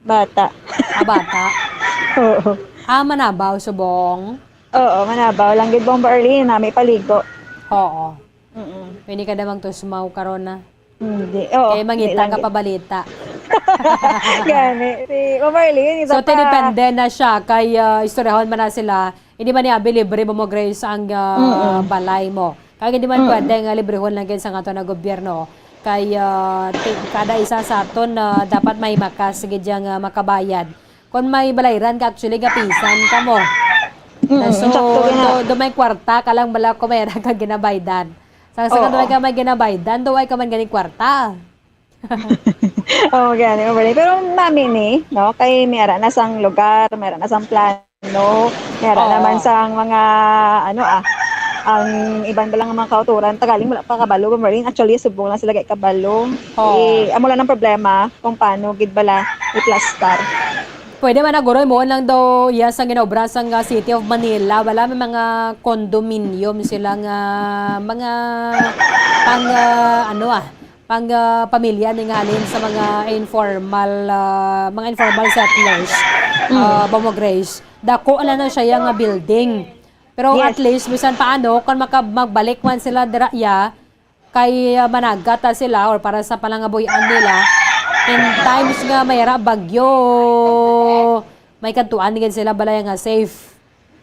Bata. Ah, bata? Oo. Ah, manabaw, subong? Oo, manabaw lang gid, Bombo Arlene, nami paligo. Oo. Mm-mm. Pwede ka na magtusmaw karon na. Hindi. Oo, Kaya hindi mangita lang ka gid. pa balita. Gani. Si Ma'am Arlene, isa So, pa. tinipende na siya kay, ah, istoryahon man na sila. Hindi man niya abi libre mo, mo, Grace, ang, ah, Mm-mm. balay mo. Kaya hindi man Mm. pwede nga librehon lang gid sa ato na gobyerno. Kay, ah, ti-, kada isa sa aton, ah, dapat may makas gid yang, ah, makabayad. Kung may balayran ka, actually, gapisan ka mo. Mm, So, sakto ka na. do, do may kwarta ka lang bala kung may ara ka ginabaydan. Sa, sa Oo. kadwa ka may ginabaydan, do ay ka man ganing kwarta. Oo, gani, overlay. Pero nami ni, no? Kay may ara na sang lugar, may ara na sang plano, may ara Oo. naman sang mga, ano, ah, ang iban ba lang nga mga kauturan, tagaling wala pa kabalo, Bombo Arlene. Actually, subong lang sila kay kabalo. Oo. Eh, amo lang ang problema kung paano gid bala iplastar. Pwede man na, guro, mo lang daw, yes, ang ginaobra sang, ah, City of Manila. Wala may mga condominium sila nga, mga pang, ah, ano, ah, pang, ah, pamilya ni nga halin sa mga informal, ah, mga informal settlers, Mm. ah, Bombo Grace. Dako na na siya nga building. Pero Yes. at least, bisan paano, kung maka-, magbalik man sila dira, ya, kay, ah, managat ta sila or para sa palangabuy-an nila, in times nga may ra bagyo, may kadtuan gid sila balay nga safe.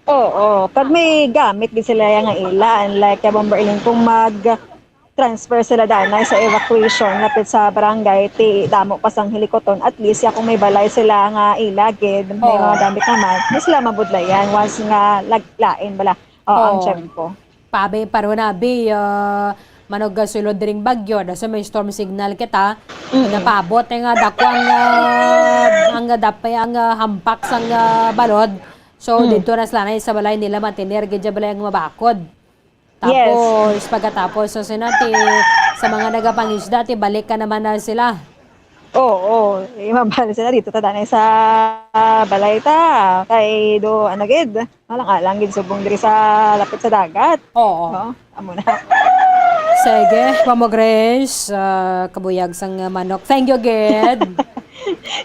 Oo, pag may gamit gid sila nga ila, unlike kay Bomber Eileen, kung mag-transfer sila danay sa evacuation lapit sa barangay, ti damo pa sang hilikoton, at least ya kung may balay sila nga ila gid, may Oo. mga gamit naman, di sila mabudlayan once nga lag-, lain bala. Oo, ang Oo. tiyempo. Pabi, parunabi, ah, manog sulod dring bagyo, daso may storm signal kita. Mm. Napabot nga dako ang, ah, ang dapay, ang, ah, hampak sang, ah, balod. So, Mm. dito na sila na sa balay nila, matiner gid sa balay ang mabakod. Yes. Tapos, pagkatapos, so, sinati, sa mga nagapangisda, ti balik ka naman na sila. Oo, eh, mabalik sila dito, ta danay sa balay ta. Kay do, ano gid, alang-alang gid subong diri sa lapit sa dagat. Oo. No? Amo na. Sige, Mamo Grace, ah, kabuyag sang manok. Thank you, gid.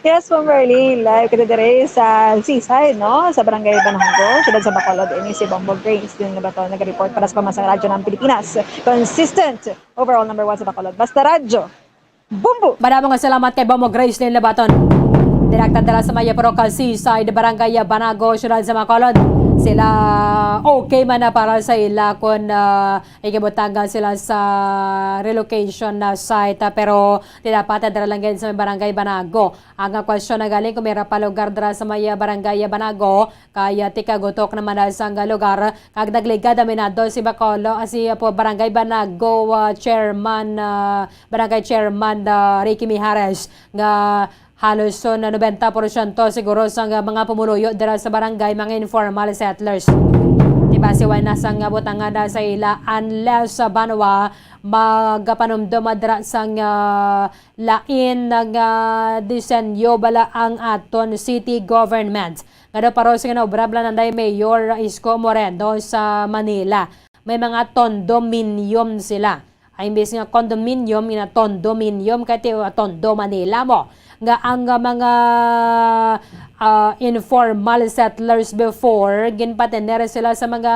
Yes, Ma'am Merlin, live kita diri sa seaside, no? Sa Barangay Banango, siyudad sa Bacolod. Ini si Bombo Grace din na ba to? Nag-report para sa Pamansang Radyo ng Pilipinas. Consistent, overall number one sa Bacolod. Basta Radyo, Bombo! Madamo nga salamat kay Bombo Grace din Labaton. Direkta dala sa Maya Paroka, Seaside, Barangay Banago, siyudad sa Bacolod. Sila okay man na para sa ila kung, ah, ikibutangan sila sa relocation na site, ah, pero ti dapat dira lang gid sa may Barangay Banago. Ang, ah, kwestiyon na galing kung may ra pa lugar dira sa may, ah, Barangay Banago, kay, ah, ti kagutok naman na sang lugar, kag nagligad aminado si Bacolod, ah, si, ah, po, Barangay Banago, ah, Chairman, ah, Barangay Chairman, ah, Ricky Mijares, nga halos, ah, noventa porsyento siguro sang, ah, mga pumuluyo dira sa barangay, mga informal settlers. Ti basi wala na sang, ah, butangan na sa ila unless, ah, banwa magapanumdom dira sang, ah, lain nga disenyo bala ang aton city government. Nga daw paros nga naobra bala nanday Mayor Isko Moreno sa Manila. May mga condominium sila. Ay, imbes nga condominium, nga condominium, kay ti-, Tondo Manila mo. Nga ang, ah, mga, ah, informal settlers before, ginpatener sila sa mga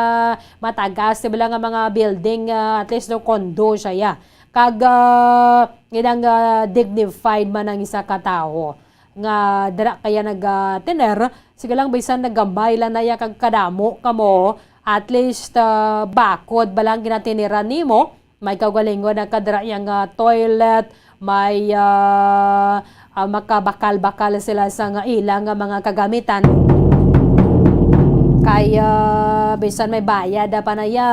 matagas, di ba lang, nga mga building, ah, at least no condo siya, ya. Kag, ah, ginang, ah, dignified man ang isa ka tawo nga dira kaya nagatener, sige lang, bisan nagamay lang na iya kag kadamo kamo, at least, ah, bakod ba lang ginatiniran nimo, may kaugalingon na kadira iya nga toilet, may, ah, ah, makabakal-bakal sila sa nga ila nga mga kagamitan. Kay, ah, bisan may bayad pa na iya,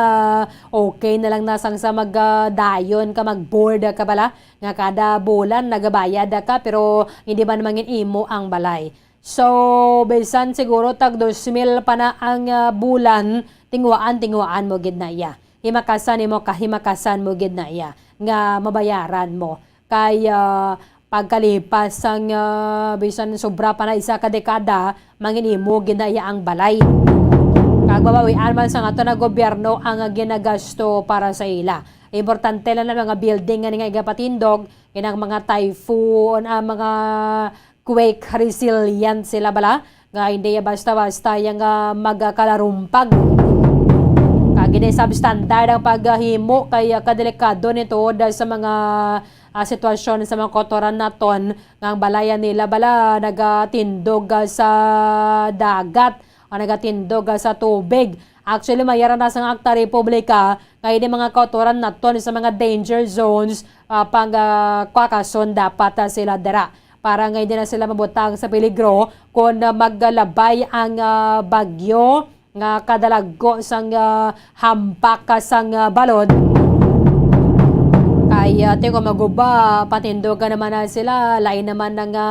okay na lang na sang sa magdayon ka, mag-board ka bala, nga kada bulan nagabayad ka, pero hindi man mangin imo ang balay. So, bisan siguro tag dos mil pa na ang, ah, bulan, tinguhaan, tinguhaan mo gid na iya. Himakasan nimo, kahimakasan mo gid na iya nga mabayaran mo. Kay, ah, pagkalipas sang, ah, bisan sobra pa na isa ka dekada, mangin imo gid na iya ang balay. Kag mabawian man sang ato na gobyerno ang ginagasto para sa ila. Importante lang na mga building nga ni nga igapatindog, ginang mga typhoon, ah, mga quake resilient sila bala, nga hindi basta-basta yang, ah, magkalarumpag. Kag hindi substandard ang paghimo kay, ah, kadelikado ni tuod sa mga, ah, sitwasyon sa mga kautoran naton nga ang balayan nila bala nagatindog, ah, sa dagat o nagatindog, ah, sa tubig. Actually, mayara na sang Akta Republika nga ini mga kautoran naton sa mga danger zones, ah, pang, ah, kwakason dapat, ah, sila dira para nga hindi na sila mabutang sa peligro kon, ah, maglabay ang, ah, bagyo nga kadalago sang, ah, hampak ka sang, ah, balod. Kay, ah, ti ko maguba, patindog ka naman na sila, lain naman na nga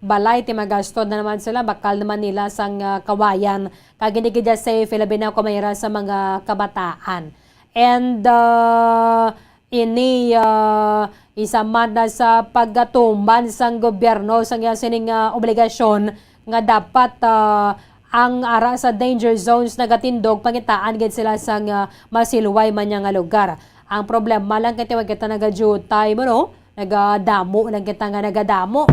balay, ti magastod na naman sila, bakal naman nila sang, ah, kawayan. Kag hindi gid safe, labi na kung mayra sa mga kabataan. And, ah, ini, ah, isa man na sa pagatuman sang gobyerno sang iya sining, ah, obligasyon nga dapat, ah, ang ara sa danger zones nagatindog, pangitaan gid sila sang, ah, masilway man niya nga lugar. Ang problema lang kay tiwag kita nagadutay mo, no? Nagadamo lang kita nga nagadamo.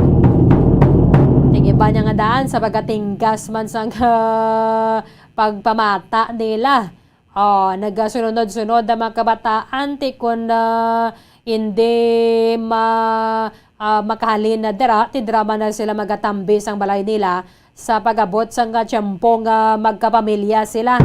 Ting iba niya nga daan sa pagkatinggas man sang, ah, pagpamata nila. Oh, nagasunod-sunod ang mga kabataan, ti kon, ah, hindi ma-, ah, makahalin na dira, ti dira man na sila magatambi sang balay nila sa pag-abot sang tiyempo nga magkapamilya sila.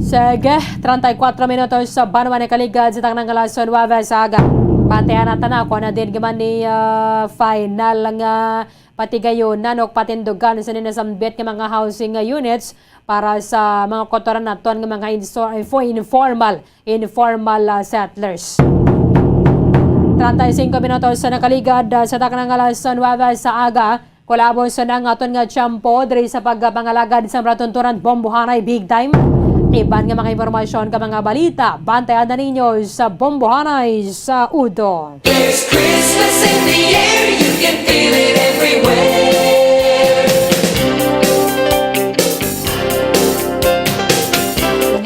Sige, treinta y cuatro minutos sa banwa nakaligad sa taknang alas nuebe sa aga. Bantayan naton na kung ano din gaman ni, ah, final nga patigayunan o patindugan sa ninasambit nga mga housing, ah, units para sa mga kautoran naton nga mga inso-, info-, informal, informal, ah, settlers. Treinta y cinco minutos sa nakaligad, ah, sa taknang alas nuebe sa aga. Kulabos na ang aton nga tiyempo diri sa pagpangalagad sa matuntunan Bombohanay Big Time. Iban nga mga impormasyon ka mga balita, bantayan na ninyo sa Bombohanay sa Udto. There's Christmas in the air, you can feel it everywhere.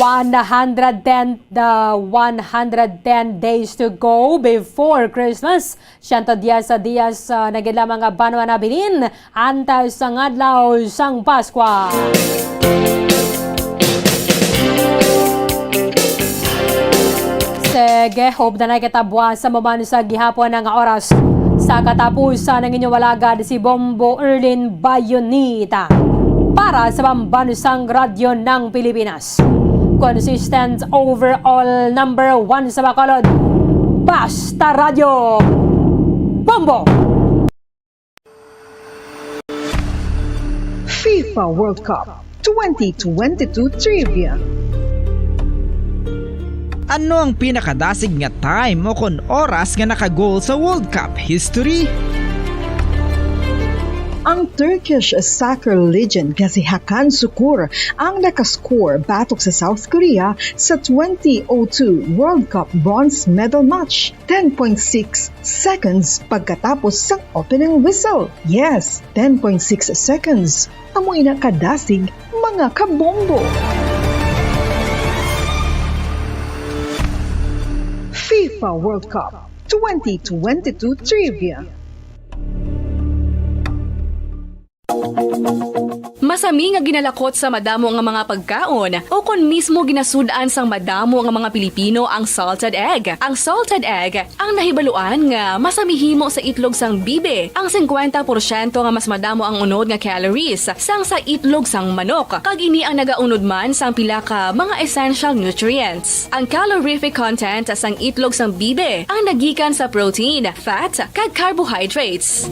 One hundred ten, the one hundred ten days to go before Christmas. Siyento diez sa dias, ah, na gid lamang nga banwa nabilin antes sang adlaw sang Paskwa. Sige, hubdanay kita buwas sa maman sa gihapon nga oras. Sa katapusan, ang inyong alagad si Bombo Erlin Bayonita para sa Pambansang Radyo ng Pilipinas. Consistent overall number one sa Bacolod. Basta Radyo Bombo! FIFA World Cup twenty twenty-two Trivia. Ano ang pinakadasig nga time o kon oras nga naka-goal sa World Cup history? Ang Turkish soccer legend nga si Hakan Sukur ang nakascore batok sa South Korea sa twenty oh two World Cup bronze medal match, ten point six seconds pagkatapos sang opening whistle. Yes, ten point six seconds. Amo ina kadasig, mga kabombo. FIFA World Cup twenty twenty-two Trivia. Masami nga ginalakot sa madamo nga mga pagkaon o kon mismo ginasud-an sang madamo nga mga Pilipino ang salted egg. Ang salted egg ang nahibaluan nga masami himo sa itlog sang bibi. Ang singkwenta porsyento nga mas madamo ang unod nga calories sang sa itlog sang manok, kag ini ang nagaunod man sang pila ka mga essential nutrients. Ang calorific content sang itlog sang bibi ang nagikan sa protein, fat, kag carbohydrates.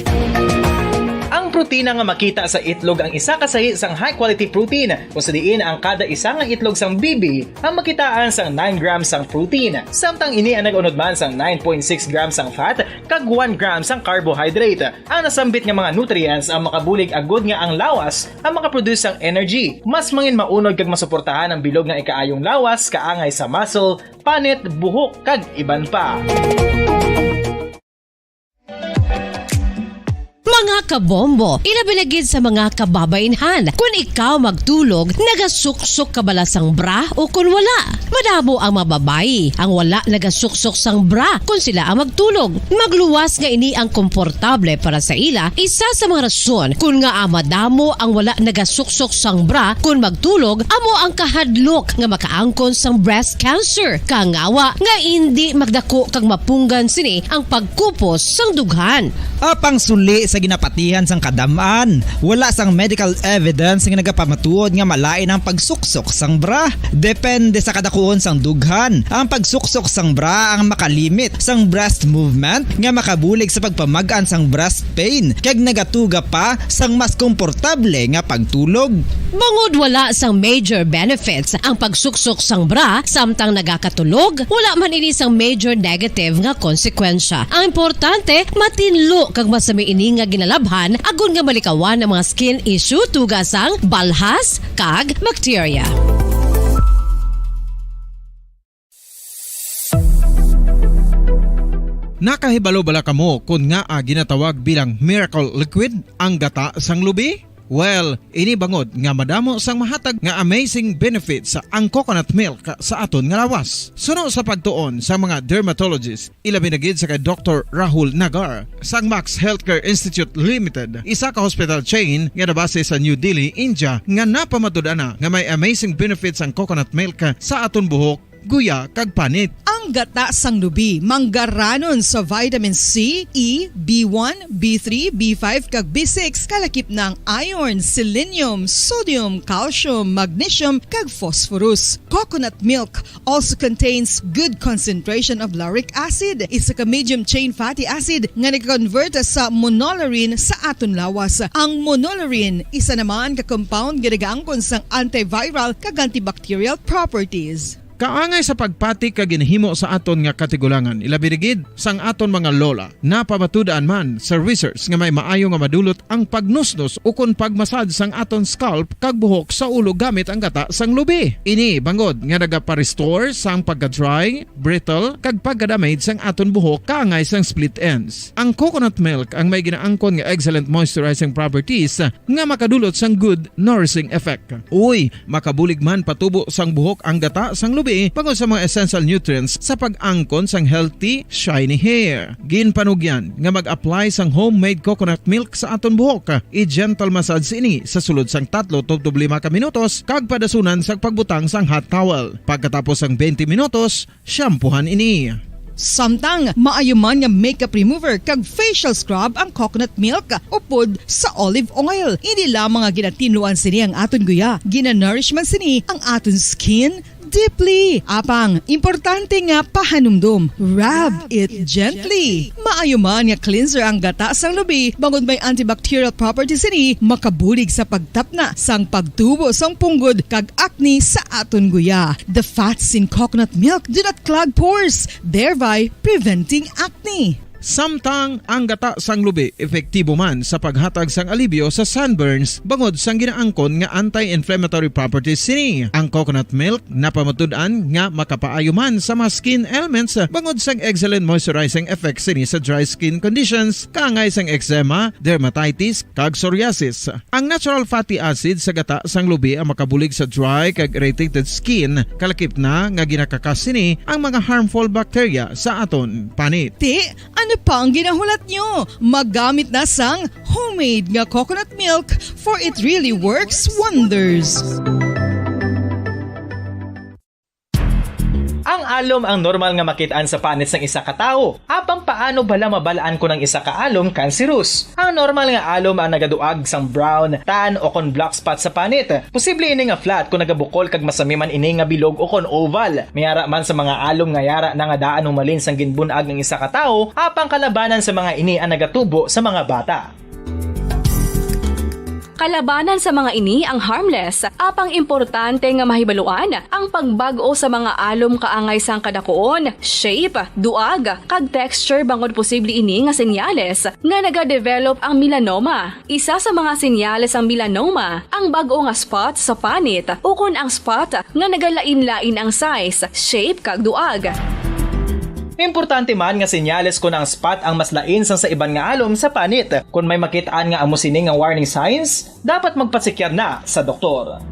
Ang protina nga makita sa itlog ang isa ka sahi sang high-quality protein, kung sa diin ang kada isa nga itlog sang bibi ang makitaan sang nine grams sang protein, samtang ini ang nag-unod man sang nine point six grams sang fat kag one gram sang carbohydrate. Ang nasambit nga mga nutrients ang makabulig agud nga ang lawas ang makaproduce sang energy, mas mangin maunod kag masuportahan ang bilog nga ikaayong lawas, kaangay sa muscle, panit, buhok, kag iban pa. Mga kabombo, ilabi na gid sa mga kababainhan, kun ikaw magtulog, nagasuksok ka bala sang bra o kun wala? Madamo ang mga babayi ang wala nagasuksok sang bra kun sila ang magtulog. Magluwas nga ini ang komportable para sa ila, isa sa mga rason kun ngaa madamo ang wala nagasuksok sang bra kun magtulog amo ang kahadlok nga makaangkon sang breast cancer, kangawa nga indi magdako kag mapunggan sini ang pagkupos sang dughan. Apang suli sa ginapatihan sang kadam-an, wala sang medical evidence nga nagapamatuod nga malain ang pagsuksok sang bra. Depende sa kadakuon sang dughan, ang pagsuksok sang bra ang makalimit sang breast movement nga makabulig sa pagpamag-an sang breast pain kag nagatuga pa sang mas komportable nga pagtulog. Bangod wala sang major benefits ang pagsuksok sang bra samtang nagakatulog, wala man ini sang major negative nga konsekwensya. Ang importante, matinlo kag masami ini nga ginalabhan agod nga malikawan ang mga skin issue tuga sang balhas kag bakterya. Nakahibalo bala kamo kon ngaa ginatawag bilang miracle liquid ang gata sang lubi? Well, ini bangod nga madamo sang mahatag nga amazing benefits ang coconut milk sa aton nga lawas. Suno sa pagtuon sa mga dermatologist, ilabi na gid sa kay Doktor Rahul Nagar sang Max Healthcare Institute Limited, isa ka hospital chain nga nabase sa New Delhi, India, nga napamatud-an na nga may amazing benefits ang coconut milk sa aton buhok, guya, kag panit. Ang gata sang lubi manggaranon sa vitamin C, E, B one, B three, B five, kag B six, kalakip na ang iron, selenium, sodium, calcium, magnesium, kag phosphorus. Coconut milk also contains good concentration of lauric acid, isa ka medium chain fatty acid nga nag-convert sa monolaurin sa aton lawas. Ang monolaurin, isa naman ka compound nga nagaangkon sang antiviral kag antibacterial properties. Kaangay sa pagpati kag ginahimo sa aton nga katigulangan, ilabi na gid sang aton mga lola. Napamatud-an man sa research nga may maayo nga madulot ang pagnusnos ukon pagmasad sang aton scalp kag buhok sa ulo gamit ang gata sang lubi. Ini bangod nga nagapa-restore sang pagka-dry, brittle, kag pagka-damage sang aton buhok kaangay sang split ends. Ang coconut milk ang may ginaangkon nga excellent moisturizing properties nga makadulot sang good nourishing effect. Uy, makabulig man patubo sang buhok ang gata sang lubi bangod sa mga essential nutrients sa pag-angkon sang healthy, shiny hair. Ginpanugyan nga mag-apply sang homemade coconut milk sa aton buhok. I-gentle massage ini sa sulod sang tatlo tubtob lima ka minutos kag padasunan sang pagbutang sang hot towel. Pagkatapos sang twenty minutos, shampoohan ini. Samtang maayo man nga makeup remover kag facial scrub ang coconut milk upod sa olive oil. Hindi lamang nga ginatinluan sini ang aton guya, ginanourish man sini ang aton skin deeply. Apang, importante nga pahanumdom, rub it gently. Maayo man nga cleanser ang gata sang lubi, bangod may antibacterial properties sini, makabulig sa pagtapna sang pagtubo sang punggod kag acne sa aton guya. The fats in coconut milk do not clog pores, thereby preventing acne. Samtang ang gata sang lubi epektibo man sa paghatag sang alibyo sa sunburns bangod sang ginaangkon nga anti-inflammatory properties sini. Ang coconut milk napamatud-an nga makapaayo man sa mga skin ailments bangod sang excellent moisturizing effects sini sa dry skin conditions, kaangay sang eczema, dermatitis, kag psoriasis. Ang natural fatty acid sa gata sang lubi ang makabulig sa dry kag irritated skin, kalakip na nga ginakakas sini ang mga harmful bacteria sa aton panit. Ti, ano pa ang ginahulat nyo? Magamit na sang homemade nga coconut milk, for it really works wonders. Ang alom ang normal nga makit-an sa panit sang isa ka tawo. Apang paano bala mabal-an kon ang isa ka alom cancerous? Ang normal nga alom ang nagaduag sang brown, tan, o kon black spot sa panit. Posible ini nga flat kon nagabukol kag masami man ini nga bilog o kon oval. May ara man sa mga alom nga yara na nga daan humalin sang ginbun-ag ang isa ka tawo, apang kalabanan sa mga ini ang nagatubo sa mga bata. Kalabanan sa mga ini ang harmless, apang importante nga mahibaluan ang pagbag-o sa mga alom kaangay sang kadakuon, shape, duag, kag texture, bangod posible ini nga senyales nga nagadevelop ang melanoma. Isa sa mga senyales sang melanoma ang bag-o nga spot sa panit ukon ang spot nga nagalain-lain ang size, shape, kag duag. Importante man nga senyales kon ang spot ang mas lain sang sa iban nga alom sa panit. Kon may makit-an nga amo sini nga warning signs, dapat magpatsikyar na sa doktor.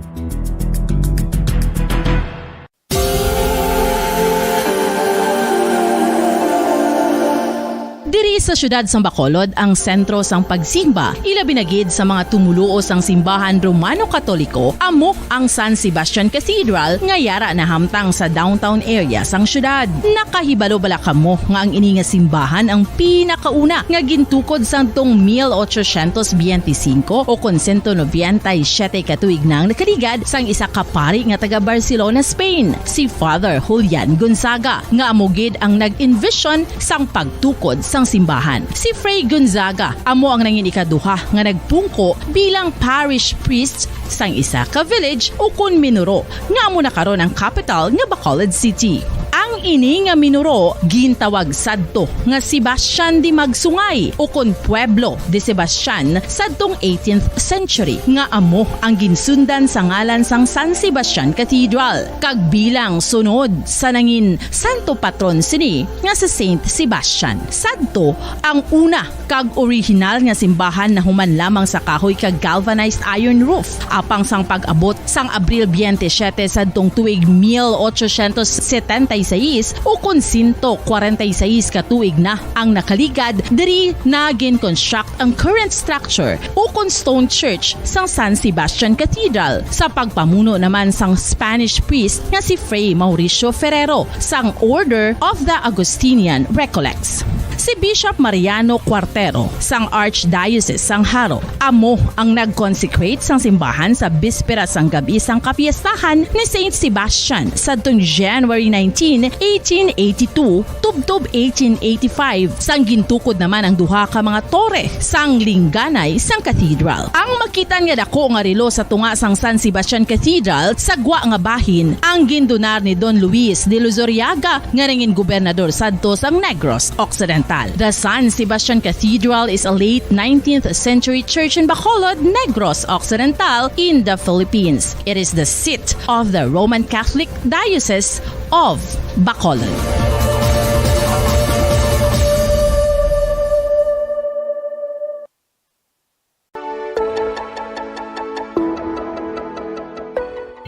Diri sa siyudad sang Bacolod ang sentro sang pagsimba, ilabi na gid sa mga tumoluo sang simbahan Romano-Katoliko, amo ang San Sebastian Cathedral nga yara nahamtang sa downtown area sang siyudad. Nakahibalo bala kamo nga ang ini nga simbahan ang pinakauna nga gintukod sadtong mil ochocientos biyente singko o kon sento nobenta y siyete ka tuig nang nakaligad sang isa ka pari nga taga Barcelona, Spain, si Father Julian Gonzaga, nga amo gid ang nag-envision sang pagtukod sang simbahan. Si Fray Gonzaga amo ang nangin ikaduha nga nagpungko bilang parish priest sang isa ka village ukon minuro nga amo na karon ang kapital nga Bacolod City. Ang Ini nga minuro gintawag sadto nga Sebastian de Magsungay, ukon Pueblo de Sebastian, sadtong eighteenth century, nga amo ang ginsundan sa ngalan sang San Sebastian Cathedral, kag bilang sunod sa nangin santo patron sini nga si Saint Sebastian. Sadto ang una kag orihinal nga simbahan nahuman lamang sa kahoy kag galvanized iron roof. Apang sang pag-abot sang Abril twenty-seven sadtong tuig mil ochocientos setenta y seis, ukon sento kwarenta y seis ka tuig na ang nakaligad, diri na gin-construct ang current structure, ukon stone church, sang San Sebastian Cathedral, sa pagpamuno naman sang Spanish priest nga si Fray Mauricio Ferrero sang Order of the Augustinian Recollects. Si Bishop Mariano Cuartero sang Archdiocese sang Jaro amo ang nag-consecrate sang simbahan sa bispera sang gab-i sang kapiestahan ni Saint Sebastian sadtong January nineteen, eighteen eighty-two, tubtob eighteen eighty-five, sang gintukod naman ang duha ka mga tore sang lingganay sang cathedral. Ang makit-an nga dako nga relo sa tunga sang San Sebastian Cathedral sa gwa nga bahin ang gindonar ni Don Luis de Luzuriaga, nga nangin gobernador sadto sang Negros Occidental. The San Sebastian Cathedral is a late nineteenth century church in Bacolod, Negros Occidental, in the Philippines. It is the seat of the Roman Catholic Diocese of Bacolod.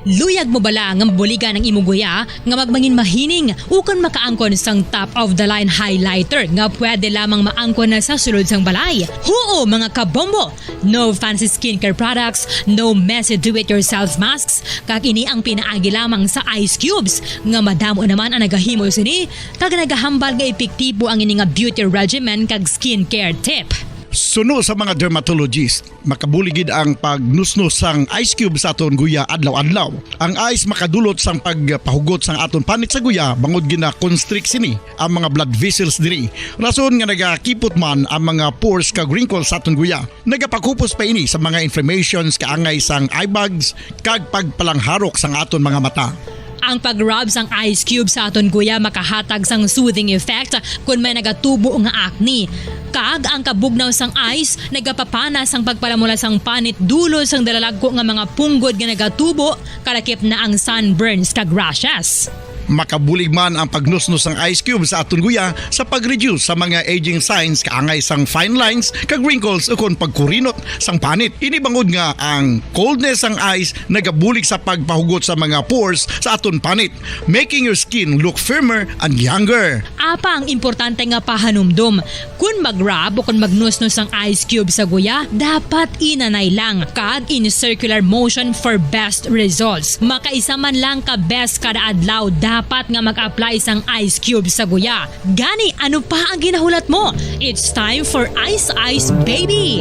Luyag mo bala nga mabuligan ang imo guya nga magmangin mahining ukon makaangkon sang top-of-the-line highlighter nga pwede lamang maangkon na sa sulod sang balay? Huo, mga kabombo! No fancy skincare products, no messy do-it-yourself masks, kag ini ang pinaagi lamang sa ice cubes nga madamo naman ang nagahimo sini kag nagahambal nga epektibo ang ini nga beauty regimen kag skincare tip. Suno sa mga dermatologist, makabulig gid ang pagnusnos sang ice cube sa aton guya adlaw-adlaw. Ang ice makadulot sang pagpahugot sang aton panit sa guya bangod gina-constrict sini ang mga blood vessels diri, rason nga nagakipot man ang mga pores kag wrinkles sa aton guya. Nagapakupos pa ini sa mga inflammations kaangay sang eye bags kag pagpalangharok sang aton mga mata. Ang pag-rub sang ice cube sa aton guya makahatag sang soothing effect kon may nagatubo nga acne. Kag ang kabugnaw sang ice nagapapana sang pagpalamula sang panit dulot sang dalalagko nga mga punggod nga nagatubo, kalakip na ang sunburns kag rashes. Makabulig man ang pagnusnos sang ice cube sa aton guya sa pag-reduce sa mga aging signs kaangay sang fine lines kag wrinkles ukon pagkurinot sang panit. Ini bangod nga ang coldness sang ice nagabulig sa pagpahugot sa mga pores sa aton panit, making your skin look firmer and younger. Apang importante nga pahanumdom, kon mag-rub o kon magnusnos ang ice cube sa guya, dapat inanay lang kag in circular motion for best results. Makaisa man lang ka beses kada adlaw dapat nga mag-apply sang ice cube sa guya. Gani, ano pa ang ginahulat mo? It's time for Ice Ice Baby!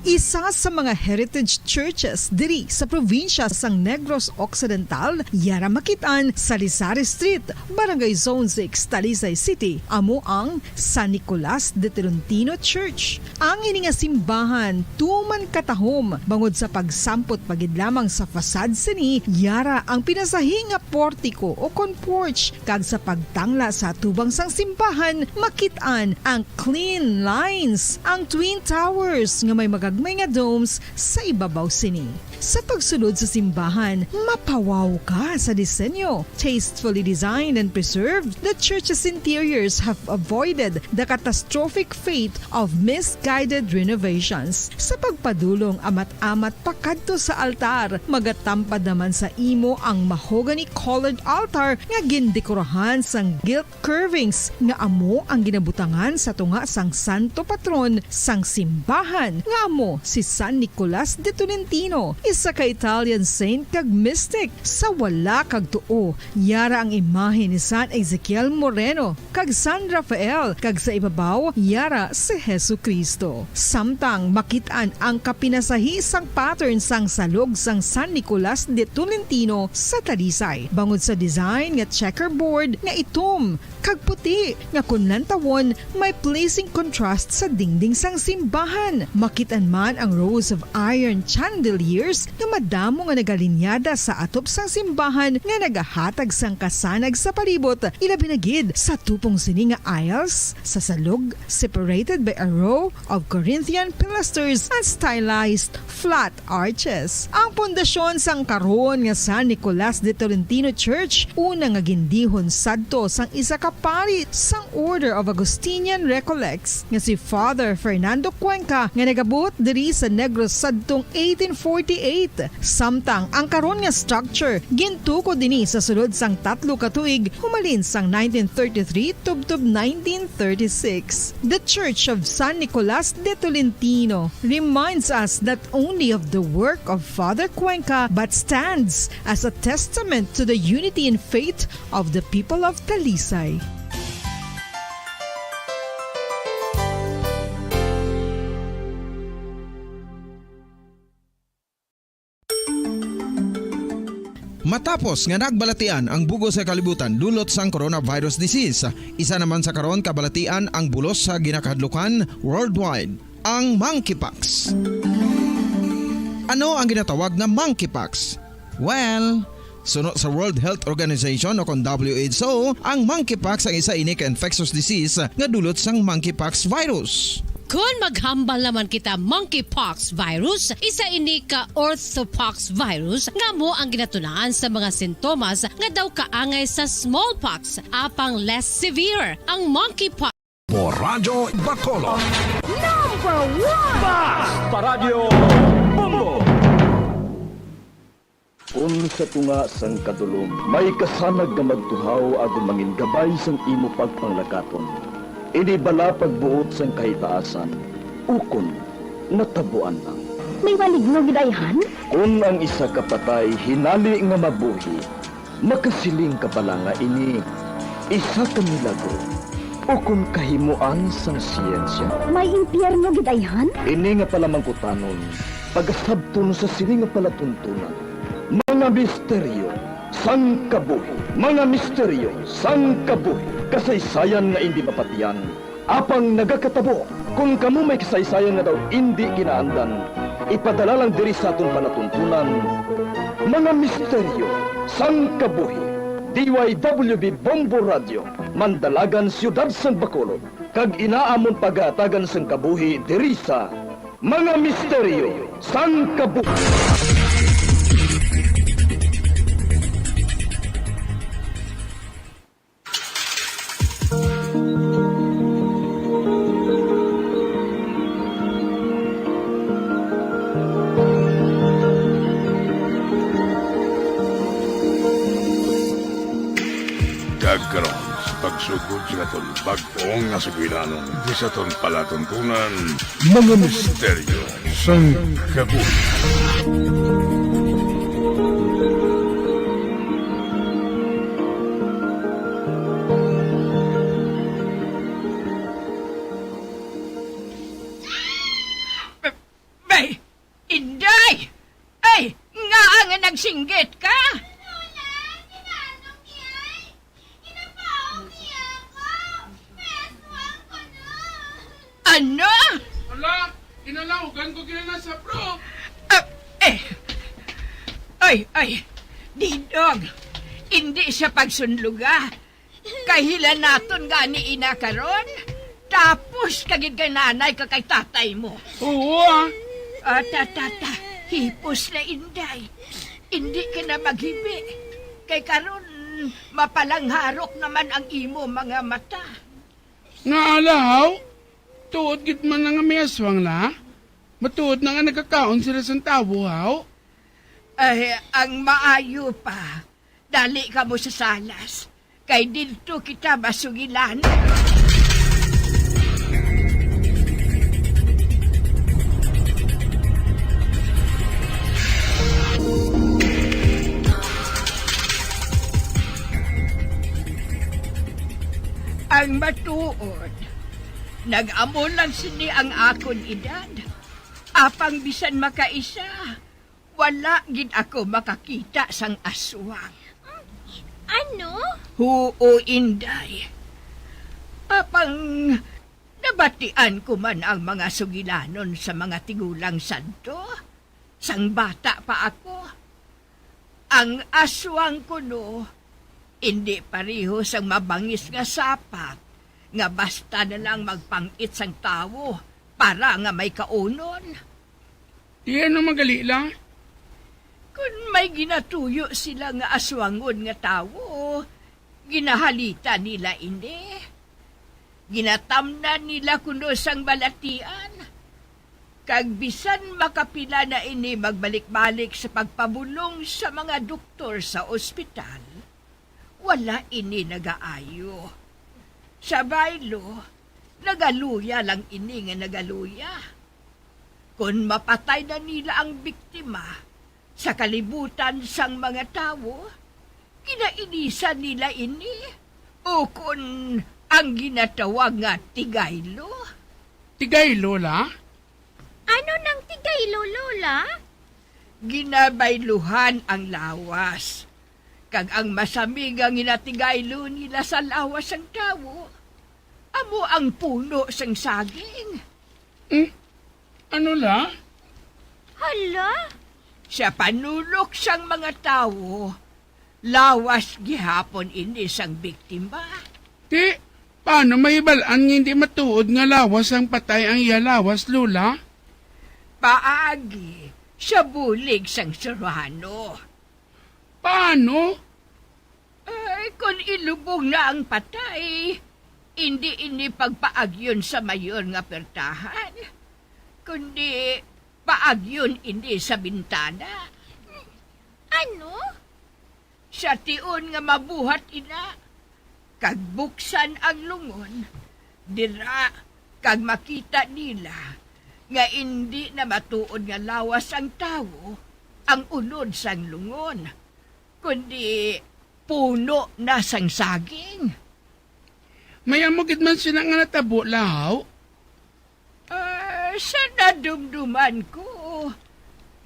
Isa sa mga heritage churches diri sa probinsya sang Negros Occidental, yara makit-an sa Salisari Street, Barangay Zone six, Talisay City, amo ang San Nicolas de Tolentino Church. Ang ini nga simbahan tuman katahom bangod sa pagsampot pa gid lamang sa facade sini, yara ang pinasahi nga portiko o kon porch, kag sa pagtangla sa atubang sang simbahan, makit-an ang clean lines, ang twin towers nga may magagmay nga domes sa ibabaw sini. Sa pagsulod sa simbahan, mapawaw ka sa disenyo. Tastefully designed and preserved, the church's interiors have avoided the catastrophic fate of misguided renovations. Sa pagpadulong amat-amat pakadto sa altar, magatampad naman sa imo ang mahogany-colored altar nga gindekorahan sang gilt curvings nga amo ang ginabutangan sa tunga sang santo patron sang simbahan, nga amo si San Nicolas de Tolentino, isa ka Italian saint kag mystic. Sa wala kag tuo, yara ang imahe ni San Ezekiel Moreno kag San Rafael, kag sa ibabaw, yara si Jesu-Cristo. Samtang makit-an ang kapinasahi sang pattern sang salog sang San Nicolas de Tolentino sa Talisay, bangod sa design nga checkerboard nga itom kag puti, nga kon lantawon, may pleasing contrast sa dingding sang simbahan. Makit-an man ang rows of iron chandeliers nga madamo nga nagalinyada sa atop sang simbahan nga nagahatag sang kasanag sa palibot, ilabi na gid sa tupong sini nga aisles sa salog, separated by a row of Corinthian pilasters and stylized flat arches. Ang pundasyon sang karon nga San Nicolas de Tolentino Church, una nga gindihon sadto sang isa ka pari sang Order of Augustinian Recollects nga si Father Fernando Cuenca, nga nagabot diri sa Negros sadtong eighteen forty-eight. Samtang ang karon nga structure gintukod dinhi sa sulod sang tatlo ka tuig, humalin sang nineteen thirty-three tubtob nineteen thirty-six. The Church of San Nicolas de Tolentino reminds us not only of the work of Father Cuenca, but stands as a testament to the unity and faith of the people of Talisay. Matapos nga nagbalatian ang bug-os nga kalibutan dulot sang coronavirus disease, isa naman sa karon kabalatian ang bulos sa ginakahadlukan worldwide, ang monkeypox. Ano ang ginatawag nga monkeypox? Well, suno sa World Health Organization o kon W H O, ang monkeypox ang isa ini ka infectious disease nga dulot sang monkeypox virus. Kon maghambal naman kita monkeypox virus, isa ini ka orthopox virus nga amo ang ginatunaan sa mga sintomas nga daw kaangay sa smallpox, apang less severe ang monkeypox. Radyo Bacolod. Number one! Basta Radyo Bombo! Kon sa tunga sang kadulom may kasanag nga magtuhaw agod mangin gabay sang imo pagpanglakaton, ini bala pagbuot sang kahitaasan, ukon natabuan lang. May maligno gid ayhan? Kon ang isa ka patay hinali nga mabuhi, makasiling ka bala nga ini isa ka milagro ukon kahimoan sang siyensya? May impyerno gid ayhan? Ini nga palamangkutanon pagasabton sa sini nga palatuntunan, mga misteryo sang kabuhi, mga misteryo sang kabuhi, kasaysayan nga indi mapatian, apang nagakatabo. Kon kamo may kasaysayan nga daw indi kinaandan, ipadala lang diri sa aton palatuntunan, mga misteryo sang kabuhi. D Y W B Bombo Radio, Mandalagan, Siyudad sang Bacolod, kag inaamon pagahatagan sang kabuhi diri sa Mga Misteryo sang Kabuhi. Kag karon, sa pagsugod sa aton bag-o nga sugilanon, di sa aton palatuntunan, mga misteryo sang kabuhi. Bay! Inday! Ay, ngaa nga nagsinggit ka? Lola, kinanong niya ay. Inapaw niya ako. May aswang ko na. Ano? Ala, kinalawgan ko kinala sa pro. Ah, eh. Ay, ay. Didong, hindi siya pagsunluga. Kahila naton gani ina karon. Tapos ka gid kay nanay ka kay tatay mo. Oo, ah. Ah, ta, ta, ta. Hipos na, Inday. Hindi ka na maghibi. Kay karon, mapalangharok naman ang imo mga mata. Nga ala, haw? Tuod gid man na nga may aswang na? Matuod na nga nagkakaon sila sang tawo, haw? Ay, ang maayo pa, dali kamo sa salas, kay didto kita masugilan. Ang matuod, nag-amo lang sini ang akon edad. Apang bisan makaisa, wala gid ako makakita sang aswang. Ano? Huo, Inday. Apang nabatian ko man ang mga sugilanon sa mga tigulang sadto. Sang bata pa ako, ang aswang kuno indi pareho sang mabangis nga sapat nga basta na lang magpang-it sang tawo para nga may kaunon. Iya naman gali la. Kon may ginatuyo sila nga aswangon nga tawo, ginahalita nila ini. Ginatamnan nila kuno sang balatian. Kag bisan makapila na ini magbalik-balik sa pagpabulong sa mga doktor sa ospital, wala ini nagaayo. Sa baylo, nagaluya lang ini nga nagaluya. Kon mapatay na nila ang biktima, sa kalibutan sang mga tawo, ginainisan nila ini, ukon ang ginatawag nga tigaylo. Tigaylo la? Ano nang tigaylo, Lola? Ginabayluhan ang lawas, kag ang masami nga ginatigaylo nila sa lawas sang tawo, amo ang puno sang saging. Hmm? Ano la? Hala? Sa panulok sang mga tawo, lawas gihapon ini sang biktima. Ti, paano mahibal-an nga hindi matuod nga lawas sang patay ang iya lawas, Lola? Paagi sa bulig sang sirujano. Paano? Ay, kon ilubong na ang patay, indi ini pagpaagyon sa mayor nga pertahan, kundi paagyon ini sa bintana. Ano? Sa tion nga mabuhat ina, kag buksan ang lungon, dira kag makita nila nga indi na matuod nga lawas ang tawo ang unod sang lungon, kundi puno na sang saging. May amo gid man sina nga natabo, Law? Ah, sa nadumduman ko,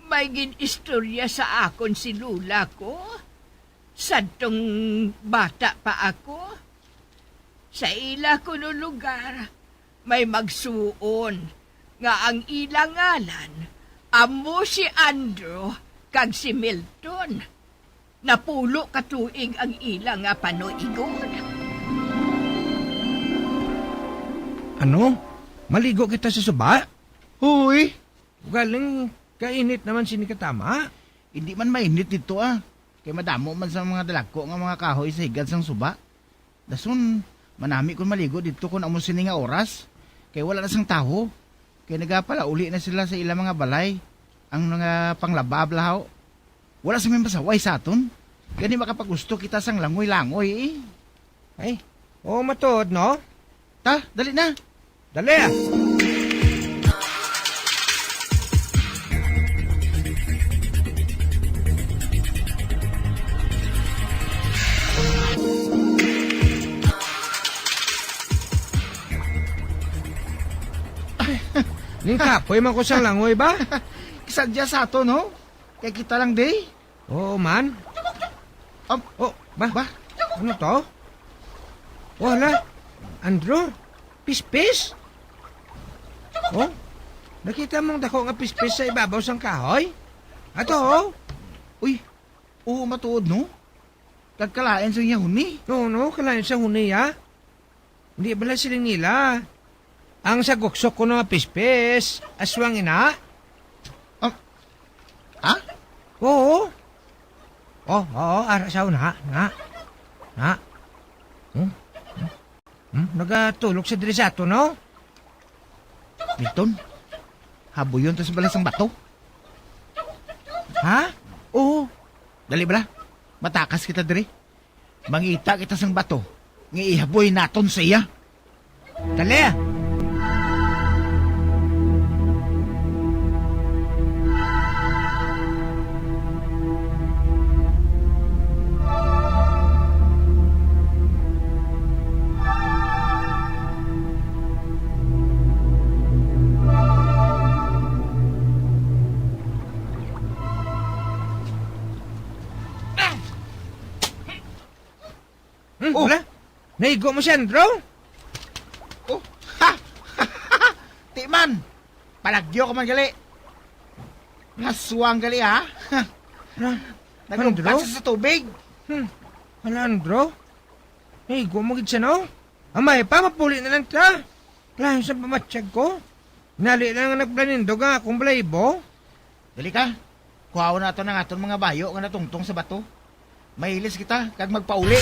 may gin-istorya sa akon si Lola ko sadtong bata pa ako. Sa ila kuno lugar, may magsuon nga ang ila ngalan amo si Andrew kag si Milton. Napulo ka tuig ang ila nga panuigon. Ano? Maligo kita sa suba? Uy! Galing kainit naman sini katama. Hindi man mainit dito, ah. Kay madamo man sa mga dalagko nga mga kahoy sa higad sang suba. Dason, manami kon maligo didto kon amo sini nga oras, kay wala na sang tawo, kay nagapalauli na sila sa ila mga balay, ang mga panglaba, balahaw. Wala sa may masaway sa aton, gani makapagusto kita sang langoy-langoy, eh. Ay, oo, matuod, no? Ta, dali na. Dali, ah. Ning kapoy man ko sang langoy ba? Kisadya sa ato, no? Kay kita lang, day. Oo man. Am, Oh, ba? Ba? Ano to? Wala. Andrew, pispis? Oh, nakita mong dako nga pispis sa ibabaw sang kahoy? Ato, oh. Uy, oo, matuod, no? Kag kalain sang iya huni. No, no, kalain sang huni, ah. Hindi bala siling nila. Ang sa guksok ko nga pispis, aswang ina. Ah, ah? Oo. Oh, oo, ara sa una, na. Na. Hmm? Hmm? Nagatulog sa diri sa ato, no? Milton, habuyon ta sa balay sang bato. Ha? Oo. Dali bala. Matakas kita diri. Mangita kita sang bato nga ihaboy naton sa iya. Dali, ah. Hmm, Oh. Wala? Naigo mo si Andrew? Oh. Ha! Ti man! Palagyo ka man gali. Aswang gali, ha? Ha? Nag-umpat Andrew? Sa, sa tubig. Hmm. Hala, Andrew? Naigo mo gid siya, no? Amay pa, mapuli na lang ta. Layo sa pamatyag ko. Nali lang nga nagplanindog ang akong balahibo. Dali ka. Kuhaon nato ang aton mga bayo nga natungtong sa bato. Mailis kita, kag magpauli.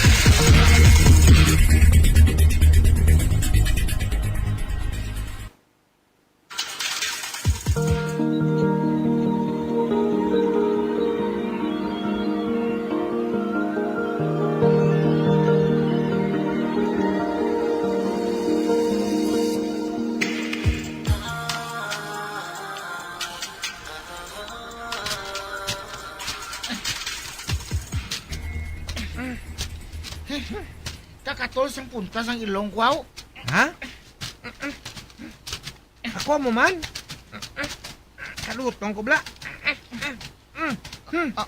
Kakatol sang punta sang ilong ko, aw. Ha? Ako mo man? Kalutong ko, bla. Ah.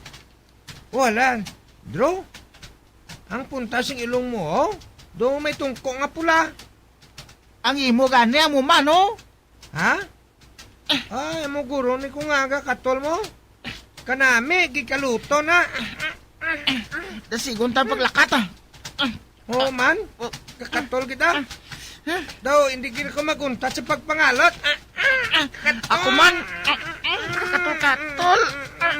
Wala. Drew, ang punta sing ilong mo, oh. Do may tungko nga pula. Ang imo gani, amo man, oh. Ha? Ay, amo guro ni ko nga aga katol mo. Kanami, gikaluto na. Dasigon ta paglakat, ah. Oo man, kakatol kita. Daw, hindi gid ko maguntat sa pagpangalot. Ako man, kakatol-katol. Ay,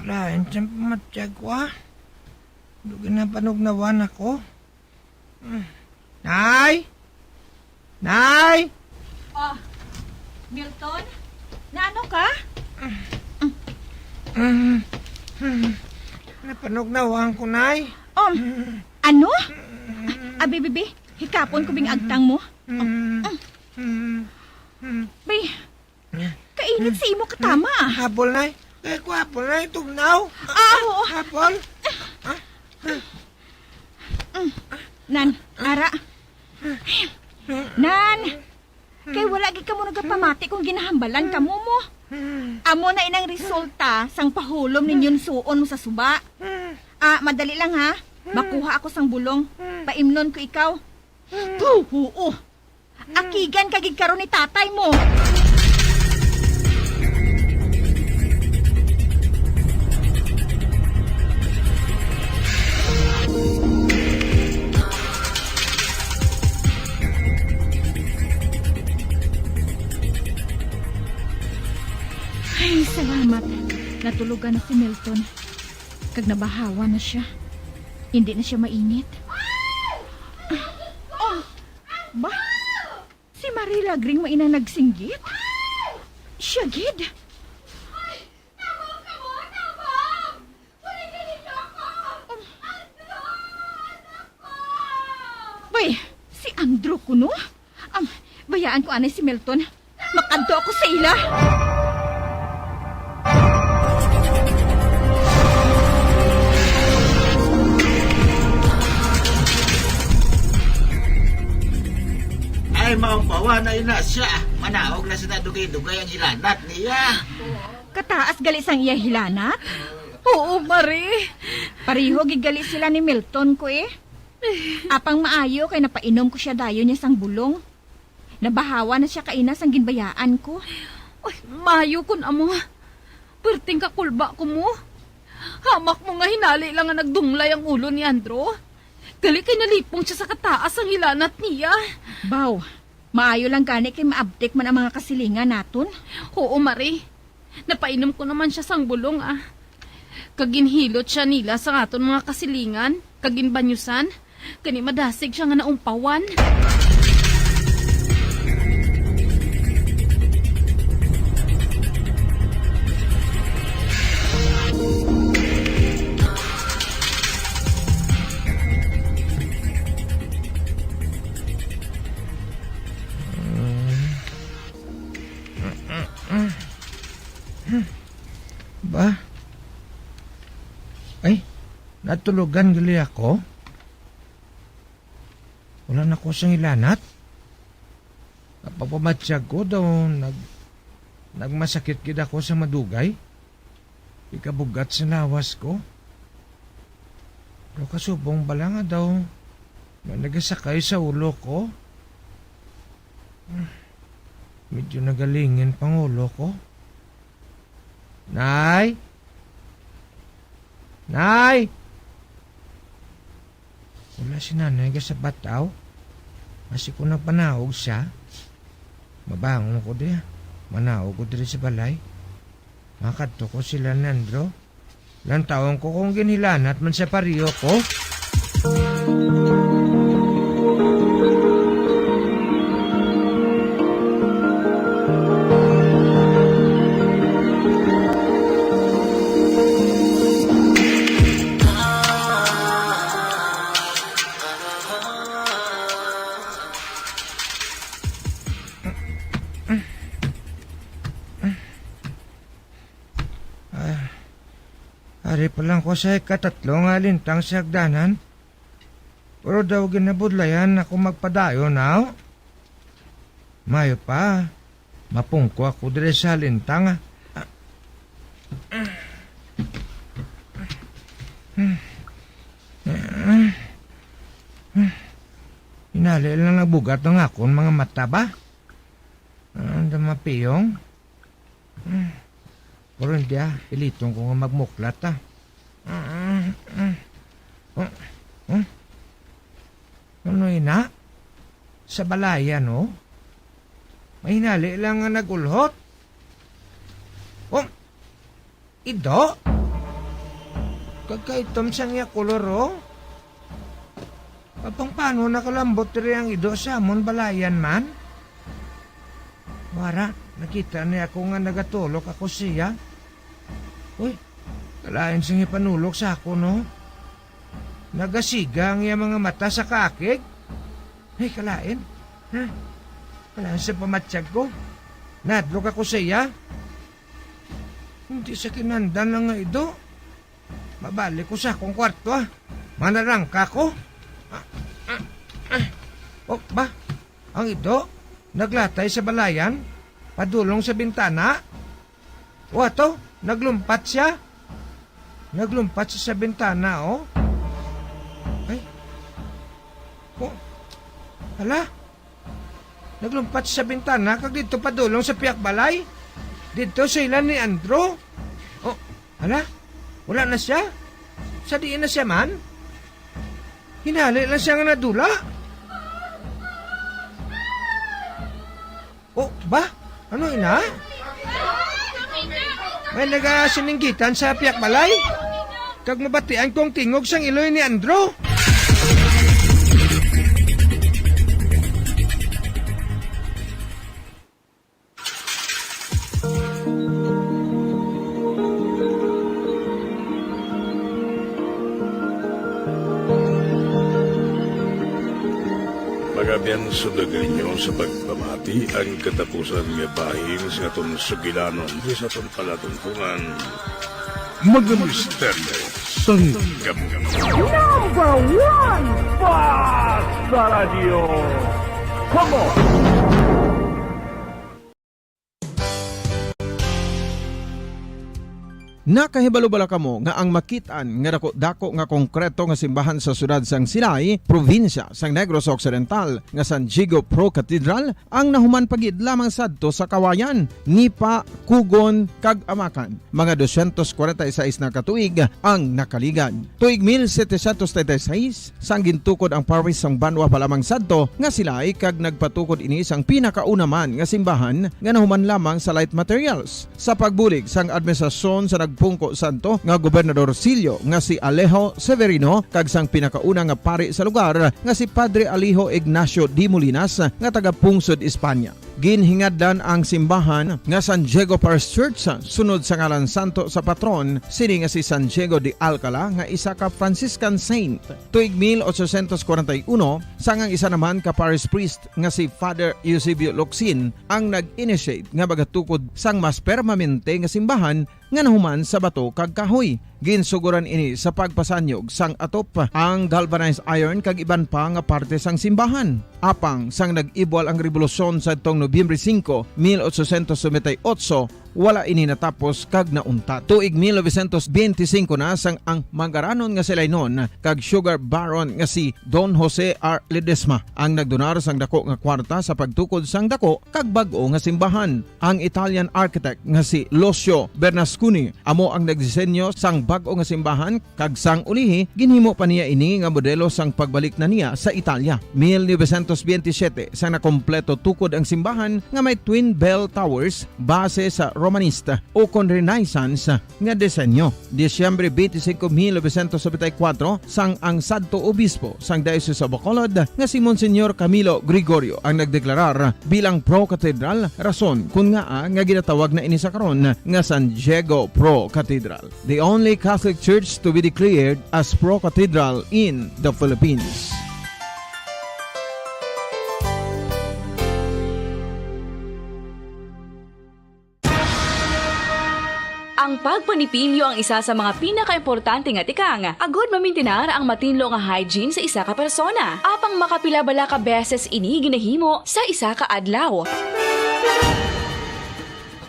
kalain siyang pamatyag ko, ah. Dugi na panugnawan ako. Nay! Nay! Oh, Milton? Naano ka? Napanugnawan ko, Nay. Um, ano? Abi, bibi, hikapon ko bing agtang mo. Bay, kainit sa imo katama. Hapol, Nay. Kay ko hapol, Nay. Tugnaw. Ah, oo. Hapol. Nan, ara. Nan, kay wala gid kamo nagapamati kung ginahambalan kamo mo. Amo na inang resulta sang pahulom ninyo suon mo sa suba. Ah, madali lang ha. Makuha ako sang bulong. Paimnon ko ikaw. Puh, oo. Akigan ka gid karon ni tatay mo. Ay, salamat. Natulogan na si Milton. Kag nabahawa na siya. Hindi na siya mainit. Oh, ba? Si Marie Lagring mo ina nagsinggit? Siya gid. Bay, si Andrew kuno? Am, bayaan ko anay si Milton. Makadto ako sa ila. Ay, maumpawan na ina siya. Manaog na sina dugay-dugay ang hilanat niya. Kataas gali sang iya hilanat? Oo, Mare. Pareho gid gali sila ni Milton ko eh. Apang maayo kay napainom ko siya dayon niya sang bulong. Nabahawa na siya kaina sang ginbayaan ko. Uy, maayo kun amo. Perting kakulba ko mo. Hamak mo nga hinali lang nga nagdunglay ang ulo ni Andrew. Gali kay nalipong siya sa kataas sang hilanat niya. Baw, maayo lang gani kay maabtik man ang mga kasilingan naton. Oo, Mare. Napainom ko naman siya sang bulong, ah. Kag ginhilot siya nila sa aton mga kasilingan, kag ginbanyusan, kani madasig siya nga naumpawan. Ba? Ay, natulogan gali ako. Wala na ko sang hilanat. Pagpamatyag ko daw, nag-, nagmasakit gid ako sa madugay. Ikabugat sa lawas ko. Pero kasubong bala nga daw may nagasakay sa ulo ko. Medyo nagalingin pang ulo ko. Nay! Nay! Wala si nanay nga sa bataw. Basi kung nagpanaog siya, mabangon ko diri. Manaog ko diri sa balay. Makadto ko sila ni Andro. Lantawon ko kung ginhilanat man sa pariyo ko. Ah, ari pa lang ko sa ikatatlo nga lintang sa hagdanan. Pero daw ginabudlayan ako magpadayon, aw. Mayo pa, mapungko ako diri sa lintang, ah. Hinali lang nabugat ang akon mga mata ba? Ah, ang damapiyong. Pero hindi, ah. Piliton ko nga magmuklat, ah. Ano ina? Sa balayan, oh. Mahinali lang nga nag-ulhot. Oh, ido? Kagkaitom sang iya kolor, oh. Apang paano nakalambot diri ang ido sa amon balayan man? Wara, nakita ni ako nga nagatulok ako siya. Uy, kalain sing ipanulok sa ako, no? Nagasiga ang iya mga mata sa kaakig. Ay, kalain. Ha? Kalain sa pamatyag ko. Nadlok ako sa iya. Hindi sa kinandan lang nga ido. Mabalik ko sa akong kwarto, ah. Manarangka ko. Ah, ah, ah. Oh, ba? Ang ido, naglatay sa balayan, padulong sa bintana. O, ato, naglumpat siya. Naglumpat siya sa bintana, oh. Ay. Oh. Hala. Naglumpat sa bintana kag didto padulong sa pihak balay. Didto sa ila ni Andrew. Oh, hala? Wala na siya? Sa diin na siya man? Hinali lang siya nga nadula. Oh, ba? Ano ina? May nagasininggitan sa pihak balay? Kag mabatian ko ang tingog sang iloy ni Andrew. Mga abyan, sundogan ninyo sa pagpamati ang katapusan nga bahin sa aton sugilanon sa aton palatungkulan. Mga misteryo sang kamo. Number one, Basta Radyo. Come on! Nakahibalo bala kamo nga ang makit-an nga dako-dako nga konkreto nga simbahan sa siyudad sang Silay, probinsya sang Negros Occidental, nga San Diego Pro Cathedral, ang nahuman pa gid lamang sadto sa kawayan, nipa, kugon, kag amakan? Mga dosyentos kwarenta y seis na ka tuig ang nakaligad. Tuig mil setecientos treinta y seis, sang gintukod ang parish sang banwa pa lamang sadto nga Silay, kag nagpatukod ini sang pinakauna man nga simbahan nga nahuman lamang sa light materials. Sa pagbulig sang administrasyon sa nagpungko sadto nga Gobernador Silio nga si Alejo Severino kag sang pinakauna nga pari sa lugar nga si Padre Alejo Ignacio de Molinas nga taga Pungsod, Espanya. Ginhingadlan ang simbahan nga San Diego Parish Church sunod sa ngalan santo sa patron sini nga si San Diego de Alcala nga isa ka Franciscan saint. Tuig mil ochocientos kwarenta y uno, sang ang isa naman ka parish priest nga si Father Eusebio Locsin ang nag-initiate nga magatukod sang mas permanente nga simbahan nga nahuman sa bato kag kahoy. Ginsuguran ini sa pagpasanyog sang atop, ang galvanized iron kag iban pa nga parte sang simbahan. Apang sang nag-ibwal ang rebolusyon sadtong Nobyembre singko, mil ochocientos noventa y ocho, wala ini natapos kag nauntat. Tuig mil novecientos benti singko na sang ang Mangaranon nga Silaynon kag Sugar Baron nga si Don Jose R. Ledesma ang nagdonar sang dako nga kwarta sa pagtukod sang dako kag bag-o nga simbahan. Ang Italian architect nga si Lucio Bernasconi amo ang nagdisenyo sang bag-o nga simbahan, kag sang ulihi, ginhimo pa niya ini nga modelo sang pagbalik na niya sa Italia. Mil novecientos benti siyete, sang nakompleto tukod ang simbahan nga may twin bell towers base sa Romanista ukon Renaissance nga disenyo. Disyembre twenty-five, mil novecientos noventa y cuatro, sang ang sadto obispo sang Diocese of Bacolod nga si Monsignor Camilo Gregorio ang nagdeklarar bilang pro-cathedral, rason kon ngaa nga ginatawag na ini sa karon nga San Diego Pro Cathedral, the only Catholic Church to be declared as pro-cathedral in the Philippines. Ang pagpanipilyo ang isa sa mga pinakaimportante nga tikang agud mamintinar ang matinlo nga hygiene sa isa ka persona. Apang makapila bala ka beses ini ginahimo sa isa ka adlaw?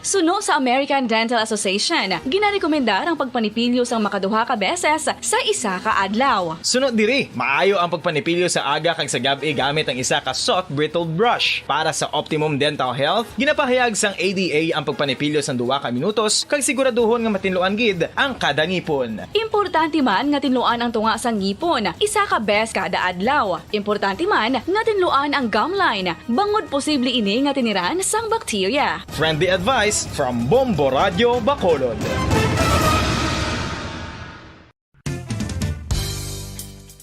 Suno sa American Dental Association, ginarekomendar ang pagpanipilyo sang makaduha ka beses sa isa ka adlaw. Suno diri, maayo ang pagpanipilyo sa aga kag sa gab-i gamit ang isa ka soft bristled brush. Para sa optimum dental health, ginapahayag sang A D A ang pagpanipilyo sang duha ka minutos kag siguraduhon nga matinluan gid ang kada ngipon. Importante man nga tinluan ang tunga sang ngipon isa ka bes kada adlaw. Importante man nga tinluan ang gum line, bangod posible ini nga tiniran sang bakterya. Friendly advice from Bombo Radyo Bacolod.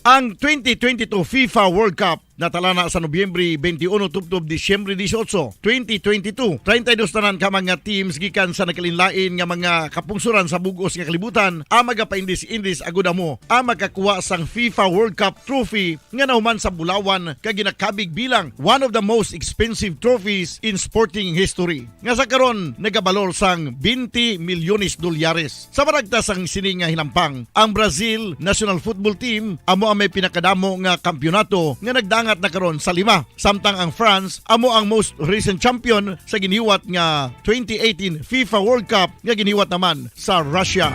Ang twenty twenty-two FIFA World Cup natalana sa Nobyembre twenty-one tubtob Disyembre dieciocho, twenty twenty-two. Treinta y dos tanan ka mga teams gikan sa nagkalainlain nga mga kapungsoran sa bug-os nga kalibutan ang magapaindis-indis agud amo ang makakuha sang FIFA World Cup trophy nga nahuman sa bulawan kag ginakabig bilang one of the most expensive trophies in sporting history, nga sa karon nagabalor sang twenty milyones dolyares. Sa baragta sang sini nga hinampang, ang Brazil national football team amo ang may pinakadamo nga kampiyonato nga nagdangat na karon sa lima, samtang ang France amo ang most recent champion sa ginhiwat nga twenty eighteen FIFA World Cup nga ginhiwat naman sa Russia.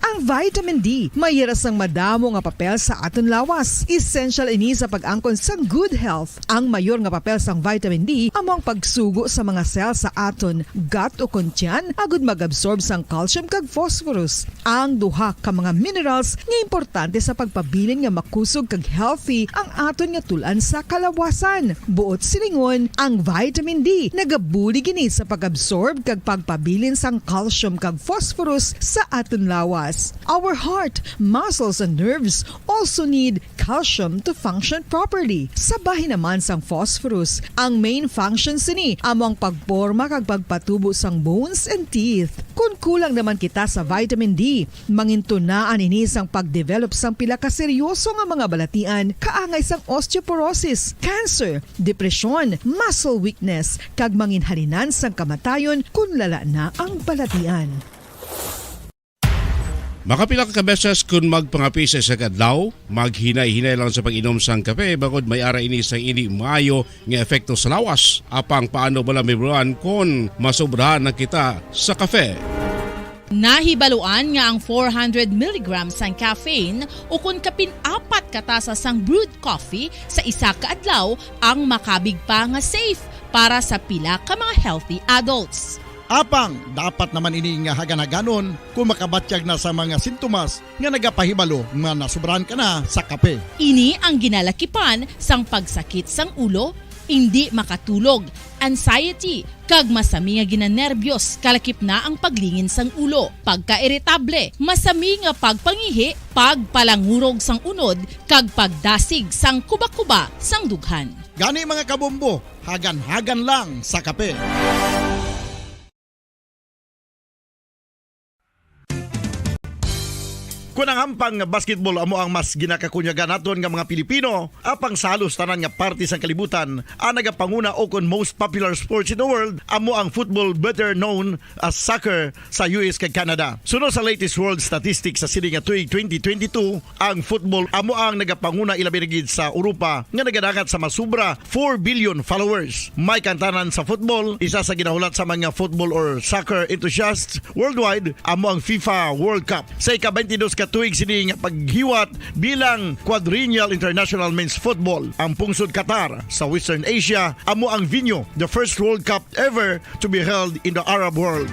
Ang vitamin D may hira sang madamo nga papel sa aton lawas. Essential ini sa pag-angkon sang good health. Ang mayor nga papel sang vitamin D amo ang pagsugo sa mga cell sa aton gut o kon tiyan agud mag-absorb sang calcium kag phosphorus, ang duha ka mga minerals nga importante sa pagpabilin nga makusog kag healthy ang aton nga tul-an sa kalawasan. Buot silingon, ang vitamin D nagabulig ini sa pag-absorb kag pagpabilin sang calcium kag phosphorus sa aton lawas. Our heart, muscles, and nerves also need calcium to function properly. Sa bahin naman sang phosphorus, ang main function sini amo ang pagporma kag pagpatubo sang bones and teeth. Kon kulang naman kita sa vitamin D, mangintunaan ini sang pagdevelop sang pila ka seryoso nga mga balatian, kaangay sang osteoporosis, cancer, depresyon, muscle weakness, kag manginhalinan sang kamatayon kon lala na ang balatian. Makapila ka beses kon magpangape sa isa ka adlaw, maghinay-hinay lang sa pag-inom sang kape, bangod may ara ini sang indi maayo nga epekto sa lawas. Apang paano bala mahibaluan kon masobrahan na kita sa kape? Nahibaluan nga ang four hundred milligrams sang caffeine, ukon kapin apat ka tasa sang brewed coffee sa isa ka adlaw, ang makabig pa nga safe para sa pila ka mga healthy adults. Apang dapat naman ini nga hagan-haganon kon makabatyag na sa mga sintomas nga nagapahibalo nga nasobrahan ka na sa kape. Ini ang ginalakipan sang pagsakit sang ulo, indi makatulog, anxiety, kag masami nga ginanerbiyos, kalakip na ang paglingin sang ulo, pagkairitable, masami nga pagpangihi, pagpalangurog sang unod, kag pagdasig sang kubakuba sang dughan. Gani, mga kabombo, hagan-hagan lang sa kape. Kon ang hampang nga basketball amo ang mas ginakakunyagan naton nga mga Pilipino, apang sa halos tanan nga parte sang kalibutan, ang nagapanguna o kon most popular sports in the world amo ang football, better known as soccer, sa U S kag Canada. Suno sa latest world statistics sa sini nga tuig twenty twenty-two, ang football amo ang nagapanguna, ilabi na gid sa Europa, nga nagadangat sa masubra four billion followers. May kantanan sa football, isa sa ginahulat sa mga football or soccer enthusiasts worldwide amo ang FIFA World Cup. Sa ika-twenty-dos ka tuig sini nga paghiwat bilang Quadrennial International Men's Football, ang pungsod Qatar sa Western Asia amo ang venue, the first World Cup ever to be held in the Arab world.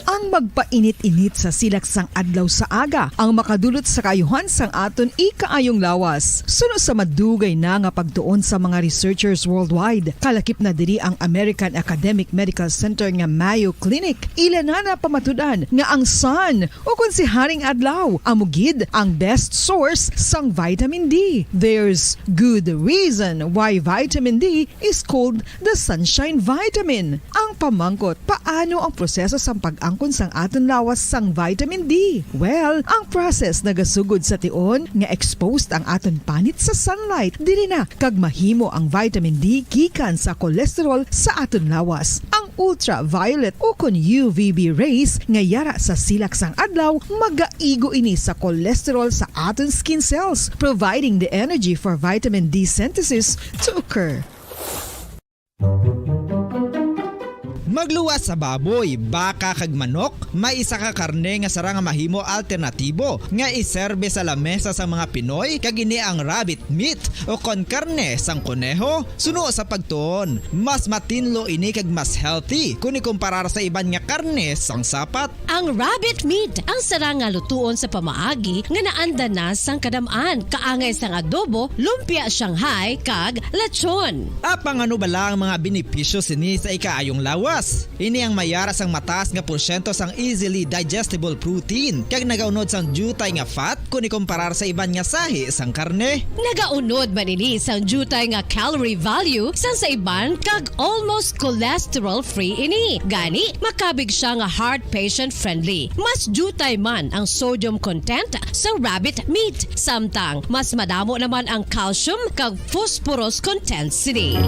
Ang magpainit-init sa silak sang adlaw sa aga ang makadulot sa kaayuhan sang aton ikaayong lawas. Suno sa madugay na nga pagtuon sa mga researchers worldwide, kalakip na diri ang American Academic Medical Center nga Mayo Clinic. Ila na napamatud-an nga ang sun, o kon si Haring Adlaw, amo gid ang best source sang vitamin D. There's good reason why vitamin D is called the sunshine vitamin. Ang pamangkot, paano ang proseso sang pag-angkon sang aton lawas sang vitamin D? Well, ang process nagasugod sa tion nga exposed ang aton panit sa sunlight, diri na kag mahimo ang vitamin D gikan sa cholesterol sa aton lawas. Ang ultraviolet o kon U V B rays nga yara sa silak sang adlaw magaigo ini sa cholesterol sa aton skin cells, providing the energy for vitamin D synthesis to occur. Magluwas sa baboy, baka kag manok, may isa ka karne nga sarang nga mahimo alternatibo nga iserbe sa lamesa sang mga Pinoy, kag ini ang rabbit meat o kon karne sang koneho. Suno sa pagtuon, mas matinlo ini kag mas healthy kon ikumparar sa iban nga karne sang sapat. Ang rabbit meat ang sarang nga lutuon sa pamaagi nga naanda na sang kadam-an, kaangay sang adobo, lumpia Shanghai, kag lechon. Apang ano bala ang mga benepisyo sini sa ikaayong lawas? Ini ang may yara sang mataas nga porsyento sang easily digestible protein kag nagaunod sang diutay nga fat kon ikumparar sa iban nga sahi sang karne. Nagaunod man ini sang diutay nga calorie value sang sa iban kag almost cholesterol-free ini. Gani, makabig siya nga heart patient-friendly. Mas diutay man ang sodium content sang rabbit meat, samtang mas madamo naman ang calcium kag phosphorus content sini.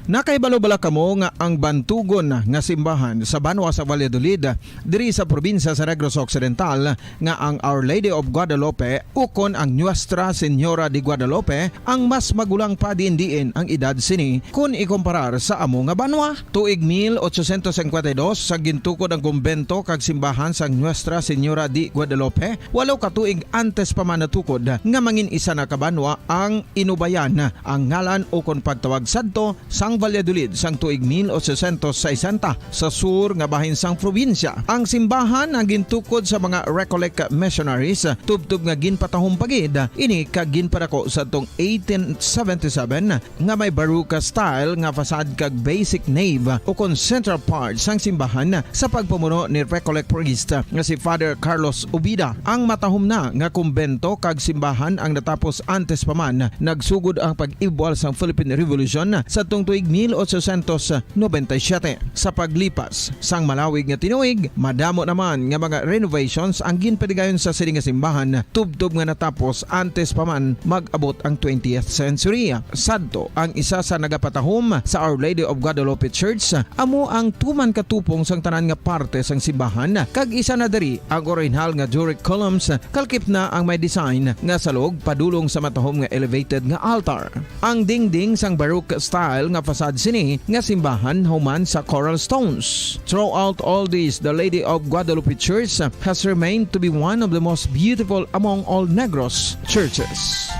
Nakahibalo bala kamo nga ang bantugon nga simbahan sa banwa sa Valladolid, diri sa probinsya sa Negros Occidental, nga ang Our Lady of Guadalupe ukon ang Nuestra Señora de Guadalupe ang mas magulang pa diin-diin ang edad sini kon ikumparar sa amo nga banwa? Tuig mil ochocientos cincuenta y dos, sa gintukod ang kumbento kag simbahan sang Nuestra Señora de Guadalupe, walo ka tuig antes pa man natukod nga mangin isa na ka banwa ang Inubayan ang ngalan ukon pagtawag sadto sang Valladolid sang tuig mil ochocientos sesenta sa sur nga bahin sang probinsya. Ang simbahan ang gintukod sa mga Recollect missionaries, tubtob nga ginpatahom pa gid ini kag ginpadako sadtong eighteen seventy-seven nga may Baroque style nga facade kag basic nave ukon central part sang simbahan sa pagpamuno ni Recollect priest nga si Father Carlos Ubida. Ang matahom na nga kumbento kag simbahan ang natapos antes pa man nagsugod ang pag-ibwal sang Philippine Revolution sadtong tuig mil ochocientos noventa y siete. Sa paglipas sang malawig nga tinuig, madamo naman nga mga renovations ang ginpadigayon sa sini nga simbahan, tubtob nga natapos antes pa man mag-abot ang twentieth century. Sadto, ang isa sa nagapatahom sa Our Lady of Guadalupe Church amo ang tuman ka tupong sang tanan nga parte sang simbahan, kag isa na diri ang orihinal nga Doric columns, kalkip na ang may design nga salog padulong sa matahom nga elevated nga altar. Ang dingding sang Baroque style nga facade sini nga simbahan human sa coral stones. Throughout all this, the Lady of Guadalupe Church has remained to be one of the most beautiful among all Negros churches.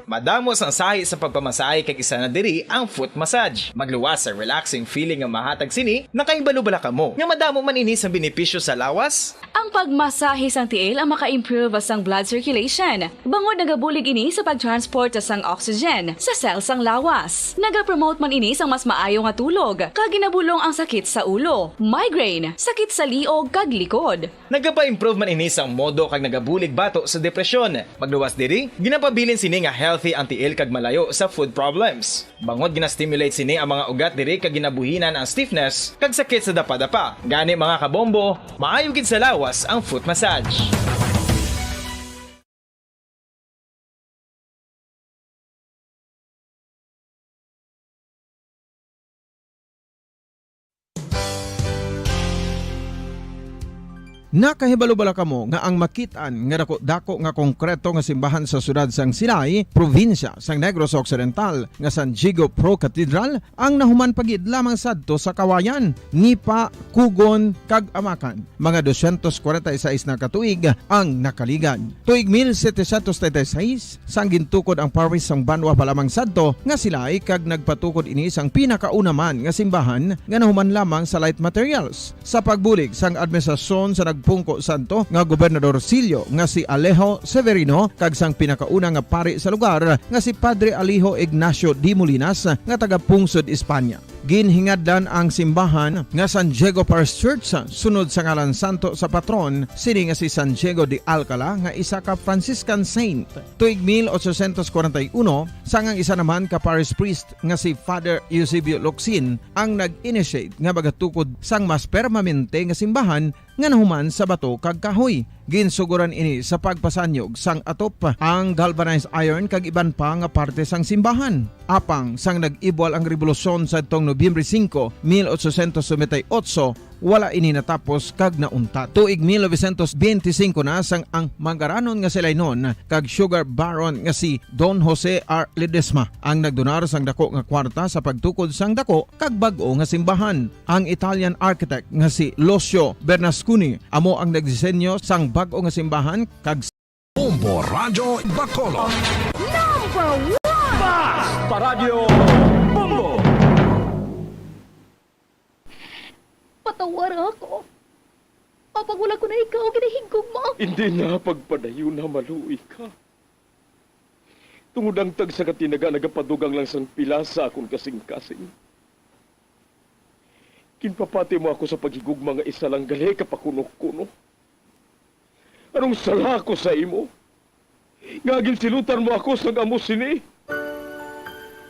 Madamo sang sahi sa pagpamasahe, kag isa na diri ang foot massage. Magluwas sa relaxing feeling nga mahatag sini. Nakahibalo bala kamo nga madamo man ini sang benepisyo sa lawas? Ang pagmasahe sang tiil ang maka-improve sang blood circulation, bangod nagabulig ini sa pag-transport sang oxygen sa cell sang lawas. Nagapromote man ini sang mas maayo nga tulog, kag ginabulong ang sakit sa ulo, migraine, sakit sa liog, kag likod. Nagapa-improve man ini sang modo kag nagabulig bato sa depresyon. Magluwas diri, ginapabilin sini nga healthy ang tiil kag malayo sa foot problems. Bangod gina-stimulate sini ang mga ugat diri kag ginabuhinan ang stiffness kag sakit sa dapadapa. Gani, mga kabombo, maayo gid sa lawas ang foot massage. Nakahibalo bala kamo nga ang makit-an nga dako-dako nga konkreto nga simbahan sa siyudad sang Silay, probinsya sang Negros Occidental, nga San Diego Pro Cathedral ang nahuman pa gid lamang sadto sa Kawayan, Nipa, Cogon, kag Amacan? Mga dosyentos kwarenta y seis na ka tuig ang nakaligad. Tuig mil setecientos treinta y seis, sang gintukod ang parish sang banwa pa lamang sadto nga Silay, kag nagpatukod ini sang pinakauna man nga simbahan nga nahuman lamang sa light materials. Sa pagbulig sang administrasyon sa nagpungko sadto nga Gobernador Sillo nga si Alejo Severino kag sang pinakauna nga pari sa lugar nga si Padre Alejo Ignacio de Molinas nga taga-pungsod Espanya. Ginhingadlan ang simbahan nga San Diego Parish Church sunod sa ngalan santo sa patron sini nga si San Diego de Alcala, nga isa ka Franciscan saint. Tuig mil ochocientos kwarenta y uno, sang ang isa naman ka parish priest nga si Father Eusebio Locsin ang nag-initiate nga magatukod sang mas permanente nga simbahan nga nahuman sa bato kag kahoy. Ginsugoran ini sa pagpasanyog sang atop, ang galvanized iron kag iban pa nga parte sang simbahan. Apang sang nag-ibwal ang rebolusyon sadtong Nobyembre singko, mil ochocientos noventa y ocho, wala ini natapos kag nauntat. Tuig mil novecientos benti singko na sang ang mangaranon nga Silaynon kag sugar baron nga si Don Jose R. Ledesma ang nagdonar sang dako nga kwarta sa pagtukod sang dako kag bag-o nga simbahan. Ang Italian architect nga si Lucio Bernasconi amo ang nagdisenyo sang bag-o nga simbahan kag Bombo Radyo Bacolod. Number one! Basta Radyo Bombo! Patawara ako. Apang wala ko na ikaw ginahigugma. Hindi na, pagpadayon na, maluoy ka. Tungod ang tagsa ka tinaga nagapadugang lang sang pila sa akon kasingkasing. Ginpapati mo ako sa paghigugma nga isa lang gali ka pakunokuno. Anong sala ako sa imo, nga ginsilutan mo ako sang amo sini?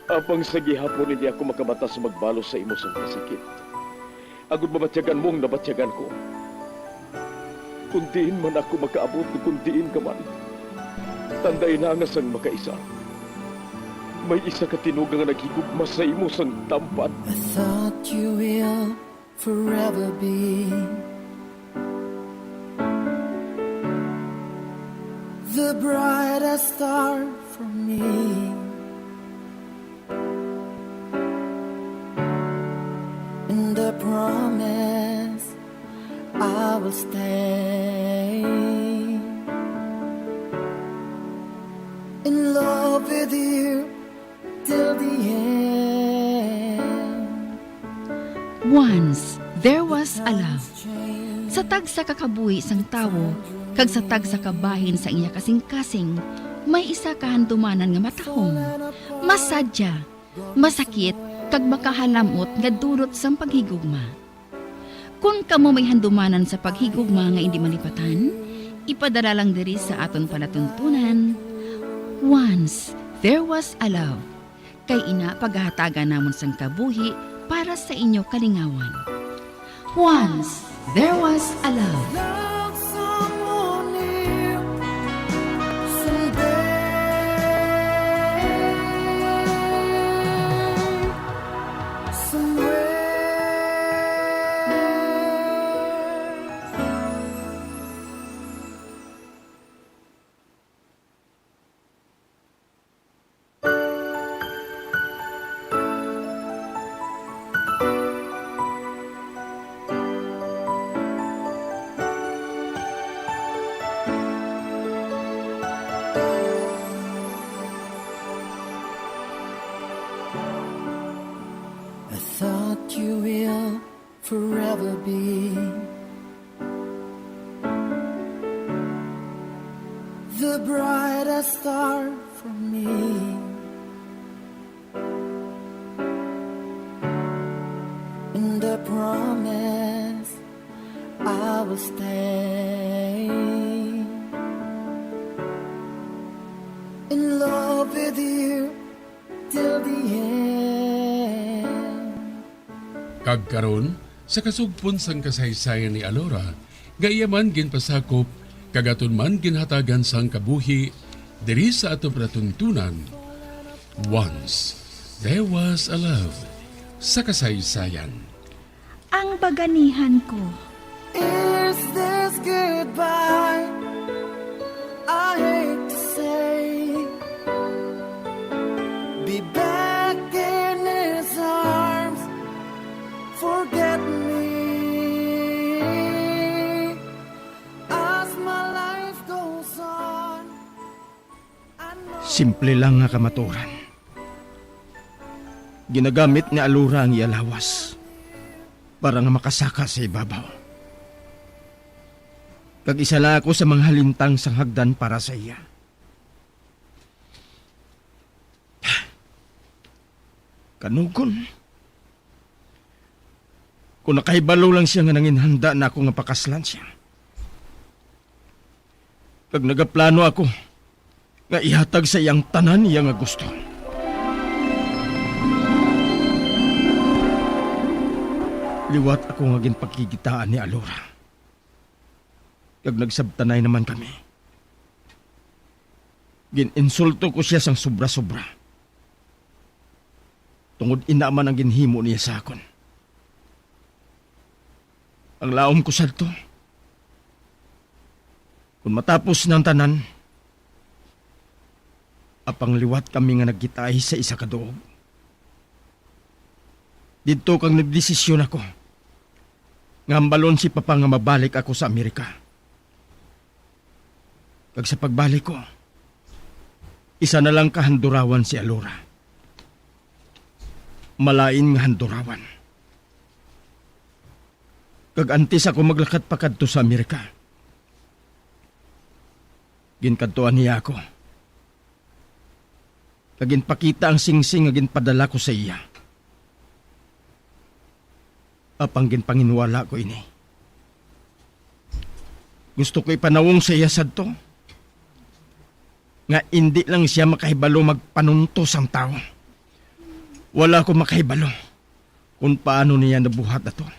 Apang sa gihapon hindi ako makabatas magbalos sa imo sang kasakit, agod mabatyagan mo ang nabatyagan ko. Kon diin man ako makaabot, kon diin ka man, tandai na nga sang makaisa, may isa ka tinuga nga naghigugma sa imo sang tampan. I thought you will forever be the brightest star for me. And I promise I will stay in love with you till the end. Once, there was a love. Sa tagsa ka kabuhi sang tawo, kag sa tagsa ka bahin sa iya kasingkasing, may isa ka handumanan nga matahom, masadya, masakit, kag makahalamot nga dulot sang paghigugma. Kon kamo may handumanan sa paghigugma nga indi malipatan, ipadala lang diri sa aton palatuntunan, Once There Was a Love, kay ina pagahatagan namon sang kabuhi para sa inyo kalingawan. Once There Was a Love. Love someone new someday. Somewhere. The brightest star for me, and the promise I will stay in love with you till the end. Kag karon, sa kasugpon sang kasaysayan ni Alora, nga iya man ginpasakop, kag aton man ginhatagan sang kabuhi diri sa aton palatuntunan, Once There Was a Love, sa kasaysayan. Ang baganihan ko. Is this goodbye? I hate to say. Be back in his arms. Forget me as my life goes on. Simple lang nga kamatuoran. Ginagamit ni Alora ang iya lawas para nga makasaka sa ibabaw. Kag isa lang ako sa mga halintang sang hagdan para sa iya. Kanugon, kung nakahibalo lang siya nga nanginhanda na ako nga pakaslan siya. Kag nagaplano ako nga ihatag sa iya ang tanan niya nga gusto. Liwat ako nga ginpagkikitaan ni Alora. Kag nagsabtanay naman kami. Gin-insulto ko sia sang sobra-sobra. Tungod ina man ang ginhimo niya sa akon. Ang laom ko sadto, kon matapos na ang tanan, apang liwat kami nga nagkitaay sa isa ka duog. Didto kag nagdesisyon ako nga hambalon si Papa nga mabalik ako sa Amerika. Kag sa pagbalik ko, isa na lang ka handurawan si Alora. Malain nga handurawan. Kag antes ako maglakat pakadto sa Amerika, ginkadtuan niya ako, kag ginpakita ang singsing nga ginpadala ko sa iya. Apang ginpanginwala ko ini. Gusto ko ipanawong sa iya sadto nga indi lang siya makahibalo magpanunto sang tawo. Wala ko makahibalo kon paano niya nabuhat ato.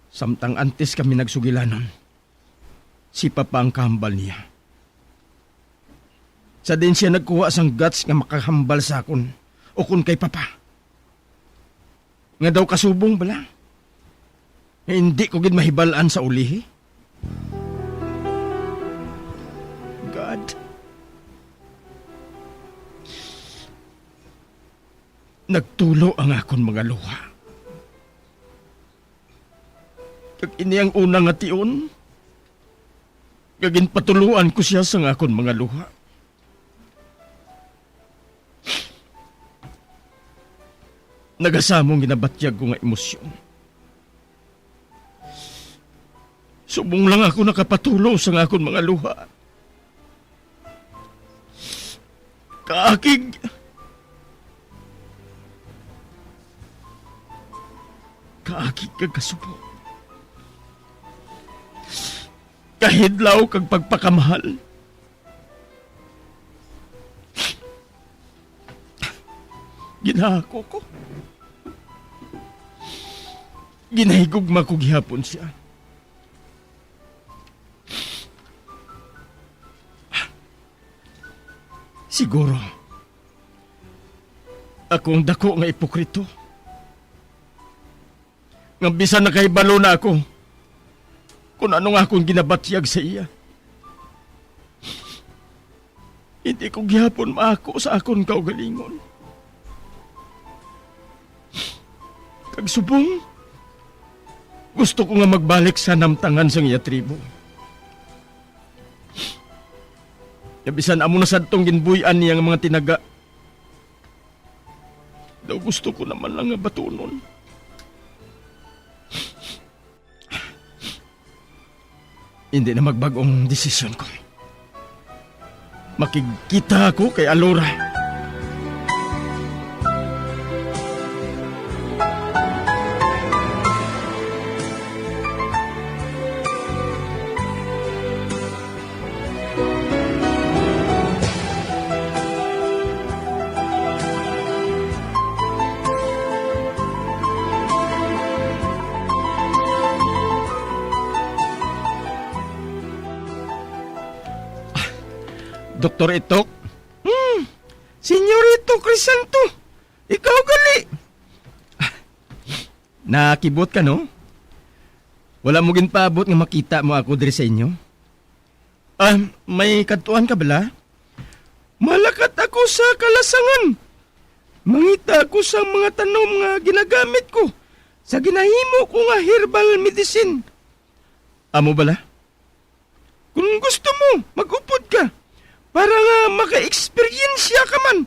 Samtang antes kami nagsugilanon, si Papa ang kahambal niya. Sa din siya nagkuha sang guts nga makahambal sa akon ukon kay Papa. Nga daw kasubong bala nga indi ko gid mahibal-an sa ulihi. God, nagtulo ang akon mga luha. Kag ini ang una nga tion nga ginpatuloan ko sia sang akon mga luha. Nagasamong ginabatyag ko nga emosyon. Subong lang ako nakapatulo sang akon mga luha. Kaakig. Kaakig kag kasubo. Kahidlaw kag pagpakamahal. Ginahako ko. Ginahigugma ko gihapon siya. Siguro, ako ang dako nga ipokrito, nga bisan nakahibalo na ako kung ano nga akong ginabatyag sa iya, hindi ko gihapon maako sa akon kaugalingon. Kag subong, gusto ko nga magbalik sa namtangan sang iya tribo. Nga bisan amo na sadtong ginbuy-an niya nga mga tinaga, daw gusto ko naman lang nga batunon. Hindi na magbag-ong desisyon ko. Makigkita ako kay Alora. Doktor Itok? Hmm, Senyorito Crisanto, ikaw gali. Nakibot ka, no? Wala mo ginpaabot nga makita mo ako diri sa inyo. Ah, may kadtuan ka bala? Malakat ako sa kalasangan. Mangita ako sa mga tanom nga ginagamit ko sa ginahimo ko nga herbal medicine. Amo bala? Kung gusto mo, mag-upod ka para nga maka-eksperyensya ka man.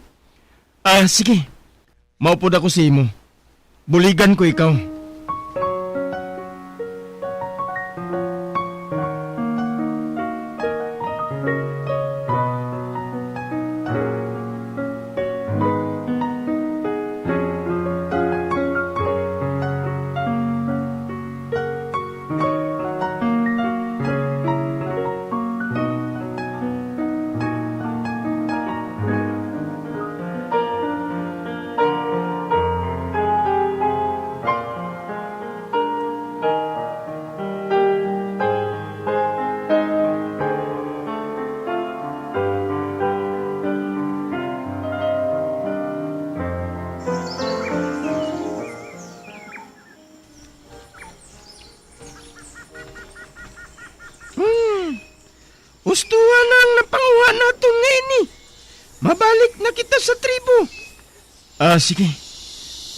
Ah, sige. Maupod ako sa imo. Buligan ko ikaw. Hmm. Husto na ang napanguha naton nga ini. Mabalik na kita sa tribo. Ah, sige.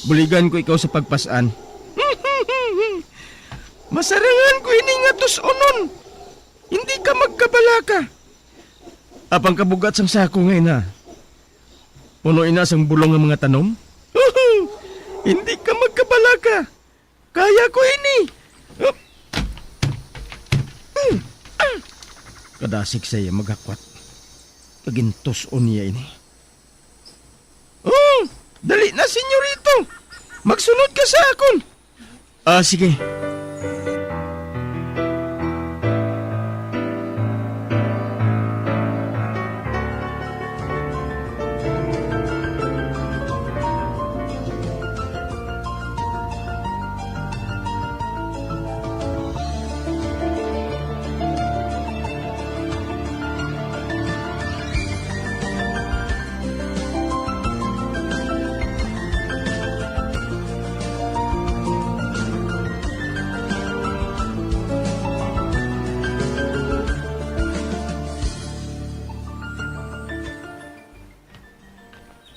Buligan ko ikaw sa pagpas-an. Masarangan ko ini nga tus-unon. Hindi ka magkabalaka. Apang kabugat sang sako nga ina. Puno ina sang bulong nga mga tanom. Hindi ka magkabalaka. Kaya ko ini. Kadasig sa iya maghakwat. Kagintus-on niya ini. Oh, dali na, senyorito. Magsunod ka sa akon. Ah, sige.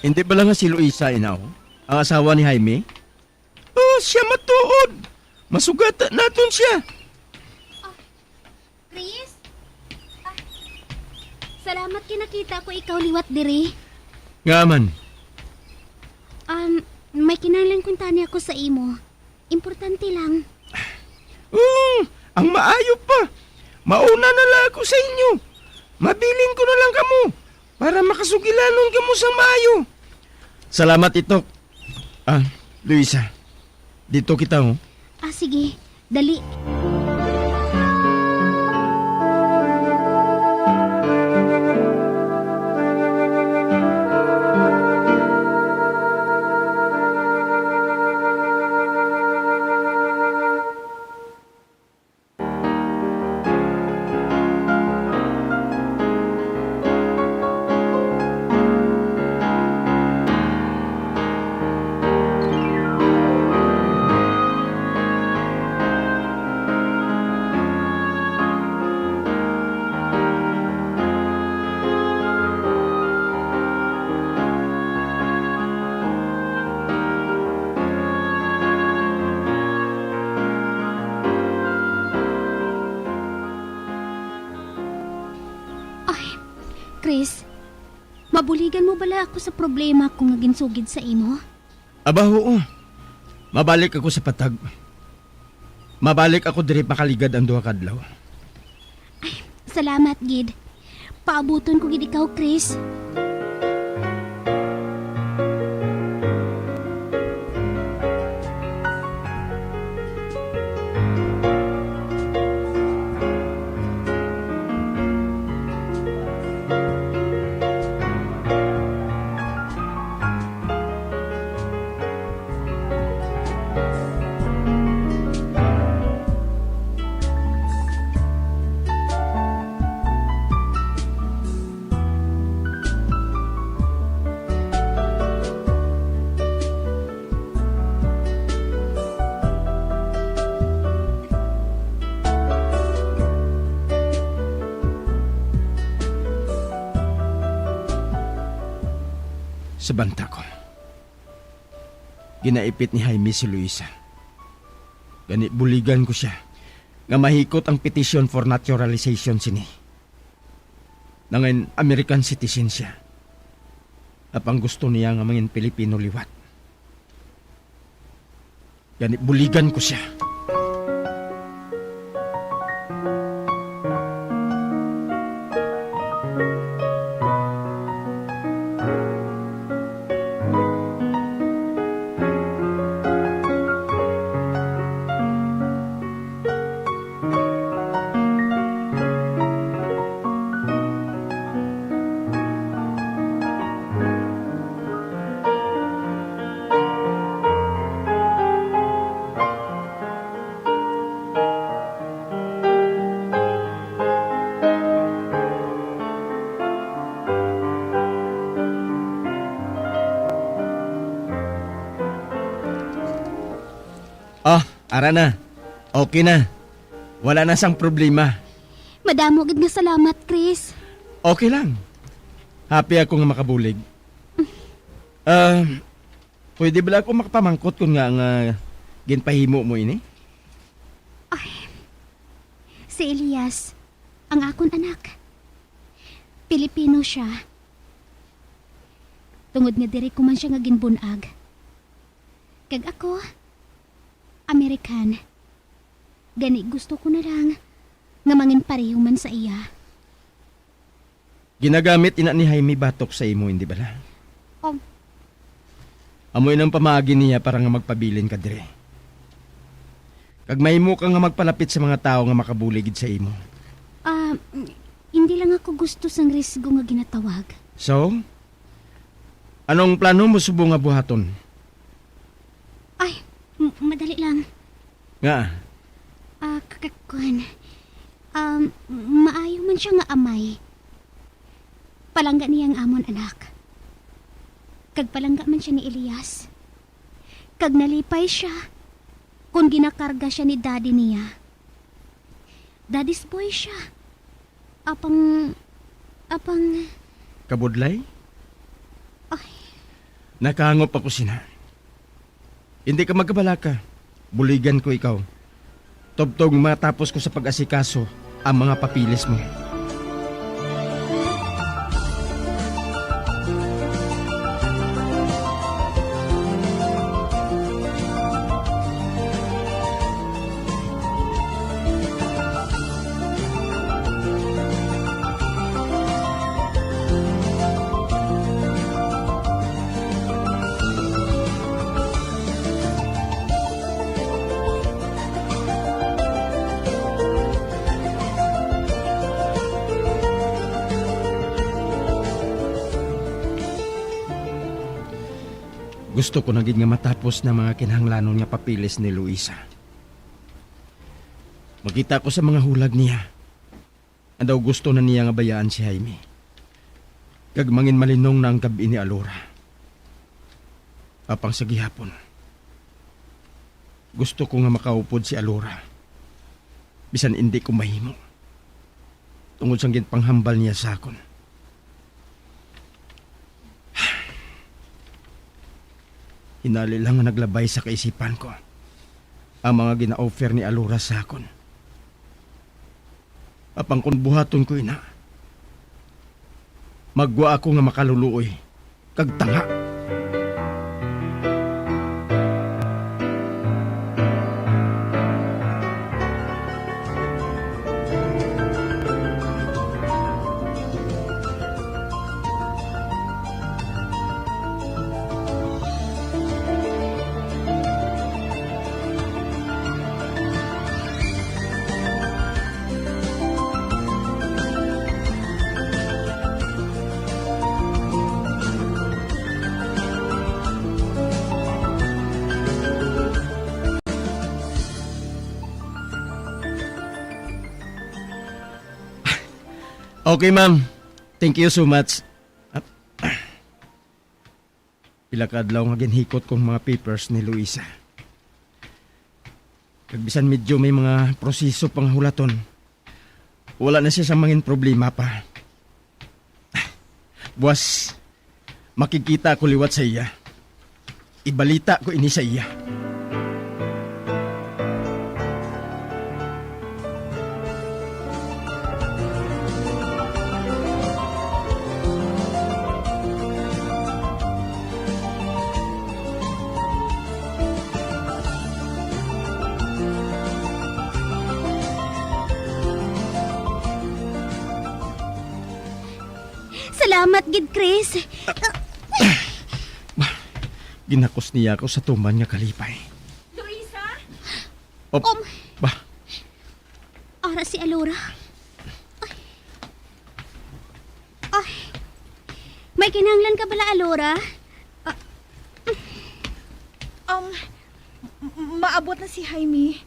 Hindi bala nga si Luisa inaw, ang asawa ni Jaime? Oh, siya matuod. Masugata naton siya. Ah, Chris? Ah, salamat kay nakita ko ikaw liwat diri. Nga man? Um, may kinahanglan kuntani ako sa imo. Importante lang. Oo, ang maayo pa. Mauna na lang ako sa inyo. Mabilin ko na lang kamo para makasugilanon kamo sang maayo. Salamat, Itok. Ah, Luisa, dito kita, oh. Ah, sige. Dali. Ay, Chris, mabuligan mo bala ako sa problema ko nga ginsugid sa imo? Aba, oo. Mabalik ako sa patag. Mabalik ako diri pakaligad ang duha ka adlaw. Ay, salamat gid. Paabuton ko gid ikaw, Chris. Sa banta ko, ginaipit ni Jaime si Luisa. Gani, buligan ko sia nga mahikot ang petition for naturalization sini. Nangin American citizen sia. Apang gusto niya nga mangin Pilipino liwat. Gani, buligan ko sia. Ah, ara na. Okay na. Wala na sang problema. Madamo gid nga salamat, Chris. Okay lang. Happy ako nga makabulig. Ah, pwede bala ako makapamangkot kon ngaa nga ginpahimo mo ini? Ay, si Elias, ang akon anak. Pilipino sia. Tungod nga diri ko man sia nga ginbun-ag. Kag ako, American. Gani gusto ko na lang nga mangin pareho man sa iya. Ginagamit ina ni Jaime batok sa imo, hindi bala? Um. Amo inang pamaagi niya para nga magpabilin ka diri. Kag mahimo ka nga magpalapit sa mga tawo nga makabulig gid sa imo. Ah, hindi lang ako gusto sang risgo nga ginatawag. So, anong plano mo subong nga buhaton? Ay, m-, madali lang. Nga? Ah, k-, k-, kuwan. Um, maayo man siya nga amay. Palangga niya ang amon anak. Kag palangga man siya ni Elias. Kag nalipay siya kon ginakarga siya ni daddy niya. Daddy's boy siya. Apang, apang Kabudlay? Ay. Nakahangop ako sina. Hindi ka magkabalaka. Buligan ko ikaw. Tubtob matapos ko sa pag-asikaso ang mga papeles mo. Gusto ko na gid nga matapos na mga kinahanglanon nga papeles ni Luisa. Makita ko sa mga hulag niya nga daw gusto na niya nga bayaan si Jaime. Kag mangin malinong na ang gab-i ni Alora. Apang sa gihapon, gusto ko nga makaupod si Alora, bisan indi ko mahimo, tungod sang ginpanghambal niya sa akon. Hinali lang nga naglabay sa kaisipan ko ang mga gina-offer ni Alora sa akon. Apang kon buhaton ko ina, maggwa ako nga makaluluoy kag tanga. Okay, ma'am. Thank you so much. Ah, pila ka adlaw nga ginhikot kong mga papers ni Luisa. Kag bisan medyo may mga proseso pang hulaton, wala na siya sa mangin problema pa. Buwas, makigkita ako liwat sa iya. Ibalita ko ini sa iya. Salamat gid, Chris. Bah, ginakos niya ako sa tuman nga kalipay. Luisa? Op, Um, bah. Ara si Alora. Ay. Ay. May kinahanglan ka bala, Alora? Ah. Um, m-, maabot na si Jaime.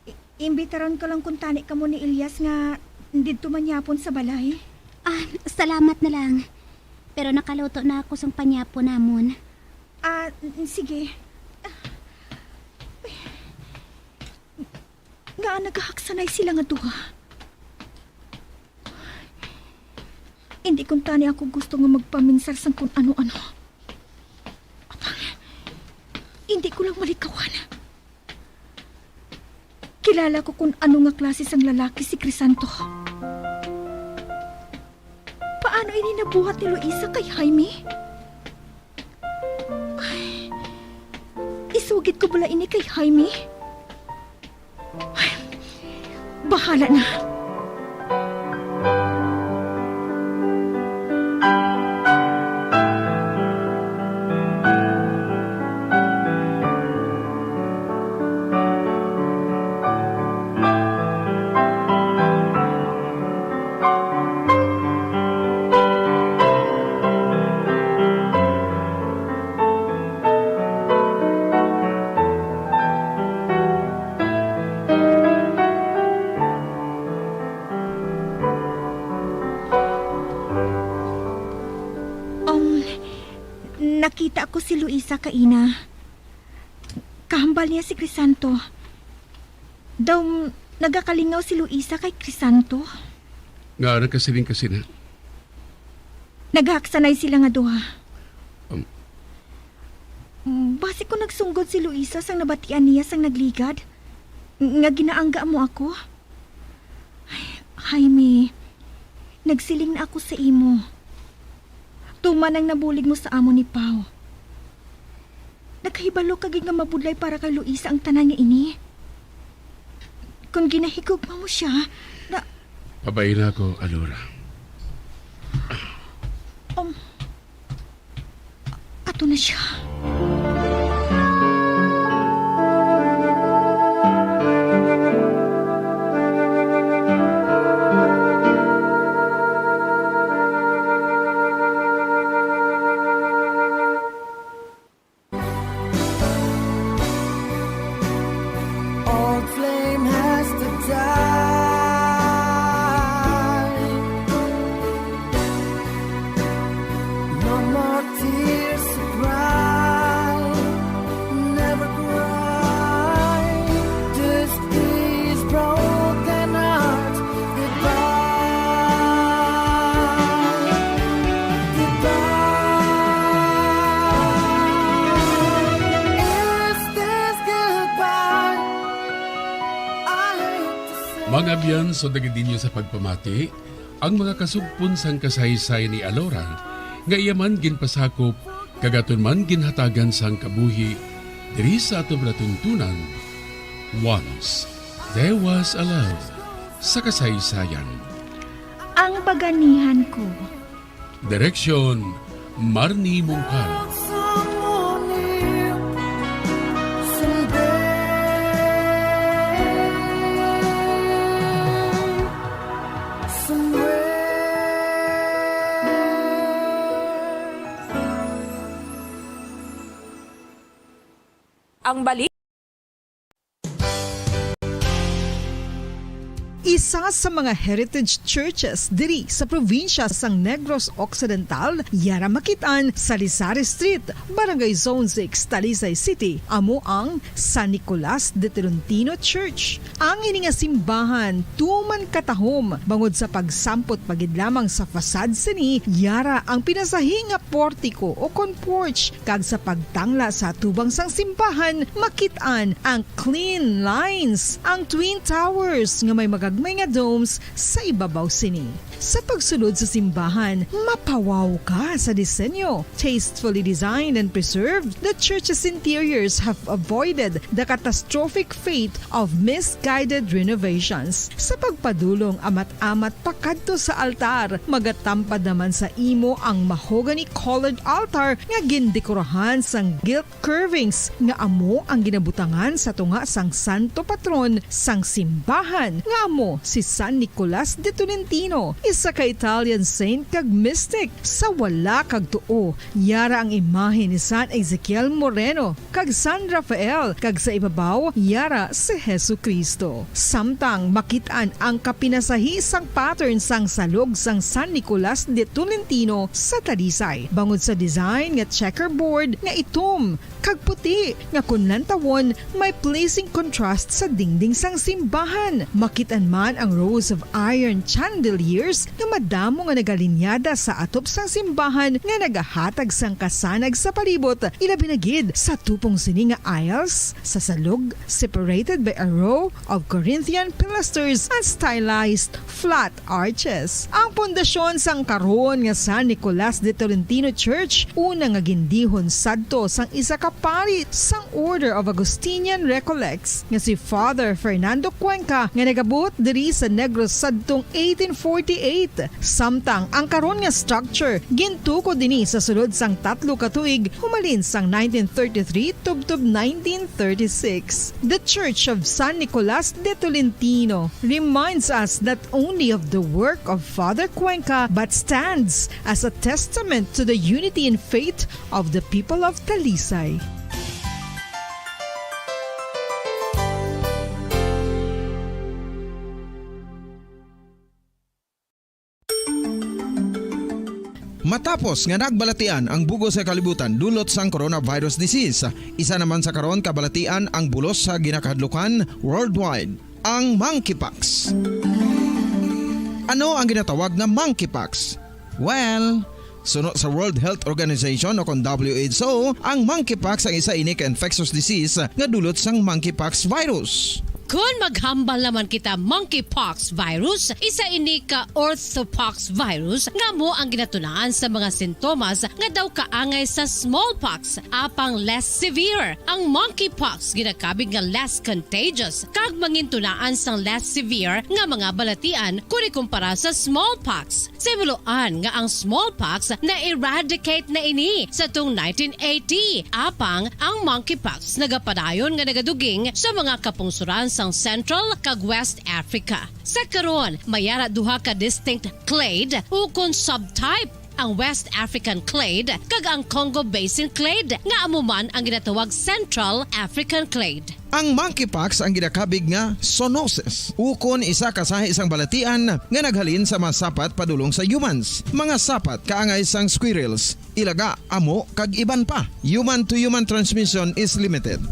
I-, imbitaron ko lang kuntani kamo ni Elias nga didto manyapon sa balay. Ah, salamat na lang. Pero nakaluto na ako sang panyapon namon. Ah, n-, sige. Ngaa nagahaksanay sila nga duha? Indi kuntani ako gusto nga magpaminsar sang kun ano-ano. Apang, indi ko lang malikawan. Kilala ko kun ano nga klase sang lalaki si Crisanto. Paano ini nabuhat ni Luisa kay Jaime? Ay, isugid ko bala ini kay Jaime? Ay, bahala na. Um, nakita ko si Luisa kaina. Kahambal niya si Crisanto. Daw, nagakalingaw si Luisa kay Crisanto. Nga nagkasiling ka sina? Naghaksanay sila nga duha. Um. Basi ko nagsunggod si Luisa sang nabatian niya sang nagligad, nga ginaangga mo ako. Ay, Jaime, nagsiling na ako sa imo. Tuman ang nabulig mo sa amo ni Pau. Nakahibalo ka gid nga mabudlay para kay Luisa ang tanan nga ini. Kon ginahigugma mo siya, na Pabaina ko, Alora. Um, ato na siya. Old flame has to die. No more tears to cry. Never cry. This is broken heart. Goodbye. Goodbye. Is this goodbye? I hate to say. Mga abyan, so dagid ninyo sa pagpamati ang mga kasugpon sang kasaysayan ni Alora, nga iya man ginpasakop kag aton man ginhatagan sang kabuhi diri sa aton palatuntunan, Once There Was a Love sa Kasaysayan. Ang Baganihan Ko. Direksyon, Marnie Mungkal. Ang balik. Isa sa mga heritage churches diri sa probinsya sang Negros Occidental, yara makit-an sa Lisari Street, Barangay Zone six, Talisay City, amo ang San Nicolas de Tolentino Church. Ang ini nga simbahan tuman katahom bangod sa pagsampot pa gid lamang sa facade sini, yara ang pinasahi nga portiko o kon porch, kag sa pagtangla sa atubang sang simbahan, makit-an ang clean lines, ang twin towers nga may magagmay nga domes sa ibabaw sini. Sa pagsulod sa simbahan, mapawaw ka sa disenyo. Tastefully designed and preserved, the church's interiors have avoided the catastrophic fate of misguided renovations. Sa pagpadulong amat-amat pakadto sa altar, magatampad naman sa imo ang mahogany-colored altar nga gindekorahan sang gilt curvings nga amo ang ginabutangan sa tunga sang santo patron sang simbahan, nga amo si San Nicolas de Tolentino, isa ka Italian saint kag mystic. Sa wala kag tuo, yara ang imahe ni San Ezekiel Moreno kag San Rafael, kag sa ibabaw, yara si Jesu-Cristo. Samtang makit-an ang kapinasahi sang pattern sang salog sang San Nicolas de Tolentino sa Talisay, bangod sa design nga checkerboard nga itom kag puti nga kon lantawon may pleasing contrast sa dingding sang simbahan. Makit-an man ang rows of iron chandeliers nga madamo nga nagalinyada sa atop sang simbahan nga nagahatag sang kasanag sa palibot, ilabi na gid sa tupong sini nga aisles sa salog, separated by a row of Corinthian pilasters and stylized flat arches. Ang pundasyon sang karon nga San Nicolas de Tolentino Church, una nga gindihon sadto sang isa ka pari sang Order of Augustinian Recollects nga si Father Fernando Cuenca, nga nagabot diri sa Negros sadtong eighteen forty-eight. Samtang ang karon nga structure gintukod dinhi sa sulod sang tatlo ka tuig, humalin sang nineteen thirty-three tubtob nineteen thirty-six. The Church of San Nicolas de Tolentino reminds us not only of the work of Father Cuenca, but stands as a testament to the unity in faith of the people of Talisay. Matapos nga nagbalatian ang bug-os nga kalibutan dulot sang coronavirus disease, isa naman sa karon kabalatian ang bulos sa ginakahadlukan worldwide, ang monkeypox. Ano ang ginatawag nga monkeypox? Well, suno sa World Health Organization o kon W H O, ang monkeypox ang isa ini ka infectious disease nga dulot sang monkeypox virus. Kon maghambal naman kita monkeypox virus, isa ini ka orthopox virus nga amo ang ginatunaan sa mga sintomas nga daw kaangay sa smallpox, apang less severe. Ang monkeypox ginakabig nga less contagious kag mangintunaan sang less severe nga mga balatian kon ikumpara sa smallpox. Sa himuloan nga ang smallpox na-eradicate na ini sa tung nineteen eighty, apang ang monkeypox nagapadayon nga nagaduging sa mga kapungsoran sang Central kag West Africa. Sa karon, may ara duha ka distinct clade ukon subtype, ang West African clade kag ang Congo Basin clade, nga amo man ang ginatawag Central African clade. Ang monkeypox ang ginakabig nga zoonosis, ukon isa ka sahi sang balatian nga naghalin sa mga sapat padulong sa humans. Mga sapat kaangay sang squirrels, ilaga, amo, kag iban pa. Human-to-human transmission is limited.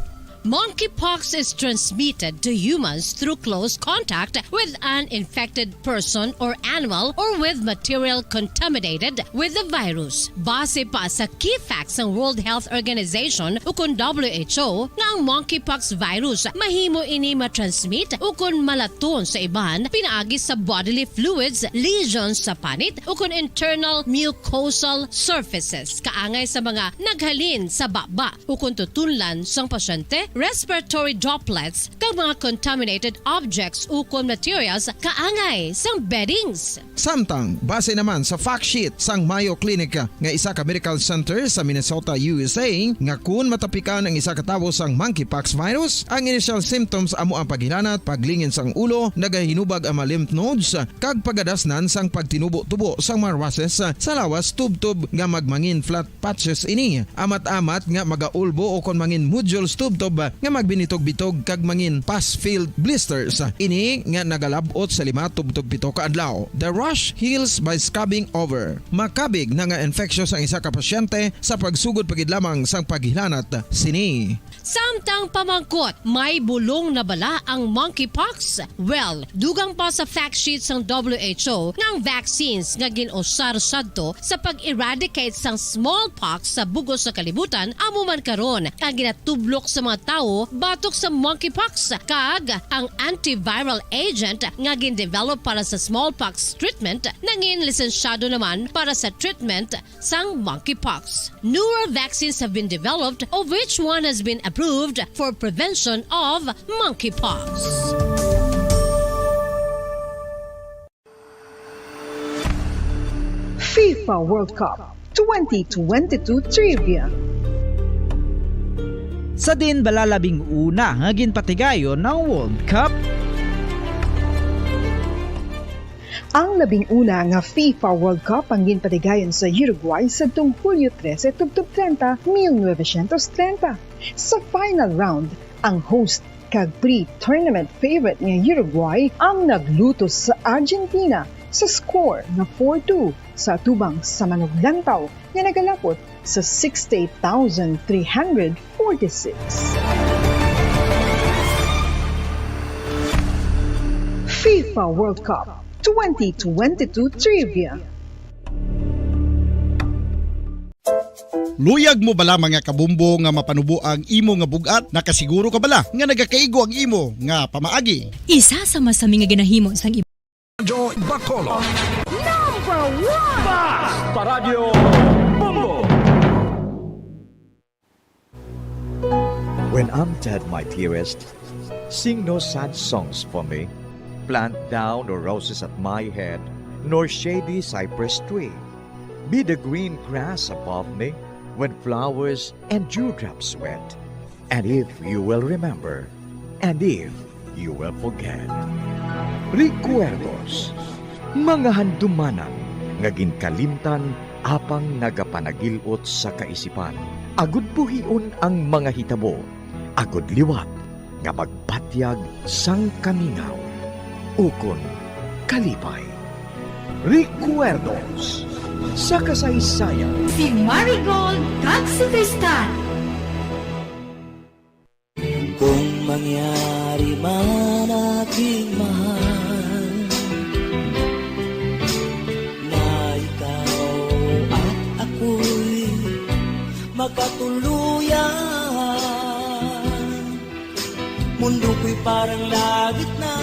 Monkeypox is transmitted to humans through close contact with an infected person or animal or with material contaminated with the virus. Base pa sa key facts sang World Health Organization ukon W H O nga ang monkeypox virus mahimo ini matransmit ukon malaton sa iban pinaagi sa bodily fluids, lesions sa panit ukon internal mucosal surfaces kaangay sa mga naghalin sa baba ukon tutunlan sang pasyente, respiratory droplets, kag mga contaminated objects ukon materials kaangay sang beddings. Samtang, base naman sa fact sheet sang Mayo Clinic nga isa ka medical center sa Minnesota, U S A, nga kun matapikan ang isa ka tawo sang monkeypox virus, ang initial symptoms amo ang paghilanat, paglingin sang ulo, nagahinubag ang mga lymph nodes, kag pagadasnan sang pagtinubo-tubo sang mga rushes sa lawas tubtob nga magmangin flat patches ini, amat-amat nga magaulbo o kon mangin nodules tubtob nga magbinitog-bitog kag mangin pus-filled blisters. Ini nga nagalab-ot sa lima tubtob pito ka adlaw. The rash heals by scrubbing over. Makabig na nga infectious ang isa ka pasyente sa pagsugod pa gid lamang sang paghilanat sini. Samtang pamangkot, may bulong na bala ang monkeypox? Well, dugang pa sa fact sheet sang W H O nga ang vaccines nga gin-usar sadto sa pag-eradicate sang smallpox sa bug-os nga kalibutan amo man karon ang ginatublok sa mga tawo batok sa monkeypox, kag ang antiviral agent nga gin-develop para sa smallpox treatment nangin lisensyado naman para sa treatment sang monkeypox. Newer vaccines have been developed, of which one has been approved for prevention of monkeypox. FIFA World Cup twenty twenty-two Trivia. Sa diin bala labing una nga ginpatigayon ang World Cup? Ang labing una nga FIFA World Cup ang ginpatigayon sa Uruguay sadtong Hulyo trese tubtob treinta, mil novecientos treinta. Sa final round, ang host kag pre-tournament favorite nga Uruguay ang naglutos sa Argentina sa score nga four two sa atubang sa manuglantaw nga nagalapot sa sixty-eight thousand three hundred forty-six. FIFA World Cup twenty twenty-two Trivia. Luyag mo bala, mga kabumbo, nga mapanubo ang imo nga bug-at? Nakasiguro ka bala nga nagakaigo ang imo nga pamaagi? Isa sa masami nga ginahimo sang iba. Joy Bacolod. Number one! Basta Radyo Bombo! When I'm dead, my dearest, sing no sad songs for me. Plant thou no roses at my head, nor shady cypress tree. Be the green grass above me when flowers and dewdrops wet. And if you will remember, and if you will forget. Recuerdos, mga handumanan nga ginkalimtan apang nagapanagil-ot sa kaisipan, agud buhion ang mga hitabo, agud liwat nga magbatyag sang kamingaw ukon kalipay. Recuerdos sa kasaysayan. Si Marigold kag si Tristan. Kung mangyari man, aking mahal, na ikaw at ako'y magkatuluyan, mundo ko'y parang langit na,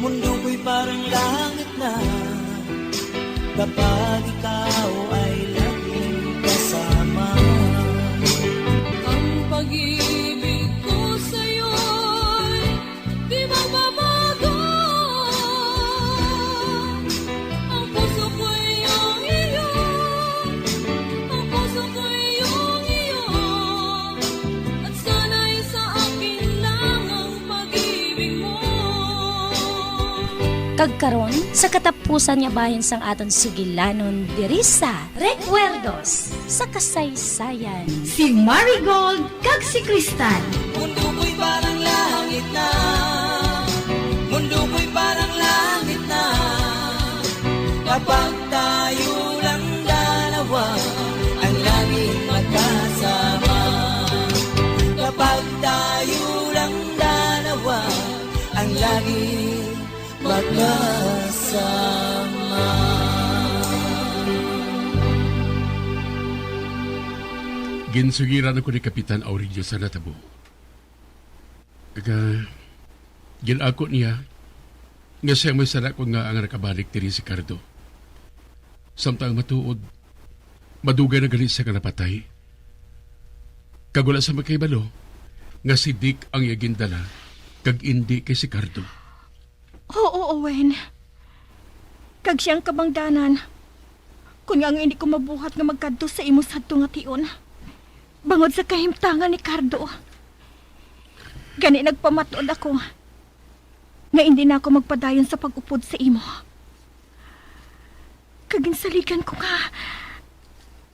mundo ko'y parang langit na, kapag ikaw ay laging kasama. Ang pag-ibig ko sa'yo'y di magbabago. Ang puso ko'y iyong iyo, ang puso ko'y iyong iyo, at sana'y sa akin lang ang pag-ibig mo. Kag karon, sa katapusan nga bahin sang aton sugilanon diri sa Recuerdos sa Kasaysayan, si Marigold kag si Cristal. Mundo ko'y parang langit na, mundo ko'y parang langit na, kapag tayo lang dalawa ang laging magkasama. Kapag tayo lang dalawa ang laging magkasama. Ginsugiran ako ni Kapitan Aurelio sa natabo. Aga, gin-ako niya nga siya may sala ko nga ang nakabalik diri si Cardo. Samtang matuod, madugay na gali siya nga napatay. Kag wala sa makahibalo nga si Dick ang iya gindala kag indi kay si Cardo. Oo, Owen. Kag siyang kabangdanan, kun ngaa hindi ko mabuhat nga magkadto sa imo sadto nga tion, bangod sa kahimtangan ni Cardo. Gani nagpamatud ako nga indi na ako magpadayon sa pag-upod sa imo. Kag ginsaligan ko nga,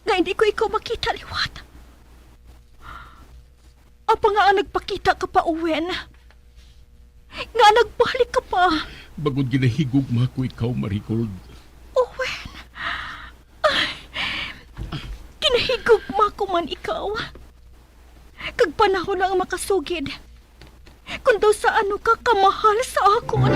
nga indi ko ikaw makita liwat. Apan nga nagpakita ka pa, Owen. Nga nagbalik ka pa. Bangod ginahigugma ko ikaw, Marigold. Owen. Ay, ginahigugma ko man ikaw. Kag panahon na ang makasugid. Kung daw sa ano ka kamahal sa akon.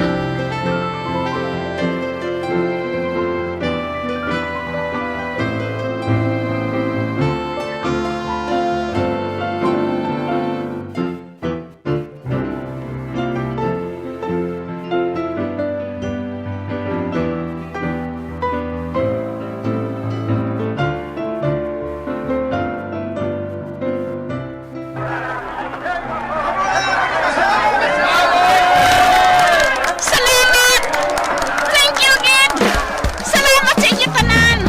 Salamat! Thank you, gid! Salamat sa inyo tanan!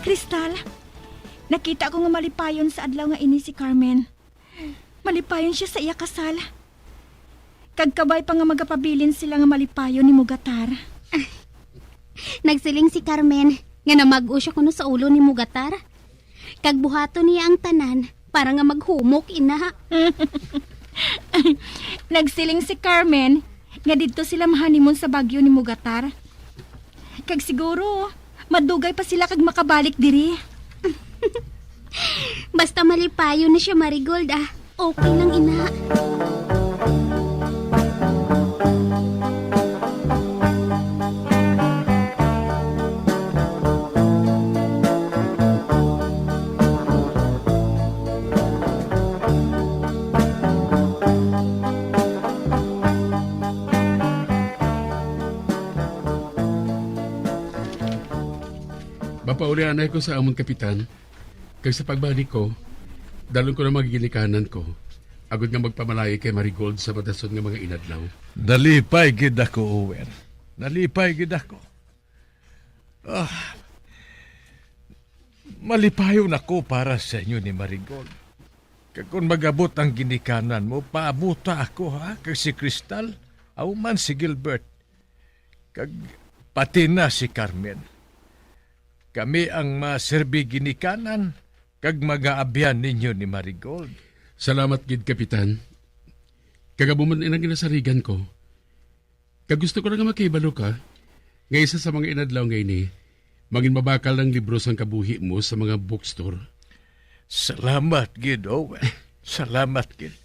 Crystal, nakita ko nga malipayon sa adlaw nga ini si Carmen. Malipayon siya sa iya kasal. Kag kabay pa nga magapabilin sila nga malipayon ni Mugatar. Nagsiling si Carmen nga namag-o siya kuno sa ulo ni Mugatar. Kag buhaton niya ang tanan para nga maghumok, ina. Nagsiling si Carmen nga didto sila mahanimon sa Baguio ni Mugatar. Kag siguro, madugay pa sila kag makabalik diri. Basta malipayon na siya, Marigold, ah. Okay lang, ina. Mapaulianay ko sa amon kapitan, kag sa pagbalik ko, dalon ko na mga ginikanan ko, agod nga magpamalayo kay Marigold sa madason nga mga inadlaw. Nalipay gid ako, Owen. Nalipay gid ako. Ah, malipayon ako para sa inyo ni Marigold. Kag kon mag-abot ang ginikanan mo, paabuta ako, ha, kag si Crystal, aw man si Gilbert, kag pati na si Carmen. Kami ang maserbi ginikanan kag mga abyan ninyo ni Marigold. Salamat gid, Kapitan. Kag amo man inang ginasarigan ko. Kag gusto ko lang nga makahibalo ka nga isa sa mga inadlaw nga ini, manginmabakal ang libro sang kabuhi mo sa mga bookstore. Salamat gid, Owen. Salamat gid.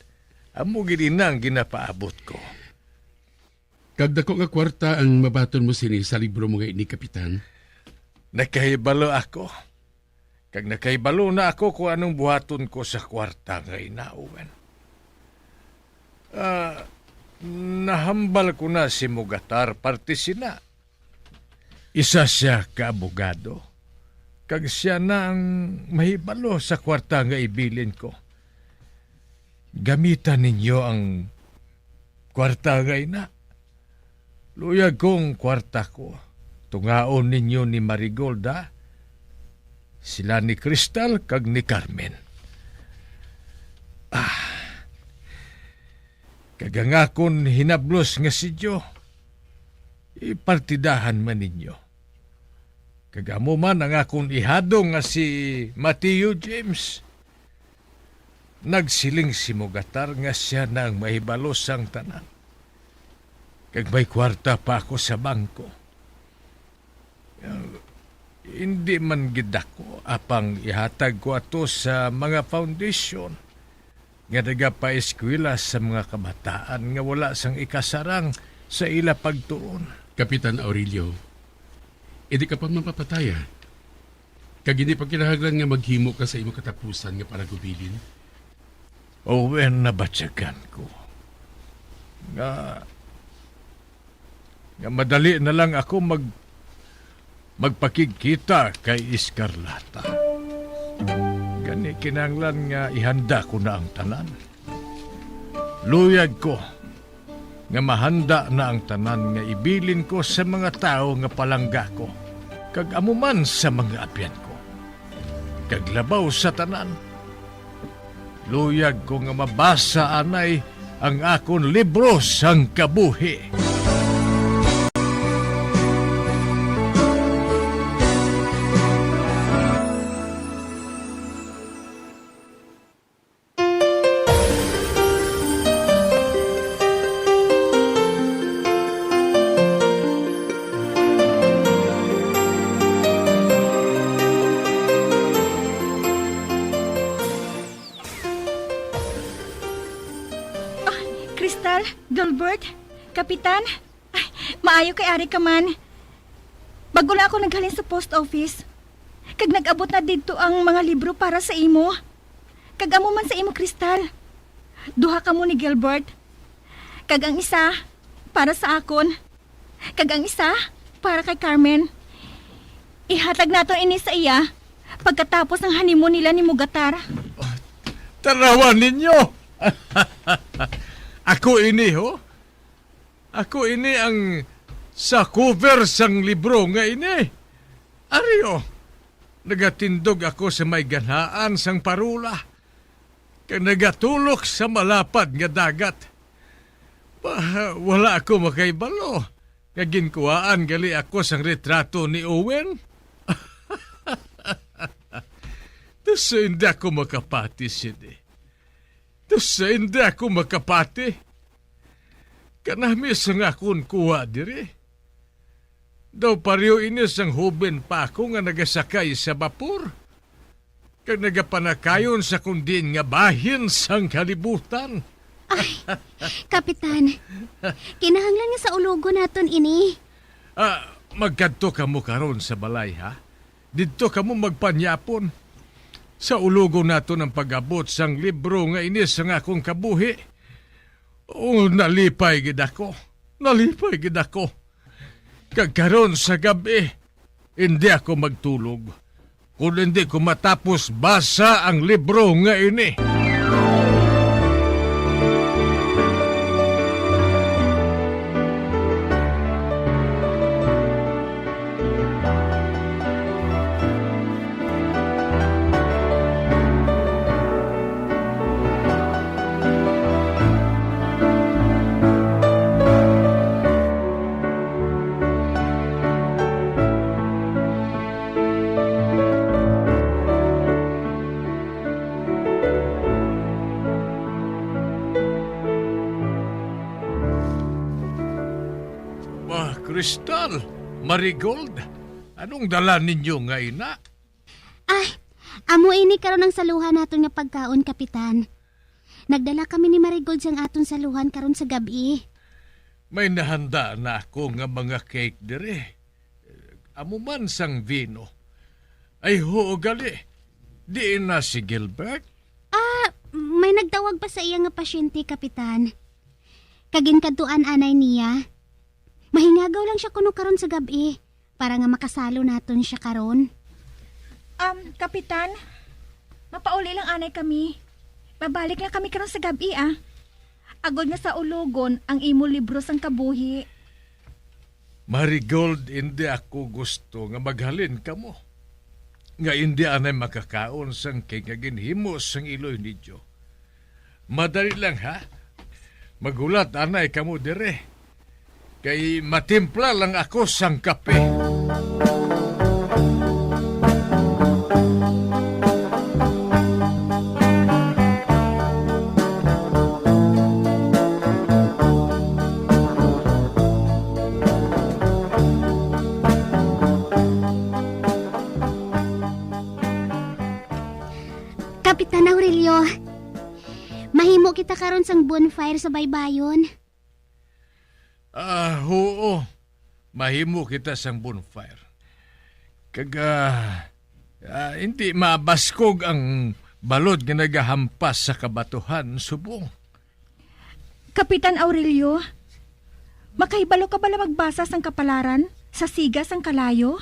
Amo gid ina ang ginapaabot ko. Kag daku nga kwarta ang mabaton mo sini sa libro mo nga ini, Kapitan. Nakahibalo ako. Kag nakahibalo na ako kung anong buhaton ko sa kwarta nga ina, Owen. Ah, nahambal ko na si Mugatar parte sina. Isa sia ka abogado, kag sia na ang mahibalo sa kwarta nga ibilin ko. Gamita ninyo ang kwarta nga ina. Luyag kong kwarta ko. Tungaon ninyo ni Marigold, ha? Sila ni Crystal kag ni Carmen. Ah. Kag ang akon hinablos nga sidyo, ipartidahan man ninyo. Kag amo man ang akon ihadong nga si Mateo James. Nagsiling si Mugatar nga sia na ang mahibalo sang tanan. Kag may kwarta pa ako sa bangko. Ah, hindi man gid ako, apang ihatag ko ato sa mga foundation nga nagapaeskwela sa mga kabataan nga wala sang ikasarang sa ila pagtuon. Kapitan Aurelio, hindi ka pa mapapataya, kag hindi pa kinahanglan nga maghimo ka sa imo katapusan nga palagubilin. Owen, nabatyagan ko nga, nga madali na lang ako mag-, magpakigkita kay Escarlata. Gani, kinahanglan nga ihanda ko na ang tanan. Luyag ko nga mahanda na ang tanan nga ibilin ko sa mga tawo nga palangga ko, kag amo man sa mga abyan ko. Kag labaw sa tanan, Luyag ko nga mabasa anay ang akon libro sang kabuhi. Ah, Crystal, Gilbert, Kapitan, ay, maayo kay ari ka man. Bag-o lang ako naghalin sa post office, kag nag-abot na didto ang mga libro para sa imo, kag amo man sa imo, Crystal. Duha kamo ni Gilbert, kag ang isa para sa akon, kag ang isa para kay Carmen. Ihatag naton ini sa iya pagkatapos ang honeymoon nila ni Mugatar. Tanawan ninyo! Ako ini, ho? Ako ini ang sa cover sang libro nga ini. Ari, oh, nagatindog ako sa may ganhaan sang parola, kag nagatulok sa malapad nga dagat. Ba, wala ako makaibalo nga ginkuhaan gali ako sang retrato ni Owen. Tuso hindi ako makapati sini. Tuso hindi ako makapati. Kanami sang akon kuha diri. Daw pareho ini sang hoben pa ako nga nagasakay sa bapor, kag nagapanakayon sa kon diin nga bahin sang kalibutan. Ay, Kapitan, kinahanglan nga saulogon naton ini. Ah, magkadto kamo karon sa balay, ha? Didto kamo magpanyapon. Saulogon naton ang pag-abot sang libro nga ini sang akon kabuhi. Oh, nalipay gid ako. Nalipay gid ako. Kag karon sa gab-i, hindi ako magtulog kon hindi ko matapos basa ang libro nga ini. Ah, Crystal, Marigold, anong dala ninyo nga ina? Ah, amo ini karon ang saluhan naton nga pagkaon, Kapitan. Nagdala kami ni Marigold sang aton saluhan karon sa gab-i. May nahanda na ako nga mga cake diri. Amo man sang vino. Ay, huo gali. Diin na si Gilbert? Ah, may nagtawag pa sa iya nga pasyente, Kapitan. Kag ginkadtuan anay niya. Mahingagaw lang siya kuno karon sa gab-i, para nga makasalo naton siya karon. Um, Kapitan, mapauli lang anay kami. Mabalik lang kami karon sa gab-i, ah. Agod nga saulogon ang imo libro sang kabuhi. Marigold, indi ako gusto nga maghalin kamo, nga indi anay makakaon sang cake nga ginhimo sang iloy ninyo. Madali lang, ha? Maghulat anay kamo dire, kay matimpla lang ako sang kape. Kapitan Aurelio, mahimo kita karon sang bonfire sa baybayon. Ah, huo. Mahimo kita sang bonfire. Kag, ah, ah, hindi mabaskog ang balod nga nagahampas sa kabatuhan subong. Kapitan Aurelio, makahibalo ka bala magbasa sang kapalaran sa siga sang kalayo?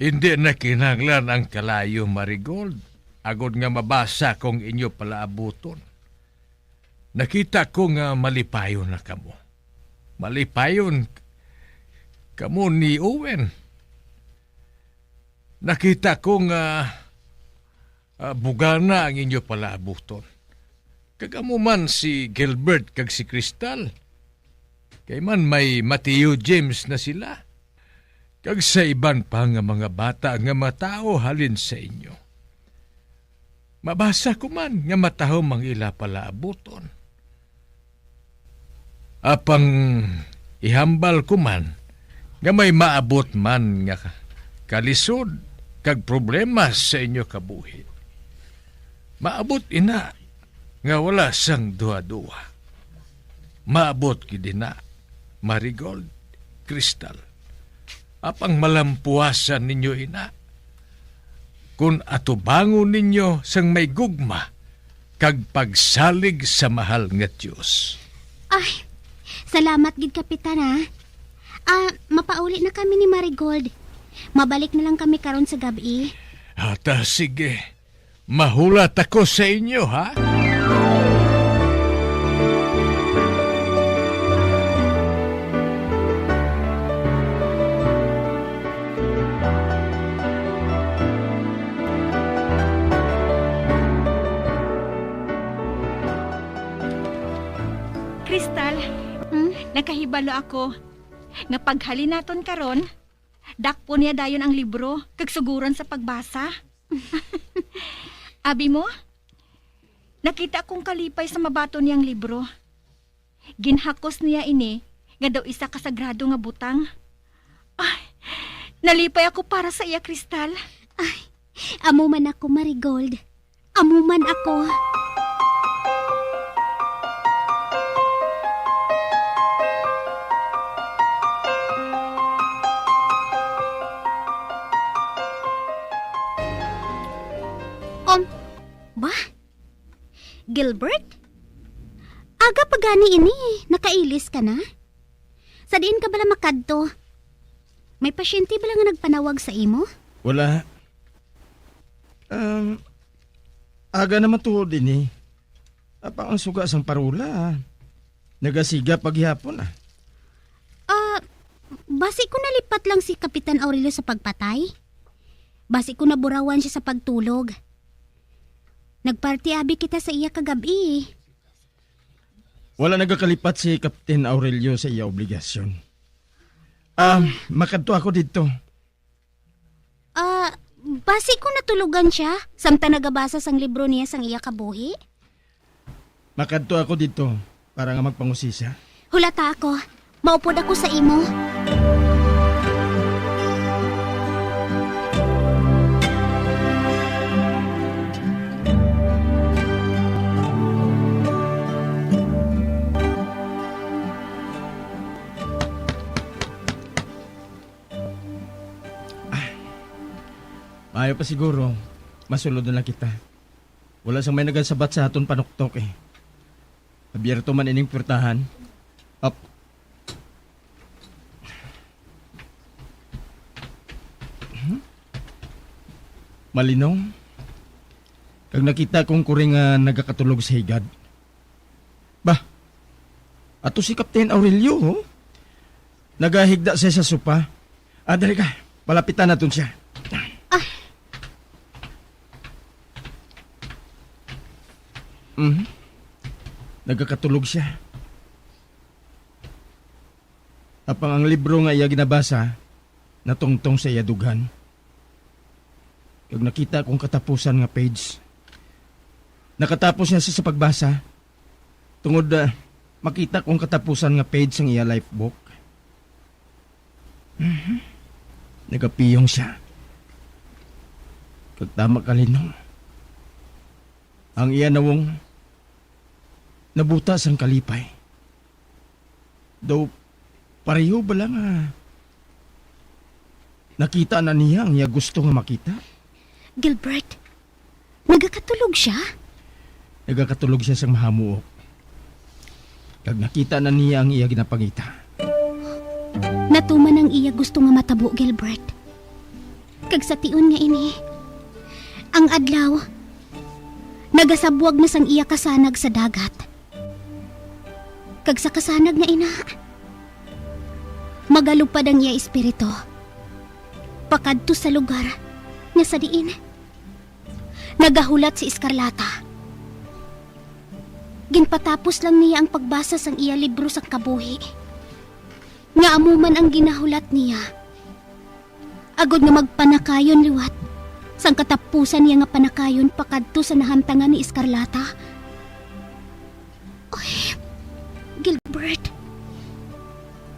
Hindi na kinahanglan ang kalayo, Marigold, agod nga mabasa kong inyo palaabuton. Nakita ko nga malipayon na kamo. Malipayon kamo ni Owen. Nakita ko nga Ah, bugana ang inyo palaabuton. Kag amo man si Gilbert kag si Crystal. Kay man may Mateo James na sila. Kag sa iban pa nga mga bata nga matawo halin sa inyo. Mabasa ko man nga matahom ang ila palaabuton. Apang ihambal ko man nga may maabot man nga kalisod kag problema sa inyo kabuhi. Maabot ina nga wala sang duha-duha. Maabot gid ina, Marigold, Crystal. Apang malampuasan ninyo ina, kun atubangon ninyo sang may gugma kag pagsalig sa mahal nga Dios. Ay, salamat gid, Kapitan, ha. Ah, mapauli na kami ni Marigold. Mabalik na lang kami karon sa gab-i. Ata, sige. Mahulat ako sa inyo, ha? Crystal, Hmm? nakahibalo ako nga paghalin naton karon, dakpon niya dayon ang libro kag suguran sa pagbasa. Abi mo, nakita kong kalipay sa mabaton niyang libro. Ginhakos niya ini nga daw isa ka sagrado nga butang. Ay, nalipay ako para sa iya, Crystal. Ay, amo man ako, Marigold. Amo man ako. Um, ba? Gilbert? Aga pa gani ini, nakailis ka na? Sa diin ka bala makadto? May pasyente bala nga nagpanawag sa imo? Wala. Um, aga naman tuod ini. Apang ang suga sang parola, nagasiga pa gihapon, ah. Ah, basi ko nalipat lang si Kapitan Aurelio sa pagpatay. Basi ko naburawan siya sa pagtulog. Nagparty abi kita sa iya kagab-i. Wala nagakalipat si Captain Aurelio sa iya obligasyon. Ah, makadto ako didto. Ah, basi ko natulogan siya, samtang nagabasa sang libro niya sang iya kabuhi. Makadto ako didto para nga magpangusisa. Hulata ako. Maupod ako sa imo. Ah, maayo pa siguro, masulod na lang kita. Wala sang may nagasabat sa aton panuktok, eh. Abierto man ining puwertahan. Up. Hmm? Malinong. Kag nakita kong kuri nga nagakatulog sa higad. Bah, ato si Captain Aurelio, oh. Nagahigda siya sa sopa. Ah, dali ka. Palapitan naton siya. Ah. Mhm. Nagakatulog siya. Apang ang libro nga iya ginabasa natungtong sa iya dughan. Kag nakita kong katapusan nga page. Nakatapos niya sa, sa pagbasa. Tungod, ah, makita kong katapusan nga page sang iya life book. Mhm. Nagapiyong siya. Kag tama ka, Linong. Ang iya nawong nabuta sang kalipay. Daw pareho bala nga nakita na niya ang iya gusto nga makita? Gilbert, nagakatulog siya? Nagakatulog siya sang mahamuok. Kag nakita na niya ang iya ginapangita. Natuman ang iya gusto nga matabo, Gilbert. Kag sa tion nga ini, ang adlaw nagasabwag na sang iya kasanag sa dagat. Kag sa kasanag nga ina, magalupad ang iya espiritu pakadto sa lugar nga sa diin Nagahulat si Escarlata. Ginpatapos lang niya ang pagbasa sang iya libro sang kabuhi, nga amo man ang ginahulat niya, agod nga magpanakayon liwat sang katapusan niya nga panakayon pakadto sa nahamtangan ni Escarlata. Oy, Gilbert,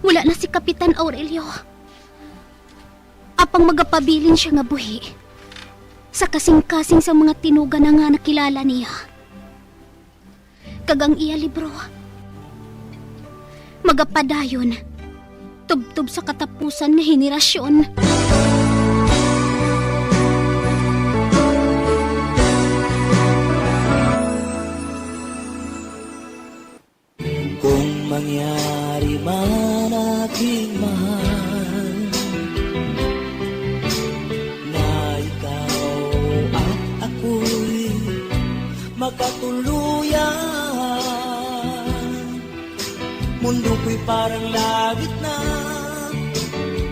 wala na si Kapitan Aurelio. Apang magapabilin siya nga buhi sa kasing-kasing sa mga tinuga na nga nakilala niya. Kag ang iya libro magapadayon tubtob sa katapusan nga henerasyon. Kung mangyari man, aking mahal, na ikaw at ako'y magkatuluyan, mundo ko'y parang langit na,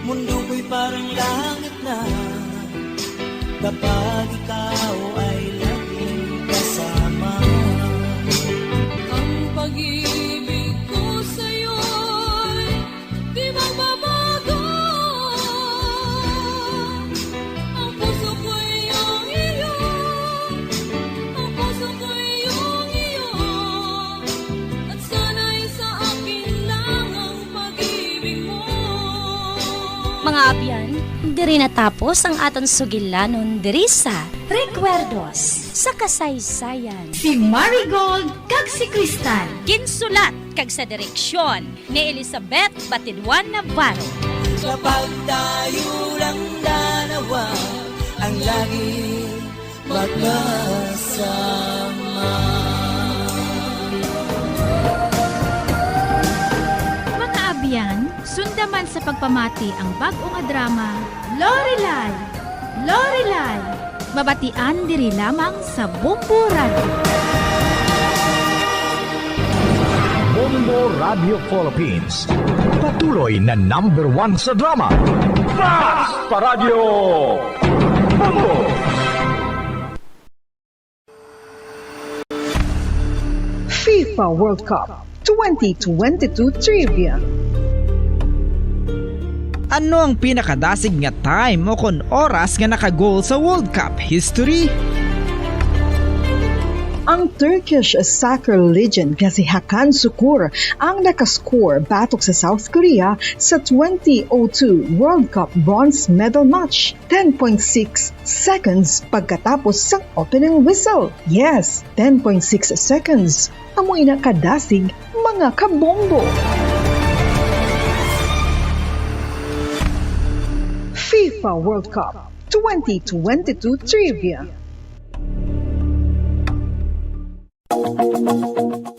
mundo ko'y parang langit na, kapag ikaw ay laging kasama. Ang pag-ibig ko sa'yo'y di magbabago. Ang puso ko'y iyong iyo, ang puso ko'y iyong iyo, at sana'y sa akin lang ang pag-ibig mo. Mga abyan, diri natapos ang aton sugilanon diri sa Recuerdos sa Kasaysayan. Si Marigold kag si Crystal. Ginsulat kag sa direksyon ni Elizabeth Batidwan Navarro. Kapag tayo lang dalawa ang lagi magkasama. Mga abyan, sunda man sa pagpamati ang bag-o nga drama, Lorelai! Lorelai! Mabatian diri lamang sa Bombo Radio. Bombo Radio Philippines. Patuloy na number one sa drama. Fast pa Radyo Bombo! FIFA World Cup twenty twenty-two Trivia. Ano ang pinakadasig nga time o kon oras nga naka-goal sa World Cup history? Ang Turkish soccer legend nga si Hakan Sukur ang nakascore batok sa South Korea sa twenty oh two World Cup bronze medal match, ten point six seconds pagkatapos sang opening whistle. Yes, ten point six seconds. Amo ina kadasig, mga kabombo. FIFA World Cup twenty twenty-two Trivia.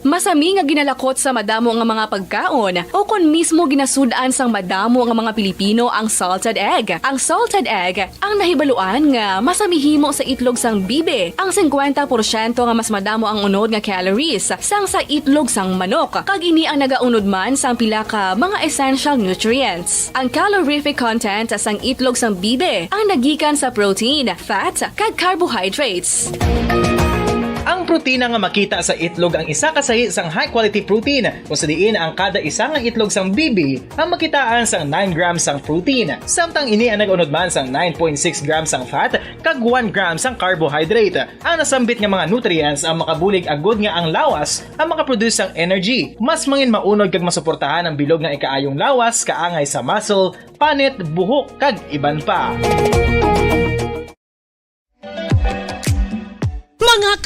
Masami nga ginalakot sa madamo nga mga pagkaon, o kon mismo ginasud-an sang madamo nga mga Pilipino ang salted egg. Ang salted egg ang nahibaluan nga masami himo sa itlog sang bibi, ang singkwenta porsyento nga mas madamo ang unod nga calories sang sa itlog sang manok, kag ini ang nagaunod man sang pila ka mga essential nutrients. Ang calorific content sang itlog sang bibi ang nagikan sa protein, fat, kag carbohydrates. Ang protina nga makita sa itlog ang isa ka sahi sang high-quality protein, kung sa diin ang kada isa nga itlog sang bibi ang makitaan sang nine grams sang protein, samtang ini ang nag-unod man sang nine point six grams sang fat kag one gram sang carbohydrate. Ang nasambit nga mga nutrients ang makabulig agud nga ang lawas ang makaproduce sang energy. Mas mangin maunod kag masuportahan ang bilog nga ikaayong lawas kaangay sa muscle, panit, buhok, kag iban pa. Mga